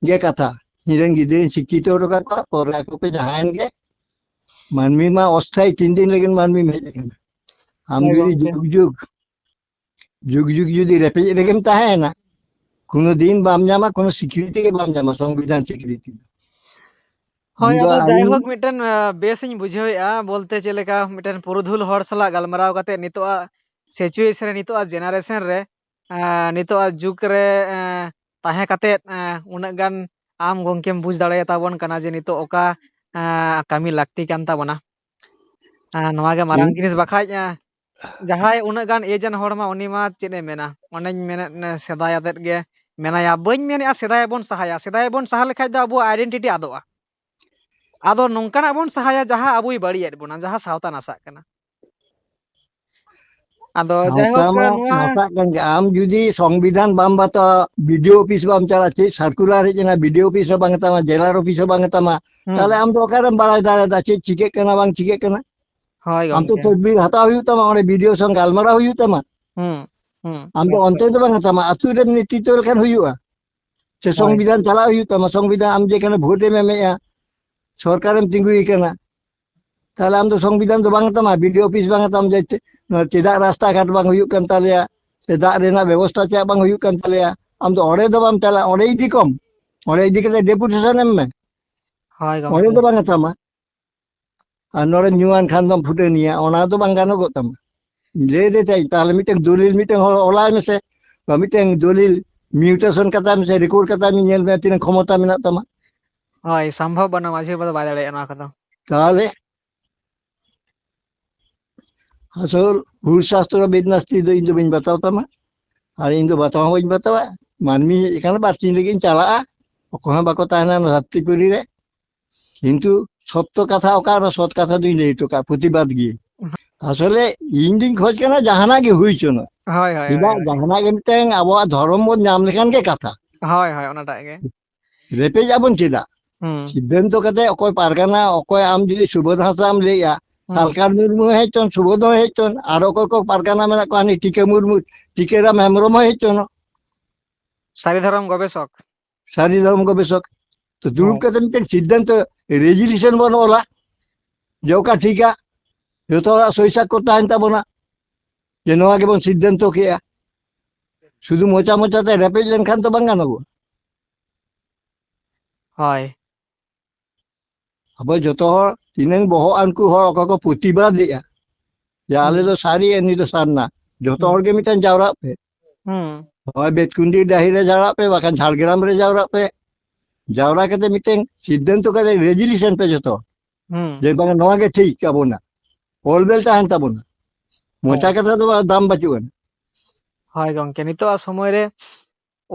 ᱜᱮ ᱠᱟᱛᱷᱟ, ᱤᱧᱨᱮᱱ ᱜᱤᱫᱽᱨᱟᱹᱧ ᱥᱤᱠᱠᱷᱤᱛᱚ ᱦᱚᱴᱚ ᱠᱟᱠᱚᱣᱟ, ᱯᱚᱨᱮ ᱟᱠᱚ ᱠᱚ ᱡᱟᱦᱟᱸᱭᱮᱱ ᱜᱮ᱾ ᱢᱟᱹᱱᱢᱤ ᱢᱟ ᱚᱥᱛᱷᱟᱭᱤ, ᱛᱤᱱ ᱫᱤᱱ ᱞᱟᱹᱜᱤᱫ ᱢᱟᱹᱱᱢᱤᱢ ᱦᱮᱡ ᱟᱠᱟᱱᱟ? ᱟᱢ ᱦᱳᱭ ᱡᱩᱫᱤ ᱜᱚᱢᱠᱮ᱾ ᱡᱩᱜᱽ ᱡᱩᱜᱽ ᱡᱩᱜᱽ ᱡᱩᱜᱽ ᱡᱩᱫᱤ ᱨᱮᱯᱮᱡ ᱨᱮᱜᱮᱢ ᱛᱟᱦᱮᱸᱭᱮᱱᱟ, ᱠᱳᱱᱳ ᱫᱤᱱ ᱵᱟᱢ ᱧᱟᱢᱟ, ᱠᱳᱱᱳ ᱥᱤᱠᱨᱤᱛᱤ ᱜᱮ ᱵᱟᱢ ᱧᱟᱢᱟ, ᱥᱚᱝᱵᱤᱫᱷᱟᱱ ᱥᱤᱠᱨᱤᱛᱤ ᱫᱚ᱾ ᱦᱳᱭ, ᱤᱧ ᱫᱚ ᱟᱫᱚ ᱟᱹᱣᱨᱤ ᱡᱟᱭᱦᱳᱠ, ᱢᱤᱫᱴᱮᱱ, ᱟᱸ, ᱵᱮᱥ ᱤᱧ ᱵᱩᱡᱷᱟᱹᱣᱮᱫᱼᱟ, ᱵᱚᱞᱛᱮ ᱪᱮᱫ ᱞᱮᱠᱟ ᱢᱤᱫᱴᱮᱱ ᱯᱩᱨᱩᱫᱷᱩᱞ ᱦᱚᱲ ᱥᱟᱞᱟᱜ ᱜᱟᱞᱢᱟᱨᱟᱣ ᱠᱟᱛᱮ ᱱᱤᱛᱚᱜᱟᱜ situation ᱨᱮ, ᱱᱤᱛᱚᱜᱟᱜ generation ᱨᱮ, ᱟᱸ, ᱱᱤᱛᱚᱜᱟᱜ ᱡᱩᱜᱽ ᱨᱮ, ᱟᱸ, ᱛᱟᱦᱮᱸ ᱠᱟᱛᱮ, ᱟᱸ, ᱩᱱᱟᱹᱜ ᱜᱟᱱ ᱟᱢ ᱜᱚᱢᱠᱮᱢ ᱵᱩᱡᱽ ᱫᱟᱲᱮᱭᱟᱛᱟ ᱵᱚᱱ ᱠᱟᱱᱟ ᱡᱮ ᱱᱤᱛᱚᱜ ᱚᱠᱟ, ᱟᱸ, ᱠᱟᱹᱢᱤ ᱞᱟᱹᱠᱛᱤ ᱠᱟᱱ ᱛᱟᱵᱚᱱᱟ᱾ ᱟᱸ, ᱱᱚᱣᱟ ᱜᱮ ᱢᱟᱨᱟᱝ ᱤᱧ ᱡᱤᱱᱤᱥ, ᱵᱟᱠᱷᱟᱡ, ᱟᱸ, ᱡᱟᱦᱟᱸᱭ ᱩᱱᱟᱹᱜ ᱜᱟᱱ age ᱟᱱ ᱦᱚᱲ ᱢᱟ, ᱩᱱᱤ ᱢᱟ ᱪᱮᱫ ᱮ ᱢᱮᱱᱟ? ᱚᱱᱮᱧ ᱢᱮᱱᱮᱫ, ᱥᱮᱫᱟᱭ ᱟᱛᱮᱫ ᱜᱮ ᱢᱮᱱᱟᱭᱟ᱾ ᱵᱟᱹᱧ ᱢᱮᱱᱮᱫᱼᱟ ᱥᱮᱫᱟᱭ ᱵᱚᱱ ᱥᱟᱦᱟᱭᱟ, ᱥᱮᱫᱟᱭ ᱵᱚᱱ ᱥᱟᱦᱟ ᱞᱮᱠᱷᱟᱡ ᱫᱚ ᱟᱵᱚᱣᱟᱜ identity ᱟᱫᱚᱜᱼᱟ᱾ ᱟᱫᱚ ᱱᱚᱝᱠᱟᱱᱟᱜ ᱵᱚᱱ ᱥᱟᱦᱟᱭᱟ ᱡᱟᱦᱟᱸ ᱟᱵᱚᱭ ᱵᱟᱹᱲᱤᱡ ᱮᱫ ᱵᱚᱱᱟ, ᱡᱟᱦᱟᱸ ᱥᱟᱶᱛᱟ ᱱᱟᱥᱟᱜ ᱠᱟᱱᱟ᱾ ᱟᱫᱚ ᱥᱟᱶᱛᱟ ᱡᱟᱭᱦᱳᱠ, ᱢᱟ ᱱᱚᱣᱟ ᱱᱟᱥᱟᱜ ᱠᱟᱱ ᱜᱮ᱾ ᱟᱢ ᱡᱩᱫᱤ ᱥᱚᱝᱵᱤᱫᱷᱟᱱ ᱵᱟᱢ ᱵᱟᱛᱟᱣᱟ, ᱵᱤᱰᱤᱳ ᱚᱯᱷᱤᱥ ᱵᱟᱢ ᱪᱟᱞᱟᱜᱼᱟ, ᱪᱮᱫ ᱥᱟᱨᱠᱩᱞᱟᱨ ᱦᱮᱡ ᱮᱱᱟ, ᱵᱤᱰᱤᱳ ᱚᱯᱷᱤᱥ ᱦᱚᱸ ᱵᱟᱝ ᱛᱟᱢᱟ, ᱡᱮᱞᱟᱨ ᱚᱯᱷᱤᱥ ᱦᱚᱸ ᱵᱟᱝ ᱛᱟᱢᱟ, ᱦᱩᱸ᱾ ᱛᱟᱦᱞᱮ ᱟᱢ ᱫᱚ ᱚᱠᱟᱨᱮᱢ ᱵᱟᱲᱟᱭ ᱫᱟᱲᱮᱭᱟᱫᱟ ᱪᱮᱫ ᱪᱤᱠᱟᱹᱜ ᱠᱟᱱᱟ ᱵᱟᱝ ᱪᱤᱠᱟᱹᱜ ᱠᱟᱱᱟ? ᱦᱳᱭ ᱟᱢ ᱛᱚ ᱜᱚᱢᱠᱮ᱾ ᱛᱚᱫᱵᱤᱨ ᱦᱟᱛᱟᱣ ᱦᱩᱭᱩᱜ ᱛᱟᱢᱟ, ᱚᱸᱰᱮ ᱵᱤᱰᱤᱳ ᱥᱚᱝ ᱜᱟᱞᱢᱟᱨᱟᱣ ᱦᱩᱭᱩᱜ ᱛᱟᱢᱟ᱾ ᱦᱩᱸ, ᱦᱩᱸ, ᱟᱢ ᱫᱚ ᱜᱚᱢᱠᱮ᱾ ᱚᱱᱛᱮ ᱫᱚ ᱵᱟᱝ ᱛᱟᱢᱟ, ᱟᱹᱛᱩ ᱨᱮᱢ ᱱᱮᱛᱨᱤᱛᱵ ᱞᱮᱠᱷᱟᱱ ᱦᱩᱭᱩᱜᱼᱟ᱾ ᱥᱮ ᱦᱳᱭ᱾ ᱥᱚᱝᱵᱤᱫᱷᱟᱱ ᱪᱟᱞᱟᱜ ᱦᱩᱭᱩᱜ ᱛᱟᱢᱟ, ᱥᱚᱝᱵᱤᱫᱷᱟᱱ ᱟᱢ ᱡᱮᱠᱷᱟᱱᱮ ᱵᱷᱳᱴ ᱮᱢ ᱮᱢᱮᱜᱼᱟ, ᱥᱚᱨᱠᱟᱨᱮᱢ ᱛᱤᱸᱜᱩᱭ ᱠᱟᱱᱟ, ᱛᱟᱦᱞᱮ ᱟᱢ ᱫᱚ ᱥᱚᱝᱵᱤᱫᱷᱟᱱ ᱫᱚ ᱵᱟᱝ ᱛᱟᱢᱟ, ᱵᱤᱰᱤᱳ ᱚᱯᱷᱤᱥ ᱵᱟᱝ ᱛᱟᱢ, ᱡᱮ ᱪᱮ-, ᱱᱚᱣᱟ ᱪᱮᱫᱟᱜ ᱨᱟᱥᱛᱟ ᱜᱷᱟᱴ ᱵᱟᱝ ᱦᱩᱭᱩᱜ ᱠᱟᱱ ᱛᱟᱞᱮᱭᱟ, ᱥᱮ ᱫᱟᱜ ᱨᱮᱱᱟᱜ ᱵᱮᱵᱚᱥᱛᱷᱟ ᱪᱮᱫ ᱵᱟᱝ ᱦᱩᱭᱩᱜ ᱠᱟᱱ ᱛᱟᱞᱮᱭᱟ, ᱟᱢ ᱫᱚ ᱚᱸᱰᱮ ᱫᱚ ᱵᱟᱢ ᱪᱟᱞᱟᱜᱼᱟ, ᱚᱸᱰᱮ ᱤᱫᱤ ᱠᱚᱢ, ᱚᱸᱰᱮ ᱤᱫᱤ ᱠᱟᱛᱮ ᱰᱮᱯᱩᱴᱮᱥᱚᱱ ᱮᱢ ᱢᱮ, ᱦᱳᱭ ᱚᱸᱰᱮ ᱜᱚᱢᱠᱮ᱾ ᱫᱚ ᱵᱟᱝ ᱦᱟᱛᱟᱢᱟ᱾ ᱟᱨ ᱱᱚᱰᱮ ᱧᱩᱣᱟᱱ ᱠᱷᱟᱱ ᱫᱚᱢ ᱯᱷᱩᱴᱟᱹᱱᱤᱭᱟ, ᱚᱱᱟ ᱫᱚ ᱵᱟᱝ ᱜᱟᱱᱚᱜᱚᱜ ᱛᱟᱢᱟ᱾ ᱞᱟᱹᱭ ᱫᱮ ᱪᱟᱹᱧ, ᱛᱟᱦᱞᱮ ᱢᱤᱫᱴᱮᱱ ᱫᱚᱞᱤᱞ ᱢᱤᱫᱴᱮᱱ ᱦᱚᱲ ᱚᱞᱟᱭ ᱢᱮᱥᱮ, ᱵᱟ ᱢᱤᱫᱴᱮᱱ ᱫᱚᱞᱤᱞ ᱢᱤᱭᱩᱴᱮᱥᱚᱱ ᱠᱟᱛᱟᱭ ᱢᱮᱥᱮ, ᱨᱮᱠᱚᱨᱰ ᱠᱟᱛᱟᱭ ᱢᱮ, ᱧᱮᱞ ᱢᱮ ᱛᱤᱱᱟᱹᱜ ᱠᱷᱚᱢᱚᱛᱟ ᱢᱮᱱᱟᱜ ᱛᱟᱢᱟ᱾ ᱦᱳᱭ, ᱥᱚᱢᱵᱷᱚᱵ ᱵᱟᱹᱱᱩᱜᱼᱟ, ᱢᱟᱹᱡᱷᱤ ᱵᱟᱵᱟ ᱫᱚ ᱵᱟᱭ ᱫᱟᱲᱮᱭᱟᱜᱼᱟ ᱱᱚᱣᱟ ᱠᱚᱫᱚ᱾ ᱛᱟᱦᱞᱮ ᱟᱥᱚᱞ ᱦᱩᱲ ᱥᱟᱥᱛᱨᱚ ᱵᱮᱫ ᱱᱟᱥᱛᱤ ᱫᱚ ᱤᱧ ᱫᱚ ᱵᱟᱹᱧ ᱵᱟᱛᱟᱣ ᱛᱟᱢᱟ, ᱟᱨ ᱤᱧ ᱫᱚ ᱵᱟᱛᱟᱣ ᱦᱚᱸ ᱵᱟᱹᱧ ᱵᱟᱛᱟᱣᱟ᱾ ᱢᱟᱹᱱᱢᱤ ᱦᱮᱡ ᱟᱠᱟᱱᱟ, ᱵᱟᱨ ᱥᱤᱧ ᱞᱟᱹᱜᱤᱫ ᱤᱧ ᱪᱟᱞᱟᱜᱼᱟ, ᱚᱠᱚᱭ ᱦᱚᱸ ᱵᱟᱠᱚ ᱛᱟᱦᱮᱱᱟ ᱱᱚᱣᱟ ᱫᱷᱟᱹᱨᱛᱤᱯᱩᱨᱤ ᱨᱮ᱾ ᱠᱤᱱᱛᱩ ᱥᱚᱛᱛᱚ ᱠᱟᱛᱷᱟ ᱚᱠᱟ, ᱚᱱᱟ ᱥᱚᱛ ᱠᱟᱛᱷᱟ ᱫᱩᱧ ᱞᱟᱹᱭ ᱦᱚᱴᱚ ᱠᱟᱜᱼᱟ, ᱯᱨᱚᱛᱤᱵᱟᱫ ᱜᱮ᱾ ᱟᱥᱚᱞᱮ ᱤᱧ ᱫᱩᱧ ᱠᱷᱚᱡᱽ ᱠᱟᱱᱟ ᱡᱟᱦᱟᱱᱟᱜ ᱜᱮ ᱦᱩᱭ ᱦᱚᱪᱚᱱᱚᱜ, ᱦᱳᱭ ᱦᱳᱭ ᱦᱳᱭ ᱪᱮᱫᱟᱜ ᱡᱟᱦᱟᱱᱟᱜ ᱜᱮ ᱢᱤᱫᱴᱟᱝ ᱟᱵᱚᱣᱟᱜ ᱫᱷᱚᱨᱚᱢ ᱵᱚᱱ ᱧᱟᱢ ᱞᱮᱠᱷᱟᱱ ᱜᱮ ᱠᱟᱛᱷᱟ᱾ ᱦᱳᱭ ᱦᱳᱭ, ᱚᱱᱟᱴᱟᱜ ᱜᱮ᱾ ᱨᱮᱯᱮᱡ ᱟᱵᱚᱱ ᱪᱮᱫᱟᱜ? ᱦᱩᱸ ᱥᱤᱫᱽᱫᱷᱟᱱᱛᱚ ᱠᱟᱛᱮ ᱚᱠᱚᱭ ᱯᱟᱨᱜᱟᱱᱟ, ᱚᱠᱚᱭ ᱟᱢ ᱡᱩᱫᱤ ᱥᱩᱵᱳᱫᱷ ᱦᱟᱸᱥᱫᱟᱢ ᱞᱟᱹᱭᱮᱜᱼᱟ, ᱦᱩᱸ ᱥᱟᱞᱠᱷᱟᱱ ᱢᱩᱨᱢᱩ ᱦᱮᱡ ᱪᱚᱱ, ᱥᱩᱵᱳᱫᱷ ᱦᱚᱸ ᱦᱮᱡ ᱪᱚᱱ, ᱟᱨ ᱚᱠᱚᱭ ᱠᱚ ᱯᱟᱨᱜᱟᱱᱟ ᱢᱮᱱᱟᱜ ᱠᱚᱣᱟ, ᱦᱟᱹᱱᱤ ᱴᱤᱠᱟᱹ ᱢᱩᱨᱢᱩ, ᱴᱤᱠᱟᱹᱨᱟᱢ ᱦᱮᱢᱵᱨᱚᱢ ᱦᱚᱸ ᱦᱮᱡ ᱪᱚᱱ, ᱥᱟᱹᱨᱤ ᱫᱷᱚᱨᱚᱢ ᱜᱚᱵᱮᱥᱚᱠ᱾ ᱥᱟᱹᱨᱤ ᱫᱷᱚᱨᱚᱢ ᱜᱚᱵᱮᱥᱚᱠ᱾ ᱛᱚ ᱫᱩᱲᱩᱵ ᱦᱳᱭ᱾ ᱠᱟᱛᱮ ᱢᱤᱫᱴᱮᱱ ᱥᱤᱫᱽᱫᱷᱟᱱᱛᱚ, ᱨᱮᱡᱩᱞᱩᱥᱚᱱ ᱵᱚᱱ ᱚᱞᱟ ᱡᱮ ᱚᱠᱟ ᱴᱷᱤᱠᱟ, ᱡᱚᱛᱚ ᱦᱚᱲᱟᱜ ᱥᱳᱭ ᱥᱟᱠᱠᱚᱨ ᱛᱟᱦᱮᱱ ᱛᱟᱵᱚᱱᱟ ᱡᱮ ᱱᱚᱣᱟ ᱜᱮᱵᱚᱱ ᱥᱤᱫᱽᱫᱷᱟᱱᱛᱚ ᱠᱮᱜᱼᱟ᱾ ᱥᱩᱫᱷᱩ ᱢᱚᱪᱟ ᱢᱚᱪᱟᱛᱮ ᱨᱮᱯᱮᱡ ᱞᱮᱱᱠᱷᱟᱱ ᱛᱚ ᱵᱟᱝ ᱜᱟᱱᱚᱜᱚᱜᱼᱟ᱾ ᱦᱳᱭ᱾ ᱟᱵᱚ ᱡᱚᱛᱚ ᱦᱚᱲ, ᱛᱤᱱᱟᱹᱝ ᱵᱚᱦᱚᱜ ᱟᱱ ᱠᱚ ᱦᱚᱲ ᱚᱠᱟ ᱠᱚ ᱯᱨᱚᱛᱤᱵᱟᱫ ᱮᱜᱼᱟ ᱡᱮ ᱟᱞᱮ ᱦᱩᱸ ᱫᱚ ᱥᱟᱹᱨᱤ, ᱩᱱᱤ ᱫᱚ ᱥᱟᱨᱱᱟ, ᱡᱚᱛᱚ ᱦᱩᱸ ᱦᱚᱲ ᱜᱮ ᱢᱤᱫᱴᱟᱝ ᱡᱟᱣᱨᱟᱜ ᱯᱮ᱾ ᱦᱩᱸ ᱱᱚᱜᱼᱚᱭ ᱵᱮᱛᱠᱩᱸᱰᱤ ᱰᱟᱹᱦᱤ ᱨᱮ ᱡᱟᱣᱨᱟᱜ ᱯᱮ, ᱵᱟᱠᱷᱟᱱ ᱡᱷᱟᱲᱜᱨᱟᱢ ᱨᱮ ᱡᱟᱣᱨᱟᱜ ᱯᱮ᱾ ᱡᱟᱣᱨᱟ ᱠᱟᱛᱮ ᱢᱤᱫᱴᱟᱝ ᱥᱤᱫᱽᱫᱷᱟᱱᱛᱚ ᱠᱟᱛᱮ ᱨᱮᱡᱩᱞᱩᱥᱚᱱ ᱯᱮ ᱡᱚᱛᱚ, ᱦᱩᱸ ᱡᱮ ᱵᱟᱝ ᱱᱚᱣᱟ ᱜᱮ ᱴᱷᱤᱠ ᱟᱵᱚᱱᱟᱜ, ᱚᱞ ᱵᱮᱞ ᱛᱟᱦᱮᱱ ᱛᱟᱵᱚᱱᱟ, ᱢᱚᱪᱟ ᱦᱳᱭ᱾ ᱠᱟᱛᱷᱟ ᱫᱚ ᱫᱟᱢ ᱵᱟᱹᱪᱩᱜ ᱟᱱᱟ᱾ ᱦᱳᱭ ᱜᱚᱢᱠᱮ, ᱱᱤᱛᱚᱜ ᱥᱚᱢᱚᱭ ᱨᱮ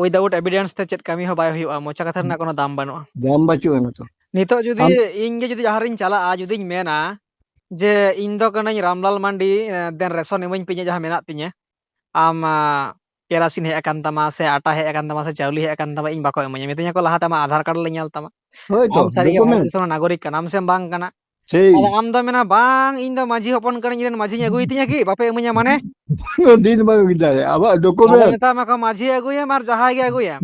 without evidence ᱛᱮ ᱪᱮᱫ ᱠᱟᱹᱢᱤ ᱦᱚᱸ ᱵᱟᱭ ᱦᱩᱭᱩᱜᱼᱟ, ᱢᱚᱪᱟ ᱠᱟᱛᱷᱟ ᱨᱮᱱᱟᱜ ᱠᱳᱱᱳ ᱫᱟᱢ ᱵᱟᱹᱱᱩᱜᱼᱟ᱾ ᱫᱟᱢ ᱵᱟᱹᱪᱩᱜ ᱟᱱᱟ ᱛᱚ᱾ ᱱᱤᱛᱚᱜ ᱡᱩᱫᱤ ᱟᱢ ᱤᱧ ᱜᱮ ᱡᱩᱫᱤ ᱡᱟᱦᱟᱸ ᱨᱤᱧ ᱪᱟᱞᱟᱜᱼᱟ, ᱡᱩᱫᱤᱧ ᱢᱮᱱᱟ ᱡᱮ ᱤᱧ ᱫᱚ ᱠᱟᱹᱱᱟᱹᱧ ᱨᱟᱢᱞᱟᱞ ᱢᱟᱱᱰᱤ, ᱮ, ᱫᱮᱱ ᱨᱮᱥᱚᱱ ᱤᱢᱟᱹᱧ ᱯᱮ ᱤᱧᱟᱹᱜ ᱡᱟᱦᱟᱸ ᱢᱮᱱᱟᱜ ᱛᱤᱧᱟᱹ, ᱟᱢ, ᱟ, ᱠᱮᱨᱟᱥᱤᱱ ᱦᱮᱡ ᱟᱠᱟᱱ ᱛᱟᱢᱟ ᱥᱮ ᱟᱴᱟ ᱦᱮᱡ ᱟᱠᱟᱱ ᱛᱟᱢᱟ ᱥᱮ ᱪᱟᱣᱞᱮ ᱦᱮᱡ ᱟᱠᱟᱱ ᱛᱟᱢᱟ, ᱤᱧ ᱵᱟᱠᱚ ᱤᱢᱟᱹᱧᱟ, ᱢᱤᱛᱟᱹᱧᱟ ᱠᱚ ᱞᱟᱦᱟᱛᱮ ᱟᱢᱟᱜ ᱟᱫᱷᱟᱨ ᱠᱟᱨᱰ ᱞᱮ ᱧᱮᱞ ᱛᱟᱢᱟ, ᱦᱳᱭ ᱛᱚ, ᱟᱢ ᱥᱟᱹᱨᱤᱜᱮ ᱵᱷᱟᱨᱚᱛ ᱰᱚᱠᱩᱢᱮᱱᱴ᱾ ᱫᱤᱥᱚᱢ ᱨᱮᱱ ᱱᱟᱜᱚᱨᱤᱠ ᱠᱟᱱᱟᱢ ᱥᱮ ᱵᱟᱝ ᱠᱟᱱᱟ᱾ ᱥᱮᱭ᱾ ᱟᱫᱚ ᱟᱢ ᱫᱚ ᱢᱮᱱᱟ, "ᱵᱟᱝ, ᱤᱧ ᱫᱚ ᱢᱟᱹᱡᱷᱤ ᱦᱚᱯᱚᱱ ᱠᱟᱹᱱᱟᱹᱧ, ᱤᱧ ᱨᱮᱱ ᱢᱟᱹᱡᱷᱤᱧ ᱟᱹᱜᱩᱭ ᱛᱤᱧᱟ ᱠᱤ? ᱵᱟᱯᱮ ᱤᱢᱟᱹᱧᱟ ᱢᱟᱱᱮ?" ᱫᱤᱱ ᱵᱟᱝ ᱦᱩᱭ ᱫᱟᱲᱮᱭᱟᱜᱼᱟ ᱟᱵᱚᱣᱟᱜ ᱟᱫᱚ ᱰᱚᱠᱩᱢᱮᱱᱴ᱾ ᱢᱮᱛᱟᱜ ᱢᱮ ᱠᱚ, "ᱢᱟᱹᱡᱷᱤ ᱟᱹᱜᱩᱭᱮᱢ ᱟᱨ ᱡᱟᱦᱟᱸᱭ ᱜᱮ ᱟᱹᱜᱩᱭᱮᱢ,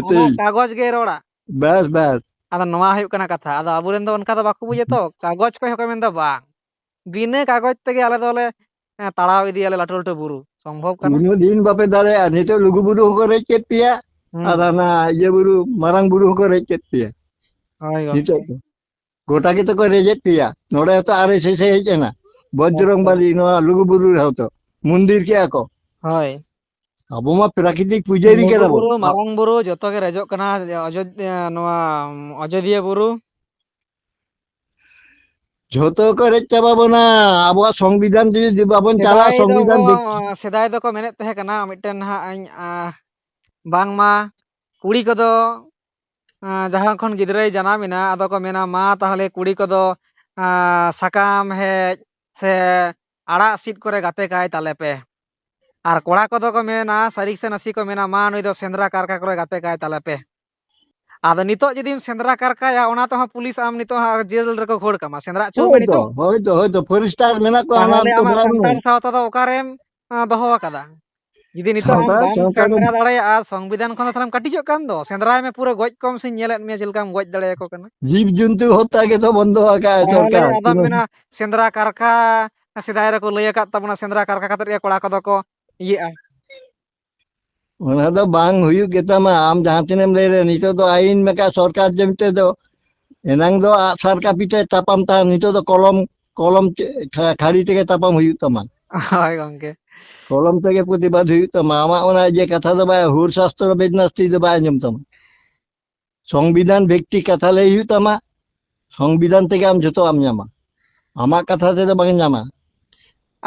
ᱥᱮᱭ᱾ ᱟᱢᱟᱜ ᱠᱟᱜᱚᱡᱽ ᱜᱮ ᱨᱚᱲᱟ, ᱵᱟᱥ ᱵᱟᱥ᱾ ᱟᱫᱚ ᱱᱚᱣᱟ ᱦᱩᱭᱩᱜ ᱠᱟᱱᱟ ᱠᱟᱛᱷᱟ᱾" ᱟᱫᱚ ᱟᱵᱚᱨᱮᱱ ᱫᱚ ᱚᱱᱠᱟ ᱫᱚ ᱵᱟᱠᱚ ᱵᱩᱡᱟ ᱛᱚ, ᱠᱟᱜᱚᱡᱽ ᱠᱚ ᱦᱚᱸ ᱠᱚ ᱢᱮᱱᱫᱟ, "ᱵᱟᱝ, ᱵᱤᱱᱟᱹ ᱠᱟᱜᱚᱡᱽ ᱛᱮᱜᱮ ᱟᱞᱮ ᱫᱚᱞᱮ, ᱮᱸ, ᱛᱟᱲᱟᱣ ᱤᱫᱤᱭᱟᱞᱮ ᱞᱟᱹᱴᱩ ᱞᱟᱹᱴᱩ ᱵᱩᱨᱩ, ᱥᱚᱢᱵᱷᱚᱵ ᱠᱟᱱᱟ? ᱩᱱᱟᱹᱜ ᱫᱤᱱ ᱵᱟᱯᱮ ᱫᱟᱲᱮᱭᱟᱜᱼᱟ᱾ ᱱᱤᱛᱚᱜ ᱞᱩᱜᱩ ᱵᱩᱨᱩ ᱦᱚᱸᱠᱚ ᱨᱮᱡ ᱠᱮᱫ ᱯᱮᱭᱟ, ᱦᱩᱸ᱾ ᱟᱨ ᱦᱟᱱᱟ ᱤᱭᱟᱹ ᱵᱩᱨᱩ, ᱢᱟᱨᱟᱝ ᱵᱩᱨᱩ ᱦᱚᱸᱠᱚ ᱨᱮᱡ ᱠᱮᱫ ᱯᱮᱭᱟ᱾ ᱦᱳᱭ ᱜᱚᱝᱠᱮ᱾ ᱱᱤᱛᱚᱜ ᱫᱚ ᱜᱚᱴᱟ ᱜᱮᱛᱚ ᱠᱚ ᱨᱮᱡᱮᱫ ᱯᱮᱭᱟ᱾ ᱱᱚᱰᱮ ᱦᱚᱸᱛᱚ ᱟᱨ ᱮᱥ ᱮᱥ ᱮ ᱦᱮᱡ ᱮᱱᱟ, ᱵᱚᱡᱽᱨᱚᱝ ᱟᱪᱪᱷᱟ᱾ ᱵᱟᱞᱤ, ᱱᱚᱣᱟ ᱞᱩᱜᱩ ᱵᱩᱨᱩ ᱨᱮᱦᱚᱸ ᱛᱚ ᱢᱚᱱᱫᱤᱨ ᱠᱮᱜᱼᱟ ᱠᱚ᱾ ᱦᱳᱭ᱾ ᱟᱵᱚ ᱢᱟ ᱯᱨᱟᱠᱨᱤᱛᱤᱠ ᱯᱩᱡᱟᱹᱨᱤ ᱞᱩᱜᱩ ᱠᱟᱱᱟ ᱵᱚᱱ᱾ ᱵᱩᱨᱩ, ᱢᱟᱨᱟᱝ ᱵᱩᱨᱩ ᱡᱚᱛᱚ ᱜᱮ ᱨᱮᱡᱚᱜ ᱠᱟᱱᱟ, ᱚᱡᱳᱫᱽᱫᱷᱟ, ᱱᱚᱣᱟ ᱚᱡᱳᱫᱷᱤᱭᱟᱹ ᱵᱩᱨᱩ᱾ ᱡᱷᱚᱛᱚ ᱠᱚ ᱨᱮᱡ ᱪᱟᱵᱟ ᱵᱚᱱᱟ᱾ ᱟᱵᱚᱣᱟᱜ ᱥᱚᱝᱵᱤᱫᱷᱟᱱ ᱡᱩᱫᱤ ᱵᱟᱵᱚᱱ ᱪᱟᱞᱟᱜᱼᱟ, ᱥᱮᱫᱟᱭ ᱫᱚ ᱥᱚᱝᱵᱤᱫᱷᱟᱱ ᱵᱷᱤᱛ- ᱵᱟᱝ, ᱥᱮᱫᱟᱭ ᱫᱚᱠᱚ ᱢᱮᱱᱮᱫ ᱛᱟᱦᱮᱸ ᱠᱟᱱᱟ ᱢᱤᱫᱴᱮᱱ ᱦᱟᱸᱜ ᱤᱧ, ᱟ, ᱵᱟᱝᱢᱟ ᱠᱩᱲᱤ ᱠᱚᱫᱚ, ᱟ, ᱡᱟᱦᱟᱸ ᱠᱷᱚᱱ ᱜᱤᱫᱽᱨᱟᱹᱭ ᱡᱟᱱᱟᱢ ᱮᱱᱟ, ᱟᱫᱚ ᱠᱚ ᱢᱮᱱᱟ, "ᱢᱟ ᱛᱟᱦᱚᱞᱮ ᱠᱩᱲᱤ ᱠᱚᱫᱚ, ᱟ, ᱥᱟᱠᱟᱢ ᱦᱮᱡ ᱥᱮ ᱟᱲᱟᱜ ᱥᱤᱫ ᱠᱚᱨᱮ ᱜᱟᱛᱮ ᱠᱟᱭ ᱛᱟᱞᱮ ᱯᱮ᱾" ᱟᱨ ᱠᱚᱲᱟ ᱠᱚᱫᱚ ᱠᱚ ᱢᱮᱱᱟ, ᱥᱟᱹᱨᱤ ᱥᱮ ᱱᱟᱥᱮ ᱠᱚ ᱢᱮᱱᱟ, "ᱢᱟ ᱱᱩᱭ ᱫᱚ ᱥᱮᱸᱫᱽᱨᱟ ᱠᱟᱨᱠᱟ ᱠᱚᱨᱮ ᱜᱟᱛᱮ ᱠᱟᱭ ᱛᱟᱞᱮ ᱯᱮ᱾" ᱟᱫᱚ ᱱᱤᱛᱚᱜ ᱡᱩᱫᱤᱢ ᱥᱮᱸᱫᱽᱨᱟ ᱠᱟᱨᱠᱟᱭᱟ, ᱚᱱᱟ ᱛᱮᱦᱚᱸ ᱯᱩᱞᱤᱥ ᱟᱢ ᱱᱤᱛᱚᱜ ᱦᱟᱸᱜ ᱡᱮᱞ ᱨᱮᱠᱚ ᱠᱷᱟᱹᱲ ᱠᱟᱢᱟ᱾ ᱥᱮᱸᱫᱽᱨᱟ ᱦᱚᱪᱚ ᱢᱮ ᱦᱳᱭ ᱛᱚ, ᱱᱤᱛᱚᱜ᱾ ᱦᱳᱭ ᱛᱚ, ᱦᱳᱭ ᱛᱚ, ᱯᱷᱚᱨᱮᱥᱴᱟᱨ ᱢᱮᱱᱟᱜ ᱠᱚᱣᱟ ᱦᱟᱱᱟ ᱛᱟᱦᱚᱞᱮ ᱟᱢᱟᱜ ᱪᱚᱵᱨᱟ ᱨᱮ᱾ ᱥᱟᱱᱛᱟᱲ ᱥᱟᱶᱛᱟ ᱫᱚ ᱚᱠᱟᱨᱮᱢ, ᱟᱸ, ᱫᱚᱦᱚ ᱟᱠᱟᱫᱟ? ᱡᱩᱫᱤ ᱱᱤᱛᱚᱜ ᱟᱢ ᱥᱟᱱᱛᱟᱲ ᱵᱟᱢ ᱥᱟᱶᱛᱟ ᱫᱚ ᱥᱮᱸᱫᱽᱨᱟ ᱫᱟᱲᱮᱭᱟᱜᱼᱟ, ᱥᱚᱝᱵᱤᱫᱷᱟᱱ ᱠᱷᱚᱱ ᱫᱚ ᱛᱟᱦᱚᱞᱮᱢ ᱠᱟᱹᱴᱤᱡᱚᱜ ᱠᱟᱱ ᱫᱚ᱾ ᱥᱮᱸᱫᱽᱨᱟᱭ ᱢᱮ, ᱯᱩᱨᱟᱹ ᱜᱚᱡ ᱠᱚᱢ ᱥᱮᱧ ᱧᱮᱞᱮᱫ ᱢᱮᱭᱟ ᱪᱮᱫ ᱞᱮᱠᱟᱢ ᱜᱚᱡ ᱫᱟᱲᱮᱭᱟᱠᱚ ᱠᱟᱱᱟ᱾ ᱡᱤᱵᱽ ᱡᱚᱱᱛᱩ ᱦᱚᱛᱟ ᱜᱮᱛᱚ ᱵᱚᱱᱫᱚ ᱟᱠᱟᱫ ᱛᱟᱦᱚᱞᱮ ᱥᱚᱨᱠᱟᱨ᱾ ᱟᱫᱚᱢ ᱢᱮᱱᱟ ᱥᱮᱸᱫᱽᱨᱟ ᱠᱟᱨᱠᱟ, ᱥᱮᱫᱟᱭ ᱨᱮᱠᱚ ᱞᱟᱹᱭ ᱟᱠᱟᱫ ᱛᱟᱵᱚᱱᱟ, ᱥᱮᱸᱫᱽᱨᱟ ᱠᱟᱨᱠᱟ ᱠᱟᱛᱮ ᱜᱮ ᱠᱚᱲᱟ ᱠᱚᱫᱚ ᱠᱚ ᱤᱭᱟᱹᱜᱼᱟ᱾ ᱚᱱᱟ ᱫᱚ ᱵᱟᱝ ᱦᱩᱭᱩᱜ ᱜᱮᱛᱟᱢᱟ᱾ ᱟᱢ ᱡᱟᱦᱟᱸ ᱛᱤᱱᱟᱹᱜ ᱮᱢ ᱞᱟᱹᱭ ᱨᱮ, ᱱᱤᱛᱚᱜ ᱫᱚ ᱟᱭᱤᱱ ᱢᱮᱠᱟ ᱥᱚᱨᱠᱟᱨ ᱡᱮ ᱢᱤᱫᱴᱮᱡ ᱫᱚ, ᱮᱱᱟᱝ ᱫᱚ ᱟᱜᱼᱥᱟᱨ ᱠᱟᱹᱯᱤ ᱛᱮ ᱛᱟᱯᱟᱢ ᱛᱟᱦᱮᱸ, ᱱᱤᱛᱚᱜ ᱫᱚ ᱠᱚᱞᱚᱢ, ᱠᱚᱞᱚᱢ ᱪᱮ-, ᱠᱷᱟ-, ᱠᱷᱟᱹᱲᱤ ᱛᱮᱜᱮ ᱛᱟᱯᱟᱢ ᱦᱩᱭᱩᱜ ᱛᱟᱢᱟ᱾ ᱦᱳᱭ ᱜᱚᱝᱠᱮ᱾ ᱠᱚᱞᱚᱢ ᱛᱮᱜᱮ ᱯᱨᱚᱛᱤᱵᱟᱫ ᱦᱩᱭᱩᱜ ᱛᱟᱢᱟ᱾ ᱟᱢᱟᱜ ᱚᱱᱟ ᱡᱮ ᱠᱟᱛᱷᱟ ᱫᱚ ᱵᱟᱭ, ᱦᱩᱲ ᱥᱟᱥᱛᱨᱚ ᱵᱮᱫ ᱱᱟᱥᱛᱤ ᱫᱚ ᱵᱟᱭ ᱟᱸᱡᱚᱢ ᱛᱟᱢᱟ᱾ ᱥᱚᱝᱵᱤᱫᱷᱟᱱ ᱵᱷᱤᱛᱛᱤᱠ ᱠᱟᱛᱷᱟ ᱞᱟᱹᱭ ᱦᱩᱭᱩᱜ ᱛᱟᱢᱟ᱾ ᱥᱚᱝᱵᱤᱫᱷᱟᱱ ᱛᱮᱜᱮ ᱟᱢ ᱡᱚᱛᱚᱣᱟᱜ ᱮᱢ ᱧᱟᱢᱟ᱾ ᱟᱢᱟᱜ ᱠᱟᱛᱷᱟ ᱛᱮᱫᱚ ᱵᱟᱝ ᱧᱟᱢᱟ᱾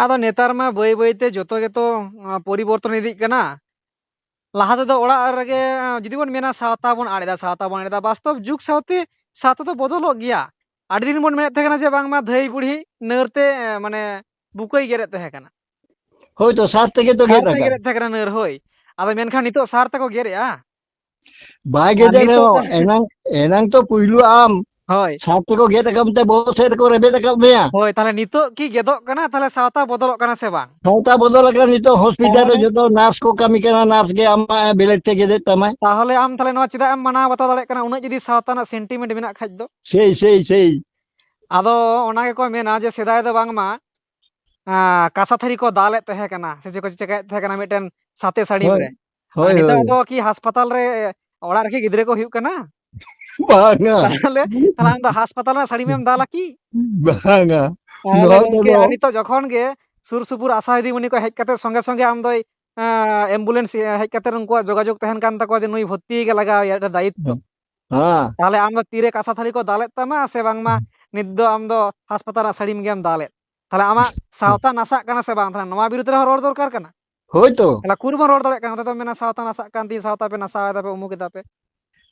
ᱟᱫᱚ ᱱᱮᱛᱟᱨ ᱢᱟ ᱵᱟᱹᱭ ᱵᱟᱹᱭ ᱛᱮ ᱡᱚᱛᱚ ᱜᱮᱛᱚ, ᱟᱸ, ᱯᱚᱨᱤᱵᱚᱨᱛᱚᱱ ᱤᱫᱤᱜ ᱠᱟᱱᱟ᱾ ᱞᱟᱦᱟ ᱛᱮᱫᱚ ᱚᱲᱟᱜ ᱨᱮᱜᱮ, ᱟᱸ, ᱡᱩᱫᱤ ᱵᱚᱱ ᱢᱮᱱᱟ ᱥᱟᱶᱛᱟ ᱵᱚᱱ ᱟᱫ ᱮᱫᱟ, ᱥᱟᱶᱛᱟ ᱵᱚᱱ ᱟᱫ ᱮᱫᱟ, ᱵᱟᱥᱛᱚᱵ ᱡᱩᱜᱽ ᱥᱟᱶᱛᱮ ᱥᱟᱶᱛᱟ ᱫᱚ ᱵᱚᱫᱚᱞᱚᱜ ᱜᱮᱭᱟ᱾ ᱟᱹᱰᱤ ᱫᱤᱱ ᱵᱚᱱ ᱢᱮᱱᱮᱫ ᱛᱟᱦᱮᱸ ᱠᱟᱱᱟ ᱡᱮ ᱵᱟᱝᱢᱟ ᱫᱷᱟᱹᱭ ᱵᱩᱲᱦᱤ ᱱᱟᱹᱨ ᱛᱮ, ᱮᱸ, ᱢᱟᱱᱮ ᱵᱩᱠᱟᱹᱭ ᱜᱮᱨᱮᱫ ᱛᱟᱦᱮᱸ ᱠᱟᱱᱟ᱾ ᱦᱳᱭ ᱛᱚ, ᱥᱟᱨ ᱛᱮᱜᱮ ᱛᱚ ᱥᱟᱨ ᱜᱮᱫ ᱛᱮ ᱟᱠᱟᱫ᱾ ᱜᱮᱨᱮᱫ ᱛᱟᱦᱮᱸ ᱠᱟᱱᱟ ᱱᱟᱹᱨ, ᱦᱳᱭ᱾ ᱟᱫᱚ ᱢᱮᱱᱠᱷᱟᱱ ᱱᱤᱛᱚᱜ ᱥᱟᱨ ᱛᱮᱠᱚ ᱜᱮᱨᱮᱫᱼᱟ᱾ ᱵᱟᱭ ᱟᱨ ᱜᱮᱫ ᱱᱤᱛᱚᱜ ᱨᱮᱦᱚᱸ, ᱛᱚ ᱮᱱᱟᱝ, ᱮᱱᱟᱝ ᱛᱚ ᱯᱩᱭᱞᱩ ᱟᱢ ᱦᱳᱭ᱾ ᱥᱟᱨ ᱛᱮᱠᱚ ᱜᱮᱫ ᱟᱠᱟᱫ ᱢᱮᱛᱮ ᱵᱚᱦᱚᱜ ᱥᱮᱫ ᱨᱮᱠᱚ ᱨᱮᱵᱮᱫ ᱟᱠᱟᱫ ᱢᱮᱭᱟ᱾ ᱦᱳᱭ, ᱛᱟᱦᱞᱮ ᱱᱤᱛᱚᱜ ᱠᱤ ᱜᱮᱫᱚᱜ ᱠᱟᱱᱟ? ᱛᱟᱦᱞᱮ ᱥᱟᱶᱛᱟ ᱵᱚᱫᱚᱞᱚᱜ ᱠᱟᱱᱟ ᱥᱮ ᱵᱟᱝ? ᱥᱟᱶᱛᱟ ᱵᱚᱫᱚᱞ ᱟᱠᱟᱱᱟ᱾ ᱱᱤᱛᱚᱜ ᱦᱚᱥᱯᱤᱴᱟᱞ ᱨᱮ ᱛᱟᱦᱚᱞᱮ? ᱡᱚᱛᱚ ᱱᱟᱨᱥ ᱠᱚ ᱠᱟᱹᱢᱤ ᱠᱟᱱᱟ, ᱱᱟᱨᱥ ᱜᱮ ᱟᱢᱟᱜ ᱵᱞᱮᱰ ᱛᱮ ᱜᱮᱫᱮᱫ ᱛᱟᱢᱟᱭ᱾ ᱛᱟᱦᱚᱞᱮ ᱟᱢ ᱛᱟᱦᱞᱮ ᱱᱚᱣᱟ ᱪᱮᱫᱟᱜ ᱮᱢ ᱢᱟᱱᱟᱣ ᱵᱟᱛᱟᱣ ᱫᱟᱲᱮᱭᱟᱜ ᱠᱟᱱᱟ, ᱩᱱᱟᱹᱜ ᱡᱩᱫᱤ ᱥᱟᱶᱛᱟ ᱨᱮᱱᱟᱜ sentiment ᱢᱮᱱᱟᱜ ᱠᱷᱟᱡ ᱫᱚ? ᱥᱮᱭ, ᱥᱮᱭ, ᱥᱮᱭ᱾ ᱟᱫᱚ ᱚᱱᱟ ᱜᱮᱠᱚ ᱢᱮᱱᱟ ᱡᱮ ᱥᱮᱫᱟᱭ ᱫᱚ ᱵᱟᱝᱢᱟ ᱟᱸ, ᱠᱟᱸᱥᱟ ᱛᱷᱟᱹᱨᱤ ᱠᱚ ᱫᱟᱞᱮᱫ ᱛᱟᱦᱮᱸ ᱠᱟᱱᱟ, ᱥᱮ ᱪᱮᱫ ᱠᱚ ᱪᱤᱠᱟᱹᱭᱮᱫ ᱛᱟᱦᱮᱸ ᱠᱟᱱᱟ ᱢᱤᱫᱴᱮᱱ ᱥᱟᱛᱮ ᱥᱟᱹᱲᱤᱢ ᱦᱳᱭ, ᱨᱮ᱾ ᱟᱨ ᱦᱳᱭ, ᱱᱤᱛᱚᱜ ᱦᱳᱭ᱾ ᱫᱚ ᱠᱤ ᱦᱟᱥᱯᱟᱛᱟᱞ ᱨᱮ, ᱚᱲᱟᱜ ᱨᱮᱜᱮ ᱜᱤᱫᱽᱨᱟᱹ ᱠᱚ ᱦᱩᱭᱩᱜ ᱠᱟᱱᱟ? ᱵᱟᱝᱟ᱾ ᱛᱟᱦᱞᱮ, ᱛᱟᱦᱞᱮ ᱟᱢ ᱫᱚ ᱦᱟᱥᱯᱟᱛᱟᱞ ᱨᱮᱱᱟᱜ ᱥᱟᱹᱲᱤᱢ ᱮᱢ ᱫᱟᱞᱟ ᱠᱤ? ᱵᱟᱝᱟ᱾ ᱛᱟᱦᱞᱮ ᱱᱚᱣᱟ ᱜᱚᱝᱠᱮ, ᱠᱚᱫᱚ ᱟᱨ ᱱᱤᱛᱚᱜ ᱡᱚᱠᱷᱚᱱ ᱜᱮ ᱥᱩᱨ ᱥᱩᱯᱩᱨ ᱟᱥᱟ ᱫᱤᱫᱤᱢᱩᱱᱤ ᱠᱚ ᱦᱮᱡ ᱠᱟᱛᱮ ᱥᱚᱸᱜᱮ ᱥᱚᱸᱜᱮ ᱟᱢ ᱫᱚᱭ, ᱮᱸ, ambulance ᱦᱮᱡ ᱠᱟᱛᱮ ᱩᱱᱠᱩᱣᱟᱜ ᱡᱳᱜᱟᱡᱳᱜᱽ ᱛᱟᱦᱮᱱ ᱠᱟᱱ ᱛᱟᱠᱚᱣᱟ ᱡᱮ ᱱᱩᱭ ᱵᱷᱚᱨᱛᱤ ᱜᱮ ᱞᱟᱜᱟᱣ ᱮᱭᱟ, ᱮᱴᱟᱜ ᱫᱟᱭᱤᱛᱛᱚ᱾ ᱦᱮᱸ᱾ ᱛᱟᱦᱞᱮ ᱟᱢ ᱫᱚ ᱛᱤᱨᱮ ᱠᱟᱸᱥᱟ ᱛᱷᱟᱹᱨᱤ ᱠᱚ ᱫᱟᱞᱮᱫ ᱛᱟᱢᱟ ᱥᱮ ᱵᱟᱝᱢᱟ ᱱᱤᱛ ᱫᱚ ᱟᱢ ᱫᱚ ᱦᱟᱥᱯᱟᱛᱟᱞ ᱨᱮᱱᱟᱜ ᱥᱟᱹᱲᱤᱢ ᱜᱮᱢ ᱫᱟᱞᱮᱫ? ᱛᱟᱦᱞᱮ ᱟᱢᱟᱜ ᱥᱟᱶᱛᱟ ᱱᱟᱥᱟᱜ ᱠᱟᱱᱟ ᱥᱮ ᱵᱟᱝ? ᱛᱟᱦᱞᱮ ᱱᱚᱣᱟ ᱵᱤᱨᱩᱫᱷ ᱨᱮᱦᱚᱸ ᱨᱚᱲ ᱫᱚᱨᱠᱟᱨ ᱠᱟᱱᱟ᱾ ᱦᱳᱭ ᱛᱚ᱾ ᱛᱟᱦᱞᱮ ᱩᱠᱩᱨ ᱵᱚᱱ ᱨᱚᱲ ᱫᱟᱲᱮᱭᱟᱜ ᱠᱟᱱᱟ? ᱱᱚᱛᱮ ᱫᱚᱢ ᱢᱮᱱᱟ ᱥᱟᱶᱛᱟ ᱱᱟᱥᱟᱜ ᱠᱟᱱ ᱛᱤᱧ, ᱥᱟᱶᱛᱟ ᱯᱮ ᱱᱟᱥᱟᱣ ᱮᱫᱟ ᱯᱮ, ᱩᱢᱩᱠ ᱮᱫᱟ ᱯᱮ᱾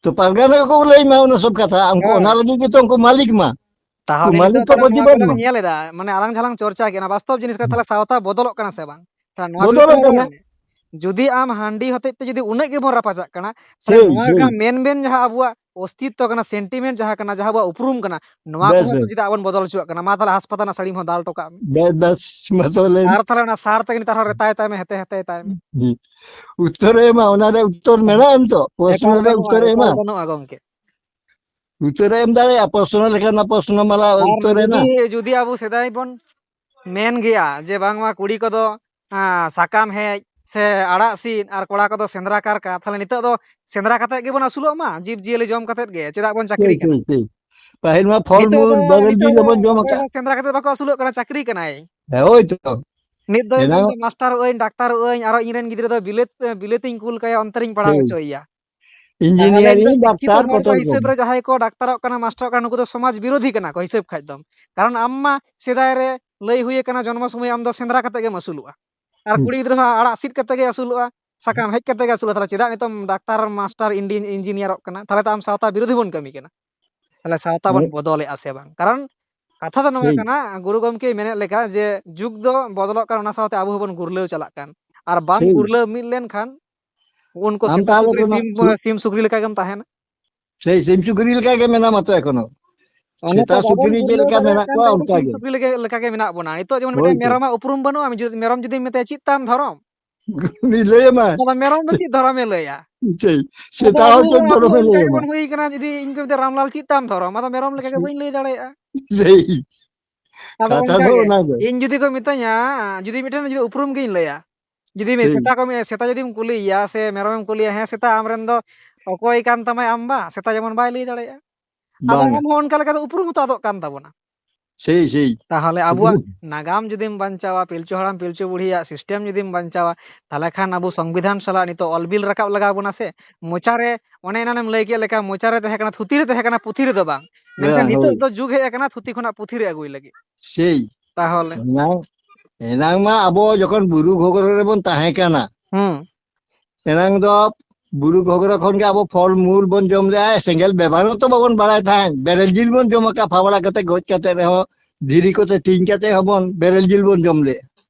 ᱛᱚ ᱯᱟᱨᱜᱟᱱᱟ ᱠᱚᱠᱚ ᱞᱟᱹᱭ ᱢᱟ ᱚᱱᱟ ᱥᱚᱵ ᱠᱟᱛᱷᱟ, ᱩᱱᱠᱩ ᱦᱳᱭ᱾ ᱚᱱᱟ ᱞᱟᱹᱜᱤᱫ ᱜᱮᱛᱚ ᱩᱱᱠᱩ ᱢᱟᱹᱞᱤᱠ ᱢᱟ᱾ ᱛᱟᱦᱚᱞᱮ ᱩᱱᱠᱩ ᱢᱟᱹᱞᱤᱠ ᱱᱤᱛᱚᱜ ᱛᱚ ᱛᱟᱦᱚᱞᱮ ᱱᱚᱣᱟ ᱯᱨᱚᱛᱤᱵᱟᱫ ᱠᱚᱨᱮ ᱢᱟ᱾ ᱧᱮᱞ ᱮᱫᱟ, ᱢᱟᱱᱮ ᱟᱞᱟᱝ ᱡᱟᱦᱟᱸ ᱞᱟᱝ ᱪᱚᱨᱪᱟ ᱠᱮᱫᱟ, ᱵᱟᱥᱛᱚᱵ ᱡᱤᱱᱤᱥ ᱠᱟᱱᱟ, ᱛᱟᱦᱚᱞᱮ ᱥᱟᱶᱛᱟ ᱵᱚᱫᱚᱞᱚᱜ ᱠᱟᱱᱟ ᱥᱮ ᱵᱟᱝ? ᱛᱟᱦᱚᱞᱮ ᱱᱚᱣᱟ ᱵᱚᱫᱚᱞᱚᱜ ᱵᱤᱨᱩᱫᱷ ᱨᱮ ᱠᱟᱱᱟ᱾ ᱢᱮᱱᱟ, ᱡᱩᱫᱤ ᱟᱢ ᱦᱟᱺᱰᱤ ᱦᱚᱛᱮᱡ ᱛᱮ ᱡᱩᱫᱤ ᱩᱱᱟᱹᱜ ᱜᱮᱵᱚᱱ ᱨᱟᱯᱟᱪᱟᱜ ᱠᱟᱱᱟ, ᱛᱟᱦᱚᱞᱮ ᱥᱮᱭ, ᱱᱚᱣᱟ ᱥᱮᱭ᱾ ᱞᱮᱠᱟ ᱢᱮᱱ ᱢᱮᱱ ᱡᱟᱦᱟᱸ ᱟᱵᱚᱣᱟᱜ ᱚᱥᱛᱤᱛᱛᱚ ᱠᱟᱱᱟ, sentiment ᱡᱟᱦᱟᱸ ᱠᱟᱱᱟ, ᱡᱟᱦᱟᱸ ᱟᱵᱚᱣᱟᱜ ᱩᱯᱨᱩᱢ ᱠᱟᱱᱟ, ᱱᱚᱣᱟ ᱵᱮᱥ, ᱠᱚᱦᱚᱸ ᱛᱚ ᱵᱮᱥ᱾ ᱪᱮᱫᱟᱜ ᱵᱚᱱ ᱵᱚᱫᱚᱞ ᱦᱚᱪᱚᱣᱟᱜ ᱠᱟᱱᱟ? ᱢᱟ ᱛᱟᱦᱚᱞᱮ ᱦᱟᱥᱯᱟᱛᱟᱞ ᱨᱮᱱᱟᱜ ᱥᱟᱹᱲᱤᱢ ᱦᱚᱸ ᱫᱟᱞ ᱦᱚᱴᱚ ᱠᱟᱜ ᱢᱮ᱾ ᱵᱮᱥ, ᱵᱮᱥ, ᱢᱟ ᱛᱚᱵᱮ ᱞᱟᱹᱭ ᱢᱮ᱾ ᱟᱨ ᱛᱟᱦᱚᱞᱮ ᱚᱱᱟ ᱥᱟᱨ ᱛᱮᱜᱮ ᱱᱮᱛᱟᱨ ᱦᱚᱸ ᱨᱮᱛᱟᱭ ᱛᱟᱭ ᱢᱮ, ᱦᱮᱛᱮ ᱦᱮᱛᱮ ᱛᱟᱭ ᱢᱮ᱾ ᱦᱩᱸ᱾ ᱩᱛᱛᱚᱨᱮ ᱮᱢᱟ, ᱚᱱᱟ ᱨᱮ ᱩᱛᱛᱚᱨ ᱢᱮᱱᱟᱜᱼᱟ ᱱᱤᱛᱚᱜ? ᱯᱨᱚᱥᱱᱚ ᱮᱠᱟᱞ ᱨᱮ ᱵᱟᱹᱱᱩᱜᱼᱟ, ᱩᱛᱛᱚᱨᱮ ᱮᱢᱟ? ᱮᱠᱟᱞ ᱵᱟᱹᱱᱩᱜᱼᱟ ᱜᱚᱢᱠᱮ᱾ ᱩᱛᱛᱚᱨᱮ ᱮᱢ ᱫᱟᱲᱮᱭᱟᱜᱼᱟ, ᱯᱨᱚᱥᱱᱚ ᱞᱮᱠᱟᱱᱟᱜ ᱯᱨᱚᱥᱱᱚ ᱢᱟᱞᱟ ᱟᱨ ᱩᱛᱛᱚᱨᱮ ᱮᱢᱟ᱾ ᱡᱩᱫᱤ, ᱡᱩᱫᱤ ᱟᱵᱚ ᱥᱮᱫᱟᱭ ᱵᱚᱱ ᱢᱮᱱ ᱜᱮᱭᱟ ᱡᱮ ᱵᱟᱝᱢᱟ ᱠᱩᱲᱤ ᱠᱚᱫᱚ, ᱟᱸ, ᱥᱟᱠᱟᱢ ᱦᱮᱡ ᱥᱮ ᱟᱲᱟᱜ ᱥᱤᱫ ᱟᱨ ᱠᱚᱲᱟ ᱠᱚᱫᱚ ᱥᱮᱸᱫᱽᱨᱟ ᱠᱟᱨᱠᱟ, ᱛᱟᱦᱞᱮ ᱱᱤᱛᱚᱜ ᱫᱚ ᱥᱮᱸᱫᱽᱨᱟ ᱠᱟᱛᱮ ᱜᱮᱵᱚᱱ ᱟᱹᱥᱩᱞᱚᱜ ᱢᱟ, ᱡᱤᱵᱽ ᱡᱤᱭᱟᱹᱞᱤ ᱡᱚᱢ ᱠᱟᱛᱮ ᱜᱮ, ᱪᱮᱫᱟᱜ ᱵᱚᱱ ᱪᱟᱹᱠᱨᱤ ᱴᱷᱤᱠ, ᱠᱟᱱᱟ? ᱴᱷᱤᱠ, ᱴᱷᱤᱠ᱾ ᱯᱟᱹᱦᱤᱞ ᱢᱟ ᱯᱷᱚᱞ ᱱᱤᱛᱚᱜ ᱢᱩᱞ ᱫᱚ, ᱵᱟᱨᱮᱞ ᱱᱤᱛᱚᱜ ᱡᱤᱞ ᱫᱚ ᱜᱮᱵᱚᱱ ᱡᱚᱢ ᱚᱠᱚᱭ ᱟᱠᱟᱫ᱾ ᱦᱚᱸ ᱥᱮᱸᱫᱽᱨᱟ ᱠᱟᱛᱮ ᱵᱟᱠᱚ ᱟᱹᱥᱩᱞᱚᱜ ᱠᱟᱱᱟ, ᱪᱟᱹᱠᱨᱤ ᱠᱟᱱᱟᱭ᱾ ᱦᱮᱸ, ᱦᱳᱭ ᱛᱚ᱾ ᱱᱤᱛ ᱫᱚᱭ ᱮᱱᱟᱝ ᱢᱮᱱᱫᱟ, "ᱢᱟᱥᱴᱟᱨᱚᱜ ᱟᱹᱧ, ᱰᱟᱠᱛᱟᱨᱚᱜ ᱟᱹᱧ, ᱟᱨᱚ ᱤᱧ ᱨᱮᱱ ᱜᱤᱫᱽᱨᱟᱹ ᱫᱚ ᱵᱤᱞᱟᱹᱛ, ᱵᱤᱞᱟᱹᱛᱤᱧ ᱠᱩᱞ ᱠᱟᱭᱟ, ᱚᱱᱛᱮ ᱨᱤᱧ ᱯᱟᱲᱦᱟᱣ ᱴᱷᱤᱠ᱾ ᱦᱚᱪᱚᱭᱮᱭᱟ᱾" ᱛᱟᱦᱚᱞᱮ ᱤᱧᱡᱤᱱᱤᱭᱟᱨᱤᱝ, ᱱᱤᱛᱚᱜ ᱰᱟᱠᱛᱟᱨ, ᱥᱤᱠᱠᱷᱤᱛᱚ ᱦᱚᱲ ᱠᱚ ᱠᱚᱛᱚ ᱦᱤᱥᱟᱹᱵ ᱨᱚᱠᱚᱢ᱾ ᱨᱮ ᱡᱟᱦᱟᱸᱭ ᱠᱚ ᱰᱟᱠᱛᱟᱨᱚᱜ ᱠᱟᱱᱟ, ᱢᱟᱥᱴᱟᱨᱚᱜ ᱠᱟᱱᱟ, ᱱᱩᱠᱩ ᱫᱚ ᱥᱚᱢᱟᱡᱽ ᱵᱤᱨᱳᱫᱷᱤ ᱠᱟᱱᱟ ᱠᱚ ᱦᱤᱥᱟᱹᱵ ᱠᱷᱟᱡ ᱫᱚᱢ᱾ ᱠᱟᱨᱚᱱ ᱟᱢ ᱢᱟ ᱥᱮᱫᱟᱭ ᱨᱮ ᱞᱟᱹᱭ ᱦᱩᱭ ᱟᱠᱟᱱᱟ, ᱡᱚᱱᱢᱚ ᱥᱚᱢᱚᱭ ᱟᱢ ᱫᱚ ᱥᱮᱸᱫᱽᱨᱟ ᱠᱟᱛᱮ ᱜᱮᱢ ᱟᱹᱥᱩᱞᱚᱜᱼᱟ᱾ ᱟᱨ ᱦᱩᱸ᱾ ᱠᱩᱲᱤ ᱜᱤᱫᱽᱨᱟᱹ ᱦᱚᱸ ᱟᱲᱟᱜ ᱥᱤᱫ ᱠᱟᱛᱮ ᱜᱮ ᱟᱹᱥᱩᱞᱚᱜᱼᱟ, ᱥᱟᱠᱟᱢ ᱦᱮᱡ ᱠᱟᱛᱮ ᱜᱮ ᱟᱹᱥᱩᱞᱚᱜᱼᱟ᱾ ᱛᱟᱦᱚᱞᱮ ᱪᱮᱫᱟᱜ ᱱᱤᱛᱚᱜ ᱰᱟᱠᱛᱟᱨ, ᱢᱟᱥᱴᱟᱨ, ᱤᱱᱰᱤ-, ᱤᱧᱡᱤᱱᱤᱭᱟᱨᱚᱜ ᱠᱟᱱᱟ? ᱛᱟᱦᱚᱞᱮ ᱛᱚ ᱟᱢ ᱥᱟᱶᱛᱟ ᱵᱤᱨᱳᱫᱷᱤ ᱵᱚᱱ ᱠᱟᱹᱢᱤ ᱠᱟᱱᱟ᱾ ᱛᱟᱦᱚᱞᱮ ᱥᱟᱶᱛᱟ ᱵᱚᱱ ᱦᱮᱸ᱾ ᱵᱚᱫᱚᱞᱮᱜᱼᱟ ᱥᱮ ᱵᱟᱝ? ᱠᱟᱨᱚᱱ ᱠᱟᱛᱷᱟ ᱫᱚ ᱱᱚᱣᱟ ᱴᱷᱤᱠ᱾ ᱠᱟᱱᱟ, ᱜᱩᱨᱩ ᱜᱚᱢᱠᱮᱭ ᱢᱮᱱᱮᱫ ᱞᱮᱠᱟ ᱡᱮ ᱡᱩᱜᱽ ᱫᱚ ᱵᱚᱫᱚᱞᱚᱜ ᱠᱟᱱ, ᱚᱱᱟ ᱥᱟᱶᱛᱮ ᱟᱵᱚ ᱦᱚᱸᱵᱚᱱ ᱜᱩᱨᱞᱟᱹᱣ ᱪᱟᱞᱟᱜ ᱠᱟᱱ᱾ ᱟᱨ ᱵᱟᱢ ᱴᱷᱤᱠ᱾ ᱜᱩᱨᱞᱟᱹᱣ ᱢᱤᱫ ᱞᱮᱱᱠᱷᱟᱱ ᱩᱱᱠᱩ ᱟᱢ ᱥᱤᱢ ᱛᱟᱦᱚᱞᱮ ᱥᱩᱠᱨᱤ, ᱠᱳᱱᱳ ᱥᱤᱢ, ᱥᱩ- ᱥᱤᱢ ᱥᱩᱠᱨᱤ ᱞᱮᱠᱟ ᱜᱮᱢ ᱛᱟᱦᱮᱱᱟ᱾ ᱥᱮᱭ ᱥᱤᱢ ᱥᱩᱠᱨᱤ ᱞᱮᱠᱟ ᱜᱮ ᱢᱮᱱᱟᱢᱟ ᱛᱚ ᱮᱠᱷᱚᱱᱳ᱾ ᱚᱱᱟ ᱛᱚ ᱥᱮᱛᱟ ᱵᱟᱵᱚᱱ ᱥᱩᱠᱨᱤ ᱪᱮᱫ ᱜᱩᱨᱞᱟᱹᱣ ᱞᱮᱠᱟ ᱫᱟᱲᱮᱭᱟᱜ ᱢᱮᱱᱟᱜ ᱠᱟᱱ ᱠᱚᱣᱟ, ᱛᱮᱜᱮ ᱛᱚ ᱚᱱᱠᱟ ᱥᱤᱢ ᱜᱮ᱾ ᱥᱩᱠᱨᱤ ᱞᱮᱠᱟ, ᱞᱮᱠᱟ ᱜᱮ ᱢᱮᱱᱟᱜ ᱵᱚᱱᱟ᱾ ᱱᱤᱛᱚᱜ ᱡᱮᱢᱚᱱ ᱦᱳᱭ ᱢᱤᱫᱴᱮᱱ ᱛᱚ᱾ ᱢᱮᱨᱚᱢᱟᱜ ᱩᱯᱨᱩᱢ ᱵᱟᱹᱱᱩᱜᱼᱟ, ᱡᱩᱫᱤ ᱢᱮᱨᱚᱢ ᱡᱩᱫᱤᱢ ᱢᱮᱛᱟᱭᱟ, "ᱪᱮᱫ ᱛᱟᱢ ᱫᱷᱚᱨᱚᱢ?" ᱩᱱᱤ ᱞᱟᱹᱭ ᱟᱢᱟᱭ᱾ ᱟᱫᱚ ᱢᱮᱨᱚᱢ ᱫᱚ ᱪᱮᱫ ᱫᱷᱚᱨᱚᱢᱮ ᱞᱟᱹᱭᱟ? ᱥᱮᱭ ᱟᱫᱚ ᱥᱮᱛᱟ ᱟᱵᱚ, ᱦᱚᱸ ᱪᱮᱫ ᱟᱵᱚ ᱫᱷᱚᱨᱚᱢᱮ ᱚᱱᱠᱟ ᱞᱟᱹᱭ ᱟᱢᱟ? ᱜᱮᱵᱚᱱ ᱦᱩᱭ ᱠᱟᱱᱟ, ᱡᱩᱫᱤ ᱤᱧ ᱠᱚ ᱢᱮᱛᱟᱭᱟ, "ᱨᱟᱢᱞᱟᱞ, ᱪᱮᱫ ᱛᱟᱢ ᱫᱷᱚᱨᱚᱢ?" ᱟᱫᱚ ᱢᱮᱨᱚᱢ ᱞᱮᱠᱟ ᱜᱮ ᱵᱟᱹᱧ ᱞᱟᱹᱭ ᱫᱟᱲᱮᱭᱟᱜᱼᱟ᱾ ᱥᱮᱭ᱾ ᱟᱫᱚ ᱠᱟᱛᱷᱟ ᱫᱚ ᱚᱱᱠᱟᱜᱮ, ᱚᱱᱟᱜᱮ᱾ ᱤᱧ ᱡᱩᱫᱤ ᱠᱚ ᱢᱤᱛᱟᱹᱧᱟ, ᱡᱩᱫᱤ ᱢᱤᱫᱴᱮᱱ ᱡᱩᱫᱤ ᱩᱯᱨᱩᱢ ᱜᱤᱧ ᱞᱟᱹᱭᱟ, ᱡᱩᱫᱤ ᱢᱤᱫ ᱴᱷᱤᱠ᱾ ᱥᱮᱛᱟ ᱠᱚ ᱢᱤᱫ, ᱥᱮᱛᱟ ᱡᱩᱫᱤᱢ ᱠᱩᱞᱤᱭᱮᱭᱟ ᱥᱮ ᱢᱮᱨᱚᱢᱮᱢ ᱠᱩᱞᱤᱭᱮᱭᱟ, "ᱦᱮᱸ ᱥᱮᱛᱟ, ᱟᱢᱨᱮᱱ ᱫᱚ ᱚᱠᱚᱭ ᱠᱟᱱ ᱛᱟᱢᱟᱭ ᱟᱢ ᱵᱟ?" ᱥᱮᱛᱟ ᱡᱮᱢᱚᱱ ᱵᱟᱭ ᱞᱟᱹᱭ ᱫᱟᱲᱮᱭᱟᱜᱼᱟ᱾ ᱟᱫᱚ ᱵᱟᱝᱟ᱾ ᱟᱵᱚ ᱦᱚᱸ ᱚᱱᱠᱟ ᱞᱮᱠᱟᱛᱮ ᱩᱯᱨᱩᱢ ᱦᱚᱸᱛᱚ ᱟᱫᱚᱜ ᱠᱟᱱ ᱛᱟᱵᱚᱱᱟ᱾ ᱥᱮᱭ, ᱥᱮᱭ᱾ ᱛᱟᱦᱚᱞᱮ ᱟᱵᱚᱣᱟᱜ ᱩᱯᱨᱩᱢ᱾ ᱱᱟᱜᱟᱢ ᱡᱩᱫᱤᱢ ᱵᱟᱧᱪᱟᱣᱟ, ᱯᱤᱞᱪᱩ ᱦᱟᱲᱟᱢ ᱯᱤᱞᱪᱩ ᱵᱩᱲᱦᱤᱭᱟᱜ system ᱡᱩᱫᱤᱢ ᱵᱟᱧᱪᱟᱣᱟ, ᱛᱟᱦᱚᱞᱮ ᱠᱷᱟᱱ ᱟᱵᱚ ᱥᱚᱝᱵᱤᱫᱷᱟᱱ ᱥᱟᱞᱟᱜ ᱱᱤᱛᱚᱜ ᱚᱞ ᱵᱤᱞ ᱨᱟᱠᱟᱵ ᱞᱟᱜᱟᱣ ᱵᱚᱱᱟ ᱥᱮ᱾ ᱢᱚᱪᱟ ᱨᱮ, ᱚᱱᱮ ᱮᱱᱟᱱᱮᱢ ᱞᱟᱹᱭ ᱠᱮᱫ ᱞᱮᱠᱟ, ᱢᱚᱪᱟ ᱨᱮ ᱛᱟᱦᱮᱸ ᱠᱟᱱᱟ, ᱛᱷᱩᱛᱤ ᱨᱮ ᱛᱟᱦᱮᱸ ᱠᱟᱱᱟ, ᱯᱩᱛᱷᱤ ᱨᱮᱫᱚ ᱵᱟᱝ᱾ ᱢᱮᱱᱠᱷᱟᱱ ᱦᱮᱸ, ᱱᱤᱛᱚᱜ ᱦᱳᱭ᱾ ᱫᱚ ᱡᱩᱜᱽ ᱦᱮᱡ ᱟᱠᱟᱱᱟ ᱛᱷᱩᱛᱤ ᱠᱷᱚᱱᱟᱜ ᱯᱩᱛᱷᱤ ᱨᱮ ᱟᱹᱜᱩᱭ ᱞᱟᱹᱜᱤᱫ᱾ ᱥᱮᱭ᱾ ᱛᱟᱦᱚᱞᱮ? ᱮᱱᱟᱝ, ᱮᱱᱟᱝ ᱢᱟ ᱟᱵᱚ ᱡᱚᱠᱷᱚᱱ ᱵᱩᱨᱩ ᱜᱷᱚᱜᱽᱨᱚ ᱨᱮᱵᱚᱱ ᱛᱟᱦᱮᱸ ᱠᱟᱱᱟ, ᱦᱩᱸ᱾ ᱮᱱᱟᱝ ᱫᱚ ᱵᱩᱨᱩ ᱜᱷᱚᱜᱽᱨᱚ ᱠᱷᱚᱱ ᱜᱮ ᱟᱵᱚ ᱯᱷᱚᱞ ᱢᱩᱞ ᱵᱚᱱ ᱡᱚᱢ ᱞᱮᱜᱼᱟ, ᱥᱮᱸᱜᱮᱞ ᱵᱮᱵᱷᱟᱨ ᱦᱚᱸᱛᱚ ᱵᱟᱵᱚᱱ ᱵᱟᱲᱟᱭ ᱛᱟᱦᱮᱸᱫ, ᱵᱮᱨᱮᱞ ᱡᱤᱞ ᱵᱚᱱ ᱡᱚᱢ ᱟᱠᱟᱫ, ᱯᱷᱟᱵᱽᱲᱟ ᱠᱟᱛᱮ, ᱜᱚᱡ ᱠᱟᱛᱮ ᱨᱮᱦᱚᱸ, ᱫᱷᱤᱨᱤ ᱠᱚᱛᱮ ᱛᱤᱧ ᱠᱟᱛᱮ ᱦᱚᱸᱵᱚᱱ ᱵᱮᱨᱮᱞ ᱡᱤᱞ ᱵᱚᱱ ᱡᱚᱢ ᱞᱮᱜᱼᱟ᱾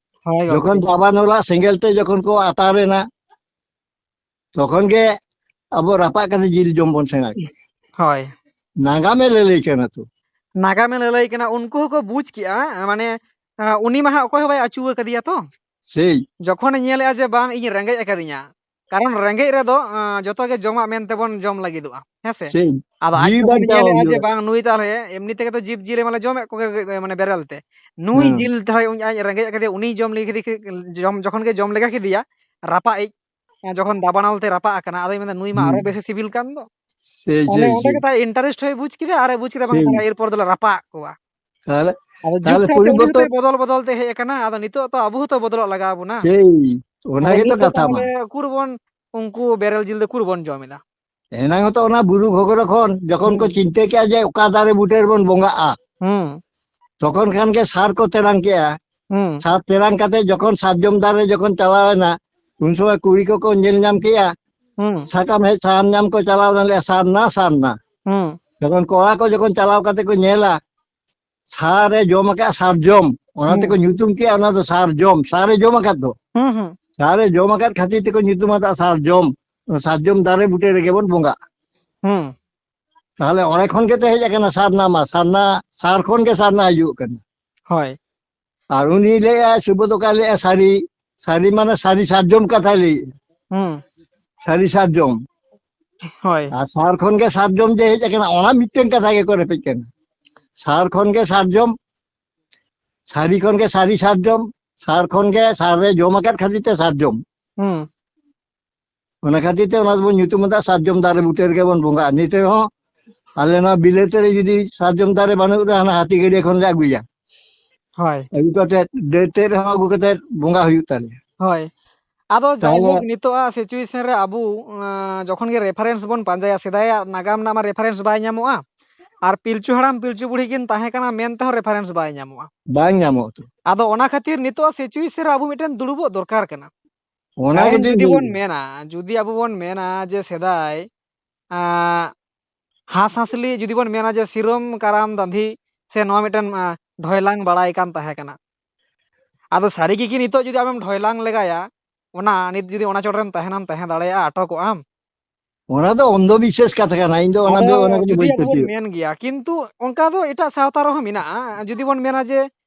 ᱦᱳᱭ ᱡᱚᱠᱷᱚᱱ ᱜᱚᱢᱠᱮ᱾ ᱫᱟᱵᱟᱱᱚᱞᱟ ᱥᱮᱸᱜᱮᱞ ᱛᱮ ᱡᱚᱠᱷᱚᱱ ᱠᱚ ᱟᱛᱟᱨ ᱮᱱᱟ, ᱛᱚᱠᱷᱚᱱ ᱜᱮ ᱟᱵᱚ ᱨᱟᱯᱟᱜ ᱠᱟᱛᱮ ᱡᱤᱞ ᱡᱚᱢ ᱵᱚᱱ ᱥᱮᱬᱟ ᱠᱮᱫᱟ᱾ ᱦᱳᱭ᱾ ᱱᱟᱜᱟᱢᱮ ᱞᱟᱹᱞᱟᱹᱭ ᱠᱟᱱᱟ ᱛᱚ᱾ ᱱᱟᱜᱟᱢᱮ ᱞᱟᱹᱞᱟᱹᱭ ᱠᱟᱱᱟ, ᱩᱱᱠᱩ ᱦᱚᱸᱠᱚ ᱵᱩᱡᱽ ᱠᱮᱜᱼᱟ, ᱢᱟᱱᱮ, ᱟᱸ, ᱩᱱᱤ ᱢᱟ ᱦᱟᱸᱜ ᱚᱠᱚᱭ ᱦᱚᱸ ᱵᱟᱭ ᱟᱹᱪᱩ ᱟᱠᱟᱫᱮᱭᱟ ᱛᱚ᱾ ᱥᱮᱭ᱾ ᱡᱚᱠᱷᱚᱱᱮ ᱧᱮᱞᱮᱜᱼᱟ ᱡᱮ ᱵᱟᱝ, ᱤᱧ ᱨᱮᱸᱜᱮᱡ ᱟᱠᱟᱫᱤᱧᱟ, ᱠᱟᱨᱚᱱ ᱨᱮᱸᱜᱮᱡ ᱨᱮᱫᱚ, ᱟᱸ, ᱡᱚᱛᱚ ᱜᱮ ᱡᱚᱢᱟᱜ ᱢᱮᱱᱛᱮ ᱵᱚᱱ ᱡᱚᱢ ᱞᱟᱹᱜᱤᱫᱚᱜᱼᱟ, ᱦᱮᱸ ᱥᱮ? ᱥᱮᱭ᱾ ᱟᱫᱚ ᱟᱡ ᱡᱤᱣᱤ ᱡᱚᱠᱷᱚᱱᱮ ᱵᱟᱧᱪᱟᱣ ᱧᱮᱞᱮᱜᱼᱟ ᱡᱮ ᱦᱩᱭᱩᱜᱼᱟ᱾ ᱵᱟᱝ, ᱱᱩᱭ ᱛᱟᱦᱚᱞᱮ ᱮᱢᱱᱤ ᱛᱮᱜᱮ ᱛᱚ ᱡᱤᱵᱽ ᱡᱤᱭᱟᱹᱞᱤ ᱢᱟᱞᱮ ᱡᱚᱢᱮᱫ ᱠᱚᱜᱮ, ᱢᱟᱱᱮ ᱵᱮᱨᱮᱞ ᱛᱮ, ᱱᱩᱭ ᱦᱮᱸ᱾ ᱡᱤᱞ ᱛᱟᱦᱚᱞᱮ ᱩᱱᱤ ᱟᱡ ᱨᱮᱸᱜᱮᱡ ᱟᱠᱟᱫᱮᱭᱟ, ᱩᱱᱤ ᱡᱚᱢ ᱞᱮᱜᱮ ᱠᱮᱫᱮ-, ᱡᱚᱢ, ᱡᱚᱠᱷᱚᱱ ᱜᱮ ᱡᱚᱢ ᱞᱮᱜᱟ ᱠᱮᱫᱮᱭᱟ, ᱨᱟᱯᱟᱜ ᱤᱡ, ᱡᱚᱠᱷᱚᱱ ᱫᱟᱵᱟᱱᱟᱞ ᱛᱮ ᱨᱟᱯᱟᱜ ᱟᱠᱟᱱᱟ, ᱟᱫᱚᱭ ᱢᱮᱱᱫᱟ, "ᱱᱩᱭ ᱢᱟ ᱟᱨᱚ ᱦᱩᱸ᱾ ᱵᱮᱥᱮ ᱥᱤᱵᱤᱞ ᱠᱟᱱ ᱫᱚ᱾" ᱥᱮᱭ, ᱛᱟᱦᱚᱞᱮ ᱥᱮᱭ, ᱚᱸᱰᱮ ᱥᱮᱭ᱾ ᱜᱮ ᱛᱟᱭ interest ᱦᱚᱸᱭ ᱵᱩᱡᱽ ᱠᱮᱫᱟ, ᱟᱨᱮ ᱵᱩᱡᱽ ᱠᱮᱫᱟ, "ᱵᱟᱝ, ᱥᱮᱭ᱾ ᱛᱟᱦᱚᱞᱮ ᱮᱨᱯᱚᱨ ᱫᱚᱞᱮ ᱨᱟᱯᱟᱜ ᱠᱚᱣᱟ᱾" ᱛᱟᱦᱚᱞᱮ, ᱟᱫᱚ ᱡᱩᱜᱽ ᱛᱟᱦᱚᱞᱮ ᱥᱟᱶᱛᱮ ᱩᱱᱤ ᱯᱚᱨᱤᱵᱚᱨᱛᱚᱱ ᱦᱚᱸᱛᱚᱭ ᱵᱚᱫᱚᱞ ᱵᱚᱫᱚᱞ ᱛᱮ ᱦᱮᱡ ᱟᱠᱟᱱᱟ, ᱟᱫᱚ ᱱᱤᱛᱚᱜ ᱛᱚ ᱟᱵᱚ ᱦᱚᱸᱛᱚ ᱵᱚᱫᱚᱞᱚᱜ ᱞᱟᱜᱟᱣ ᱵᱚᱱᱟ᱾ ᱥᱮᱭ, ᱚᱱᱟ ᱟᱫᱚ ᱜᱮᱛᱚ ᱱᱤᱛᱚᱜ ᱠᱟᱛᱷᱟ ᱢᱟ᱾ ᱛᱟᱦᱚᱞᱮ ᱩᱠᱩᱨ ᱵᱚᱱ ᱩᱱᱠᱩ ᱵᱮᱨᱮᱞ ᱡᱤᱞ ᱫᱚ ᱩᱠᱩᱨ ᱵᱚᱱ ᱡᱚᱢ ᱮᱫᱟ? ᱮᱱᱟᱝ ᱦᱚᱸᱛᱚ ᱚᱱᱟ ᱵᱩᱨᱩ ᱜᱷᱚᱜᱽᱨᱚ ᱠᱷᱚᱱ ᱡᱚᱠᱷᱚᱱ ᱠᱚ ᱦᱩᱸ᱾ ᱪᱤᱱᱛᱟᱹ ᱠᱮᱜᱼᱟ ᱡᱮ ᱚᱠᱟ ᱫᱟᱨᱮ ᱵᱩᱴᱟᱹ ᱨᱮᱵᱚᱱ ᱵᱚᱸᱜᱟᱜᱼᱟ, ᱦᱩᱸ᱾ ᱛᱚᱠᱷᱚᱱ ᱠᱷᱟᱱ ᱜᱮ ᱥᱟᱨ ᱠᱚ ᱛᱮᱨᱟᱝ ᱠᱮᱜᱼᱟ᱾ ᱦᱩᱸ᱾ ᱥᱟᱨ ᱛᱮᱨᱟᱝ ᱠᱟᱛᱮ ᱡᱚᱠᱷᱚᱱ ᱥᱟᱨᱡᱚᱢ ᱫᱟᱨᱮ ᱡᱚᱠᱷᱚᱱ ᱪᱟᱞᱟᱣ ᱮᱱᱟ, ᱩᱱ ᱥᱚᱢᱚᱭ ᱠᱩᱲᱤ ᱠᱚᱠᱚ ᱧᱮᱞ ᱧᱟᱢ ᱠᱮᱜᱼᱟ, ᱦᱩᱸ᱾ ᱥᱟᱠᱟᱢ ᱦᱮᱡ ᱥᱟᱦᱟᱱ ᱧᱟᱢ ᱠᱚ ᱪᱟᱞᱟᱣ ᱮᱱᱟ, ᱞᱟᱹᱭᱟ, "ᱥᱟᱨᱱᱟ, ᱥᱟᱨᱱᱟ᱾" ᱦᱩᱸ᱾ ᱡᱚᱠᱷᱚᱱ ᱠᱚᱲᱟ ᱠᱚ ᱡᱚᱠᱷᱚᱱ ᱪᱟᱞᱟᱣ ᱠᱟᱛᱮ ᱠᱚ ᱧᱮᱞᱟ, ᱥᱟᱨ ᱮ ᱡᱚᱢ ᱟᱠᱟᱫ ᱥᱟᱨᱡᱚᱢ, ᱚᱱᱟ ᱦᱩᱸ᱾ ᱛᱮᱠᱚ ᱧᱩᱛᱩᱢ ᱠᱮᱜᱼᱟ ᱚᱱᱟ ᱫᱚ ᱥᱟᱨᱡᱚᱢ, ᱥᱟᱨ ᱮ ᱡᱚᱢ ᱟᱠᱟᱫ ᱫᱚ᱾ ᱦᱩᱸ, ᱦᱩᱸ᱾ ᱥᱟᱨ ᱮ ᱡᱚᱢ ᱟᱠᱟᱫ ᱠᱷᱟᱹᱛᱤᱨ ᱛᱮᱠᱚ ᱧᱩᱛᱩᱢ ᱟᱠᱟᱫ ᱥᱟᱨᱡᱚᱢ, ᱥᱟᱨᱡᱚᱢ ᱫᱟᱨᱮ ᱵᱩᱴᱟᱹ ᱨᱮᱜᱮ ᱵᱚᱱ ᱵᱚᱸᱜᱟᱜᱼᱟ᱾ ᱦᱩᱸ᱾ ᱛᱟᱦᱚᱞᱮ ᱚᱸᱰᱮ ᱠᱷᱚᱱ ᱜᱮᱛᱚ ᱦᱮᱡ ᱟᱠᱟᱱᱟ ᱥᱟᱨᱱᱟ ᱢᱟ, ᱥᱟᱨᱱᱟ, ᱥᱟᱨ ᱠᱷᱚᱱ ᱜᱮ ᱥᱟᱨᱱᱟ ᱦᱤᱡᱩᱜ ᱠᱟᱱᱟ᱾ ᱦᱳᱭ᱾ ᱟᱨ ᱩᱱᱤ ᱞᱟᱹᱭᱮᱜᱼᱟ, ᱥᱩᱵᱳᱫᱷ ᱚᱠᱟ ᱞᱟᱹᱭᱮᱜᱼᱟ, ᱥᱟᱹᱨᱤ, ᱥᱟᱹᱨᱤ ᱢᱟᱱᱮ ᱥᱟᱹᱨᱤ ᱥᱟᱨᱡᱚᱢ ᱠᱟᱛᱷᱟᱭ ᱞᱟᱹᱭᱮᱜᱼᱟ᱾ ᱦᱩᱸ᱾ ᱥᱟᱹᱨᱤ ᱥᱟᱨᱡᱚᱢ᱾ ᱦᱳᱭ᱾ ᱟᱨ ᱥᱟᱨ ᱠᱷᱚᱱ ᱜᱮ ᱥᱟᱨᱡᱚᱢ ᱡᱮ ᱦᱮᱡ ᱟᱠᱟᱱᱟ, ᱚᱱᱟ ᱢᱤᱫᱴᱮᱱ ᱠᱟᱛᱷᱟ ᱜᱮᱠᱚ ᱨᱮᱯᱮᱡ ᱠᱟᱱᱟ᱾ ᱥᱟᱨ ᱠᱷᱚᱱ ᱜᱮ ᱥᱟᱨᱡᱚᱢ, ᱥᱟᱹᱨᱤ ᱠᱷᱚᱱ ᱜᱮ ᱥᱟᱹᱨᱤ ᱥᱟᱨᱡᱚᱢ, ᱥᱟᱨ ᱠᱷᱚᱱ ᱜᱮ ᱥᱟᱨ ᱨᱮ ᱡᱚᱢ ᱟᱠᱟᱫ ᱠᱷᱟᱹᱛᱤᱨ ᱛᱮ ᱥᱟᱨᱡᱚᱢ᱾ ᱦᱩᱸ᱾ ᱚᱱᱟ ᱠᱷᱟᱹᱛᱤᱨ ᱛᱮ ᱚᱱᱟ ᱫᱚᱵᱚᱱ ᱧᱩᱛᱩᱢ ᱟᱠᱟᱫᱟ ᱥᱟᱨᱡᱚᱢ ᱫᱟᱨᱮ ᱵᱩᱴᱟᱹ ᱨᱮᱜᱮ ᱵᱚᱱ ᱵᱚᱸᱜᱟᱜᱼᱟ᱾ ᱱᱤᱛ ᱨᱮᱦᱚᱸ ᱟᱞᱮ ᱱᱚᱣᱟ ᱵᱤᱞᱟᱹᱛ ᱨᱮ ᱡᱩᱫᱤ ᱥᱟᱨᱡᱚᱢ ᱫᱟᱨᱮ ᱵᱟᱹᱱᱩᱜ ᱨᱮ ᱦᱟᱱᱟ ᱦᱟᱹᱛᱤ ᱜᱟᱹᱰᱭᱟᱹ ᱠᱷᱚᱱ ᱞᱮ ᱟᱹᱜᱩᱭᱟ᱾ ᱦᱳᱭ᱾ ᱟᱹᱜᱩ ᱠᱟᱛᱮ ᱰᱟᱹᱨ ᱛᱮᱫ ᱨᱮᱦᱚᱸ ᱟᱹᱜᱩ ᱠᱟᱛᱮ ᱵᱚᱸᱜᱟ ᱦᱩᱭᱩᱜ ᱛᱟᱞᱮᱭᱟ᱾ ᱦᱳᱭ᱾ ᱟᱫᱚ ᱛᱟᱦᱚᱞᱮ ᱡᱟᱭᱦᱳᱠ, ᱱᱤᱛᱚᱜᱟᱜ situation ᱨᱮ ᱟᱵᱚ, ᱟᱸ, ᱡᱚᱠᱷᱚᱱ ᱜᱮ reference ᱵᱚᱱ ᱯᱟᱸᱡᱟᱭᱟ, ᱥᱮᱫᱟᱭᱟᱜ ᱱᱟᱜᱟᱢ ᱨᱮᱱᱟᱜ ᱢᱟ reference ᱵᱟᱭ ᱧᱟᱢᱚᱜᱼᱟ, ᱟᱨ ᱯᱤᱞᱪᱩ ᱦᱟᱲᱟᱢ ᱯᱤᱞᱪᱩ ᱵᱩᱲᱦᱤ ᱠᱤᱱ ᱛᱟᱦᱮᱸ ᱠᱟᱱᱟ ᱢᱮᱱ ᱛᱮᱦᱚᱸ reference ᱵᱟᱭ ᱧᱟᱢᱚᱜᱼᱟ᱾ ᱵᱟᱝ ᱧᱟᱢᱚᱜᱼᱟ ᱛᱚ᱾ ᱟᱫᱚ ᱚᱱᱟ ᱠᱷᱟᱹᱛᱤᱨ ᱱᱤᱛᱚᱜ situation ᱨᱮ ᱟᱵᱚ ᱢᱤᱫᱴᱮᱱ ᱫᱩᱲᱩᱵᱚᱜ ᱫᱚᱨᱠᱟᱨ ᱠᱟᱱᱟ᱾ ᱚᱱᱟ ᱠᱟᱨᱚᱱ ᱜᱮᱛᱚᱧ ᱡᱩᱫᱤ ᱵᱚᱱ ᱞᱟᱹᱭᱫᱟ᱾ ᱢᱮᱱᱟ, ᱡᱩᱫᱤ ᱟᱵᱚ ᱵᱚᱱ ᱢᱮᱱᱟ ᱡᱮ ᱥᱮᱫᱟᱭ, ᱟᱸ, ᱦᱟᱸᱥᱼᱦᱟᱸᱥᱞᱤ ᱡᱩᱫᱤ ᱵᱚᱱ ᱢᱮᱱᱟ ᱡᱮ ᱥᱤᱨᱚᱢ ᱠᱟᱨᱟᱢ ᱫᱟᱸᱫᱷᱤ ᱥᱮ ᱱᱚᱣᱟ ᱢᱤᱫᱴᱮᱱ, ᱟᱸ, ᱰᱷᱚᱭᱞᱟᱝ ᱵᱟᱲᱟᱭ ᱠᱟᱱ ᱛᱟᱦᱮᱸ ᱠᱟᱱᱟ᱾ ᱟᱫᱚ ᱥᱟᱹᱨᱤ ᱜᱮ ᱠᱤ ᱱᱤᱛᱚᱜ ᱡᱩᱫᱤ ᱟᱢᱮᱢ ᱰᱷᱚᱭᱞᱟᱝ ᱞᱮᱜᱟᱭᱟ, ᱚᱱᱟ ᱱᱤᱛ ᱡᱩᱫᱤ ᱚᱱᱟ ᱪᱚᱴ ᱨᱮᱢ ᱛᱟᱦᱮᱱᱟᱢ, ᱛᱟᱦᱮᱸ ᱫᱟᱲᱮᱭᱟᱜᱼᱟ, ᱟᱴᱚᱠᱚᱜ ᱟᱢ? ᱚᱱᱟ ᱫᱚ ᱚᱱᱫᱷᱚ ᱵᱤᱥᱥᱟᱥ ᱠᱟᱛᱷᱟ ᱠᱟᱱᱟ, ᱤᱧ ᱫᱚ ᱚᱱᱟ ᱟᱫᱚ ᱫᱚ, ᱚᱱᱟ ᱠᱚᱫᱚ ᱡᱩᱫᱤ ᱵᱟᱹᱧ ᱟᱵᱚ ᱵᱚᱱ ᱯᱟᱹᱛᱭᱟᱹᱜᱼᱟ᱾ ᱢᱮᱱ ᱜᱮᱭᱟ, ᱠᱤᱱᱛᱩ ᱚᱱᱠᱟ ᱫᱚ ᱮᱴᱟᱜ ᱥᱟᱶᱛᱟ ᱨᱮᱦᱚᱸ ᱢᱮᱱᱟᱜᱼᱟ᱾ ᱡᱩᱫᱤ ᱵᱚᱱ ᱢᱮᱱᱟ ᱡᱮ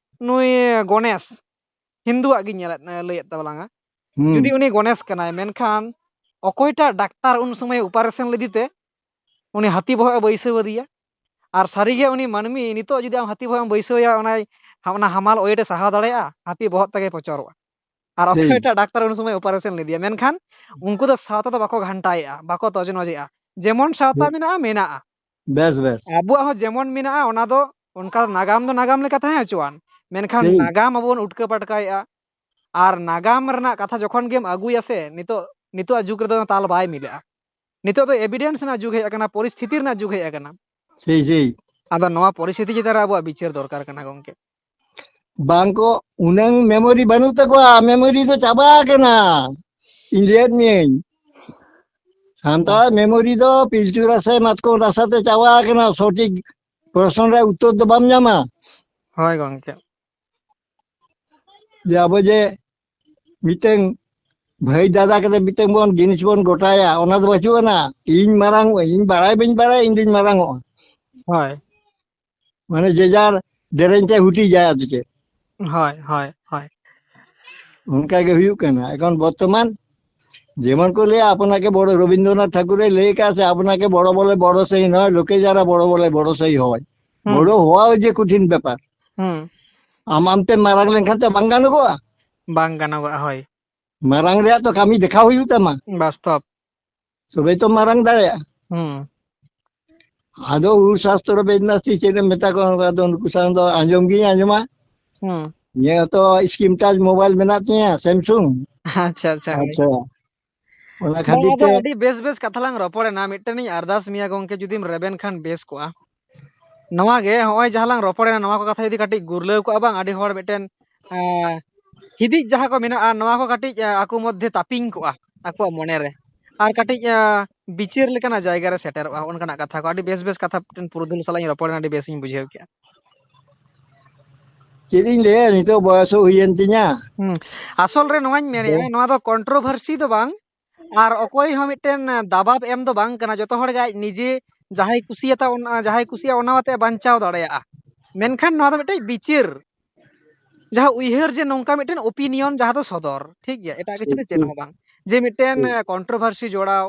ᱱᱩᱭ ᱜᱚᱱᱮᱥ, ᱦᱤᱱᱫᱩᱣᱟᱜ ᱜᱤᱧ ᱧᱮᱞᱮᱫ, ᱞᱟᱹᱭᱮᱫ ᱛᱟᱵᱚᱱᱟ, ᱦᱩᱸ᱾ ᱡᱩᱫᱤ ᱩᱱᱤ ᱜᱚᱱᱮᱥ ᱠᱟᱱᱟᱭ, ᱢᱮᱱᱠᱷᱟᱱ ᱚᱠᱚᱭᱴᱟᱜ ᱰᱟᱠᱛᱟᱨ ᱩᱱ ᱥᱚᱢᱚᱭ operation ᱞᱮᱫᱮ ᱛᱮ ᱩᱱᱤ ᱦᱟᱹᱛᱤ ᱵᱚᱦᱚᱜ ᱮ ᱵᱟᱹᱭᱥᱟᱹᱣ ᱟᱫᱮᱭᱟ? ᱟᱨ ᱥᱟᱹᱨᱤᱜᱮ ᱩᱱᱤ ᱢᱟᱹᱱᱢᱤ ᱱᱤᱛᱚᱜ ᱡᱩᱫᱤ ᱟᱢ ᱦᱟᱹᱛᱤ ᱵᱚᱦᱚᱜ ᱮᱢ ᱵᱟᱹᱭᱥᱟᱹᱣ ᱟᱭᱟ, ᱚᱱᱟᱭ, ᱚᱱᱟ ᱦᱟᱢᱟᱞ weight ᱮ ᱥᱟᱦᱟᱣ ᱫᱟᱲᱮᱭᱟᱜᱼᱟ? ᱦᱟᱹᱛᱤ ᱵᱚᱦᱚᱜ ᱛᱮᱜᱮ ᱯᱚᱪᱚᱨᱚᱜᱼᱟ᱾ ᱟᱨ ᱚᱠᱚᱭ ᱴᱷᱤᱠ᱾ ᱮᱴᱟᱜ ᱰᱟᱠᱛᱟᱨ ᱩᱱ ᱥᱚᱢᱚᱭ operation ᱞᱮᱫᱮᱭᱟ, ᱢᱮᱱᱠᱷᱟᱱ ᱩᱱᱠᱩ ᱫᱚ ᱥᱟᱶᱛᱟ ᱫᱚ ᱵᱟᱠᱚ ᱜᱷᱟᱱᱴᱟᱭᱮᱜᱼᱟ, ᱵᱟᱠᱚ ᱛᱚᱡ ᱱᱚᱡᱮᱜᱼᱟ᱾ ᱡᱮᱢᱚᱱ ᱥᱟᱶᱛᱟ ᱵᱮ-, ᱢᱮᱱᱟᱜᱼᱟ, ᱢᱮᱱᱟᱜᱼᱟ᱾ ᱵᱮᱥ, ᱵᱮᱥ᱾ ᱟᱵᱚᱣᱟᱜ ᱦᱚᱸ ᱡᱮᱢᱚᱱ ᱢᱮᱱᱟᱜᱼᱟ, ᱚᱱᱟ ᱫᱚ ᱚᱱᱠᱟ ᱱᱟᱜᱟᱢ ᱫᱚ ᱱᱟᱜᱟᱢ ᱞᱮᱠᱟ ᱛᱟᱦᱮᱸ ᱦᱚᱪᱚᱣᱟᱱ, ᱢᱮᱱᱠᱷᱟᱱ ᱴᱷᱤᱠ᱾ ᱱᱟᱜᱟᱢ ᱟᱵᱚ ᱵᱚᱱ ᱩᱴᱠᱟᱹ ᱯᱟᱴᱠᱟᱭᱮᱜᱼᱟ᱾ ᱟᱨ ᱱᱟᱜᱟᱢ ᱨᱮᱱᱟᱜ ᱠᱟᱛᱷᱟ ᱡᱚᱠᱷᱚᱱ ᱜᱮᱢ ᱟᱹᱜᱩᱭᱟ ᱥᱮ, ᱱᱤᱛᱚᱜ, ᱱᱤᱛᱚᱜ ᱡᱩᱜᱽ ᱨᱮᱫᱚ ᱛᱟᱞ ᱵᱟᱭ ᱢᱤᱞᱟᱹᱜᱼᱟ᱾ ᱱᱤᱛᱚᱜ ᱫᱚ evidence ᱨᱮᱱᱟᱜ ᱡᱩᱜᱽ ᱦᱮᱡ ᱟᱠᱟᱱᱟ, ᱯᱚᱨᱤᱥᱛᱷᱤᱛᱤ ᱨᱮᱱᱟᱜ ᱡᱩᱜᱽ ᱦᱮᱡ ᱟᱠᱟᱱᱟ᱾ ᱴᱷᱤᱠ, ᱴᱷᱤᱠ᱾ ᱟᱫᱚ ᱱᱚᱣᱟ ᱯᱚᱨᱤᱥᱛᱷᱤᱛᱤ ᱪᱮᱛᱟᱱ ᱨᱮ ᱟᱵᱚᱣᱟᱜ ᱵᱤᱪᱟᱹᱨ ᱫᱚᱨᱠᱟᱨ ᱠᱟᱱᱟ, ᱜᱚᱝᱠᱮ᱾ ᱵᱟᱝ ᱠᱚ, ᱩᱱᱟᱹᱝ memory ᱵᱟᱹᱱᱩᱜ ᱛᱟᱠᱚᱣᱟ, memory ᱫᱚ ᱪᱟᱵᱟ ᱟᱠᱟᱱᱟ᱾ ᱤᱧ ᱞᱟᱹᱭᱟᱫ ᱢᱤᱭᱟᱹᱧ, ᱥᱟᱱᱛᱟᱲ memory ᱫᱚ ᱯᱤᱞᱪᱩ ᱨᱟᱥᱟ, ᱢᱟᱛᱠᱚᱢ ᱨᱟᱥᱟ ᱛᱮ ᱪᱟᱵᱟ ᱟᱠᱟᱱᱟ᱾ ᱥᱚᱴᱷᱤᱠ ᱯᱨᱚᱥᱱᱚ ᱨᱮᱭᱟᱜ ᱩᱛᱛᱚᱨ ᱫᱚ ᱵᱟᱢ ᱧᱟᱢᱟ᱾ ᱦᱳᱭ, ᱜᱚᱝᱠᱮ᱾ ᱡᱮ ᱟᱵᱚ ᱡᱮ ᱢᱤᱫᱴᱟᱝ ᱵᱷᱟᱹᱭ ᱫᱟᱫᱟ ᱠᱟᱛᱮ ᱢᱤᱫᱴᱟᱝ ᱵᱚᱱ ᱡᱤᱱᱤᱥ ᱵᱚᱱ ᱜᱚᱴᱟᱭᱟ, ᱚᱱᱟ ᱫᱚ ᱵᱟᱹᱪᱩᱜ ᱟᱱᱟ᱾ ᱤᱧ ᱢᱟᱨᱟᱝ ᱚᱜ ᱟᱹᱧ, ᱤᱧ ᱵᱟᱲᱟᱭ ᱵᱟᱹᱧ ᱵᱟᱲᱟᱭᱟ, ᱤᱧ ᱫᱩᱧ ᱢᱟᱨᱟᱝ ᱚᱜᱼᱟ᱾ ᱦᱳᱭ᱾ ᱢᱟᱱᱮ ᱡᱮ ᱡᱟᱨ ᱫᱮᱨᱮᱧ ᱛᱮ ᱦᱩᱴᱤᱡᱟᱭ ᱟᱨ ᱪᱮᱫ᱾ ᱦᱳᱭ, ᱦᱳᱭ, ᱦᱳᱭ᱾ ᱚᱱᱠᱟ ᱜᱮ ᱦᱩᱭᱩᱜ ᱠᱟᱱᱟ᱾ ᱮᱠᱷᱚᱱ ᱵᱚᱨᱛᱚᱢᱟᱱ ᱡᱮᱢᱚᱱ ᱠᱚ ᱞᱟᱹᱭᱟ, ᱟᱯᱱᱟকে বড়, রবীন্দ্রনাথ ঠাকুরে লেখা আছে, "আপনাকে বড় বলে বড় সেই নয়, লোকে যারা বড় বলে বড় সেই হয়।" হুম। বড় হওয়াও যে কঠিন ব্যাপার। হুম। ᱟᱢ ᱟᱢᱛᱮ ᱢᱟᱨᱟᱝ ᱞᱮᱱᱠᱷᱟᱱ ᱛᱚ ᱵᱟᱝ ᱜᱟᱱᱚᱜᱚᱜᱼᱟ᱾ ᱵᱟᱝ ᱜᱟᱱᱚᱜᱚᱜᱼᱟ, ᱦᱳᱭ᱾ ᱢᱟᱨᱟᱝ ᱨᱮᱭᱟᱜ ᱛᱚ ᱠᱟᱹᱢᱤ ᱫᱮᱠᱷᱟᱣ ᱦᱩᱭᱩᱜ ᱛᱟᱢᱟ᱾ ᱵᱟᱥᱛᱚᱵ᱾ ᱛᱚᱵᱮ ᱛᱚ ᱢᱟᱨᱟᱝ ᱫᱟᱲᱮᱭᱟᱜᱼᱟ᱾ ᱦᱩᱸ᱾ ᱟᱫᱚ ᱩᱲ ᱥᱟᱥᱛᱨᱚ ᱵᱮᱫ ᱱᱟᱥᱛᱤ ᱪᱮᱫ ᱮᱢ ᱢᱮᱛᱟ ᱠᱚᱣᱟ, ᱚᱱᱠᱟ ᱫᱚ ᱩᱱᱠᱩ ᱥᱟᱶ ᱫᱚ ᱟᱸᱡᱚᱢ ᱜᱤᱧ ᱟᱸᱡᱚᱢᱟ᱾ ᱦᱩᱸ᱾ ᱱᱤᱭᱟᱹ ᱛᱚ screen touch mobile ᱢᱮᱱᱟᱜ ᱛᱤᱧᱟ, Samsung᱾ ᱟᱪᱪᱷᱟ, ᱟᱪᱪᱷᱟ, ᱦᱳᱭ᱾ ᱟᱪᱪᱷᱟ᱾ ᱚᱱᱟ ᱵᱟᱝ, ᱠᱷᱟᱹᱛᱤᱨ ᱟᱫᱚ ᱛᱮ ᱟᱹᱰᱤ ᱵᱮᱥ ᱵᱮᱥ ᱠᱟᱛᱷᱟ ᱞᱟᱝ ᱨᱚᱯᱚᱲᱮᱱᱟ᱾ ᱢᱤᱫᱴᱮᱱᱤᱧ ᱟᱨᱫᱟᱥ ᱢᱮᱭᱟ ᱜᱚᱝᱠᱮ, ᱡᱩᱫᱤᱢ ᱨᱮᱵᱮᱱ ᱠᱷᱟᱱ ᱵᱮᱥ ᱠᱚᱜᱼᱟ᱾ ᱱᱚᱣᱟ ᱜᱮ, ᱦᱚᱸᱜᱼᱚᱭ ᱡᱟᱦᱟᱸ ᱞᱟᱝ ᱨᱚᱯᱚᱲᱮᱱᱟ, ᱱᱚᱣᱟ ᱠᱚ ᱠᱟᱛᱷᱟ ᱡᱩᱫᱤ ᱠᱟᱹᱴᱤᱡ ᱜᱩᱨᱞᱟᱹᱣ ᱠᱚᱜᱼᱟ ᱵᱟᱝ, ᱟᱹᱰᱤ ᱦᱚᱲ ᱢᱤᱫᱴᱮᱱ, ᱟᱸ, ᱦᱤᱫᱤᱡ ᱡᱟᱦᱟᱸ ᱠᱚ ᱢᱮᱱᱟᱜᱼᱟ, ᱱᱚᱣᱟ ᱠᱚ ᱠᱟᱹᱴᱤᱡ, ᱟᱸ, ᱟᱠᱚ ᱢᱚᱫᱽᱫᱷᱮ ᱛᱟᱹᱯᱤᱧ ᱠᱚᱜᱼᱟ ᱟᱠᱚᱣᱟᱜ ᱢᱚᱱᱮ ᱨᱮ᱾ ᱟᱨ ᱠᱟᱹᱴᱤᱡ, ᱟᱸ, ᱵᱤᱪᱟᱹᱨ ᱞᱮᱠᱟᱱᱟᱜ ᱡᱟᱭᱜᱟ ᱨᱮ ᱥᱮᱴᱮᱨᱚᱜᱼᱟ, ᱚᱱᱠᱟᱱᱟᱜ ᱠᱟᱛᱷᱟ ᱠᱚ᱾ ᱟᱹᱰᱤ ᱵᱮᱥ ᱵᱮᱥ ᱠᱟᱛᱷᱟ ᱢᱤᱫᱴᱮᱱ ᱯᱩᱨᱩᱫᱷᱩᱞ ᱥᱟᱞᱟᱜ ᱤᱧ ᱨᱚᱯᱚᱲᱮᱱᱟ, ᱟᱹᱰᱤ ᱵᱮᱥ ᱤᱧ ᱵᱩᱡᱷᱟᱹᱣ ᱠᱮᱜᱼᱟ᱾ ᱪᱮᱫ ᱤᱧ ᱞᱟᱹᱭᱟ, ᱱᱤᱛᱚᱜ ᱵᱚᱭᱚᱥ ᱦᱚᱸ ᱦᱩᱭᱮᱱ ᱛᱤᱧᱟ᱾ ᱦᱩᱸ᱾ ᱟᱥᱚᱞ ᱨᱮ ᱱᱚᱣᱟᱧ ᱢᱮᱱᱮᱫᱼᱟ, ᱟᱫᱚ ᱱᱚᱣᱟ ᱫᱚ controversy ᱫᱚ ᱵᱟᱝ, ᱟᱨ ᱚᱠᱚᱭ ᱦᱚᱸ ᱢᱤᱫᱴᱮᱱ ᱫᱟᱵᱟᱵ ᱮᱢ ᱫᱚ ᱵᱟᱝ ᱠᱟᱱᱟ᱾ ᱡᱚᱛᱚ ᱦᱚᱲ ᱜᱮ ᱟᱡ ᱱᱤᱡᱮ ᱡᱟᱦᱟᱸᱭ ᱠᱩᱥᱤᱭᱟᱛᱟ ᱚᱱ-, ᱡᱟᱦᱟᱸᱭ ᱠᱩᱥᱤᱭᱟᱜ ᱚᱱᱟ ᱟᱛᱮ ᱵᱟᱧᱪᱟᱣ ᱫᱟᱲᱮᱭᱟᱜᱼᱟ᱾ ᱢᱮᱱᱠᱷᱟᱱ ᱱᱚᱣᱟ ᱫᱚ ᱢᱤᱫᱴᱮᱡ ᱵᱤᱪᱟᱹᱨ, ᱡᱟᱦᱟᱸ ᱩᱭᱦᱟᱹᱨ ᱡᱮ ᱱᱚᱝᱠᱟ ᱢᱤᱫᱴᱮᱱ opinion ᱡᱟᱦᱟᱸ ᱫᱚ ᱥᱚᱫᱚᱨ, ᱴᱷᱤᱠ ᱜᱮᱭᱟ? ᱮᱴᱟᱜ ᱠᱤᱪᱷᱩ ᱴᱷᱤᱠ, ᱫᱚ ᱪᱮᱫ ᱴᱷᱤᱠ, ᱦᱚᱸ ᱵᱟᱝ᱾ ᱡᱮ ᱢᱤᱫᱴᱮᱱ, ᱴᱷᱤᱠ᱾ ᱮ, controversy ᱡᱚᱲᱟᱣ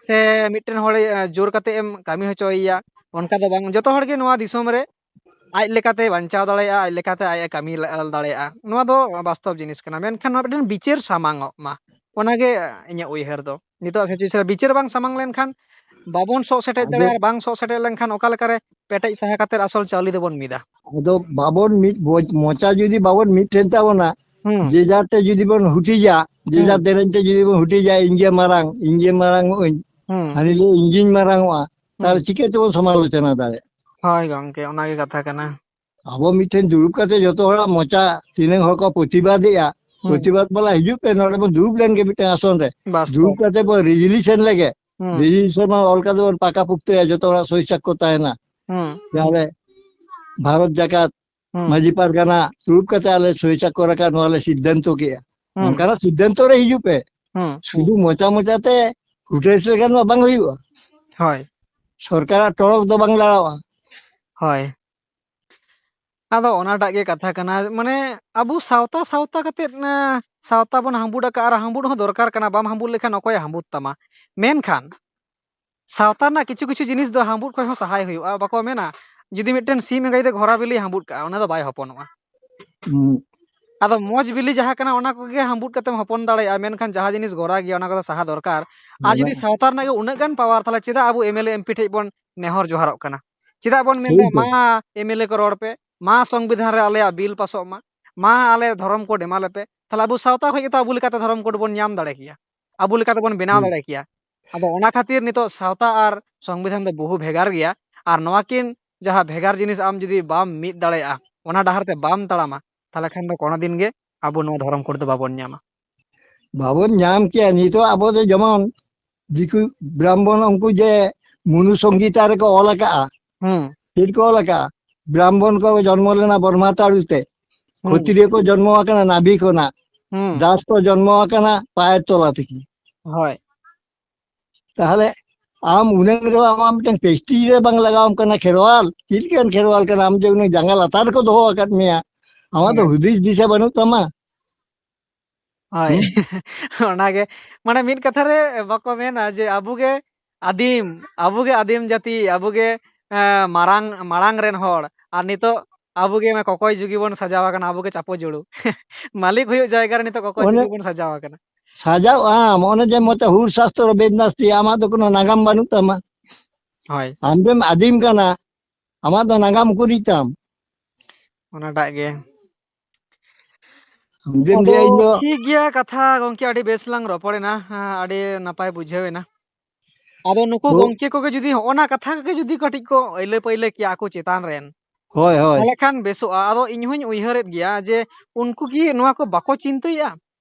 ᱥᱮ ᱢᱤᱫᱴᱮᱱ ᱦᱚᱲ, ᱮ, ᱡᱳᱨ ᱠᱟᱛᱮ ᱮᱢ ᱠᱟᱹᱢᱤ ᱦᱚᱪᱚᱭᱮᱭᱟ, ᱚᱱᱠᱟ ᱫᱚ ᱵᱟᱝ᱾ ᱡᱚᱛᱚ ᱦᱚᱲ ᱜᱮ ᱱᱚᱣᱟ ᱫᱤᱥᱚᱢ ᱨᱮ ᱟᱡ ᱞᱮᱠᱟᱛᱮ ᱵᱟᱧᱪᱟᱣ ᱫᱟᱲᱮᱭᱟᱜᱼᱟ, ᱟᱡ ᱞᱮᱠᱟᱛᱮ ᱟᱡ ᱮ ᱠᱟᱹᱢᱤ ᱞᱟ-, ᱫᱟᱲᱮᱭᱟᱜᱼᱟ᱾ ᱱᱚᱣᱟ ᱫᱚ ᱵᱟᱥᱛᱚᱵ ᱡᱤᱱᱤᱥ ᱠᱟᱱᱟ᱾ ᱢᱮᱱᱠᱷᱟᱱ ᱱᱚᱣᱟ ᱢᱤᱫᱴᱮᱱ ᱵᱤᱪᱟᱹᱨ ᱥᱟᱢᱟᱝ ᱚᱜ ᱢᱟ, ᱚᱱᱟᱜᱮ ᱤᱧᱟᱹᱜ ᱩᱭᱦᱟᱹᱨ ᱫᱚ᱾ ᱱᱤᱛᱚᱜ situation ᱨᱮ ᱵᱤᱪᱟᱹᱨ ᱵᱟᱝ ᱥᱟᱢᱟᱝ ᱞᱮᱱᱠᱷᱟᱱ ᱵᱟᱵᱚᱱ ᱥᱚᱜ ᱥᱮᱴᱮᱡ ᱟᱫᱚ ᱫᱟᱲᱮᱭᱟᱜᱼᱟ, ᱟᱨ ᱵᱟᱝ ᱥᱚᱜ ᱥᱮᱴᱮᱡ ᱞᱮᱱᱠᱷᱟᱱ ᱚᱠᱟ ᱞᱮᱠᱟᱨᱮ ᱯᱮᱴᱮᱡ ᱥᱟᱦᱟ ᱠᱟᱛᱮ ᱟᱥᱚᱞ ᱪᱟᱣᱞᱮ ᱫᱚᱵᱚᱱ ᱢᱤᱫᱟ? ᱟᱫᱚ ᱵᱟᱵᱚᱱ ᱢᱤᱫ, ᱢᱚ-, ᱢᱚᱪᱟ ᱡᱩᱫᱤ ᱵᱟᱵᱚᱱ ᱢᱤᱫ ᱴᱷᱮᱱ ᱛᱟᱵᱚᱱᱟ, ᱦᱩᱸ᱾ ᱡᱮ ᱡᱟᱨ ᱛᱮ ᱡᱩᱫᱤ ᱵᱚᱱ ᱦᱩᱴᱤᱡᱟ, ᱡᱮ ᱡᱟᱨ ᱦᱩᱸ᱾ ᱫᱮᱨᱮᱧ ᱛᱮ ᱡᱩᱫᱤ ᱵᱚᱱ ᱦᱩᱴᱤᱡᱟ, ᱤᱧ ᱜᱮ ᱢᱟᱨᱟᱝ, ᱤᱧ ᱜᱮ ᱢᱟᱨᱟᱝ ᱚᱜ ᱟᱹᱧ, ᱦᱩᱸ᱾ ᱦᱟᱹᱱᱤ ᱞᱟᱹᱭ ᱤᱧ ᱜᱤᱧ ᱢᱟᱨᱟᱝ ᱚᱜᱼᱟ, ᱛᱟᱦᱚᱞᱮ ᱦᱩᱸ᱾ ᱪᱤᱠᱟᱹ ᱛᱮᱵᱚᱱ ᱥᱚᱢᱟᱞᱳᱪᱚᱱᱟ ᱫᱟᱲᱮᱭᱟᱜᱼᱟ? ᱦᱳᱭ ᱜᱚᱝᱠᱮ, ᱚᱱᱟᱜᱮ ᱠᱟᱛᱷᱟ ᱠᱟᱱᱟ᱾ ᱟᱵᱚ ᱢᱤᱫᱴᱷᱮᱱ ᱫᱩᱲᱩᱵ ᱠᱟᱛᱮ ᱡᱚᱛᱚ ᱦᱚᱲᱟᱜ ᱢᱚᱪᱟ, ᱛᱤᱱᱟᱹᱜ ᱦᱚᱲ ᱠᱚ ᱯᱨᱚᱛᱤᱵᱟᱫᱮᱜᱼᱟ, ᱦᱩᱸ᱾ ᱯᱨᱚᱛᱤᱵᱟᱫ ᱵᱟᱞᱟ ᱦᱤᱡᱩᱜ ᱯᱮ, ᱱᱚᱰᱮ ᱵᱚᱱ ᱫᱩᱲᱩᱵ ᱞᱮᱱ ᱜᱮ ᱢᱤᱫᱴᱮᱱ ᱟᱥᱚᱱ ᱨᱮ᱾ ᱵᱟᱥᱛᱚᱵ᱾ ᱫᱩᱲᱩᱵ ᱠᱟᱛᱮ ᱵᱚᱱ resolution ᱞᱮᱜᱮ᱾ ᱦᱩᱸ᱾ Resolution ᱢᱟ ᱚᱞ ᱠᱟᱛᱮ ᱵᱚᱱ ᱯᱟᱠᱟ ᱯᱩᱠᱛᱚᱭᱟ, ᱡᱚᱛᱚ ᱦᱚᱲᱟᱜ ᱥᱳᱭ ᱥᱟᱠᱠᱷᱚ ᱛᱟᱦᱮᱱᱟ᱾ ᱦᱩᱸ᱾ ᱡᱟᱦᱟᱸ ᱨᱮ ᱵᱷᱟᱨᱚᱛ ᱡᱟᱠᱟᱛ ᱦᱩᱸ᱾ ᱢᱟᱹᱡᱷᱤ ᱯᱟᱨᱜᱟᱱᱟ ᱫᱩᱲᱩᱵ ᱠᱟᱛᱮ ᱟᱞᱮ ᱥᱳᱭ ᱥᱟᱠᱠᱷᱚ ᱟᱠᱟᱫ, ᱱᱚᱣᱟ ᱞᱮ ᱥᱤᱫᱽᱫᱷᱟᱱᱛᱚ ᱠᱮᱜᱼᱟ᱾ ᱦᱩᱸ᱾ ᱚᱱᱠᱟᱱᱟᱜ ᱥᱤᱫᱽᱫᱷᱟᱱᱛᱚ ᱨᱮ ᱦᱤᱡᱩᱜ ᱯᱮ᱾ ᱦᱩᱸ᱾ ᱥᱩᱫᱷᱩ ᱢᱚᱪᱟ ᱢᱚᱪᱟ ᱛᱮ ᱦᱩᱴᱟᱹᱥ ᱞᱮᱠᱷᱟᱱ ᱢᱟ ᱵᱟᱝ ᱦᱩᱭᱩᱜᱼᱟ᱾ ᱦᱳᱭ᱾ ᱥᱚᱨᱠᱟᱨᱟᱜ ᱴᱚᱲᱚᱠ ᱫᱚ ᱵᱟᱝ ᱞᱟᱲᱟᱣᱟ᱾ ᱦᱳᱭ᱾ ᱟᱫᱚ ᱚᱱᱟᱴᱟᱜ ᱜᱮ ᱠᱟᱛᱷᱟ ᱠᱟᱱᱟ, ᱢᱟᱱᱮ ᱟᱵᱚ ᱥᱟᱶᱛᱟ, ᱥᱟᱶᱛᱟ ᱠᱟᱛᱮᱫ, ᱮᱸ, ᱥᱟᱶᱛᱟ ᱵᱚᱱ ᱦᱟᱸᱵᱩᱲ ᱟᱠᱟᱫᱼᱟ, ᱟᱨ ᱦᱟᱸᱵᱩᱲ ᱦᱚᱸ ᱫᱚᱨᱠᱟᱨ ᱠᱟᱱᱟ᱾ ᱵᱟᱢ ᱦᱟᱸᱵᱩᱲ ᱞᱮᱠᱷᱟᱱ ᱚᱠᱚᱭᱮ ᱦᱟᱸᱵᱩᱲ ᱛᱟᱢᱟ? ᱢᱮᱱᱠᱷᱟᱱ ᱥᱟᱶᱛᱟ ᱨᱮᱱᱟᱜ ᱠᱤᱪᱷᱩ ᱠᱤᱪᱷᱩ ᱡᱤᱱᱤᱥ ᱫᱚ ᱦᱟᱸᱵᱩᱲ ᱠᱷᱚᱱ ᱦᱚᱸ ᱥᱟᱦᱟᱭ ᱦᱩᱭᱩᱜᱼᱟ᱾ ᱵᱟᱠᱚ ᱢᱮᱱᱟ, ᱡᱩᱫᱤ ᱢᱤᱫᱴᱮᱱ ᱥᱤᱢ ᱮᱸᱜᱟᱭ ᱛᱮ ᱜᱷᱚᱨᱟ ᱵᱤᱞᱤᱭ ᱦᱟᱸᱵᱩᱲ ᱠᱟᱜᱼᱟ, ᱚᱱᱟ ᱫᱚ ᱵᱟᱭ ᱦᱚᱯᱚᱱᱚᱜᱼᱟ᱾ ᱦᱩᱸ᱾ ᱟᱫᱚ ᱢᱚᱡᱽ ᱵᱤᱞᱤ ᱡᱟᱦᱟᱸ ᱠᱟᱱᱟ, ᱚᱱᱟ ᱠᱚᱜᱮ ᱦᱟᱸᱵᱩᱫ ᱠᱟᱛᱮᱢ ᱦᱚᱯᱚᱱ ᱫᱟᱲᱮᱭᱟᱜᱼᱟ, ᱢᱮᱱᱠᱷᱟᱱ ᱡᱟᱦᱟᱸ ᱡᱤᱱᱤᱥ ᱜᱚᱨᱟ ᱜᱮᱭᱟ, ᱚᱱᱟ ᱠᱚᱫᱚ ᱥᱟᱦᱟ ᱫᱚᱨᱠᱟᱨ᱾ ᱟᱨ ᱡᱩᱫᱤ ᱚᱱᱟ ᱥᱟᱶᱛᱟ ᱨᱮᱱᱟᱜ ᱜᱮ ᱩᱱᱟᱹᱜ ᱜᱟᱱ ᱯᱟᱣᱟᱨ, ᱛᱟᱦᱚᱞᱮ ᱪᱮᱫᱟᱜ ᱟᱵᱚ M L A M P ᱴᱷᱮᱡ ᱵᱚᱱ ᱱᱮᱦᱚᱨ ᱡᱚᱦᱟᱨᱚᱜ ᱠᱟᱱᱟ? ᱪᱮᱫᱟᱜ ᱵᱚᱱ ᱢᱮᱱᱫᱟ, ᱥᱮᱭ ᱛᱚ᱾ "ᱢᱟ ᱮᱢ ᱮᱞ ᱮ ᱠᱚ ᱨᱚᱲ ᱯᱮ, ᱢᱟ ᱥᱚᱝᱵᱤᱫᱷᱟᱱ ᱨᱮ ᱟᱞᱮᱭᱟᱜ ᱵᱤᱞ ᱯᱟᱥᱚᱜ ᱢᱟ, ᱢᱟ ᱟᱞᱮ ᱫᱷᱚᱨᱚᱢ ᱠᱳᱰ ᱮᱢᱟ ᱞᱮᱯᱮ"? ᱛᱟᱦᱚᱞᱮ ᱟᱵᱚ ᱥᱟᱶᱛᱟ ᱠᱷᱚᱡ ᱜᱮᱛᱚ ᱟᱵᱚ ᱞᱮᱠᱟᱛᱮ ᱫᱷᱚᱨᱚᱢ ᱠᱳᱰ ᱵᱚᱱ ᱧᱟᱢ ᱫᱟᱲᱮ ᱠᱮᱭᱟ, ᱟᱵᱚ ᱞᱮᱠᱟᱛᱮ ᱵᱚᱱ ᱵᱮᱱᱟᱣ ᱦᱩᱸ᱾ ᱫᱟᱲᱮ ᱠᱮᱭᱟ᱾ ᱟᱫᱚ ᱚᱱᱟ ᱠᱷᱟᱹᱛᱤᱨ ᱱᱤᱛᱚᱜ ᱥᱟᱶᱛᱟ ᱟᱨ ᱥᱚᱝᱵᱤᱫᱷᱟᱱ ᱫᱚ ᱵᱚᱦᱩ ᱵᱷᱮᱜᱟᱨ ᱜᱮᱭᱟ᱾ ᱟᱨ ᱱᱚᱣᱟ ᱠᱤᱱ ᱡᱟᱦᱟᱸ ᱵᱷᱮᱜᱟᱨ ᱡᱤᱱᱤᱥ ᱟᱢ ᱡᱩᱫᱤ ᱵᱟᱢ ᱢᱤᱫ ᱫᱟᱲᱮᱭᱟᱜᱼᱟ, ᱚᱱᱟ ᱰᱟᱦᱟᱨ ᱛᱮ ᱵᱟᱢ ᱛᱟᱲᱟᱢᱟ, ᱛᱟᱦᱚᱞᱮ ᱠᱷᱟᱱ ᱫᱚ ᱠᱳᱱᱳ ᱫᱤᱱ ᱜᱮ ᱟᱵᱚ ᱱᱚᱣᱟ ᱫᱷᱚᱨᱚᱢ ᱠᱳᱰ ᱫᱚ ᱵᱟᱵᱚᱱ ᱧᱟᱢᱟ᱾ ᱵᱟᱵᱚᱱ ᱧᱟᱢ ᱠᱮᱭᱟ᱾ ᱱᱤᱛᱚᱜ ᱟᱵᱚ ᱫᱚ ᱡᱮᱢᱚᱱ ᱫᱤᱠᱩ ᱵᱨᱟᱦᱢᱚᱱ, ᱩᱱᱠᱩ ᱡᱮ ᱢᱚᱱᱩ ᱥᱚᱝᱦᱤᱛᱟ ᱨᱮᱠᱚ ᱚᱞ ᱟᱠᱟᱜᱼᱟ, ᱦᱩᱸ᱾ ᱪᱮᱫ ᱠᱚ ᱚᱞ ᱟᱠᱟᱜᱼᱟ? ᱵᱨᱟᱦᱢᱚᱱ ᱠᱚ ᱡᱚᱱᱢᱚ ᱞᱮᱱᱟ ᱵᱨᱚᱦᱢᱟ ᱛᱟᱲᱩ ᱛᱮ, ᱦᱩᱸ᱾ ᱠᱷᱚᱛᱨᱤᱭᱚ ᱠᱚ ᱡᱚᱱᱢᱚ ᱟᱠᱟᱱᱟ ᱱᱟᱵᱷᱤ ᱠᱷᱚᱱᱟᱜ, ᱦᱩᱸ᱾ ᱫᱟᱥ ᱠᱚ ᱡᱚᱱᱢᱚ ᱟᱠᱟᱱᱟ ᱯᱟᱭᱮᱨ ᱛᱚᱞᱟ ᱛᱮᱜᱮ᱾ ᱦᱳᱭ᱾ ᱛᱟᱦᱚᱞᱮ ᱟᱢ ᱩᱱᱟᱹᱝ ᱨᱮ ᱟᱢᱟᱜ ᱢᱤᱫᱴᱟᱝ ᱯᱮᱥᱴᱤ ᱨᱮ ᱵᱟᱝ ᱞᱟᱜᱟᱣᱟᱢ ᱠᱟᱱᱟ ᱠᱷᱮᱨᱣᱟᱞ? ᱪᱮᱫ ᱞᱮᱠᱟᱱ ᱠᱷᱮᱨᱣᱟᱞ ᱠᱟᱱᱟ ᱟᱢ ᱡᱮ ᱩᱱᱤ ᱡᱟᱸᱜᱟ ᱞᱟᱛᱟᱨ ᱨᱮᱠᱚ ᱫᱚᱦᱚ ᱟᱠᱟᱫ ᱢᱮᱭᱟ? ᱟᱢᱟᱜ ᱫᱚ ᱦᱳᱭ᱾ ᱦᱩᱫᱤᱥ ᱫᱤᱥᱟᱹ ᱵᱟᱹᱱᱩᱜ ᱛᱟᱢᱟ᱾ ᱦᱳᱭ᱾ ᱦᱩᱸ? ᱚᱱᱟᱜᱮ, ᱢᱟᱱᱮ ᱢᱤᱫ ᱠᱟᱛᱷᱟ ᱨᱮ ᱵᱟᱠᱚ ᱢᱮᱱᱟ ᱡᱮ ᱟᱵᱚ ᱜᱮ ᱟᱹᱫᱤᱢ, ᱟᱵᱚ ᱜᱮ ᱟᱹᱫᱤᱢ ᱡᱟᱹᱛᱤ, ᱟᱵᱚ ᱜᱮ, ᱮᱸ, ᱢᱟᱨᱟᱝ, ᱢᱟᱲᱟᱝ ᱨᱮᱱ ᱦᱚᱲ, ᱟᱨ ᱱᱤᱛᱚᱜ ᱟᱵᱚ ᱜᱮ ᱚᱱᱟ ᱠᱚᱠᱚᱭ ᱡᱩᱜᱤ ᱵᱚᱱ ᱥᱟᱡᱟᱣ ᱟᱠᱟᱱᱟ, ᱟᱵᱚ ᱜᱮ ᱪᱟᱯᱚ ᱡᱩᱲᱩ᱾ ᱢᱟᱹᱞᱤᱠ ᱦᱩᱭᱩᱜ ᱡᱟᱭᱜᱟ ᱨᱮ ᱱᱤᱛᱚᱜ ᱠᱚᱠᱚᱭ ᱚᱱᱮ ᱡᱩᱜᱤ ᱵᱚᱱ ᱥᱟᱡᱟᱣ ᱟᱠᱟᱱᱟ᱾ ᱥᱟᱡᱟᱣ ᱟᱢ, ᱚᱱᱮ ᱡᱮ ᱢᱚᱪᱟ ᱦᱩᱲ ᱥᱟᱥᱛᱨᱚ ᱵᱮᱫ ᱱᱟᱥᱛᱤ, ᱟᱢᱟᱜ ᱫᱚ ᱠᱳᱱᱳ ᱱᱟᱜᱟᱢ ᱵᱟᱹᱱᱩᱜ ᱛᱟᱢᱟ᱾ ᱦᱳᱭ᱾ ᱟᱢ ᱫᱚᱢ ᱟᱹᱫᱤᱢ ᱠᱟᱱᱟ, ᱟᱢᱟᱜ ᱫᱚ ᱱᱟᱜᱟᱢ ᱩᱠᱩᱨᱤᱡ ᱛᱟᱢ? ᱚᱱᱟᱴᱟᱜ ᱜᱮ᱾ ᱟᱢ ᱫᱚᱢ ᱟᱫᱚ ᱞᱟᱹᱭᱟ ᱤᱧ ᱫᱚ ᱴᱷᱤᱠ ᱜᱮᱭᱟ, ᱠᱟᱛᱷᱟ ᱜᱚᱝᱠᱮ ᱟᱹᱰᱤ ᱵᱮᱥ ᱞᱟᱝ ᱨᱚᱯᱚᱲ ᱮᱱᱟ, ᱦᱮᱸ, ᱟᱹᱰᱤ ᱱᱟᱯᱟᱭ ᱵᱩᱡᱷᱟᱹᱣ ᱮᱱᱟ᱾ ᱟᱫᱚ ᱱᱩᱠᱩ ᱦᱳ᱾ ᱜᱚᱝᱠᱮ ᱠᱚᱜᱮ ᱡᱩᱫᱤ ᱦᱚᱸᱜᱼᱚ ᱱᱟ ᱠᱟᱛᱷᱟ ᱠᱚᱜᱮ ᱡᱩᱫᱤ ᱠᱟᱹᱴᱤᱡ ᱠᱚ ᱟᱹᱭᱞᱟᱹ ᱯᱟᱹᱭᱞᱟᱹ ᱠᱮᱭᱟ ᱟᱠᱚ ᱪᱮᱛᱟᱱ ᱨᱮᱱ, ᱦᱳᱭ, ᱦᱳᱭ᱾ ᱛᱟᱦᱚᱞᱮ ᱠᱷᱟᱱ ᱵᱮᱥᱚᱜᱼᱟ᱾ ᱟᱫᱚ ᱤᱧ ᱦᱚᱸᱧ ᱩᱭᱦᱟᱹᱨᱮᱫ ᱜᱮᱭᱟ ᱡᱮ ᱩᱱᱠᱩ ᱠᱤ ᱱᱚᱣᱟ ᱠᱚ ᱵᱟᱠᱚ ᱪᱤᱱᱛᱟᱹᱭᱮᱫᱼᱟ?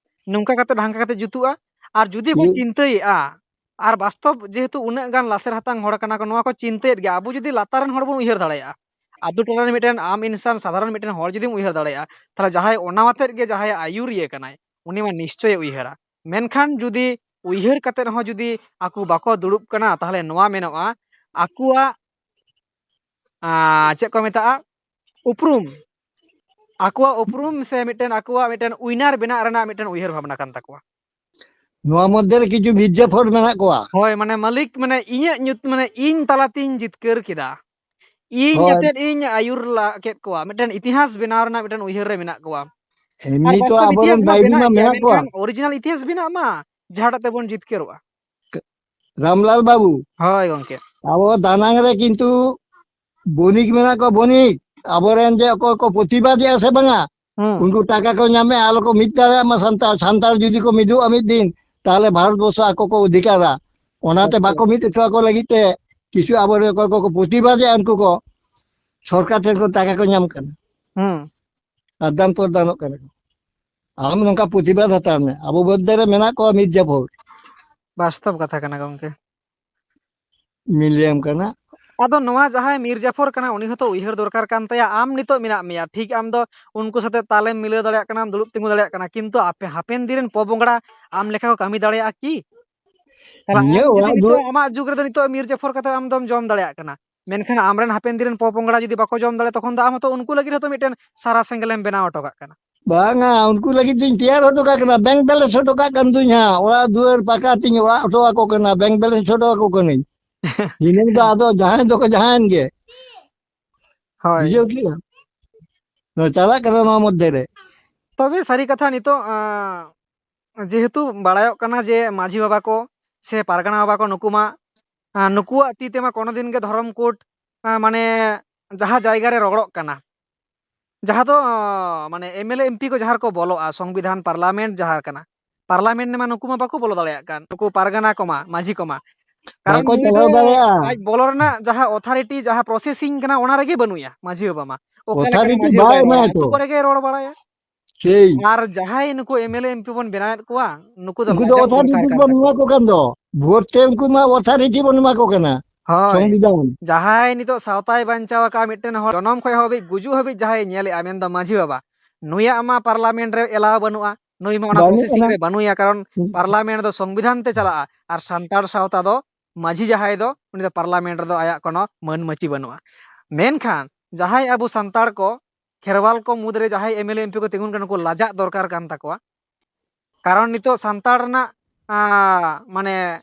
ᱱᱚᱝᱠᱟ ᱠᱟᱛᱮ ᱦᱟᱝᱠᱟ ᱠᱟᱛᱮ ᱡᱩᱛᱩᱜᱼᱟ? ᱟᱨ ᱡᱩᱫᱤ ᱠᱚ ᱦᱩᱸ᱾ ᱪᱤᱱᱛᱟᱹᱭᱮᱫᱼᱟ, ᱟᱨ ᱵᱟᱥᱛᱚᱵ ᱡᱮᱦᱮᱛᱩ ᱩᱱᱟᱹᱜ ᱜᱟᱱ ᱞᱟᱥᱮᱨ ᱦᱟᱛᱟᱝ ᱦᱚᱲ ᱠᱟᱱᱟ ᱠᱚ, ᱱᱚᱣᱟ ᱠᱚ ᱪᱤᱱᱛᱟᱹᱭᱮᱫ ᱜᱮᱭᱟ, ᱟᱵᱚ ᱡᱩᱫᱤ ᱞᱟᱛᱟᱨ ᱨᱮᱱ ᱦᱚᱲ ᱵᱚᱱ ᱩᱭᱦᱟᱹᱨ ᱫᱟᱲᱮᱭᱟᱜᱼᱟ, ᱟᱛᱳ ᱴᱚᱞᱟ ᱨᱮ ᱢᱤᱫᱴᱮᱱ ᱟᱢ ᱤᱱᱥᱟᱱ ᱥᱟᱫᱷᱟᱨᱚᱱ ᱢᱤᱫᱴᱮᱱ ᱦᱚᱲ ᱡᱩᱫᱤᱢ ᱩᱭᱦᱟᱹᱨ ᱫᱟᱲᱮᱭᱟᱜᱼᱟ, ᱛᱟᱦᱚᱞᱮ ᱡᱟᱦᱟᱸᱭ ᱚᱱᱟ ᱟᱛᱮᱫ ᱜᱮ ᱡᱟᱦᱟᱸᱭ ᱟᱹᱭᱩᱨᱤᱭᱟᱹ ᱠᱟᱱᱟᱭ, ᱩᱱᱤ ᱢᱟ ᱱᱤᱥᱪᱚᱭᱮ ᱩᱭᱦᱟᱹᱨᱟ᱾ ᱢᱮᱱᱠᱷᱟᱱ ᱡᱩᱫᱤ ᱩᱭᱦᱟᱹᱨ ᱠᱟᱛᱮᱫ ᱦᱚᱸ ᱡᱩᱫᱤ ᱟᱠᱚ ᱵᱟᱠᱚ ᱫᱩᱲᱩᱵ ᱠᱟᱱᱟ, ᱛᱟᱦᱚᱞᱮ ᱱᱚᱣᱟ ᱢᱮᱱᱚᱜᱼᱟ, ᱟᱠᱚᱣᱟᱜ, ᱟᱸ, ᱪᱮᱫ ᱠᱚ ᱢᱮᱛᱟᱜᱼᱟ, ᱩᱯᱨᱩᱢ, ᱟᱠᱚᱣᱟᱜ ᱩᱯᱨᱩᱢ ᱥᱮ ᱢᱤᱫᱴᱮᱱ ᱟᱠᱚᱣᱟᱜ ᱢᱤᱫᱴᱮᱱ ᱩᱭᱱᱟᱨ ᱵᱮᱱᱟᱜ ᱨᱮᱱᱟᱜ ᱢᱤᱫᱴᱮᱱ ᱩᱭᱦᱟᱹᱨ ᱵᱷᱟᱵᱽᱱᱟ ᱠᱟᱱ ᱛᱟᱠᱚᱣᱟ᱾ ᱱᱚᱣᱟ ᱢᱚᱫᱽᱫᱷᱮ ᱨᱮ ᱠᱤᱪᱷᱩ ᱢᱤᱨᱡᱟᱯᱷᱚᱨ ᱢᱮᱱᱟᱜ ᱠᱚᱣᱟ᱾ ᱦᱳᱭ, ᱢᱟᱱᱮ ᱢᱟᱹᱞᱤᱠ, ᱢᱟᱱᱮ ᱤᱧᱟᱹᱜ ᱧᱩᱛ-, ᱢᱟᱱᱮ ᱤᱧ ᱛᱟᱞᱟᱛᱤᱧ ᱡᱤᱛᱠᱟᱹᱨ ᱠᱮᱫᱟ᱾ ᱤᱧ ᱦᱳᱭ᱾ ᱟᱛᱮᱫ ᱤᱧ ᱟᱹᱭᱩᱨ ᱞᱟ-, ᱠᱮᱫ ᱠᱚᱣᱟ, ᱢᱤᱫᱴᱮᱱ ᱤᱛᱤᱦᱟᱥ ᱵᱮᱱᱟᱣ ᱨᱮᱱᱟᱜ ᱢᱤᱫᱴᱮᱱ ᱩᱭᱦᱟᱹᱨ ᱨᱮ ᱢᱮᱱᱟᱜ ᱠᱚᱣᱟ᱾ ᱟᱨ ᱮᱢᱱᱤ ᱛᱚ ᱵᱟᱥᱛᱚᱵ ᱟᱵᱚᱨᱮᱱ ᱤᱛᱤᱦᱟᱥ ᱢᱟ ᱵᱟᱭᱨᱤ ᱵᱮᱱᱟᱜ ᱢᱟ ᱜᱮᱭᱟ, ᱢᱮᱱᱟᱜ ᱠᱚᱣᱟ᱾ ᱢᱮᱱᱠᱷᱟᱱ original ᱤᱛᱤᱦᱟᱥ ᱵᱮᱱᱟᱜ ᱢᱟ, ᱡᱟᱦᱟᱸᱴᱟᱜ ᱛᱮᱵᱚᱱ ᱡᱤᱛᱠᱟᱹᱨᱚᱜᱼᱟ᱾ ᱨᱟᱢᱞᱟᱞ ᱵᱟᱵᱩ, ᱦᱳᱭ ᱜᱚᱝᱠᱮ᱾ ᱟᱵᱚ ᱫᱟᱱᱟᱝ ᱨᱮ ᱠᱤᱱᱛᱩ ᱵᱚᱱᱤᱠ ᱢᱮᱱᱟᱜ ᱠᱚᱣᱟ, ᱵᱚᱱᱤᱠ᱾ ᱟᱵᱚᱨᱮᱱ ᱡᱮ ᱚᱠᱚᱭ ᱠᱚ ᱯᱨᱚᱛᱤᱵᱟᱫᱮᱜᱼᱟ ᱥᱮ ᱵᱟᱝᱟ, ᱦᱩᱸ᱾ ᱩᱱᱠᱩ ᱴᱟᱠᱟ ᱠᱚ ᱧᱟᱢᱮᱜᱼᱟ, ᱟᱞᱚ ᱠᱚ ᱢᱤᱫ ᱫᱟᱲᱮᱭᱟᱜ ᱢᱟ ᱥᱟᱱᱛᱟᱲ᱾ ᱥᱟᱱᱛᱟᱲ ᱡᱩᱫᱤ ᱠᱚ ᱢᱤᱫᱚᱜᱼᱟ ᱢᱤᱫ ᱫᱤᱱ, ᱛᱟᱦᱚᱞᱮ ᱵᱷᱟᱨᱚᱛ ᱵᱚᱨᱥᱚ ᱟᱠᱚ ᱠᱚ ᱚᱫᱷᱤᱠᱟᱨᱟ᱾ ᱚᱱᱟᱛᱮ ᱟᱪᱪᱷᱟ᱾ ᱵᱟᱠᱚ ᱢᱤᱫ ᱦᱚᱪᱚ ᱟᱠᱚ ᱞᱟᱹᱜᱤᱫ ᱛᱮ ᱠᱤᱪᱷᱩ ᱟᱵᱚᱨᱮᱱ ᱚᱠᱚᱭ ᱠᱚᱠᱚ ᱯᱨᱚᱛᱤᱵᱟᱫᱮᱜᱼᱟ ᱩᱱᱠᱩ ᱠᱚ ᱥᱚᱨᱠᱟᱨ ᱴᱷᱮᱱ ᱠᱷᱚᱱ ᱴᱟᱠᱟ ᱠᱚ ᱧᱟᱢ ᱠᱟᱱᱟ᱾ ᱦᱩᱸ᱾ ᱟᱨ ᱫᱟᱱ ᱯᱨᱚᱫᱟᱱᱚᱜ ᱠᱟᱱᱟ ᱠᱚ᱾ ᱟᱢ ᱱᱚᱝᱠᱟ ᱯᱨᱚᱛᱤᱵᱟᱫ ᱦᱟᱛᱟᱲ ᱢᱮ᱾ ᱟᱵᱚ ᱢᱚᱫᱽᱫᱷᱮ ᱨᱮ ᱢᱮᱱᱟᱜ ᱠᱚᱣᱟ ᱢᱤᱨᱡᱟᱯᱷᱚᱨ᱾ ᱵᱟᱥᱛᱚᱵ ᱠᱟᱛᱷᱟ ᱠᱟᱱᱟ ᱜᱚᱝᱠᱮ᱾ ᱢᱤᱞᱟᱹᱭᱟᱢ ᱠᱟᱱᱟ᱾ ᱟᱫᱚ ᱱᱚᱣᱟ ᱡᱟᱦᱟᱸᱭ ᱢᱤᱨ ᱡᱟᱯᱷᱚᱨ ᱠᱟᱱᱟ, ᱩᱱᱤ ᱦᱚᱸᱛᱚ ᱩᱭᱦᱟᱹᱨ ᱫᱚᱨᱠᱟᱨ ᱠᱟᱱ ᱛᱟᱭᱟ᱾ ᱟᱢ ᱱᱤᱛᱚᱜ ᱢᱮᱱᱟᱜ ᱢᱮᱭᱟ, ᱴᱷᱤᱠ ᱟᱢ ᱫᱚ ᱩᱱᱠᱩ ᱥᱟᱛᱮ ᱛᱟᱞᱮᱢ ᱢᱤᱞᱟᱹᱣ ᱫᱟᱲᱮᱭᱟᱜ ᱠᱟᱱᱟ, ᱟᱢ ᱫᱩᱲᱩᱵ ᱛᱤᱸᱜᱩ ᱫᱟᱲᱮᱭᱟᱜ ᱠᱟᱱᱟ, ᱠᱤᱱᱛᱩ ᱟᱯᱮ ᱦᱟᱯᱮᱱ ᱫᱤᱱ ᱨᱮᱱ ᱯᱚᱼᱵᱚᱝᱲᱟ ᱟᱢ ᱞᱮᱠᱟ ᱠᱚ ᱠᱟᱹᱢᱤ ᱫᱟᱲᱮᱭᱟᱜᱼᱟ ᱠᱤ? ᱛᱟᱦᱞᱮ ᱤᱧᱟᱹᱜ ᱟᱢ ᱡᱩᱫᱤ ᱚᱲᱟᱜ ᱱᱤᱛᱚᱜ ᱫᱩᱣᱟᱹᱨ ᱟᱢᱟᱜ ᱡᱩᱜᱽ ᱨᱮᱫᱚ ᱱᱤᱛᱚᱜ ᱢᱤᱨ ᱡᱟᱯᱷᱚᱨ ᱠᱟᱛᱮ ᱟᱢ ᱫᱚᱢ ᱡᱚᱢ ᱫᱟᱲᱮᱭᱟᱜ ᱠᱟᱱᱟ, ᱢᱮᱱᱠᱷᱟᱱ ᱟᱢᱨᱮᱱ ᱦᱟᱯᱮᱱ ᱫᱤᱱ ᱨᱮᱱ ᱯᱚᱼᱯᱚᱝᱲᱟ ᱡᱩᱫᱤ ᱵᱟᱠᱚ ᱡᱚᱢ ᱫᱟᱲᱮᱭᱟᱜᱼᱟ, ᱛᱚᱠᱷᱚᱱ ᱫᱚ ᱟᱢ ᱦᱚᱸᱛᱚ ᱩᱱᱠᱩ ᱞᱟᱹᱜᱤᱫ ᱦᱚᱸᱛᱚ ᱢᱤᱫᱴᱮᱱ ᱥᱟᱨᱟ ᱥᱮᱸᱜᱮᱞᱮᱢ ᱵᱮᱱᱟᱣ ᱦᱚᱴᱚ ᱠᱟᱜ ᱠᱟᱱᱟ᱾ ᱵᱟᱝᱟ, ᱩᱱᱠᱩ ᱞᱟᱹᱜᱤᱫ ᱫᱩᱧ ᱛᱮᱭᱟᱨ ᱦᱚᱴᱚ ᱠᱟᱜ ᱠᱟᱱᱟ, bank balance ᱦᱚᱴᱚ ᱠᱟᱜ ᱠᱟᱱ ᱫᱩᱧ ᱦᱟᱸᱜ, ᱚᱲᱟᱜ ᱫᱩᱣᱟᱹᱨ ᱯᱟᱠᱟ ᱛᱤᱧ ᱚᱲᱟᱜ ᱦᱚᱴᱚ ᱟᱠᱚ ᱠᱟᱱᱟ, bank balance ᱦᱚᱴᱚ ᱟᱠᱚ ᱠᱟᱹᱱᱟᱹᱧ᱾ ᱤᱱᱟᱹ ᱫᱚ ᱟᱫᱚ ᱡᱟᱦᱟᱸᱭ ᱫᱚᱠᱚ ᱡᱟᱦᱟᱸᱭᱮᱱ ᱜᱮ᱾ ᱦᱳᱭ᱾ ᱵᱩᱡᱷᱟᱹᱣ ᱠᱮᱫᱟ? ᱱᱚᱣᱟ ᱪᱟᱞᱟᱜ ᱠᱟᱱᱟ ᱱᱚᱣᱟ ᱢᱚᱫᱽᱫᱷᱮ ᱨᱮ᱾ ᱛᱚᱵᱮ ᱥᱟᱹᱨᱤ ᱠᱟᱛᱷᱟ ᱱᱤᱛᱚᱜ, ᱟᱸ, ᱡᱮᱦᱮᱛᱩ ᱵᱟᱲᱟᱭᱚᱜ ᱠᱟᱱᱟ ᱡᱮ ᱢᱟᱹᱡᱷᱤ ᱵᱟᱵᱟ ᱠᱚ ᱥᱮ ᱯᱟᱨᱜᱟᱱᱟ ᱵᱟᱵᱟ ᱠᱚ ᱱᱩᱠᱩ ᱢᱟ, ᱟᱸ, ᱱᱩᱠᱩᱣᱟᱜ ᱛᱤ ᱛᱮᱢᱟ ᱠᱳᱱᱳ ᱫᱤᱱ ᱜᱮ ᱫᱷᱚᱨᱚᱢ code, ᱟᱸ, ᱢᱟᱱᱮ ᱡᱟᱦᱟᱸ ᱡᱟᱭᱜᱟ ᱨᱮ ᱨᱚᱲᱚᱜ ᱠᱟᱱᱟ, ᱡᱟᱦᱟᱸ ᱫᱚ, ᱟᱸ, ᱢᱟᱱᱮ MLA MP ᱠᱚ ᱡᱟᱦᱟᱸ ᱨᱮᱠᱚ ᱵᱚᱞᱚᱜᱼᱟ, ᱥᱚᱝᱵᱤᱫᱷᱟᱱ parliament ᱡᱟᱦᱟᱸ ᱠᱟᱱᱟ, parliament ᱨᱮᱢᱟ ᱱᱩᱠᱩ ᱢᱟ ᱵᱟᱠᱚ ᱵᱚᱞᱚ ᱫᱟᱲᱮᱭᱟᱜ ᱠᱟᱱ, ᱱᱩᱠᱩ ᱯᱟᱨᱜᱟᱱᱟ ᱠᱚᱢᱟ, ᱢᱟᱹᱡᱷᱤ ᱠᱚᱢᱟ᱾ ᱠᱟᱨᱚᱱ ᱵᱟᱠᱚ ᱱᱩᱭ ᱫᱚ ᱪᱟᱞᱟᱣ ᱫᱟᱲᱮᱭᱟᱜᱼᱟ᱾ ᱟᱡ ᱵᱚᱞᱚ ᱨᱮᱱᱟᱜ ᱡᱟᱦᱟᱸ authority, ᱡᱟᱦᱟᱸ processing ᱠᱟᱱᱟ, ᱚᱱᱟ ᱨᱮᱜᱮ ᱵᱟᱹᱱᱩᱭᱟ ᱢᱟᱹᱡᱷᱤ ᱵᱟᱵᱟ ᱢᱟ᱾ ᱚᱠᱟ ᱞᱮᱠᱟᱨᱮ authority ᱢᱟᱹᱡᱷᱤ ᱵᱟᱭ ᱵᱟᱵᱟᱭ ᱮᱢᱟ ᱨᱚᱲᱟ? ᱠᱚ᱾ ᱟᱹᱛᱩ ᱠᱚᱨᱮ ᱜᱮ ᱨᱚᱲ ᱵᱟᱲᱟᱭᱟ᱾ ᱥᱮᱭ᱾ ᱟᱨ ᱡᱟᱦᱟᱸᱭ ᱱᱩᱠᱩ MLA MP ᱵᱚᱱ ᱵᱮᱱᱟᱣᱮᱫ ᱠᱚᱣᱟ, ᱱᱩᱠᱩ ᱫᱚ ᱩᱱᱠᱩ ᱫᱚ ᱞᱟᱡᱟᱜ ᱫᱚᱨᱠᱟᱨ authority ᱠᱟᱱ ᱵᱚᱱ ᱮᱢᱟ ᱛᱟᱠᱚᱣᱟ᱾ ᱠᱚ ᱠᱟᱱ ᱫᱚ᱾ ᱵᱷᱳᱴ ᱛᱮ ᱩᱱᱠᱩ ᱢᱟ authority ᱵᱚᱱ ᱮᱢᱟ ᱠᱚ ᱠᱟᱱᱟ᱾ ᱦᱳᱭ᱾ ᱥᱚᱝᱵᱤᱫᱷᱟᱱ᱾ ᱡᱟᱦᱟᱸᱭ ᱱᱤᱛᱚᱜ ᱥᱟᱶᱛᱟᱭ ᱵᱟᱧᱪᱟᱣ ᱟᱠᱟᱫ ᱢᱤᱫᱴᱮᱱ ᱦᱚᱲ, ᱡᱚᱱᱚᱢ ᱠᱷᱚᱱ ᱦᱟᱹᱵᱤᱡ ᱜᱩᱡᱩᱜ ᱦᱟᱹᱵᱤᱡ ᱡᱟᱦᱟᱸᱭ ᱧᱮᱞᱮᱜᱼᱟ, ᱢᱮᱱᱫᱚ ᱢᱟᱹᱡᱷᱤ ᱵᱟᱵᱟ, ᱱᱩᱭᱟᱜ ᱢᱟ parliament ᱨᱮ allow ᱵᱟᱹᱱᱩᱜᱼᱟ, ᱱᱩᱭ ᱢᱟ ᱚᱱᱟ ᱵᱟᱹᱱᱩᱜ processing ᱟᱱᱟ᱾ ᱨᱮ ᱵᱟᱹᱱᱩᱭᱟ, ᱠᱟᱨᱚᱱ ᱦᱩᱸ᱾ Parliament ᱫᱚ ᱥᱚᱝᱵᱤᱫᱷᱟᱱ ᱛᱮ ᱪᱟᱞᱟᱜᱼᱟ, ᱟᱨ ᱥᱟᱱᱛᱟᱲ ᱥᱟᱶᱛᱟ ᱫᱚ ᱢᱟᱹᱡᱷᱤ ᱡᱟᱦᱟᱸᱭ ᱫᱚ, ᱩᱱᱤ ᱫᱚ parliament ᱨᱮᱫᱚ ᱟᱭᱟᱜ ᱠᱳᱱᱳ ᱢᱟᱹᱱ ᱢᱟᱹᱪᱤ ᱵᱟᱹᱱᱩᱜᱼᱟ᱾ ᱢᱮᱱᱠᱷᱟᱱ ᱡᱟᱦᱟᱸᱭ ᱟᱵᱚ ᱥᱟᱱᱛᱟᱲ ᱠᱚ ᱠᱷᱮᱨᱣᱟᱞ ᱠᱚ ᱢᱩᱫᱽᱨᱮ ᱡᱟᱦᱟᱸᱭ MLA MP ᱠᱚ ᱛᱤᱸᱜᱩᱱ ᱠᱟᱱᱟ, ᱱᱩᱠᱩ ᱞᱟᱡᱟᱜ ᱫᱚᱨᱠᱟᱨ ᱠᱟᱱ ᱛᱟᱠᱚᱣᱟ᱾ ᱠᱟᱨᱚᱱ ᱱᱤᱛᱚᱜ ᱥᱟᱱᱛᱟᱲ ᱨᱮᱱᱟᱜ, ᱟᱸ, ᱢᱟᱱᱮ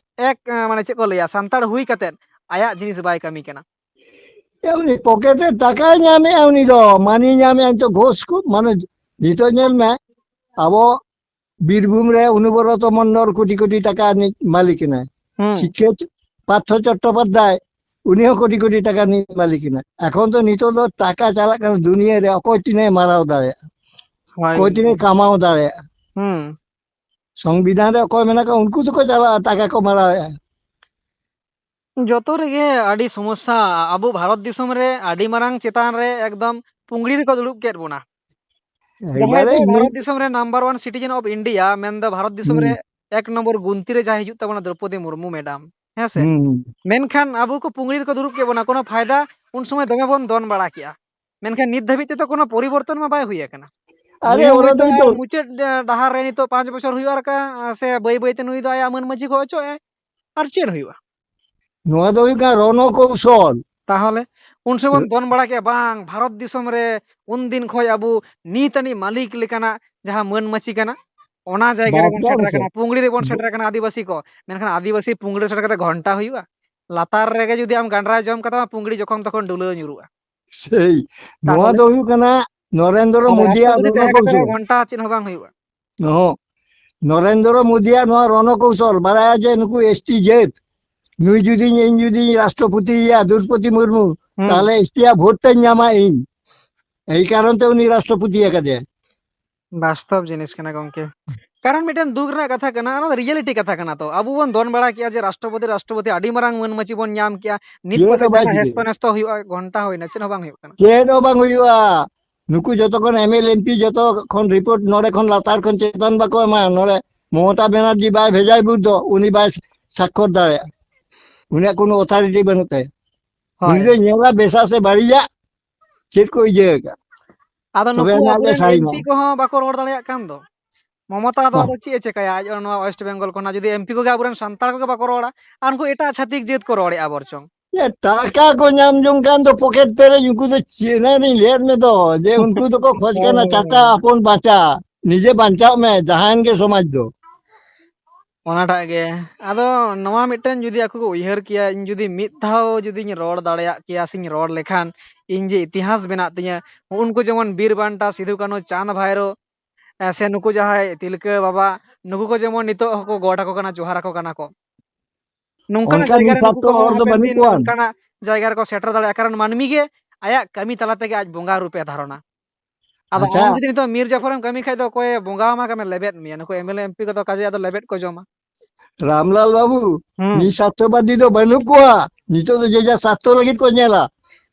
ᱮᱠ, ᱟᱸ, ᱢᱟᱱᱮ ᱪᱮᱫ ᱠᱚ ᱞᱟᱹᱭᱟ, ᱥᱟᱱᱛᱟᱲ ᱦᱩᱭ ᱠᱟᱛᱮᱫ ᱟᱭᱟᱜ ᱡᱤᱱᱤᱥ ᱵᱟᱭ ᱠᱟᱹᱢᱤ ᱠᱟᱱᱟ᱾ ᱮ, ᱩᱱᱤ ᱯᱚᱠᱮᱴ ᱨᱮ ᱴᱟᱠᱟᱭ ᱧᱟᱢᱮᱜᱼᱟ, ᱩᱱᱤ ᱫᱚ ᱢᱟᱱᱤ ᱧᱟᱢᱮᱜᱼᱟ ᱱᱤᱛᱚᱜ ᱜᱷᱳᱥ ᱠᱚ, ᱢᱟᱱᱮ ᱱᱤᱛᱚᱜ ᱧᱮᱞ ᱢᱮ, ᱟᱵᱚ ᱵᱤᱨᱵᱷᱩᱢ ᱨᱮ ᱚᱱᱩᱵᱨᱚᱛᱚ ᱢᱚᱱᱰᱚᱞ ᱠᱳᱴᱤ ᱠᱳᱴᱤ ᱴᱟᱠᱟ ᱨᱤᱱᱤᱡ ᱢᱟᱹᱞᱤᱠ ᱠᱟᱱᱟᱭ᱾ ᱦᱩᱸ᱾ ᱥᱤᱠᱠᱷᱮᱛ ᱯᱟᱨᱛᱷᱚ ᱪᱚᱴᱴᱳᱯᱟᱫᱽᱫᱷᱟᱭ, ᱩᱱᱤ ᱦᱚᱸ ᱠᱳᱴᱤ ᱠᱳᱴᱤ ᱴᱟᱠᱟ ᱨᱤᱱᱤᱡ ᱢᱟᱹᱞᱤᱠ ᱠᱟᱱᱟᱭ᱾ ᱮᱠᱷᱚᱱ ᱫᱚ ᱱᱤᱛᱚᱜ ᱫᱚ ᱴᱟᱠᱟ ᱪᱟᱞᱟᱜ ᱠᱟᱱᱟ ᱫᱩᱱᱤᱭᱟᱹ ᱨᱮ, ᱚᱠᱚᱭ ᱛᱤᱱᱟᱹᱜ ᱮ ᱢᱟᱨᱟᱣ ᱫᱟᱲᱮᱭᱟᱜᱼᱟ, ᱦᱳᱭ ᱚᱠᱚᱭ ᱜᱚᱝᱠᱮ᱾ ᱛᱤᱱᱟᱹᱜ ᱮ ᱠᱟᱢᱟᱣ ᱫᱟᱲᱮᱭᱟᱜᱼᱟ᱾ ᱦᱩᱸ᱾ ᱥᱚᱝᱵᱤᱫᱷᱟᱱ ᱨᱮ ᱚᱠᱚᱭ ᱢᱮᱱᱟᱜ ᱠᱚᱣᱟ, ᱩᱱᱠᱩ ᱫᱚᱠᱚ ᱪᱟᱞᱟᱜᱼᱟ, ᱴᱟᱠᱟ ᱠᱚ ᱢᱟᱨᱟᱣᱮᱜᱼᱟ᱾ ᱡᱚᱛᱚ ᱨᱮᱜᱮ ᱟᱹᱰᱤ ᱥᱚᱢᱚᱥᱥᱟ᱾ ᱟᱵᱚ ᱵᱷᱟᱨᱚᱛ ᱫᱤᱥᱚᱢ ᱨᱮ ᱟᱹᱰᱤ ᱢᱟᱨᱟᱝ ᱪᱮᱛᱟᱱ ᱨᱮ ᱮᱠᱫᱚᱢ ᱯᱩᱝᱲᱤ ᱨᱮᱠᱚ ᱫᱩᱲᱩᱵ ᱠᱮᱫ ᱵᱚᱱᱟ᱾ ᱡᱟᱦᱟᱸᱭ ᱮᱠᱵᱟᱨᱮ ᱫᱚ ᱤᱱᱟᱹ ᱵᱷᱟᱨᱚᱛ ᱫᱤᱥᱚᱢ ᱨᱮ number one citizen of India, ᱢᱮᱱᱫᱚ ᱵᱷᱟᱨᱚᱛ ᱫᱤᱥᱚᱢ ᱨᱮ ᱦᱩᱸ᱾ ᱮᱠ ᱱᱚᱢᱵᱚᱨ ᱜᱩᱱᱛᱤ ᱨᱮ ᱡᱟᱦᱟᱸᱭ ᱦᱤᱡᱩᱜ ᱛᱟᱵᱚᱱᱟ, ᱫᱨᱚᱯᱚᱫᱤ ᱢᱩᱨᱢᱩ ᱢᱮᱰᱟᱢ, ᱦᱮᱸ ᱥᱮ? ᱦᱩᱸ, ᱦᱩᱸ᱾ ᱢᱮᱱᱠᱷᱟᱱ ᱟᱵᱚ ᱠᱚ ᱯᱩᱝᱲᱤ ᱨᱮᱠᱚ ᱫᱩᱲᱩᱵ ᱠᱮᱫ ᱵᱚᱱᱟ, ᱠᱳᱱᱳ ᱯᱷᱟᱭᱫᱟ ᱩᱱ ᱥᱚᱢᱚᱭ ᱫᱚᱢᱮ ᱵᱚᱱ ᱫᱚᱱ ᱵᱟᱲᱟ ᱠᱮᱜᱼᱟ, ᱢᱮᱱᱠᱷᱟᱱ ᱱᱤᱛ ᱫᱷᱟᱹᱵᱤᱡ ᱛᱮᱫᱚ ᱠᱳᱱᱳ ᱯᱚᱨᱤᱵᱚᱨᱛᱚᱱ ᱢᱟ ᱵᱟᱭ ᱦᱩᱭ ᱟᱠᱟᱱᱟ᱾ ᱟᱨᱮ, ᱱᱩᱭ ᱦᱚᱸ ᱚᱱᱟ ᱦᱚᱭᱛᱳ ᱫᱚ ᱟᱨ ᱤᱧ ᱫᱚ ᱢᱩᱪᱟᱹᱫ, ᱮ, ᱰᱟᱦᱟᱨ ᱨᱮ ᱱᱤᱛᱚᱜ ᱯᱟᱸᱪ ᱵᱚᱪᱷᱚᱨ ᱦᱩᱭᱩᱜᱼᱟ ᱟᱨ ᱠᱟ-, ᱥᱮ ᱵᱟᱹᱭ ᱵᱟᱹᱭ ᱛᱮ ᱱᱩᱭ ᱫᱚ ᱟᱭᱟᱜ ᱢᱟᱹᱱ ᱢᱟᱹᱡᱷᱤ ᱠᱚ ᱚᱪᱚᱜ ᱮ, ᱟᱨ ᱪᱮᱫ ᱦᱩᱭᱩᱜᱼᱟ? ᱱᱚᱣᱟ ᱫᱚ ᱦᱩᱭᱩᱜ ᱠᱟᱱᱟ ᱨᱚᱱᱚ ᱠᱳᱣᱥᱚᱞ᱾ ᱛᱟᱦᱚᱞᱮ ᱩᱱ ᱥᱚᱢᱚᱭ ᱵᱚᱱ ᱫᱚᱱ ᱵᱟᱲᱟ ᱠᱮᱜᱼᱟ, ᱵᱟᱝ, ᱵᱷᱟᱨᱚᱛ ᱫᱤᱥᱚᱢ ᱨᱮ ᱩᱱ ᱫᱤᱱ ᱠᱷᱚᱱ ᱟᱵᱚ ᱱᱤᱛ ᱟᱹᱱᱤᱡ ᱢᱟᱹᱞᱤᱠ ᱞᱮᱠᱟᱱᱟᱜ ᱡᱟᱦᱟᱸ ᱢᱟᱹᱱ ᱢᱟᱹᱪᱤ ᱠᱟᱱᱟ, ᱚᱱᱟ ᱡᱟᱭᱜᱟ ᱵᱟᱥ ᱨᱮᱵᱚᱱ ᱵᱟᱝ ᱥᱮᱴᱮᱨ ᱥᱮ᱾ ᱟᱠᱟᱱᱟ, ᱯᱩᱝᱲᱤ ᱨᱮᱵᱚᱱ ᱵᱚ- ᱥᱮᱴᱮᱨ ᱟᱠᱟᱱᱟ ᱟᱹᱫᱤᱵᱟᱹᱥᱤ ᱠᱚ᱾ ᱢᱮᱱᱠᱷᱟᱱ ᱟᱹᱫᱤᱵᱟᱹᱥᱤ ᱯᱩᱝᱲᱤ ᱨᱮ ᱥᱮᱴᱮᱨ ᱠᱟᱛᱮ ᱜᱷᱚᱱᱴᱟ ᱦᱩᱭᱩᱜᱼᱟ? ᱞᱟᱛᱟᱨ ᱨᱮᱜᱮ ᱡᱩᱫᱤ ᱟᱢ ᱜᱟᱸᱰᱨᱟ ᱡᱚᱢ ᱠᱟᱛᱟᱢᱟ, ᱯᱩᱝᱲᱤ ᱡᱚᱠᱷᱚᱱ ᱛᱚᱠᱷᱚᱱ ᱰᱩᱞᱟᱹᱣ ᱧᱩᱨᱩᱜᱼᱟ᱾ ᱥᱮᱭ, ᱱᱚᱣᱟ ᱛᱟᱦᱚᱞᱮ ᱫᱚ ᱦᱩᱭᱩᱜ ᱠᱟᱱᱟ ᱱᱚᱨᱮᱱᱫᱨᱚ ᱟᱫᱚ ᱢᱳᱫᱤᱭᱟᱜ ᱨᱟᱥᱴᱨᱚᱯᱚᱛᱤ ᱛᱟᱦᱮᱸ ᱠᱟᱛᱮ ᱨᱮᱦᱚᱸ ᱨᱚᱱᱚᱠᱳᱣᱥᱚᱞ᱾ ᱜᱷᱚᱱᱴᱟ ᱪᱮᱫ ᱦᱚᱸ ᱵᱟᱝ ᱦᱩᱭᱩᱜᱼᱟ᱾ ᱱᱚᱦᱚ, ᱱᱚᱨᱮᱱᱫᱨᱚ ᱢᱳᱫᱤᱭᱟᱜ ᱱᱚᱣᱟ ᱨᱚᱱᱚᱠᱳᱣᱥᱚᱞ, ᱵᱟᱲᱟᱭᱟ ᱡᱮ ᱱᱩᱠᱩ ᱮᱥ ᱴᱤ ᱡᱟᱹᱛ, ᱱᱩᱭ ᱡᱩᱫᱤ, ᱤᱧ ᱡᱩᱫᱤ ᱨᱟᱥᱴᱨᱚᱯᱚᱛᱤᱭᱮᱭᱟ ᱫᱨᱚᱣᱯᱚᱫᱤ ᱢᱩᱨᱢᱩ, ᱦᱩᱸ᱾ ᱛᱟᱦᱚᱞᱮ ᱮᱥ ᱴᱤ ᱭᱟᱜ ᱵᱷᱳᱴ ᱛᱟᱧ ᱧᱟᱢᱟ ᱤᱧ᱾ ᱮᱭ ᱠᱟᱨᱚᱱ ᱛᱮ ᱩᱱᱤ ᱨᱟᱥᱴᱨᱚᱯᱚᱛᱤ ᱟᱠᱟᱫᱮᱭᱟ᱾ ᱵᱟᱥᱛᱚᱵ ᱡᱤᱱᱤᱥ ᱠᱟᱱᱟ ᱜᱚᱝᱠᱮ, ᱠᱟᱨᱚᱱ ᱢᱤᱫᱴᱮᱱ ᱫᱩᱠ ᱨᱮᱱᱟᱜ ᱠᱟᱛᱷᱟ ᱠᱟᱱᱟ, ᱚᱱᱟ ᱫᱚ reality ᱠᱟᱛᱷᱟ ᱠᱟᱱᱟ᱾ ᱛᱚ ᱟᱵᱚ ᱵᱚᱱ ᱫᱚᱱ ᱵᱟᱲᱟ ᱠᱮᱜᱼᱟ ᱡᱮ ᱨᱟᱥᱴᱨᱚᱯᱚᱛᱤ, ᱨᱟᱥᱴᱨᱚᱯᱚᱛᱤ, ᱟᱹᱰᱤ ᱢᱟᱨᱟᱝ ᱢᱟᱹᱱ ᱢᱟᱹᱪᱤ ᱵᱚᱱ ᱧᱟᱢ ᱠᱮᱜᱼᱟ, ᱱᱤᱛ ᱪᱮᱫ ᱯᱟᱥᱮᱡ ᱦᱚᱸ ᱵᱟᱭ ᱡᱟᱦᱟᱱᱟᱜ ᱪᱤᱠᱟᱹᱭᱟ᱾ ᱦᱮᱥᱛᱚ ᱱᱮᱥᱛᱚ ᱦᱩᱭᱩᱜᱼᱟ, ᱜᱷᱚᱱᱴᱟ ᱦᱩᱭᱱᱟ, ᱪᱮᱫ ᱦᱚᱸ ᱵᱟᱝ ᱦᱩᱭᱩᱜ ᱠᱟᱱᱟ᱾ ᱪᱮᱫ ᱦᱚᱸ ᱵᱟᱝ ᱦᱩᱭᱩᱜᱼᱟ᱾ ᱱᱩᱠᱩ ᱡᱚᱛᱚ ᱠᱷᱚᱱ ᱮᱢ ᱮᱞ ᱮᱢ ᱯᱤ ᱡᱚᱛᱚ ᱠᱷᱚᱱ ᱨᱤᱯᱳᱨᱴ ᱱᱚᱰᱮ ᱠᱷᱚᱱ ᱞᱟᱛᱟᱨ ᱠᱷᱚᱱ ᱪᱮᱛᱟᱱ ᱵᱟᱠᱚ ᱮᱢᱟ᱾ ᱱᱚᱰᱮ ᱢᱚᱢᱚᱛᱟ ᱵᱮᱱᱟᱨᱡᱤ ᱵᱟᱭ ᱵᱷᱮᱡᱟᱭ ᱵᱷᱳᱴ ᱫᱚ, ᱩᱱᱤ ᱵᱟᱭ ᱥᱟᱠᱠᱷᱚᱨ ᱫᱟᱲᱮᱭᱟᱜᱼᱟ᱾ ᱩᱱᱤᱭᱟᱜ ᱠᱳᱱᱳ authority ᱵᱟᱹᱱᱩᱜ ᱛᱟᱭᱟ᱾ ᱦᱳᱭ᱾ ᱩᱱᱤ ᱫᱚ ᱧᱮᱞᱟ ᱵᱮᱥᱟ ᱥᱮ ᱵᱟᱹᱲᱤᱡᱟᱜ, ᱪᱮᱫ ᱠᱚ ᱤᱭᱟᱹ ᱟᱠᱟᱫ᱾ ᱟᱫᱚ ᱛᱚᱵᱮ ᱱᱩᱠᱩ ᱟᱱᱟᱜ ᱜᱮ ᱟᱵᱚᱨᱮᱱ ᱥᱟᱭᱤᱱᱟ᱾ ᱮᱢ ᱯᱤ ᱠᱚᱦᱚᱸ ᱵᱟᱠᱚ ᱨᱚᱲ ᱫᱟᱲᱮᱭᱟᱜ ᱠᱟᱱ ᱫᱚ᱾ ᱢᱚᱢᱚᱛᱟ ᱫᱚ ᱵᱟᱦ᱾ ᱟᱫᱚ ᱪᱮᱫ ᱮ ᱪᱮᱠᱟᱭᱟ? ᱟᱡ ᱱᱚᱣᱟ ᱳᱭᱮᱥᱴ ᱵᱮᱝᱜᱚᱞ ᱠᱷᱚᱱᱟᱜ ᱡᱩᱫᱤ ᱮᱢ ᱯᱤ ᱠᱚᱜᱮ ᱟᱵᱚᱨᱮᱱ ᱥᱟᱱᱛᱟᱲ ᱠᱚᱜᱮ ᱵᱟᱠᱚ ᱨᱚᱲᱟ, ᱟᱨ ᱩᱱᱠᱩ ᱮᱴᱟᱜ ᱪᱷᱟᱹᱛᱤᱠ ᱡᱟᱹᱛ ᱠᱚ ᱨᱚᱲᱮᱫᱼᱟ ᱵᱚᱨᱪᱚᱝ᱾ ᱪᱮᱫ ᱴᱟᱠᱟ ᱠᱚ ᱧᱟᱢ ᱡᱚᱝ ᱠᱟᱱ ᱫᱚ ᱯᱚᱠᱮᱴ ᱯᱮᱨᱮᱡ, ᱩᱱᱠᱩ ᱫᱚ ᱪᱮᱫ ᱨᱤᱧ ᱞᱟᱹᱭᱟᱫ ᱢᱮ ᱫᱚ, ᱡᱮ ᱩᱱᱠᱩ ᱫᱚᱠᱚ ᱠᱷᱚᱡ ᱦᱳᱭ, ᱠᱟᱱᱟ ᱦᱳᱭ, ᱴᱟᱠᱟ ᱦᱳᱭ᱾ ᱟᱯᱚᱱ ᱵᱟᱪᱟ, ᱱᱤᱡᱮ ᱵᱟᱧᱪᱟᱣ ᱢᱮ, ᱡᱟᱦᱟᱸᱭᱮᱱ ᱜᱮ ᱥᱚᱢᱟᱡᱽ ᱫᱚ᱾ ᱚᱱᱟᱴᱟᱜ ᱜᱮ᱾ ᱟᱫᱚ ᱱᱚᱣᱟ ᱢᱤᱫᱴᱮᱱ ᱡᱩᱫᱤ ᱟᱠᱚ ᱠᱚ ᱩᱭᱦᱟᱹᱨ ᱠᱮᱭᱟ, ᱤᱧ ᱡᱩᱫᱤ ᱢᱤᱫ ᱫᱷᱟᱣ ᱡᱩᱫᱤᱧ ᱨᱚᱲ ᱫᱟᱲᱮᱭᱟᱜ ᱠᱮᱭᱟ ᱥᱮᱧ ᱨᱚᱲ ᱞᱮᱠᱷᱟᱱ, ᱤᱧ ᱡᱮ ᱤᱛᱤᱦᱟᱥ ᱢᱮᱱᱟᱜ ᱛᱤᱧᱟᱹ, ᱩᱱᱠᱩ ᱡᱮᱢᱚᱱ ᱵᱤᱨ ᱵᱟᱱᱴᱟ, ᱥᱤᱫᱷᱩ ᱠᱟᱹᱱᱦᱩ, ᱪᱟᱸᱫᱽ ᱵᱷᱟᱭᱨᱳ, ᱮ, ᱥᱮ ᱱᱩᱠᱩ ᱡᱟᱦᱟᱸᱭ ᱛᱤᱞᱠᱟᱹ ᱵᱟᱵᱟ, ᱱᱩᱠᱩ ᱠᱚ ᱡᱮᱢᱚᱱ ᱱᱤᱛᱚᱜ ᱦᱚᱸᱠᱚ ᱜᱚᱰ ᱟᱠᱚ ᱠᱟᱱᱟ, ᱡᱚᱦᱟᱨ ᱟᱠᱚ ᱠᱟᱱᱟ ᱠᱚ᱾ ᱱᱚᱝᱠᱟᱱᱟᱜ ᱚᱱᱠᱟᱱ ᱡᱟᱭᱜᱟ ᱨᱮ ᱱᱩᱠᱩ ᱱᱤᱥᱟᱥᱛᱚ ᱠᱚᱦᱚᱸ ᱦᱚᱲ ᱫᱚ ᱦᱟᱯᱮᱱ ᱵᱟᱹᱱᱩᱜ ᱫᱤᱱ ᱠᱚᱣᱟ᱾ ᱱᱚᱝᱠᱟᱱᱟᱜ ᱡᱟᱭᱜᱟ ᱨᱮᱠᱚ ᱥᱮᱴᱮᱨ ᱫᱟᱲᱮᱭᱟᱜᱼᱟ, ᱠᱟᱨᱚᱱ ᱢᱟᱹᱱᱢᱤ ᱜᱮ ᱟᱭᱟᱜ ᱠᱟᱹᱢᱤ ᱛᱟᱞᱟ ᱛᱮᱜᱮ ᱟᱡ ᱵᱚᱸᱜᱟ ᱨᱩᱯᱮ ᱫᱷᱟᱨᱚᱱᱟ᱾ ᱟᱫᱚ ᱟᱪᱪᱷᱟ᱾ ᱟᱢ ᱡᱩᱫᱤ ᱱᱤᱛᱚᱜ ᱢᱤᱨ ᱡᱟᱯᱷᱚᱨᱮᱢ ᱠᱟᱹᱢᱤ ᱠᱷᱟᱡ ᱫᱚ ᱚᱠᱚᱭᱮ ᱵᱚᱸᱜᱟ ᱟᱢᱟ? ᱠᱟᱢᱮ ᱞᱮᱵᱮᱫ ᱢᱮᱭᱟ, ᱱᱩᱠᱩ M L A M P ᱠᱚᱫᱚ ᱠᱟᱡᱮ ᱟᱫᱚ ᱞᱮᱵᱮᱫ ᱠᱚ ᱡᱚᱢᱟ᱾ ᱨᱟᱢᱞᱟᱞ ᱵᱟᱵᱩ, ᱦᱩᱸ᱾ ᱱᱤᱥᱟᱨᱛᱷᱚᱵᱟᱫᱤ ᱫᱚ ᱵᱟᱹᱱᱩᱜ ᱠᱚᱣᱟ᱾ ᱱᱤᱛᱚᱜ ᱫᱚ ᱡᱮ ᱡᱟᱨ ᱥᱟᱨᱛᱷᱚ ᱞᱟᱹᱜᱤᱫ ᱠᱚ ᱧᱮᱞᱟ᱾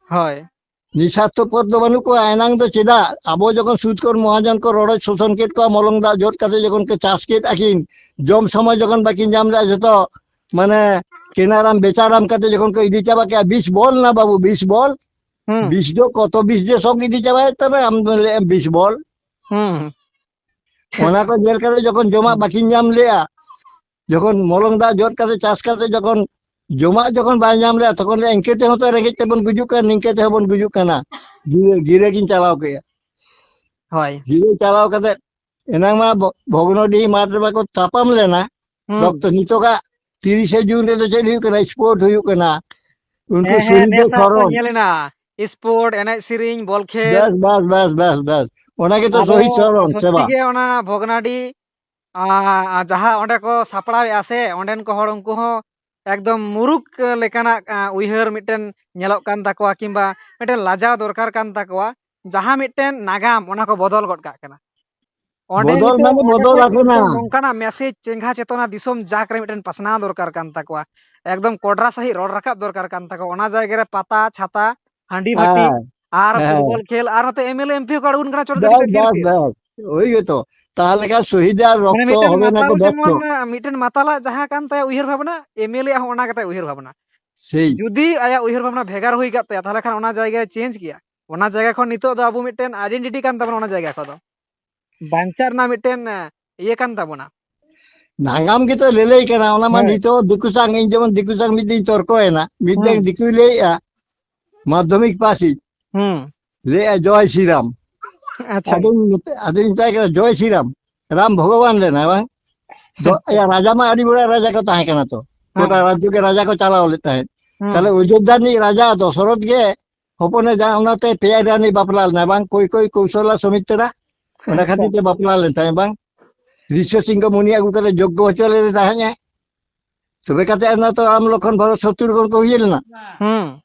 ᱦᱳᱭ᱾ ᱱᱤᱥᱟᱨᱛᱷᱚᱯᱚᱨ ᱫᱚ ᱵᱟᱹᱱᱩᱜ ᱠᱚᱣᱟ᱾ ᱮᱱᱟᱝ ᱫᱚ ᱪᱮᱫᱟᱜ ᱟᱵᱚ ᱡᱚᱠᱷᱚᱱ ᱥᱩᱫ ᱠᱚᱨ ᱢᱚᱦᱟᱡᱚᱱ ᱠᱚ ᱨᱚᱰᱚᱡ ᱥᱳᱥᱚᱱ ᱠᱮᱫ ᱠᱚᱣᱟ, ᱢᱚᱞᱚᱝ ᱫᱟᱜ ᱡᱚᱫ ᱠᱟᱛᱮ ᱡᱚᱠᱷᱚᱱ ᱠᱚ ᱪᱟᱥ ᱠᱮᱫ ᱟᱹᱠᱤᱱ, ᱡᱚᱢ ᱥᱚᱢᱚᱭ ᱡᱚᱠᱷᱚᱱ ᱵᱟᱹᱠᱤᱱ ᱧᱟᱢ ᱞᱮᱫᱼᱟ, ᱡᱚᱛᱚ ᱢᱟᱱᱮ ᱠᱮᱱᱟᱨᱟᱢ ᱵᱮᱪᱟᱨᱟᱢ ᱠᱟᱛᱮ ᱡᱚᱠᱷᱚᱱ ᱠᱚ ᱤᱫᱤ ᱪᱟᱵᱟ ᱠᱮᱫᱼᱟ, ᱵᱤᱥ ᱵᱚᱞ ᱱᱟ ᱵᱟᱵᱩ, ᱵᱤᱥ ᱵᱚᱞ᱾ ᱦᱩᱸ᱾ ᱵᱤᱥ ᱫᱚ ᱠᱚᱛᱚ ᱵᱤᱥ ᱡᱮ ᱥᱚᱠ ᱤᱫᱤ ᱪᱟᱵᱟᱭᱮᱫ ᱛᱟᱵᱮ, ᱟᱢ ᱫᱚ ᱞᱟᱹᱭᱮᱫ ᱵᱤᱥ ᱵᱚᱞ᱾ ᱦᱩᱸ᱾ ᱚᱱᱟ ᱠᱚ ᱧᱮᱞ ᱠᱟᱛᱮ ᱡᱚᱠᱷᱚᱱ ᱡᱚᱢᱟᱜ ᱵᱟᱹᱠᱤᱱ ᱧᱟᱢ ᱞᱮᱜᱼᱟ, ᱡᱚᱠᱷᱚᱱ ᱢᱚᱞᱚᱝ ᱫᱟᱜ ᱡᱚᱫ ᱠᱟᱛᱮ ᱪᱟᱥ ᱠᱟᱛᱮ ᱡᱚᱠᱷᱚᱱ ᱡᱚᱢᱟᱜ ᱡᱚᱠᱷᱚᱱ ᱵᱟᱭ ᱧᱟᱢ ᱞᱮᱜᱼᱟ, ᱛᱚᱠᱷᱚᱱ ᱞᱟᱹᱭᱟ, "ᱤᱱᱠᱟᱹ ᱛᱮᱦᱚᱸ ᱛᱚ ᱨᱮᱸᱜᱮᱡ ᱛᱮᱵᱚᱱ ᱜᱩᱡᱩᱜ ᱠᱟᱱᱟ, ᱱᱤᱝᱠᱟᱹ ᱛᱮᱦᱚᱸ ᱵᱚᱱ ᱜᱩᱡᱩᱜ ᱠᱟᱱᱟ, ᱜᱤᱨᱟᱹ, ᱜᱤᱨᱟᱹ ᱜᱤᱧ ᱪᱟᱞᱟᱣ ᱠᱮᱜᱼᱟ, ᱦᱳᱭ᱾ ᱜᱤᱨᱟᱹ ᱪᱟᱞᱟᱣ ᱠᱟᱛᱮ ᱮᱱᱟᱝ ᱢᱟ ᱵᱷᱚ-, ᱵᱷᱚᱜᱽᱱᱚᱰᱤᱦᱤ ᱢᱟᱴᱷ ᱨᱮᱢᱟ ᱠᱚ ᱛᱟᱯᱟᱢ ᱞᱮᱱᱟ, ᱦᱩᱸ᱾ ᱰᱚᱠᱴᱚᱨ ᱱᱤᱛᱚᱜᱟᱜ ᱛᱤᱨᱤᱥᱮ ᱡᱩᱱ ᱨᱮᱫᱚ ᱪᱮᱫ ᱦᱩᱭᱩᱜ ᱠᱟᱱᱟ? ᱥᱯᱳᱨᱴ ᱦᱩᱭᱩᱜ ᱠᱟᱱᱟ, ᱩᱱᱠᱩ ᱦᱮᱸ, ᱦᱮᱸ, ᱥᱚᱦᱤᱫ ᱱᱮᱥ ᱫᱚ ᱟᱜ ᱠᱚ ᱥᱚᱨᱚᱱ᱾ ᱧᱮᱞ ᱮᱱᱟ, ᱥᱯᱳᱨᱴ, ᱮᱱᱮᱡ ᱥᱮᱨᱮᱧ, ᱵᱚᱞ ᱠᱷᱮᱞ᱾ ᱵᱮᱥ, ᱵᱮᱥ, ᱵᱮᱥ, ᱵᱮᱥ, ᱵᱮᱥ᱾ ᱚᱱᱟ ᱜᱮᱛᱚ ᱟᱫᱚ ᱥᱚᱦᱤᱫ ᱥᱚᱨᱚᱱ, ᱥᱮ ᱥᱚᱛᱛᱤ ᱵᱟᱝ? ᱜᱮ ᱚᱱᱟ ᱵᱷᱚᱜᱽᱱᱟᱰᱤ, ᱟ, ᱟ, ᱡᱟᱦᱟᱸ ᱚᱸᱰᱮ ᱠᱚ ᱥᱟᱯᱲᱟᱣᱮᱫᱼᱟ ᱥᱮ, ᱚᱸᱰᱮᱱ ᱠᱚ ᱦᱚᱲ ᱩᱱᱠᱩ ᱦᱚᱸ ᱮᱠᱫᱚᱢ ᱢᱩᱨᱩᱠ ᱞᱮᱠᱟᱱᱟᱜ, ᱟ, ᱩᱭᱦᱟᱹᱨ ᱢᱤᱫᱴᱮᱱ ᱧᱮᱞᱚᱜ ᱠᱟᱱ ᱛᱟᱠᱚᱣᱟ, ᱠᱤᱝᱵᱟ ᱢᱤᱫᱴᱮᱱ ᱞᱟᱡᱟᱣ ᱫᱚᱨᱠᱟᱨ ᱠᱟᱱ ᱛᱟᱠᱚᱣᱟ᱾ ᱡᱟᱦᱟᱸ ᱢᱤᱫᱴᱮᱱ ᱱᱟᱜᱟᱢ, ᱚᱱᱟ ᱠᱚ ᱵᱚᱫᱚᱞ ᱜᱚᱫ ᱠᱟᱜ ᱠᱟᱱᱟ᱾ ᱚᱸᱰᱮ ᱵᱚᱫᱚᱞ ᱱᱤᱛᱚᱜ ᱢᱟᱱᱮ ᱚᱸᱰᱮ ᱵᱚᱫᱚᱞ ᱠᱷᱚᱱ ᱟᱠᱟᱱᱟ᱾ ᱢᱤᱫᱴᱮᱱ ᱱᱚᱝᱠᱟᱱᱟᱜ ᱢᱮᱥᱮᱡᱽ, ᱪᱮᱸᱜᱷᱟ ᱪᱮᱛᱚᱱᱟ ᱫᱤᱥᱚᱢ ᱡᱟᱠ ᱨᱮ ᱢᱤᱫᱴᱮᱱ ᱯᱟᱥᱱᱟᱣ ᱫᱚᱨᱠᱟᱨ ᱠᱟᱱ ᱛᱟᱠᱚᱣᱟ᱾ ᱮᱠᱫᱚᱢ ᱠᱚᱰᱨᱟ ᱥᱟᱺᱦᱤᱡ ᱨᱚᱲ ᱨᱟᱠᱟᱵ ᱫᱚᱨᱠᱟᱨ ᱠᱟᱱ ᱛᱟᱠᱚᱣᱟ᱾ ᱚᱱᱟ ᱡᱟᱭᱜᱟ ᱨᱮ ᱯᱟᱛᱟ, ᱪᱷᱟᱛᱟ, ᱦᱟᱺᱰᱤ ᱵᱷᱟᱹᱴᱤ, ᱦᱮᱸ, ᱟᱨ ᱦᱮᱸ᱾ ᱯᱷᱩᱴᱵᱚᱞ ᱠᱷᱮᱞ, ᱟᱨ ᱱᱚᱛᱮ M L A M P ᱦᱚᱸᱠᱚ ᱟᱬᱜᱚᱱ ᱠᱟᱱᱟ ᱪᱚᱴ ᱜᱟᱹᱰᱤ ᱵᱮᱥ, ᱛᱮ ᱜᱤᱨ ᱵᱮᱥ, ᱜᱤᱨ᱾ ᱵᱮᱥ᱾ ᱳᱭ ᱜᱮᱛᱚ᱾ ᱛᱟᱦᱞᱮ ᱠᱷᱟᱱ ᱥᱚᱦᱤᱫᱟᱜ ᱢᱟᱱᱮ ᱨᱚᱠᱛᱚ ᱢᱤᱫᱴᱮᱱ ᱦᱚᱵᱮ ᱱᱟᱠᱚ ᱢᱟᱛᱟᱞ ᱵᱮᱥᱛᱚ᱾ ᱡᱮᱢᱚᱱ, ᱢᱤᱫᱴᱮᱱ ᱢᱟᱛᱟᱞᱟᱜ ᱡᱟᱦᱟᱸ ᱠᱟᱱ ᱛᱟᱭᱟ ᱩᱭᱦᱟᱹᱨ ᱵᱷᱟᱵᱽᱱᱟ, ᱮᱢ ᱮᱞ ᱮ ᱟᱜ ᱦᱚᱸ ᱚᱱᱟ ᱜᱮ ᱛᱟᱭ ᱩᱭᱦᱟᱹᱨ ᱵᱷᱟᱵᱽᱱᱟ᱾ ᱥᱮᱭ᱾ ᱡᱩᱫᱤ ᱟᱭᱟᱜ ᱩᱭᱦᱟᱹᱨ ᱵᱷᱟᱵᱽᱱᱟ ᱵᱷᱮᱜᱟᱨ ᱦᱩᱭ ᱠᱚᱜ ᱛᱟᱭᱟ, ᱛᱟᱦᱞᱮ ᱠᱷᱟᱱ ᱚᱱᱟ ᱡᱟᱭᱜᱟᱭ ᱪᱮᱧᱡᱽ ᱠᱮᱭᱟ᱾ ᱚᱱᱟ ᱡᱟᱭᱜᱟ ᱠᱷᱚᱱ ᱱᱤᱛᱚᱜ ᱫᱚ ᱟᱵᱚ ᱢᱤᱫᱴᱮᱱ ᱟᱭᱰᱮᱱᱴᱤᱴᱤ ᱠᱟᱱ ᱛᱟᱵᱚᱱᱟ ᱚᱱᱟ ᱡᱟᱭᱜᱟ ᱠᱚᱫᱚ᱾ ᱵᱟᱧᱪᱟᱜ ᱨᱮᱱᱟᱜ ᱢᱤᱫᱴᱮᱱ, ᱮ, ᱤᱭᱟᱹ ᱠᱟᱱ ᱛᱟᱵᱚᱱᱟ᱾ ᱱᱟᱜᱟᱢ ᱜᱮᱛᱚ ᱞᱟᱹᱞᱟᱹᱭ ᱠᱟᱱᱟ, ᱚᱱᱟ ᱢᱟ ᱦᱮᱸ᱾ ᱱᱤᱛᱚᱜ ᱫᱤᱠᱩ ᱥᱟᱶ, ᱤᱧ ᱡᱮᱢᱚᱱ ᱫᱤᱠᱩ ᱥᱟᱶ ᱢᱤᱫ ᱫᱤᱱ ᱛᱚᱨᱠᱚᱭᱮᱱᱟ, ᱢᱤᱫᱴᱮᱱ ᱦᱩᱸ᱾ ᱫᱤᱠᱩᱭ ᱞᱟᱹᱭᱮᱜᱼᱟ, ᱢᱟᱫᱽᱫᱷᱚᱢᱤᱠ ᱯᱟᱥᱤᱡ, ᱦᱩᱸ᱾ ᱞᱟᱹᱭᱮᱜᱼᱟ, "ᱡᱚᱭ ᱥᱨᱤᱨᱟᱢ᱾" ᱟᱪᱪᱷᱟ᱾ ᱟᱫᱚᱧ ᱢᱮᱛᱟ-, ᱟᱫᱚᱧ ᱢᱮᱛᱟᱭ ᱠᱟᱱᱟ, "ᱡᱚᱭ ᱥᱨᱤᱨᱟᱢ? ᱨᱟᱢ ᱵᱷᱚᱜᱚᱵᱟᱱ ᱞᱮᱱᱟᱭ ᱵᱟᱝ?" ᱫᱚ-, ᱮᱭᱟ, ᱨᱟᱡᱟ ᱢᱟ ᱟᱹᱰᱤ ᱵᱚᱲ ᱨᱟᱡᱟ ᱠᱚ ᱛᱟᱦᱮᱸ ᱠᱟᱱᱟ ᱛᱚ᱾ ᱦᱮᱸ᱾ ᱜᱚᱴᱟ ᱨᱟᱡᱽᱡᱚ ᱜᱮ ᱨᱟᱡᱟ ᱠᱚ ᱪᱟᱞᱟᱣ ᱞᱮᱫ ᱛᱟᱦᱮᱸᱫ᱾ ᱦᱮᱸ᱾ ᱛᱟᱦᱞᱮ ᱚᱡᱳᱫᱽᱫᱷᱟ ᱨᱤᱱᱤᱡ ᱨᱟᱡᱟ ᱫᱚᱥᱚᱨᱚᱛᱷ ᱜᱮ ᱦᱚᱯᱚᱱ ᱮ ᱡᱟᱦᱟᱸ ᱚᱱᱟᱛᱮ ᱯᱮᱭᱟ ᱨᱟᱱᱤ ᱵᱟᱯᱞᱟ ᱞᱮᱱᱟ, ᱵᱟᱝ? ᱠᱚᱭ ᱠᱚᱭ ᱠᱚᱣᱥᱚᱞᱟ ᱥᱩᱢᱤᱛᱨᱟ᱾ ᱚᱱᱟ ᱟᱪᱪᱷᱟ᱾ ᱠᱷᱟᱹᱛᱤᱨ ᱛᱮ ᱵᱟᱯᱞᱟ ᱞᱮᱱ ᱛᱟᱦᱮᱸᱫ, ᱵᱟᱝ? ᱨᱤᱥᱤ ᱥᱤᱝᱦᱚ ᱢᱩᱱᱤ ᱟᱹᱜᱩ ᱠᱟᱛᱮ ᱡᱳᱜᱽᱜᱚ ᱦᱚᱪᱚ ᱞᱮᱫᱮ ᱛᱟᱦᱮᱸᱫ ᱮ᱾ ᱛᱚᱵᱮ ᱠᱟᱛᱮ ᱚᱱᱟ ᱛᱚ ᱨᱟᱢ ᱞᱚᱠᱷᱚᱱ ᱵᱷᱚᱨᱚᱛ ᱥᱚᱛᱨᱩᱜᱷᱚᱱ ᱠᱚ ᱦᱩᱭ ᱞᱮᱱᱟ᱾ ᱦᱩᱸ᱾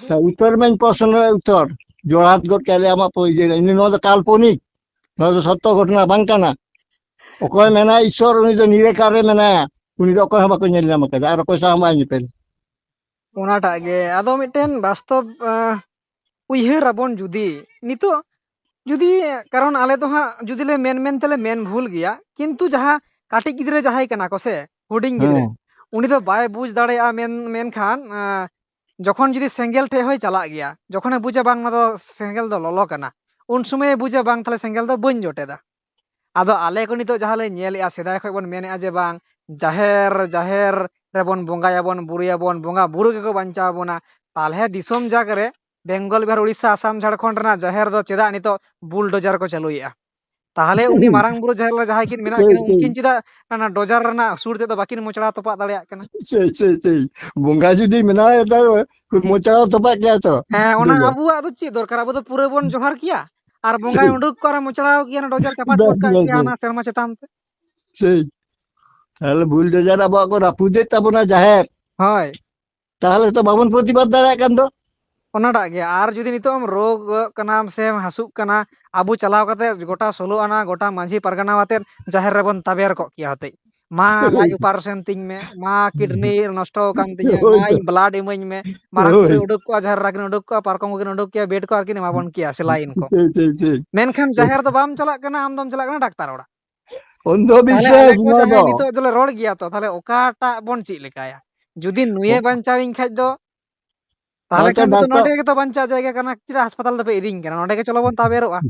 ᱛᱚ ᱩᱛᱛᱚᱨ ᱢᱟᱧ ᱯᱨᱚᱥᱱᱚ ᱨᱮ ᱩᱛᱛᱚᱨ ᱡᱚᱲᱦᱟᱛ ᱜᱚᱫ ᱠᱮᱫ ᱞᱮᱭᱟ ᱟᱢᱟᱜ ᱯᱚ-, ᱤᱭᱟᱹ, ᱱᱚᱣᱟ ᱫᱚ ᱠᱟᱞᱯᱚᱱᱤᱠ, ᱱᱚᱣᱟ ᱫᱚ ᱥᱚᱛᱛᱚ ᱜᱷᱚᱴᱚᱱᱟ ᱵᱟᱝ ᱠᱟᱱᱟ᱾ ᱚᱠᱚᱭ ᱢᱮᱱᱟ ᱤᱥᱥᱚᱨ, ᱩᱱᱤ ᱫᱚ ᱱᱤᱨᱟᱠᱟᱨ ᱨᱮ ᱢᱮᱱᱟᱭᱟ, ᱩᱱᱤ ᱫᱚ ᱚᱠᱚᱭ ᱦᱚᱸ ᱵᱟᱠᱚ ᱧᱮᱞ ᱧᱟᱢ ᱠᱟᱫᱟ ᱟᱨ ᱚᱠᱚᱭ ᱥᱟᱶ ᱦᱚᱸ ᱵᱟᱭ ᱧᱮᱯᱮᱞ᱾ ᱚᱱᱟᱴᱟᱜ ᱜᱮ᱾ ᱟᱫᱚ ᱢᱤᱫᱴᱮᱱ ᱵᱟᱥᱛᱚᱵ, ᱟᱸ, ᱩᱭᱦᱟᱹᱨ ᱟᱵᱚᱱ ᱡᱩᱫᱤ ᱱᱤᱛᱚᱜ, ᱡᱩᱫᱤ, ᱠᱟᱨᱚᱱ ᱟᱞᱮ ᱫᱚ ᱦᱟᱸᱜ ᱡᱩᱫᱤ ᱞᱮ ᱢᱮᱱ, ᱢᱮᱱ ᱛᱮᱞᱮ ᱢᱮᱱ ᱵᱷᱩᱞ ᱜᱮᱭᱟ, ᱠᱤᱱᱛᱩ ᱡᱟᱦᱟᱸ ᱠᱟᱹᱴᱤᱡ ᱜᱤᱫᱽᱨᱟᱹ ᱡᱟᱦᱟᱸᱭ ᱠᱟᱱᱟ ᱠᱚ ᱥᱮ, ᱦᱩᱰᱤᱧ ᱜᱤᱫᱽᱨᱟᱹ, ᱦᱮᱸ᱾ ᱩᱱᱤ ᱫᱚ ᱵᱟᱭ ᱵᱩᱡᱽ ᱫᱟᱲᱮᱭᱟᱜᱼᱟ᱾ ᱢᱮᱱ-, ᱢᱮᱱᱠᱷᱟᱱ, ᱟᱸ, ᱡᱚᱠᱷᱚᱱ ᱡᱩᱫᱤ ᱥᱮᱸᱜᱮᱞ ᱴᱷᱮᱡ ᱦᱚᱸᱭ ᱪᱟᱞᱟᱜ ᱜᱮᱭᱟ, ᱡᱚᱠᱷᱚᱱᱮ ᱵᱩᱡᱟ ᱵᱟᱝ ᱱᱚᱣᱟ ᱫᱚ ᱥᱮᱸᱜᱮᱞ ᱫᱚ ᱞᱚᱞᱚ ᱠᱟᱱᱟ, ᱩᱱ ᱥᱚᱢᱚᱭᱮ ᱵᱩᱡᱟ ᱵᱟᱝ ᱛᱟᱦᱞᱮ ᱥᱮᱸᱜᱮᱞ ᱫᱚ ᱵᱟᱹᱧ ᱡᱚᱴᱮᱫᱟ᱾ ᱟᱫᱚ ᱟᱞᱮ ᱠᱚ ᱱᱤᱛᱚᱜ ᱡᱟᱦᱟᱸ ᱞᱮ ᱧᱮᱞᱮᱜᱼᱟ, ᱥᱮᱫᱟᱭ ᱠᱷᱚᱡ ᱵᱚᱱ ᱢᱮᱱᱮᱜᱼᱟ ᱡᱮ ᱵᱟᱝ ᱡᱟᱦᱮᱨ, ᱡᱟᱦᱮᱨ ᱨᱮᱵᱚᱱ ᱵᱚᱸᱜᱟᱭᱟᱵᱚᱱ, ᱵᱩᱨᱩᱭᱟᱵᱚᱱ, ᱵᱚᱸᱜᱟ ᱵᱩᱨᱩ ᱜᱮᱠᱚ ᱵᱟᱧᱪᱟᱣ ᱵᱚᱱᱟ, ᱛᱟᱦᱞᱮ ᱫᱤᱥᱚᱢ ᱡᱟᱠ ᱨᱮ ᱵᱮᱝᱜᱚᱞ, ᱵᱤᱦᱟᱨ, ᱩᱲᱤᱥᱥᱟ, ᱟᱥᱟᱢ, ᱡᱷᱟᱲᱠᱷᱚᱸᱰ ᱨᱮᱱᱟᱜ ᱡᱟᱦᱮᱨ ᱫᱚ ᱪᱮᱫᱟᱜ ᱱᱤᱛᱚᱜ ᱵᱩᱞᱰᱳᱡᱟᱨ ᱠᱚ ᱪᱟᱹᱞᱩᱭᱮᱜᱼᱟ? ᱛᱟᱦᱞᱮ ᱩᱱᱤ ᱢᱟᱨᱟᱝ ᱵᱩᱨᱩ ᱡᱟᱦᱮᱨ ᱨᱮ ᱡᱟᱦᱟᱸᱭ ᱠᱤᱱ ᱢᱮᱱᱟᱜ ᱥᱮᱭ, ᱠᱤᱱᱟ, ᱥᱮᱭ᱾ ᱩᱱᱠᱤᱱ ᱪᱮᱫᱟᱜ ᱚᱱᱟ ᱰᱳᱡᱟᱨ ᱨᱮᱱᱟᱜ ᱥᱩᱨ ᱛᱮᱫᱚ ᱵᱟᱹᱠᱤᱱ ᱢᱚᱪᱲᱟ ᱛᱚᱯᱟᱜ ᱫᱟᱲᱮᱭᱟᱜ ᱠᱟᱱᱟ? ᱥᱮᱭ, ᱥᱮᱭ, ᱥᱮᱭ᱾ ᱵᱚᱸᱜᱟ ᱡᱩᱫᱤ ᱢᱮᱱᱟᱭᱟ, ᱛᱟᱦᱞᱮ ᱢᱚᱪᱲᱟ ᱛᱚᱯᱟᱜ ᱜᱮᱭᱟ ᱛᱚ᱾ ᱦᱮᱸ, ᱚᱱᱟ ᱰᱳᱡᱟᱨ᱾ ᱟᱵᱚᱣᱟᱜ ᱫᱚ ᱪᱮᱫ ᱫᱚᱨᱠᱟᱨ? ᱟᱵᱚ ᱫᱚ ᱯᱩᱨᱟᱹ ᱵᱚᱱ ᱡᱚᱦᱟᱨ ᱠᱮᱭᱟ, ᱟᱨ ᱵᱚᱸᱜᱟᱭ ᱥᱮᱭ᱾ ᱩᱰᱩᱠ ᱠᱚᱜᱼᱟ, ᱟᱨ ᱢᱚᱪᱲᱟᱣ ᱠᱮᱭᱟ, ᱚᱱᱟ ᱰᱳᱡᱟᱨ ᱪᱟᱯᱟᱫ ᱵᱟᱥ, ᱜᱚᱫ ᱠᱟᱜ ᱵᱟᱥ, ᱠᱮᱭᱟ ᱵᱟᱥ᱾ ᱚᱱᱟ ᱥᱮᱨᱢᱟ ᱪᱮᱛᱟᱱ ᱛᱮ᱾ ᱥᱮᱭ᱾ ᱛᱟᱦᱞᱮ ᱵᱩᱞᱰᱳᱡᱟᱨ ᱟᱵᱚᱣᱟᱜ ᱠᱚ ᱨᱟᱹᱯᱩᱫᱮᱫ ᱛᱟᱵᱚᱱᱟ ᱡᱟᱦᱮᱨ᱾ ᱦᱳᱭ᱾ ᱛᱟᱦᱞᱮ ᱛᱚ ᱵᱟᱵᱚᱱ ᱯᱨᱚᱛᱤᱵᱟᱫ ᱫᱟᱲᱮᱭᱟᱜ ᱠᱟᱱ ᱫᱚ᱾ ᱚᱱᱟᱴᱟᱜ ᱜᱮ᱾ ᱟᱨ ᱡᱩᱫᱤ ᱱᱤᱛᱚᱜ ᱮᱢ ᱨᱳᱜᱽ ᱠᱟᱱᱟᱢ ᱥᱮᱢ ᱦᱟᱹᱥᱩᱜ ᱠᱟᱱᱟ, ᱟᱵᱚ ᱪᱟᱞᱟᱣ ᱠᱟᱛᱮ ᱜᱚᱴᱟ ᱥᱳᱞᱳ ᱟᱱᱟ, ᱜᱚᱴᱟ ᱢᱟᱹᱡᱷᱤ ᱯᱟᱨᱜᱟᱱᱟ ᱟᱛᱮᱫ ᱡᱟᱦᱮᱨ ᱨᱮᱵᱚᱱ ᱛᱟᱵᱮᱨ ᱠᱚᱜ ᱠᱮᱭᱟ ᱦᱚᱛᱮᱡ᱾ ᱢᱟ ᱞᱟᱡ ᱚᱯᱟᱨᱮᱥᱚᱱ ᱛᱤᱧ ᱢᱮ, ᱢᱟ ᱠᱤᱰᱱᱤ ᱱᱚᱥᱴᱚ ᱟᱠᱟᱱ ᱛᱤᱧᱟᱹ, ᱦᱳᱭ ᱢᱟ ᱛᱚ᱾ ᱤᱧ ᱵᱞᱟᱰ ᱤᱢᱟᱹᱧ ᱢᱮ, ᱢᱟᱨᱟᱝ ᱦᱳᱭ᱾ ᱵᱩᱨᱩᱭ ᱩᱰᱩᱠ ᱠᱚᱜᱼᱟ, ᱡᱟᱦᱮᱨ ᱮᱨᱟ ᱠᱤᱱ ᱩᱰᱩᱠ ᱠᱚᱜᱼᱟ, ᱵᱮᱰ ᱠᱚ ᱟᱨᱠᱤᱱ ᱮᱢᱟ ᱵᱚᱱ ᱠᱮᱭᱟ, ᱥᱮᱞᱟᱭᱤᱱ ᱠᱚ᱾ ᱴᱷᱤᱠ, ᱴᱷᱤᱠ, ᱴᱷᱤᱠ᱾ ᱢᱮᱱᱠᱷᱟᱱ ᱴᱷᱤᱠ᱾ ᱡᱟᱦᱮᱨ ᱫᱚ ᱵᱟᱢ ᱪᱟᱞᱟᱜ ᱠᱟᱱᱟ, ᱟᱢ ᱫᱚᱢ ᱪᱟᱞᱟᱜ ᱠᱟᱱᱟ ᱰᱟᱠᱛᱟᱨ ᱚᱲᱟᱜ᱾ ᱛᱟᱦᱞᱮ ᱚᱱᱫᱷᱚᱵᱤᱥᱥᱟᱥ ᱟᱞᱮ ᱠᱚ ᱱᱚᱣᱟ ᱡᱟᱦᱟᱸᱭ ᱫᱚ᱾ ᱱᱤᱛᱚᱜ ᱫᱚᱞᱮ ᱨᱚᱲ ᱜᱮᱭᱟ ᱛᱚ, ᱛᱟᱦᱞᱮ ᱚᱠᱟᱴᱟᱜ ᱵᱚᱱ ᱪᱮᱫ ᱞᱮᱠᱟᱭᱟ? ᱡᱩᱫᱤ ᱱᱩᱭᱮ ᱚ-, ᱵᱟᱧᱪᱟᱣᱤᱧ ᱠᱷᱟᱡ ᱫᱚ, ᱛᱟᱦᱞᱮ ᱟᱪᱪᱷᱟ, ᱠᱷᱟᱱ ᱫᱚ ᱰᱟᱠᱛᱟᱨ᱾ ᱱᱚᱰᱮ ᱜᱮᱛᱚ ᱵᱟᱧᱪᱟᱣ ᱡᱟᱭᱜᱟ ᱠᱟᱱᱟ, ᱪᱮᱫᱟᱜ ᱦᱟᱥᱯᱟᱛᱟᱞ ᱫᱚᱯᱮ ᱤᱫᱤᱧ ᱠᱟᱱᱟ? ᱱᱚᱰᱮ ᱜᱮ ᱪᱚᱞᱚ ᱵᱚᱱ ᱛᱟᱵᱮᱨᱚᱜᱼᱟ᱾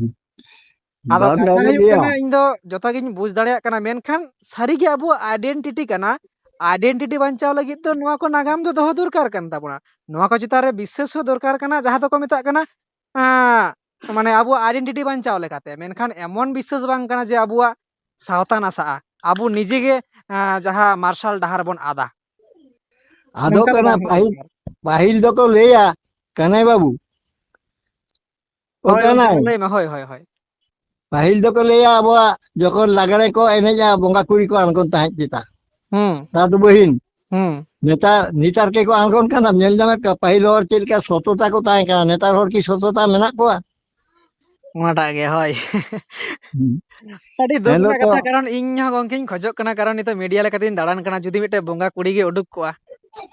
ᱟᱫᱚ ᱵᱟᱝ ᱠᱟᱛᱷᱟ ᱜᱟᱱᱚᱜ ᱦᱩᱭᱩᱜ ᱜᱮᱭᱟ᱾ ᱠᱟᱱᱟ, ᱤᱧ ᱫᱚ ᱡᱚᱛᱚ ᱜᱤᱧ ᱵᱩᱡᱽ ᱫᱟᱲᱮᱭᱟᱜ ᱠᱟᱱᱟ, ᱢᱮᱱᱠᱷᱟᱱ ᱥᱟᱹᱨᱤᱜᱮ ᱟᱵᱚᱣᱟᱜ identity ᱠᱟᱱᱟ᱾ Identity ᱵᱟᱧᱪᱟᱣ ᱞᱟᱹᱜᱤᱫ ᱫᱚ ᱱᱚᱣᱟ ᱠᱚ ᱱᱟᱜᱟᱢ ᱫᱚ ᱫᱚᱦᱚ ᱫᱚᱨᱠᱟᱨ ᱠᱟᱱ ᱛᱟᱵᱚᱱᱟ᱾ ᱱᱚᱣᱟ ᱠᱚ ᱪᱮᱛᱟᱱ ᱨᱮ ᱵᱤᱥᱥᱟᱹᱥ ᱦᱚᱸ ᱫᱚᱨᱠᱟᱨ ᱠᱟᱱᱟ, ᱡᱟᱦᱟᱸ ᱫᱚᱠᱚ ᱢᱮᱛᱟᱜ ᱠᱟᱱᱟ, ᱟᱸ, ᱢᱟᱱᱮ ᱟᱵᱚᱣᱟᱜ identity ᱵᱟᱧᱪᱟᱣ ᱞᱮᱠᱟᱛᱮ᱾ ᱢᱮᱱᱠᱷᱟᱱ ᱮᱢᱚᱱ ᱵᱤᱥᱥᱟᱹᱥ ᱵᱟᱝ ᱠᱟᱱᱟ ᱡᱮ ᱟᱵᱚᱣᱟᱜ ᱥᱟᱶᱛᱟ ᱱᱟᱥᱟᱜᱼᱟ᱾ ᱟᱵᱚ ᱱᱤᱡᱮ ᱜᱮ, ᱮᱸ, ᱡᱟᱦᱟᱸ ᱢᱟᱨᱥᱟᱞ ᱰᱟᱦᱟᱨ ᱵᱚᱱ ᱟᱫᱟ᱾ ᱟᱫᱚ ᱱᱚᱝᱠᱟ ᱠᱟᱱᱟ ᱢᱤᱫᱴᱟᱝ ᱯᱟᱹᱦᱤᱞ, ᱵᱮᱯᱟᱨ᱾ ᱯᱟᱹᱦᱤᱞ ᱫᱚᱠᱚ ᱞᱟᱹᱭᱟ, ᱠᱟᱱᱟᱭ ᱵᱟᱹᱵᱩ, ᱚ ᱦᱳᱭ, ᱠᱟᱱᱟᱭ᱾ ᱞᱟᱹᱭ ᱢᱮ, ᱦᱳᱭ, ᱦᱳᱭ, ᱦᱳᱭ᱾ ᱯᱟᱹᱦᱤᱞ ᱫᱚᱠᱚ ᱞᱟᱹᱭᱟ ᱟᱵᱚᱣᱟᱜ ᱡᱚᱠᱷᱚᱱ ᱞᱟᱜᱽᱲᱮ ᱠᱚ ᱮᱱᱮᱡᱼᱟ, ᱵᱚᱸᱜᱟ ᱠᱩᱲᱤ ᱠᱚ ᱟᱬᱜᱚᱱ ᱛᱟᱦᱮᱸᱫ ᱪᱮᱛᱟ᱾ ᱦᱩᱸ᱾ ᱥᱟᱫᱷᱩ ᱵᱟᱹᱦᱤᱱ᱾ ᱦᱩᱸ᱾ ᱱᱮᱛᱟᱨ, ᱱᱮᱛᱟᱨ ᱠᱮ ᱠᱚ ᱟᱬᱜᱚᱱ ᱠᱟᱱᱟ, ᱧᱮᱞ ᱧᱟᱢᱮᱫ ᱠᱚᱣᱟ᱾ ᱯᱟᱹᱦᱤᱞ ᱦᱚᱲ ᱪᱮᱫ ᱞᱮᱠᱟ ᱥᱚᱛᱚᱛᱟ ᱠᱚ ᱛᱟᱦᱮᱸ ᱠᱟᱱᱟ, ᱱᱮᱛᱟᱨ ᱦᱚᱲ ᱠᱤ ᱥᱚᱛᱚᱛᱟ ᱢᱮᱱᱟᱜ ᱠᱚᱣᱟ? ᱚᱱᱟᱴᱟᱜ ᱜᱮ, ᱦᱳᱭ᱾ ᱦᱩᱸ᱾ ᱟᱹᱰᱤ ᱫᱩᱠ ᱮᱱᱦᱤᱞᱳᱜ ᱨᱮᱱᱟᱜ ᱫᱚ ᱠᱟᱛᱷᱟ, ᱠᱟᱨᱚᱱ ᱤᱧ ᱦᱚᱸ ᱜᱚᱝᱠᱮᱧ ᱠᱷᱚᱡᱚᱜ ᱠᱟᱱᱟ, ᱠᱟᱨᱚᱱ ᱱᱤᱛᱚᱜ media ᱞᱮᱠᱟᱛᱤᱧ ᱫᱟᱬᱟᱱ ᱠᱟᱱᱟ, ᱡᱩᱫᱤ ᱢᱤᱫᱴᱮᱡ ᱵᱚᱸᱜᱟ ᱠᱩᱲᱤ ᱜᱮ ᱩᱰᱩᱠ ᱠᱚᱜᱼᱟ,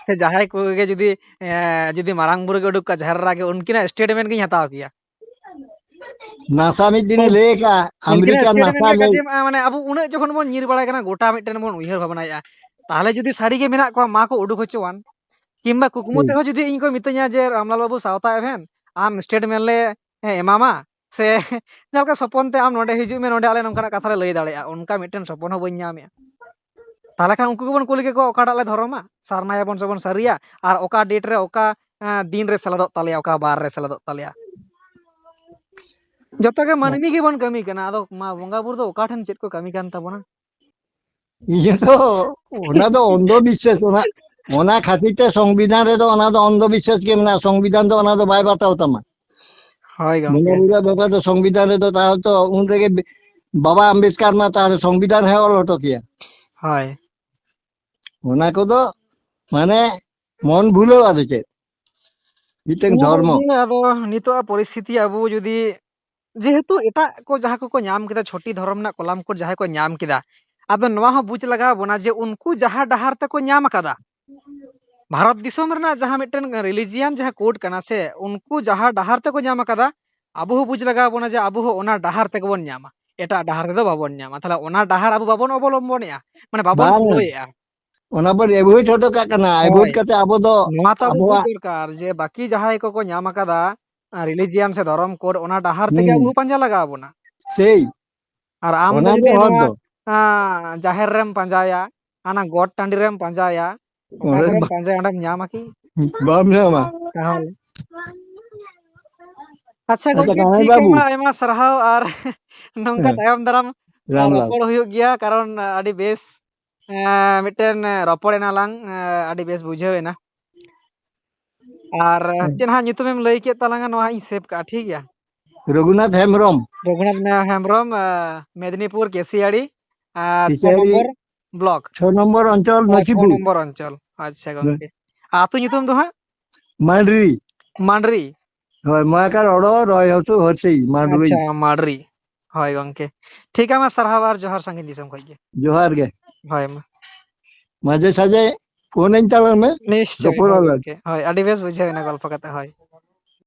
ᱥᱮ ᱡᱟᱦᱟᱸᱭ ᱠᱚᱜᱮ ᱡᱩᱫᱤ, ᱮ, ᱡᱩᱫᱤ ᱢᱟᱨᱟᱝ ᱵᱩᱨᱩ ᱜᱮ ᱩᱰᱩᱠ ᱠᱚᱜᱼᱟ, ᱡᱟᱦᱮᱨ ᱮᱨᱟ ᱜᱮ, ᱩᱱᱠᱤᱱᱟᱜ statement ᱜᱤᱧ ᱦᱟᱛᱟᱣ ᱠᱮᱭᱟ᱾ ᱱᱟᱥᱟ ᱢᱤᱫ ᱫᱤᱱᱮ ᱦᱳᱭ᱾ ᱞᱟᱹᱭ ᱟᱠᱟᱫᱼᱟ, ᱩᱱᱠᱤᱱᱟᱜ ᱟᱢᱮᱨᱤᱠᱟᱱ statement ᱱᱟᱥᱟ ᱜᱮ ᱞᱟᱹᱭ᱾ ᱠᱟᱹᱴᱤᱡ, ᱟ, ᱢᱟᱱᱮ, ᱟᱵᱚ ᱩᱱᱟᱹᱜ ᱡᱚᱠᱷᱚᱱ ᱵᱚᱱ ᱧᱤᱨ ᱵᱟᱲᱟᱭ ᱠᱟᱱᱟ, ᱜᱚᱴᱟ ᱢᱤᱫᱴᱮᱱ ᱵᱚᱱ ᱩᱭᱦᱟᱹᱨ ᱵᱷᱟᱵᱽᱱᱟᱭᱮᱫᱼᱟ, ᱛᱟᱦᱚᱞᱮ ᱡᱩᱫᱤ ᱥᱟᱹᱨᱤ ᱜᱮ ᱢᱮᱱᱟᱜ ᱠᱚᱣᱟ, ᱢᱟ ᱠᱚ ᱩᱰᱩᱠ ᱦᱚᱪᱚᱣᱟᱱ, ᱠᱤᱝᱵᱟ ᱠᱩᱠᱢᱩ ᱦᱩᱸ᱾ ᱛᱮᱦᱚᱸ ᱡᱩᱫᱤ ᱤᱧ ᱠᱚ ᱢᱤᱛᱟᱹᱧᱟ ᱡᱮ, "ᱨᱟᱢᱞᱟᱞ ᱵᱟᱹᱵᱩ, ᱥᱟᱶᱛᱟ event, ᱟᱢ statement ᱞᱮ, ᱦᱮᱸ, ᱮᱢᱟᱢᱟ", ᱥᱮ ᱡᱟᱦᱟᱸ ᱞᱮᱠᱟ ᱥᱚᱯᱚᱱ ᱛᱮ, "ᱟᱢ ᱱᱚᱰᱮ ᱦᱤᱡᱩᱜ ᱢᱮ, ᱱᱚᱰᱮ ᱟᱞᱮ ᱱᱚᱝᱠᱟᱱᱟᱜ ᱠᱟᱛᱷᱟ ᱞᱮ ᱞᱟᱹᱭ ᱫᱟᱲᱮᱭᱟᱜᱼᱟ", ᱚᱱᱠᱟ ᱢᱤᱫᱴᱮᱱ ᱥᱚᱯᱚᱱ ᱦᱚᱸ ᱵᱟᱹᱧ ᱧᱟᱢᱮᱜᱼᱟ᱾ ᱛᱟᱦᱚᱞᱮ ᱠᱷᱟᱱ ᱩᱱᱠᱩ ᱜᱮᱵᱚᱱ ᱠᱩᱞᱤ ᱠᱮᱠᱚᱣᱟ, "ᱚᱠᱟᱴᱟᱜ ᱞᱮ ᱫᱷᱚᱨᱚᱢᱟ? ᱥᱟᱨᱱᱟᱭᱟᱵᱚᱱ ᱥᱮᱵᱚᱱ ᱥᱟᱹᱨᱤᱭᱟ? ᱟᱨ ᱚᱠᱟ date ᱨᱮ, ᱚᱠᱟ, ᱮᱸ, ᱫᱤᱱ ᱨᱮ ᱥᱮᱞᱮᱫᱚᱜ ᱛᱟᱞᱮᱭᱟ, ᱚᱠᱟ ᱵᱟᱨ ᱨᱮ ᱥᱮᱞᱮᱫᱚᱜ ᱛᱟᱞᱮᱭᱟ?" ᱡᱚᱛᱚ ᱜᱮ ᱢᱟᱹᱱᱢᱤ ᱜᱮᱵᱚᱱ ᱠᱟᱹᱢᱤ ᱠᱟᱱᱟ, ᱟᱫᱚ ᱢᱟ ᱵᱚᱸᱜᱟ ᱵᱩᱨᱩ ᱫᱚ ᱚᱠᱟ ᱴᱷᱮᱱ ᱪᱮᱫ ᱠᱚ ᱠᱟᱹᱢᱤ ᱠᱟᱱ ᱛᱟᱵᱚᱱᱟ? ᱤᱭᱟᱹ ᱫᱚ, ᱚᱱᱟ ᱫᱚ ᱚᱱᱫᱷᱚ ᱵᱤᱥᱥᱟᱥ, ᱚᱱᱟ, ᱚᱱᱟ ᱠᱷᱟᱹᱛᱤᱨ ᱛᱮ ᱥᱚᱝᱵᱤᱫᱷᱟᱱ ᱨᱮᱫᱚ ᱚᱱᱟ ᱫᱚ ᱚᱱᱫᱷᱚ ᱵᱤᱥᱥᱟᱥ ᱜᱮ ᱢᱮᱱᱟᱜᱼᱟ, ᱥᱚᱝᱵᱤᱫᱷᱟᱱ ᱫᱚ ᱚᱱᱟ ᱫᱚ ᱵᱟᱭ ᱵᱟᱛᱟᱣ ᱛᱟᱢᱟ᱾ ᱦᱳᱭ ᱵᱚᱸᱜᱟ ᱜᱚᱝᱠᱮ᱾ ᱵᱩᱨᱩᱣᱟᱜ ᱵᱮᱯᱟᱨ ᱫᱚ ᱥᱚᱝᱵᱤᱫᱷᱟᱱ ᱨᱮᱫᱚ ᱛᱟᱦᱚᱞᱮ ᱛᱚ ᱩᱱ ᱨᱮᱜᱮ ᱵᱤ-, ᱵᱟᱵᱟ ᱟᱢᱵᱮᱫᱠᱟᱨ ᱢᱟ ᱛᱟᱦᱚᱞᱮ ᱥᱚᱝᱵᱤᱫᱷᱟᱱ ᱦᱚᱸᱭ ᱚᱞ ᱦᱚᱴᱚ ᱠᱮᱭᱟ᱾ ᱦᱳᱭ᱾ ᱚᱱᱟ ᱠᱚᱫᱚ ᱢᱟᱱᱮ ᱢᱚᱱ ᱵᱷᱩᱞᱟᱹᱣ ᱟᱫᱚ ᱪᱮᱫ? ᱢᱤᱫᱴᱟᱝ ᱚᱱᱟ ᱫᱚ ᱫᱷᱚᱨᱢᱚ᱾ ᱤᱭᱟᱹ, ᱟᱫᱚ ᱱᱤᱛᱚᱜᱟᱜ ᱯᱚᱨᱤᱥᱛᱷᱤᱛᱤ ᱟᱵᱚ ᱡᱩᱫᱤ, ᱡᱮᱦᱮᱛᱩ ᱮᱴᱟᱜ ᱠᱚ ᱡᱟᱦᱟᱸ ᱠᱚᱠᱚ ᱧᱟᱢ ᱠᱮᱫᱟ, ᱪᱷᱚᱴᱤ ᱫᱷᱚᱨᱚᱢ ᱨᱮᱱᱟᱜ ᱠᱚᱞᱟᱢ ᱠᱳᱰ ᱡᱟᱦᱟᱸᱭ ᱠᱚ ᱧᱟᱢ ᱠᱮᱫᱟ, ᱟᱫᱚ ᱱᱚᱣᱟ ᱦᱚᱸ ᱵᱩᱡᱽ ᱞᱟᱜᱟᱣ ᱵᱚᱱᱟ ᱡᱮ ᱩᱱᱠᱩ ᱡᱟᱦᱟᱸ ᱰᱟᱦᱟᱨ ᱛᱮᱠᱚ ᱧᱟᱢ ᱟᱠᱟᱫᱟ, ᱵᱷᱟᱨᱚᱛ ᱫᱤᱥᱚᱢ ᱨᱮᱱᱟᱜ ᱡᱟᱦᱟᱸ ᱢᱤᱫᱴᱮᱱ religion ᱡᱟᱦᱟᱸ ᱠᱳᱰ ᱠᱟᱱᱟ ᱥᱮ, ᱩᱱᱠᱩ ᱡᱟᱦᱟᱸ ᱰᱟᱦᱟᱨ ᱛᱮᱠᱚ ᱧᱟᱢ ᱟᱠᱟᱫᱟ, ᱟᱵᱚ ᱦᱚᱸ ᱵᱩᱡᱽ ᱞᱟᱜᱟᱣ ᱵᱚᱱᱟ ᱡᱮ ᱟᱵᱚ ᱦᱚᱸ ᱚᱱᱟ ᱰᱟᱦᱟᱨ ᱛᱮᱜᱮ ᱵᱚᱱ ᱧᱟᱢᱟ, ᱮᱴᱟᱜ ᱰᱟᱦᱟᱨ ᱛᱮᱫᱚ ᱵᱟᱵᱚᱱ ᱧᱟᱢᱟ᱾ ᱛᱟᱦᱞᱮ ᱚᱱᱟ ᱰᱟᱦᱟᱨ ᱟᱵᱚ ᱵᱟᱵᱚᱱ ᱚᱵᱚᱞᱚᱢᱵᱚᱱᱮᱜᱼᱟ, ᱢᱟᱱᱮ ᱵᱟᱵᱚᱱ ᱵᱟᱝ, follow ᱮᱜᱼᱟ᱾ ᱚᱱᱟ ᱵᱚᱱ avoid ᱦᱚᱴᱚ ᱠᱟᱜ ᱠᱟᱱᱟ, avoid ᱦᱳᱭ᱾ ᱠᱟᱛᱮ ᱟᱵᱚ ᱫᱚ ᱱᱚᱣᱟ ᱛᱚ ᱟᱵᱚ ᱵᱩᱡᱽ ᱟᱵᱚᱣᱟᱜ ᱫᱚᱨᱠᱟᱨ ᱡᱮ ᱵᱟᱹᱠᱤ ᱡᱟᱦᱟᱸᱭ ᱠᱚᱠᱚ ᱧᱟᱢ ᱟᱠᱟᱫᱟ, ᱟ, religion ᱥᱮ ᱫᱷᱚᱨᱚᱢ ᱠᱳᱰ, ᱚᱱᱟ ᱰᱟᱦᱟᱨ ᱛᱮᱜᱮ ᱦᱩᱸ᱾ ᱟᱵᱚ ᱯᱟᱸᱡᱟ ᱞᱟᱜᱟᱣ ᱵᱚᱱᱟ᱾ ᱥᱮᱭ᱾ ᱟᱨ ᱟᱢ ᱫᱚ ᱚᱱᱟ ᱜᱮ ᱡᱩᱫᱤ ᱦᱚᱨ ᱱᱚᱣᱟ, ᱫᱚ᱾ ᱟ, ᱡᱟᱦᱮᱨ ᱨᱮᱢ ᱯᱟᱸᱡᱟᱭᱟ, ᱦᱟᱱᱟ ᱜᱚᱴ ᱴᱟᱺᱰᱤ ᱨᱮᱢ ᱯᱟᱸᱡᱟᱭᱟ, ᱚᱠᱟ ᱚᱸᱰᱮ ᱠᱚᱨᱮᱢ ᱵᱟ- ᱯᱟᱸᱡᱟᱭᱟ, ᱚᱸᱰᱮᱢ ᱧᱟᱢᱟ ᱠᱤ? ᱵᱟᱢ ᱧᱟᱢᱟ᱾ ᱛᱟᱦᱚᱞᱮ᱾ ᱟᱪᱪᱷᱟ ᱟᱪᱪᱷᱟ, ᱜᱚᱝᱠᱮ, ᱠᱟᱱᱟᱭ ᱴᱷᱤᱠ ᱜᱮᱭᱟ, ᱵᱟᱹᱵᱩ᱾ ᱢᱟ ᱟᱭᱢᱟ ᱥᱟᱨᱦᱟᱣ, ᱟᱨ ᱱᱚᱝᱠᱟ ᱦᱮᱸ᱾ ᱛᱟᱭᱚᱢ ᱫᱟᱨᱟᱢ ᱨᱟᱢᱞᱟᱞ᱾ ᱨᱚᱯᱚᱲ ᱦᱩᱭᱩᱜ ᱜᱮᱭᱟ, ᱠᱟᱨᱚᱱ ᱟᱹᱰᱤ ᱵᱮᱥ ᱮᱸ, ᱢᱤᱫᱴᱮᱱ ᱨᱚᱯᱚᱲ ᱮᱱᱟ ᱞᱟᱝ, ᱮᱸ, ᱟᱹᱰᱤ ᱵᱮᱥ ᱵᱩᱡᱷᱟᱹᱣ ᱮᱱᱟ᱾ ᱟᱨ ᱦᱮᱸ᱾ ᱪᱮᱫ ᱦᱟᱸᱜ ᱧᱩᱛᱩᱢᱮᱢ ᱞᱟᱹᱭ ᱠᱮᱫ ᱛᱟᱞᱟᱝᱟ, ᱱᱚᱣᱟ ᱦᱟᱸᱜ ᱤᱧ ᱥᱮᱵᱷ ᱠᱟᱜᱼᱟ, ᱴᱷᱤᱠ ᱜᱮᱭᱟ? ᱨᱚᱜᱷᱩᱱᱟᱛᱷ ᱦᱮᱢᱵᱨᱚᱢ᱾ ᱨᱚᱜᱷᱩᱱᱟᱛᱷ ᱦᱮᱢᱵᱨᱚᱢ, ᱮᱸ, ᱢᱮᱫᱽᱱᱤᱯᱩᱨ ᱠᱮᱥᱤᱭᱟᱲᱤ, ᱟᱨ ᱪᱷᱚ ᱠᱮᱥᱤᱭᱟᱲᱤ, ᱱᱚᱢᱵᱚᱨ ᱵᱞᱚᱠ᱾ ᱪᱷᱚ ᱱᱚᱢᱵᱚᱨ ᱚᱧᱪᱚᱞ, ᱦᱳᱭ, ᱪᱷᱚ ᱱᱚᱪᱤᱯᱩᱨ᱾ ᱱᱚᱢᱵᱚᱨ ᱚᱧᱪᱚᱞ᱾ ᱟᱪᱪᱷᱟ, ᱦᱮᱸ᱾ ᱜᱚᱝᱠᱮ᱾ ᱟᱹᱛᱩ ᱧᱩᱛᱩᱢ ᱫᱚ ᱦᱟᱸᱜ? ᱢᱟᱱᱰᱨᱤ᱾ ᱢᱟᱱᱰᱨᱤ᱾ ᱦᱳᱭ, ᱢᱟᱭᱟᱠᱟᱨ ᱚᱲᱚ, ᱨᱚᱭ ᱦᱚᱪᱩ, ᱦᱚᱨᱥᱤ, ᱢᱟᱱᱰᱨᱤ᱾ ᱟᱪᱪᱷᱟ, ᱢᱟᱱᱰᱨᱤ᱾ ᱦᱳᱭ, ᱜᱚᱝᱠᱮ᱾ ᱴᱷᱤᱠ ᱜᱮᱭᱟ, ᱢᱟ ᱥᱟᱨᱦᱟᱣ ᱟᱨ ᱡᱚᱦᱟᱨ ᱥᱟᱺᱜᱤᱧ ᱫᱤᱥᱚᱢ ᱠᱷᱚᱡ ᱜᱮ᱾ ᱡᱚᱦᱟᱨ ᱜᱮ᱾ ᱦᱳᱭ, ᱢᱟ᱾ ᱢᱟᱡᱷᱮ ᱥᱟᱡᱷᱮ ᱯᱷᱳᱱ ᱟᱹᱧ ᱛᱟᱞᱟᱝ ᱢᱮ, ᱱᱤᱥᱪᱚᱭ, ᱨᱚᱯᱚᱲ ᱦᱳᱭ, ᱟᱞᱟᱝ᱾ ᱜᱚᱝᱠᱮ᱾ ᱦᱳᱭ, ᱟᱹᱰᱤ ᱵᱮᱥ ᱵᱩᱡᱷᱟᱹᱣ ᱮᱱᱟ ᱜᱚᱞᱯᱚ ᱠᱟᱛᱮ, ᱦᱳᱭ᱾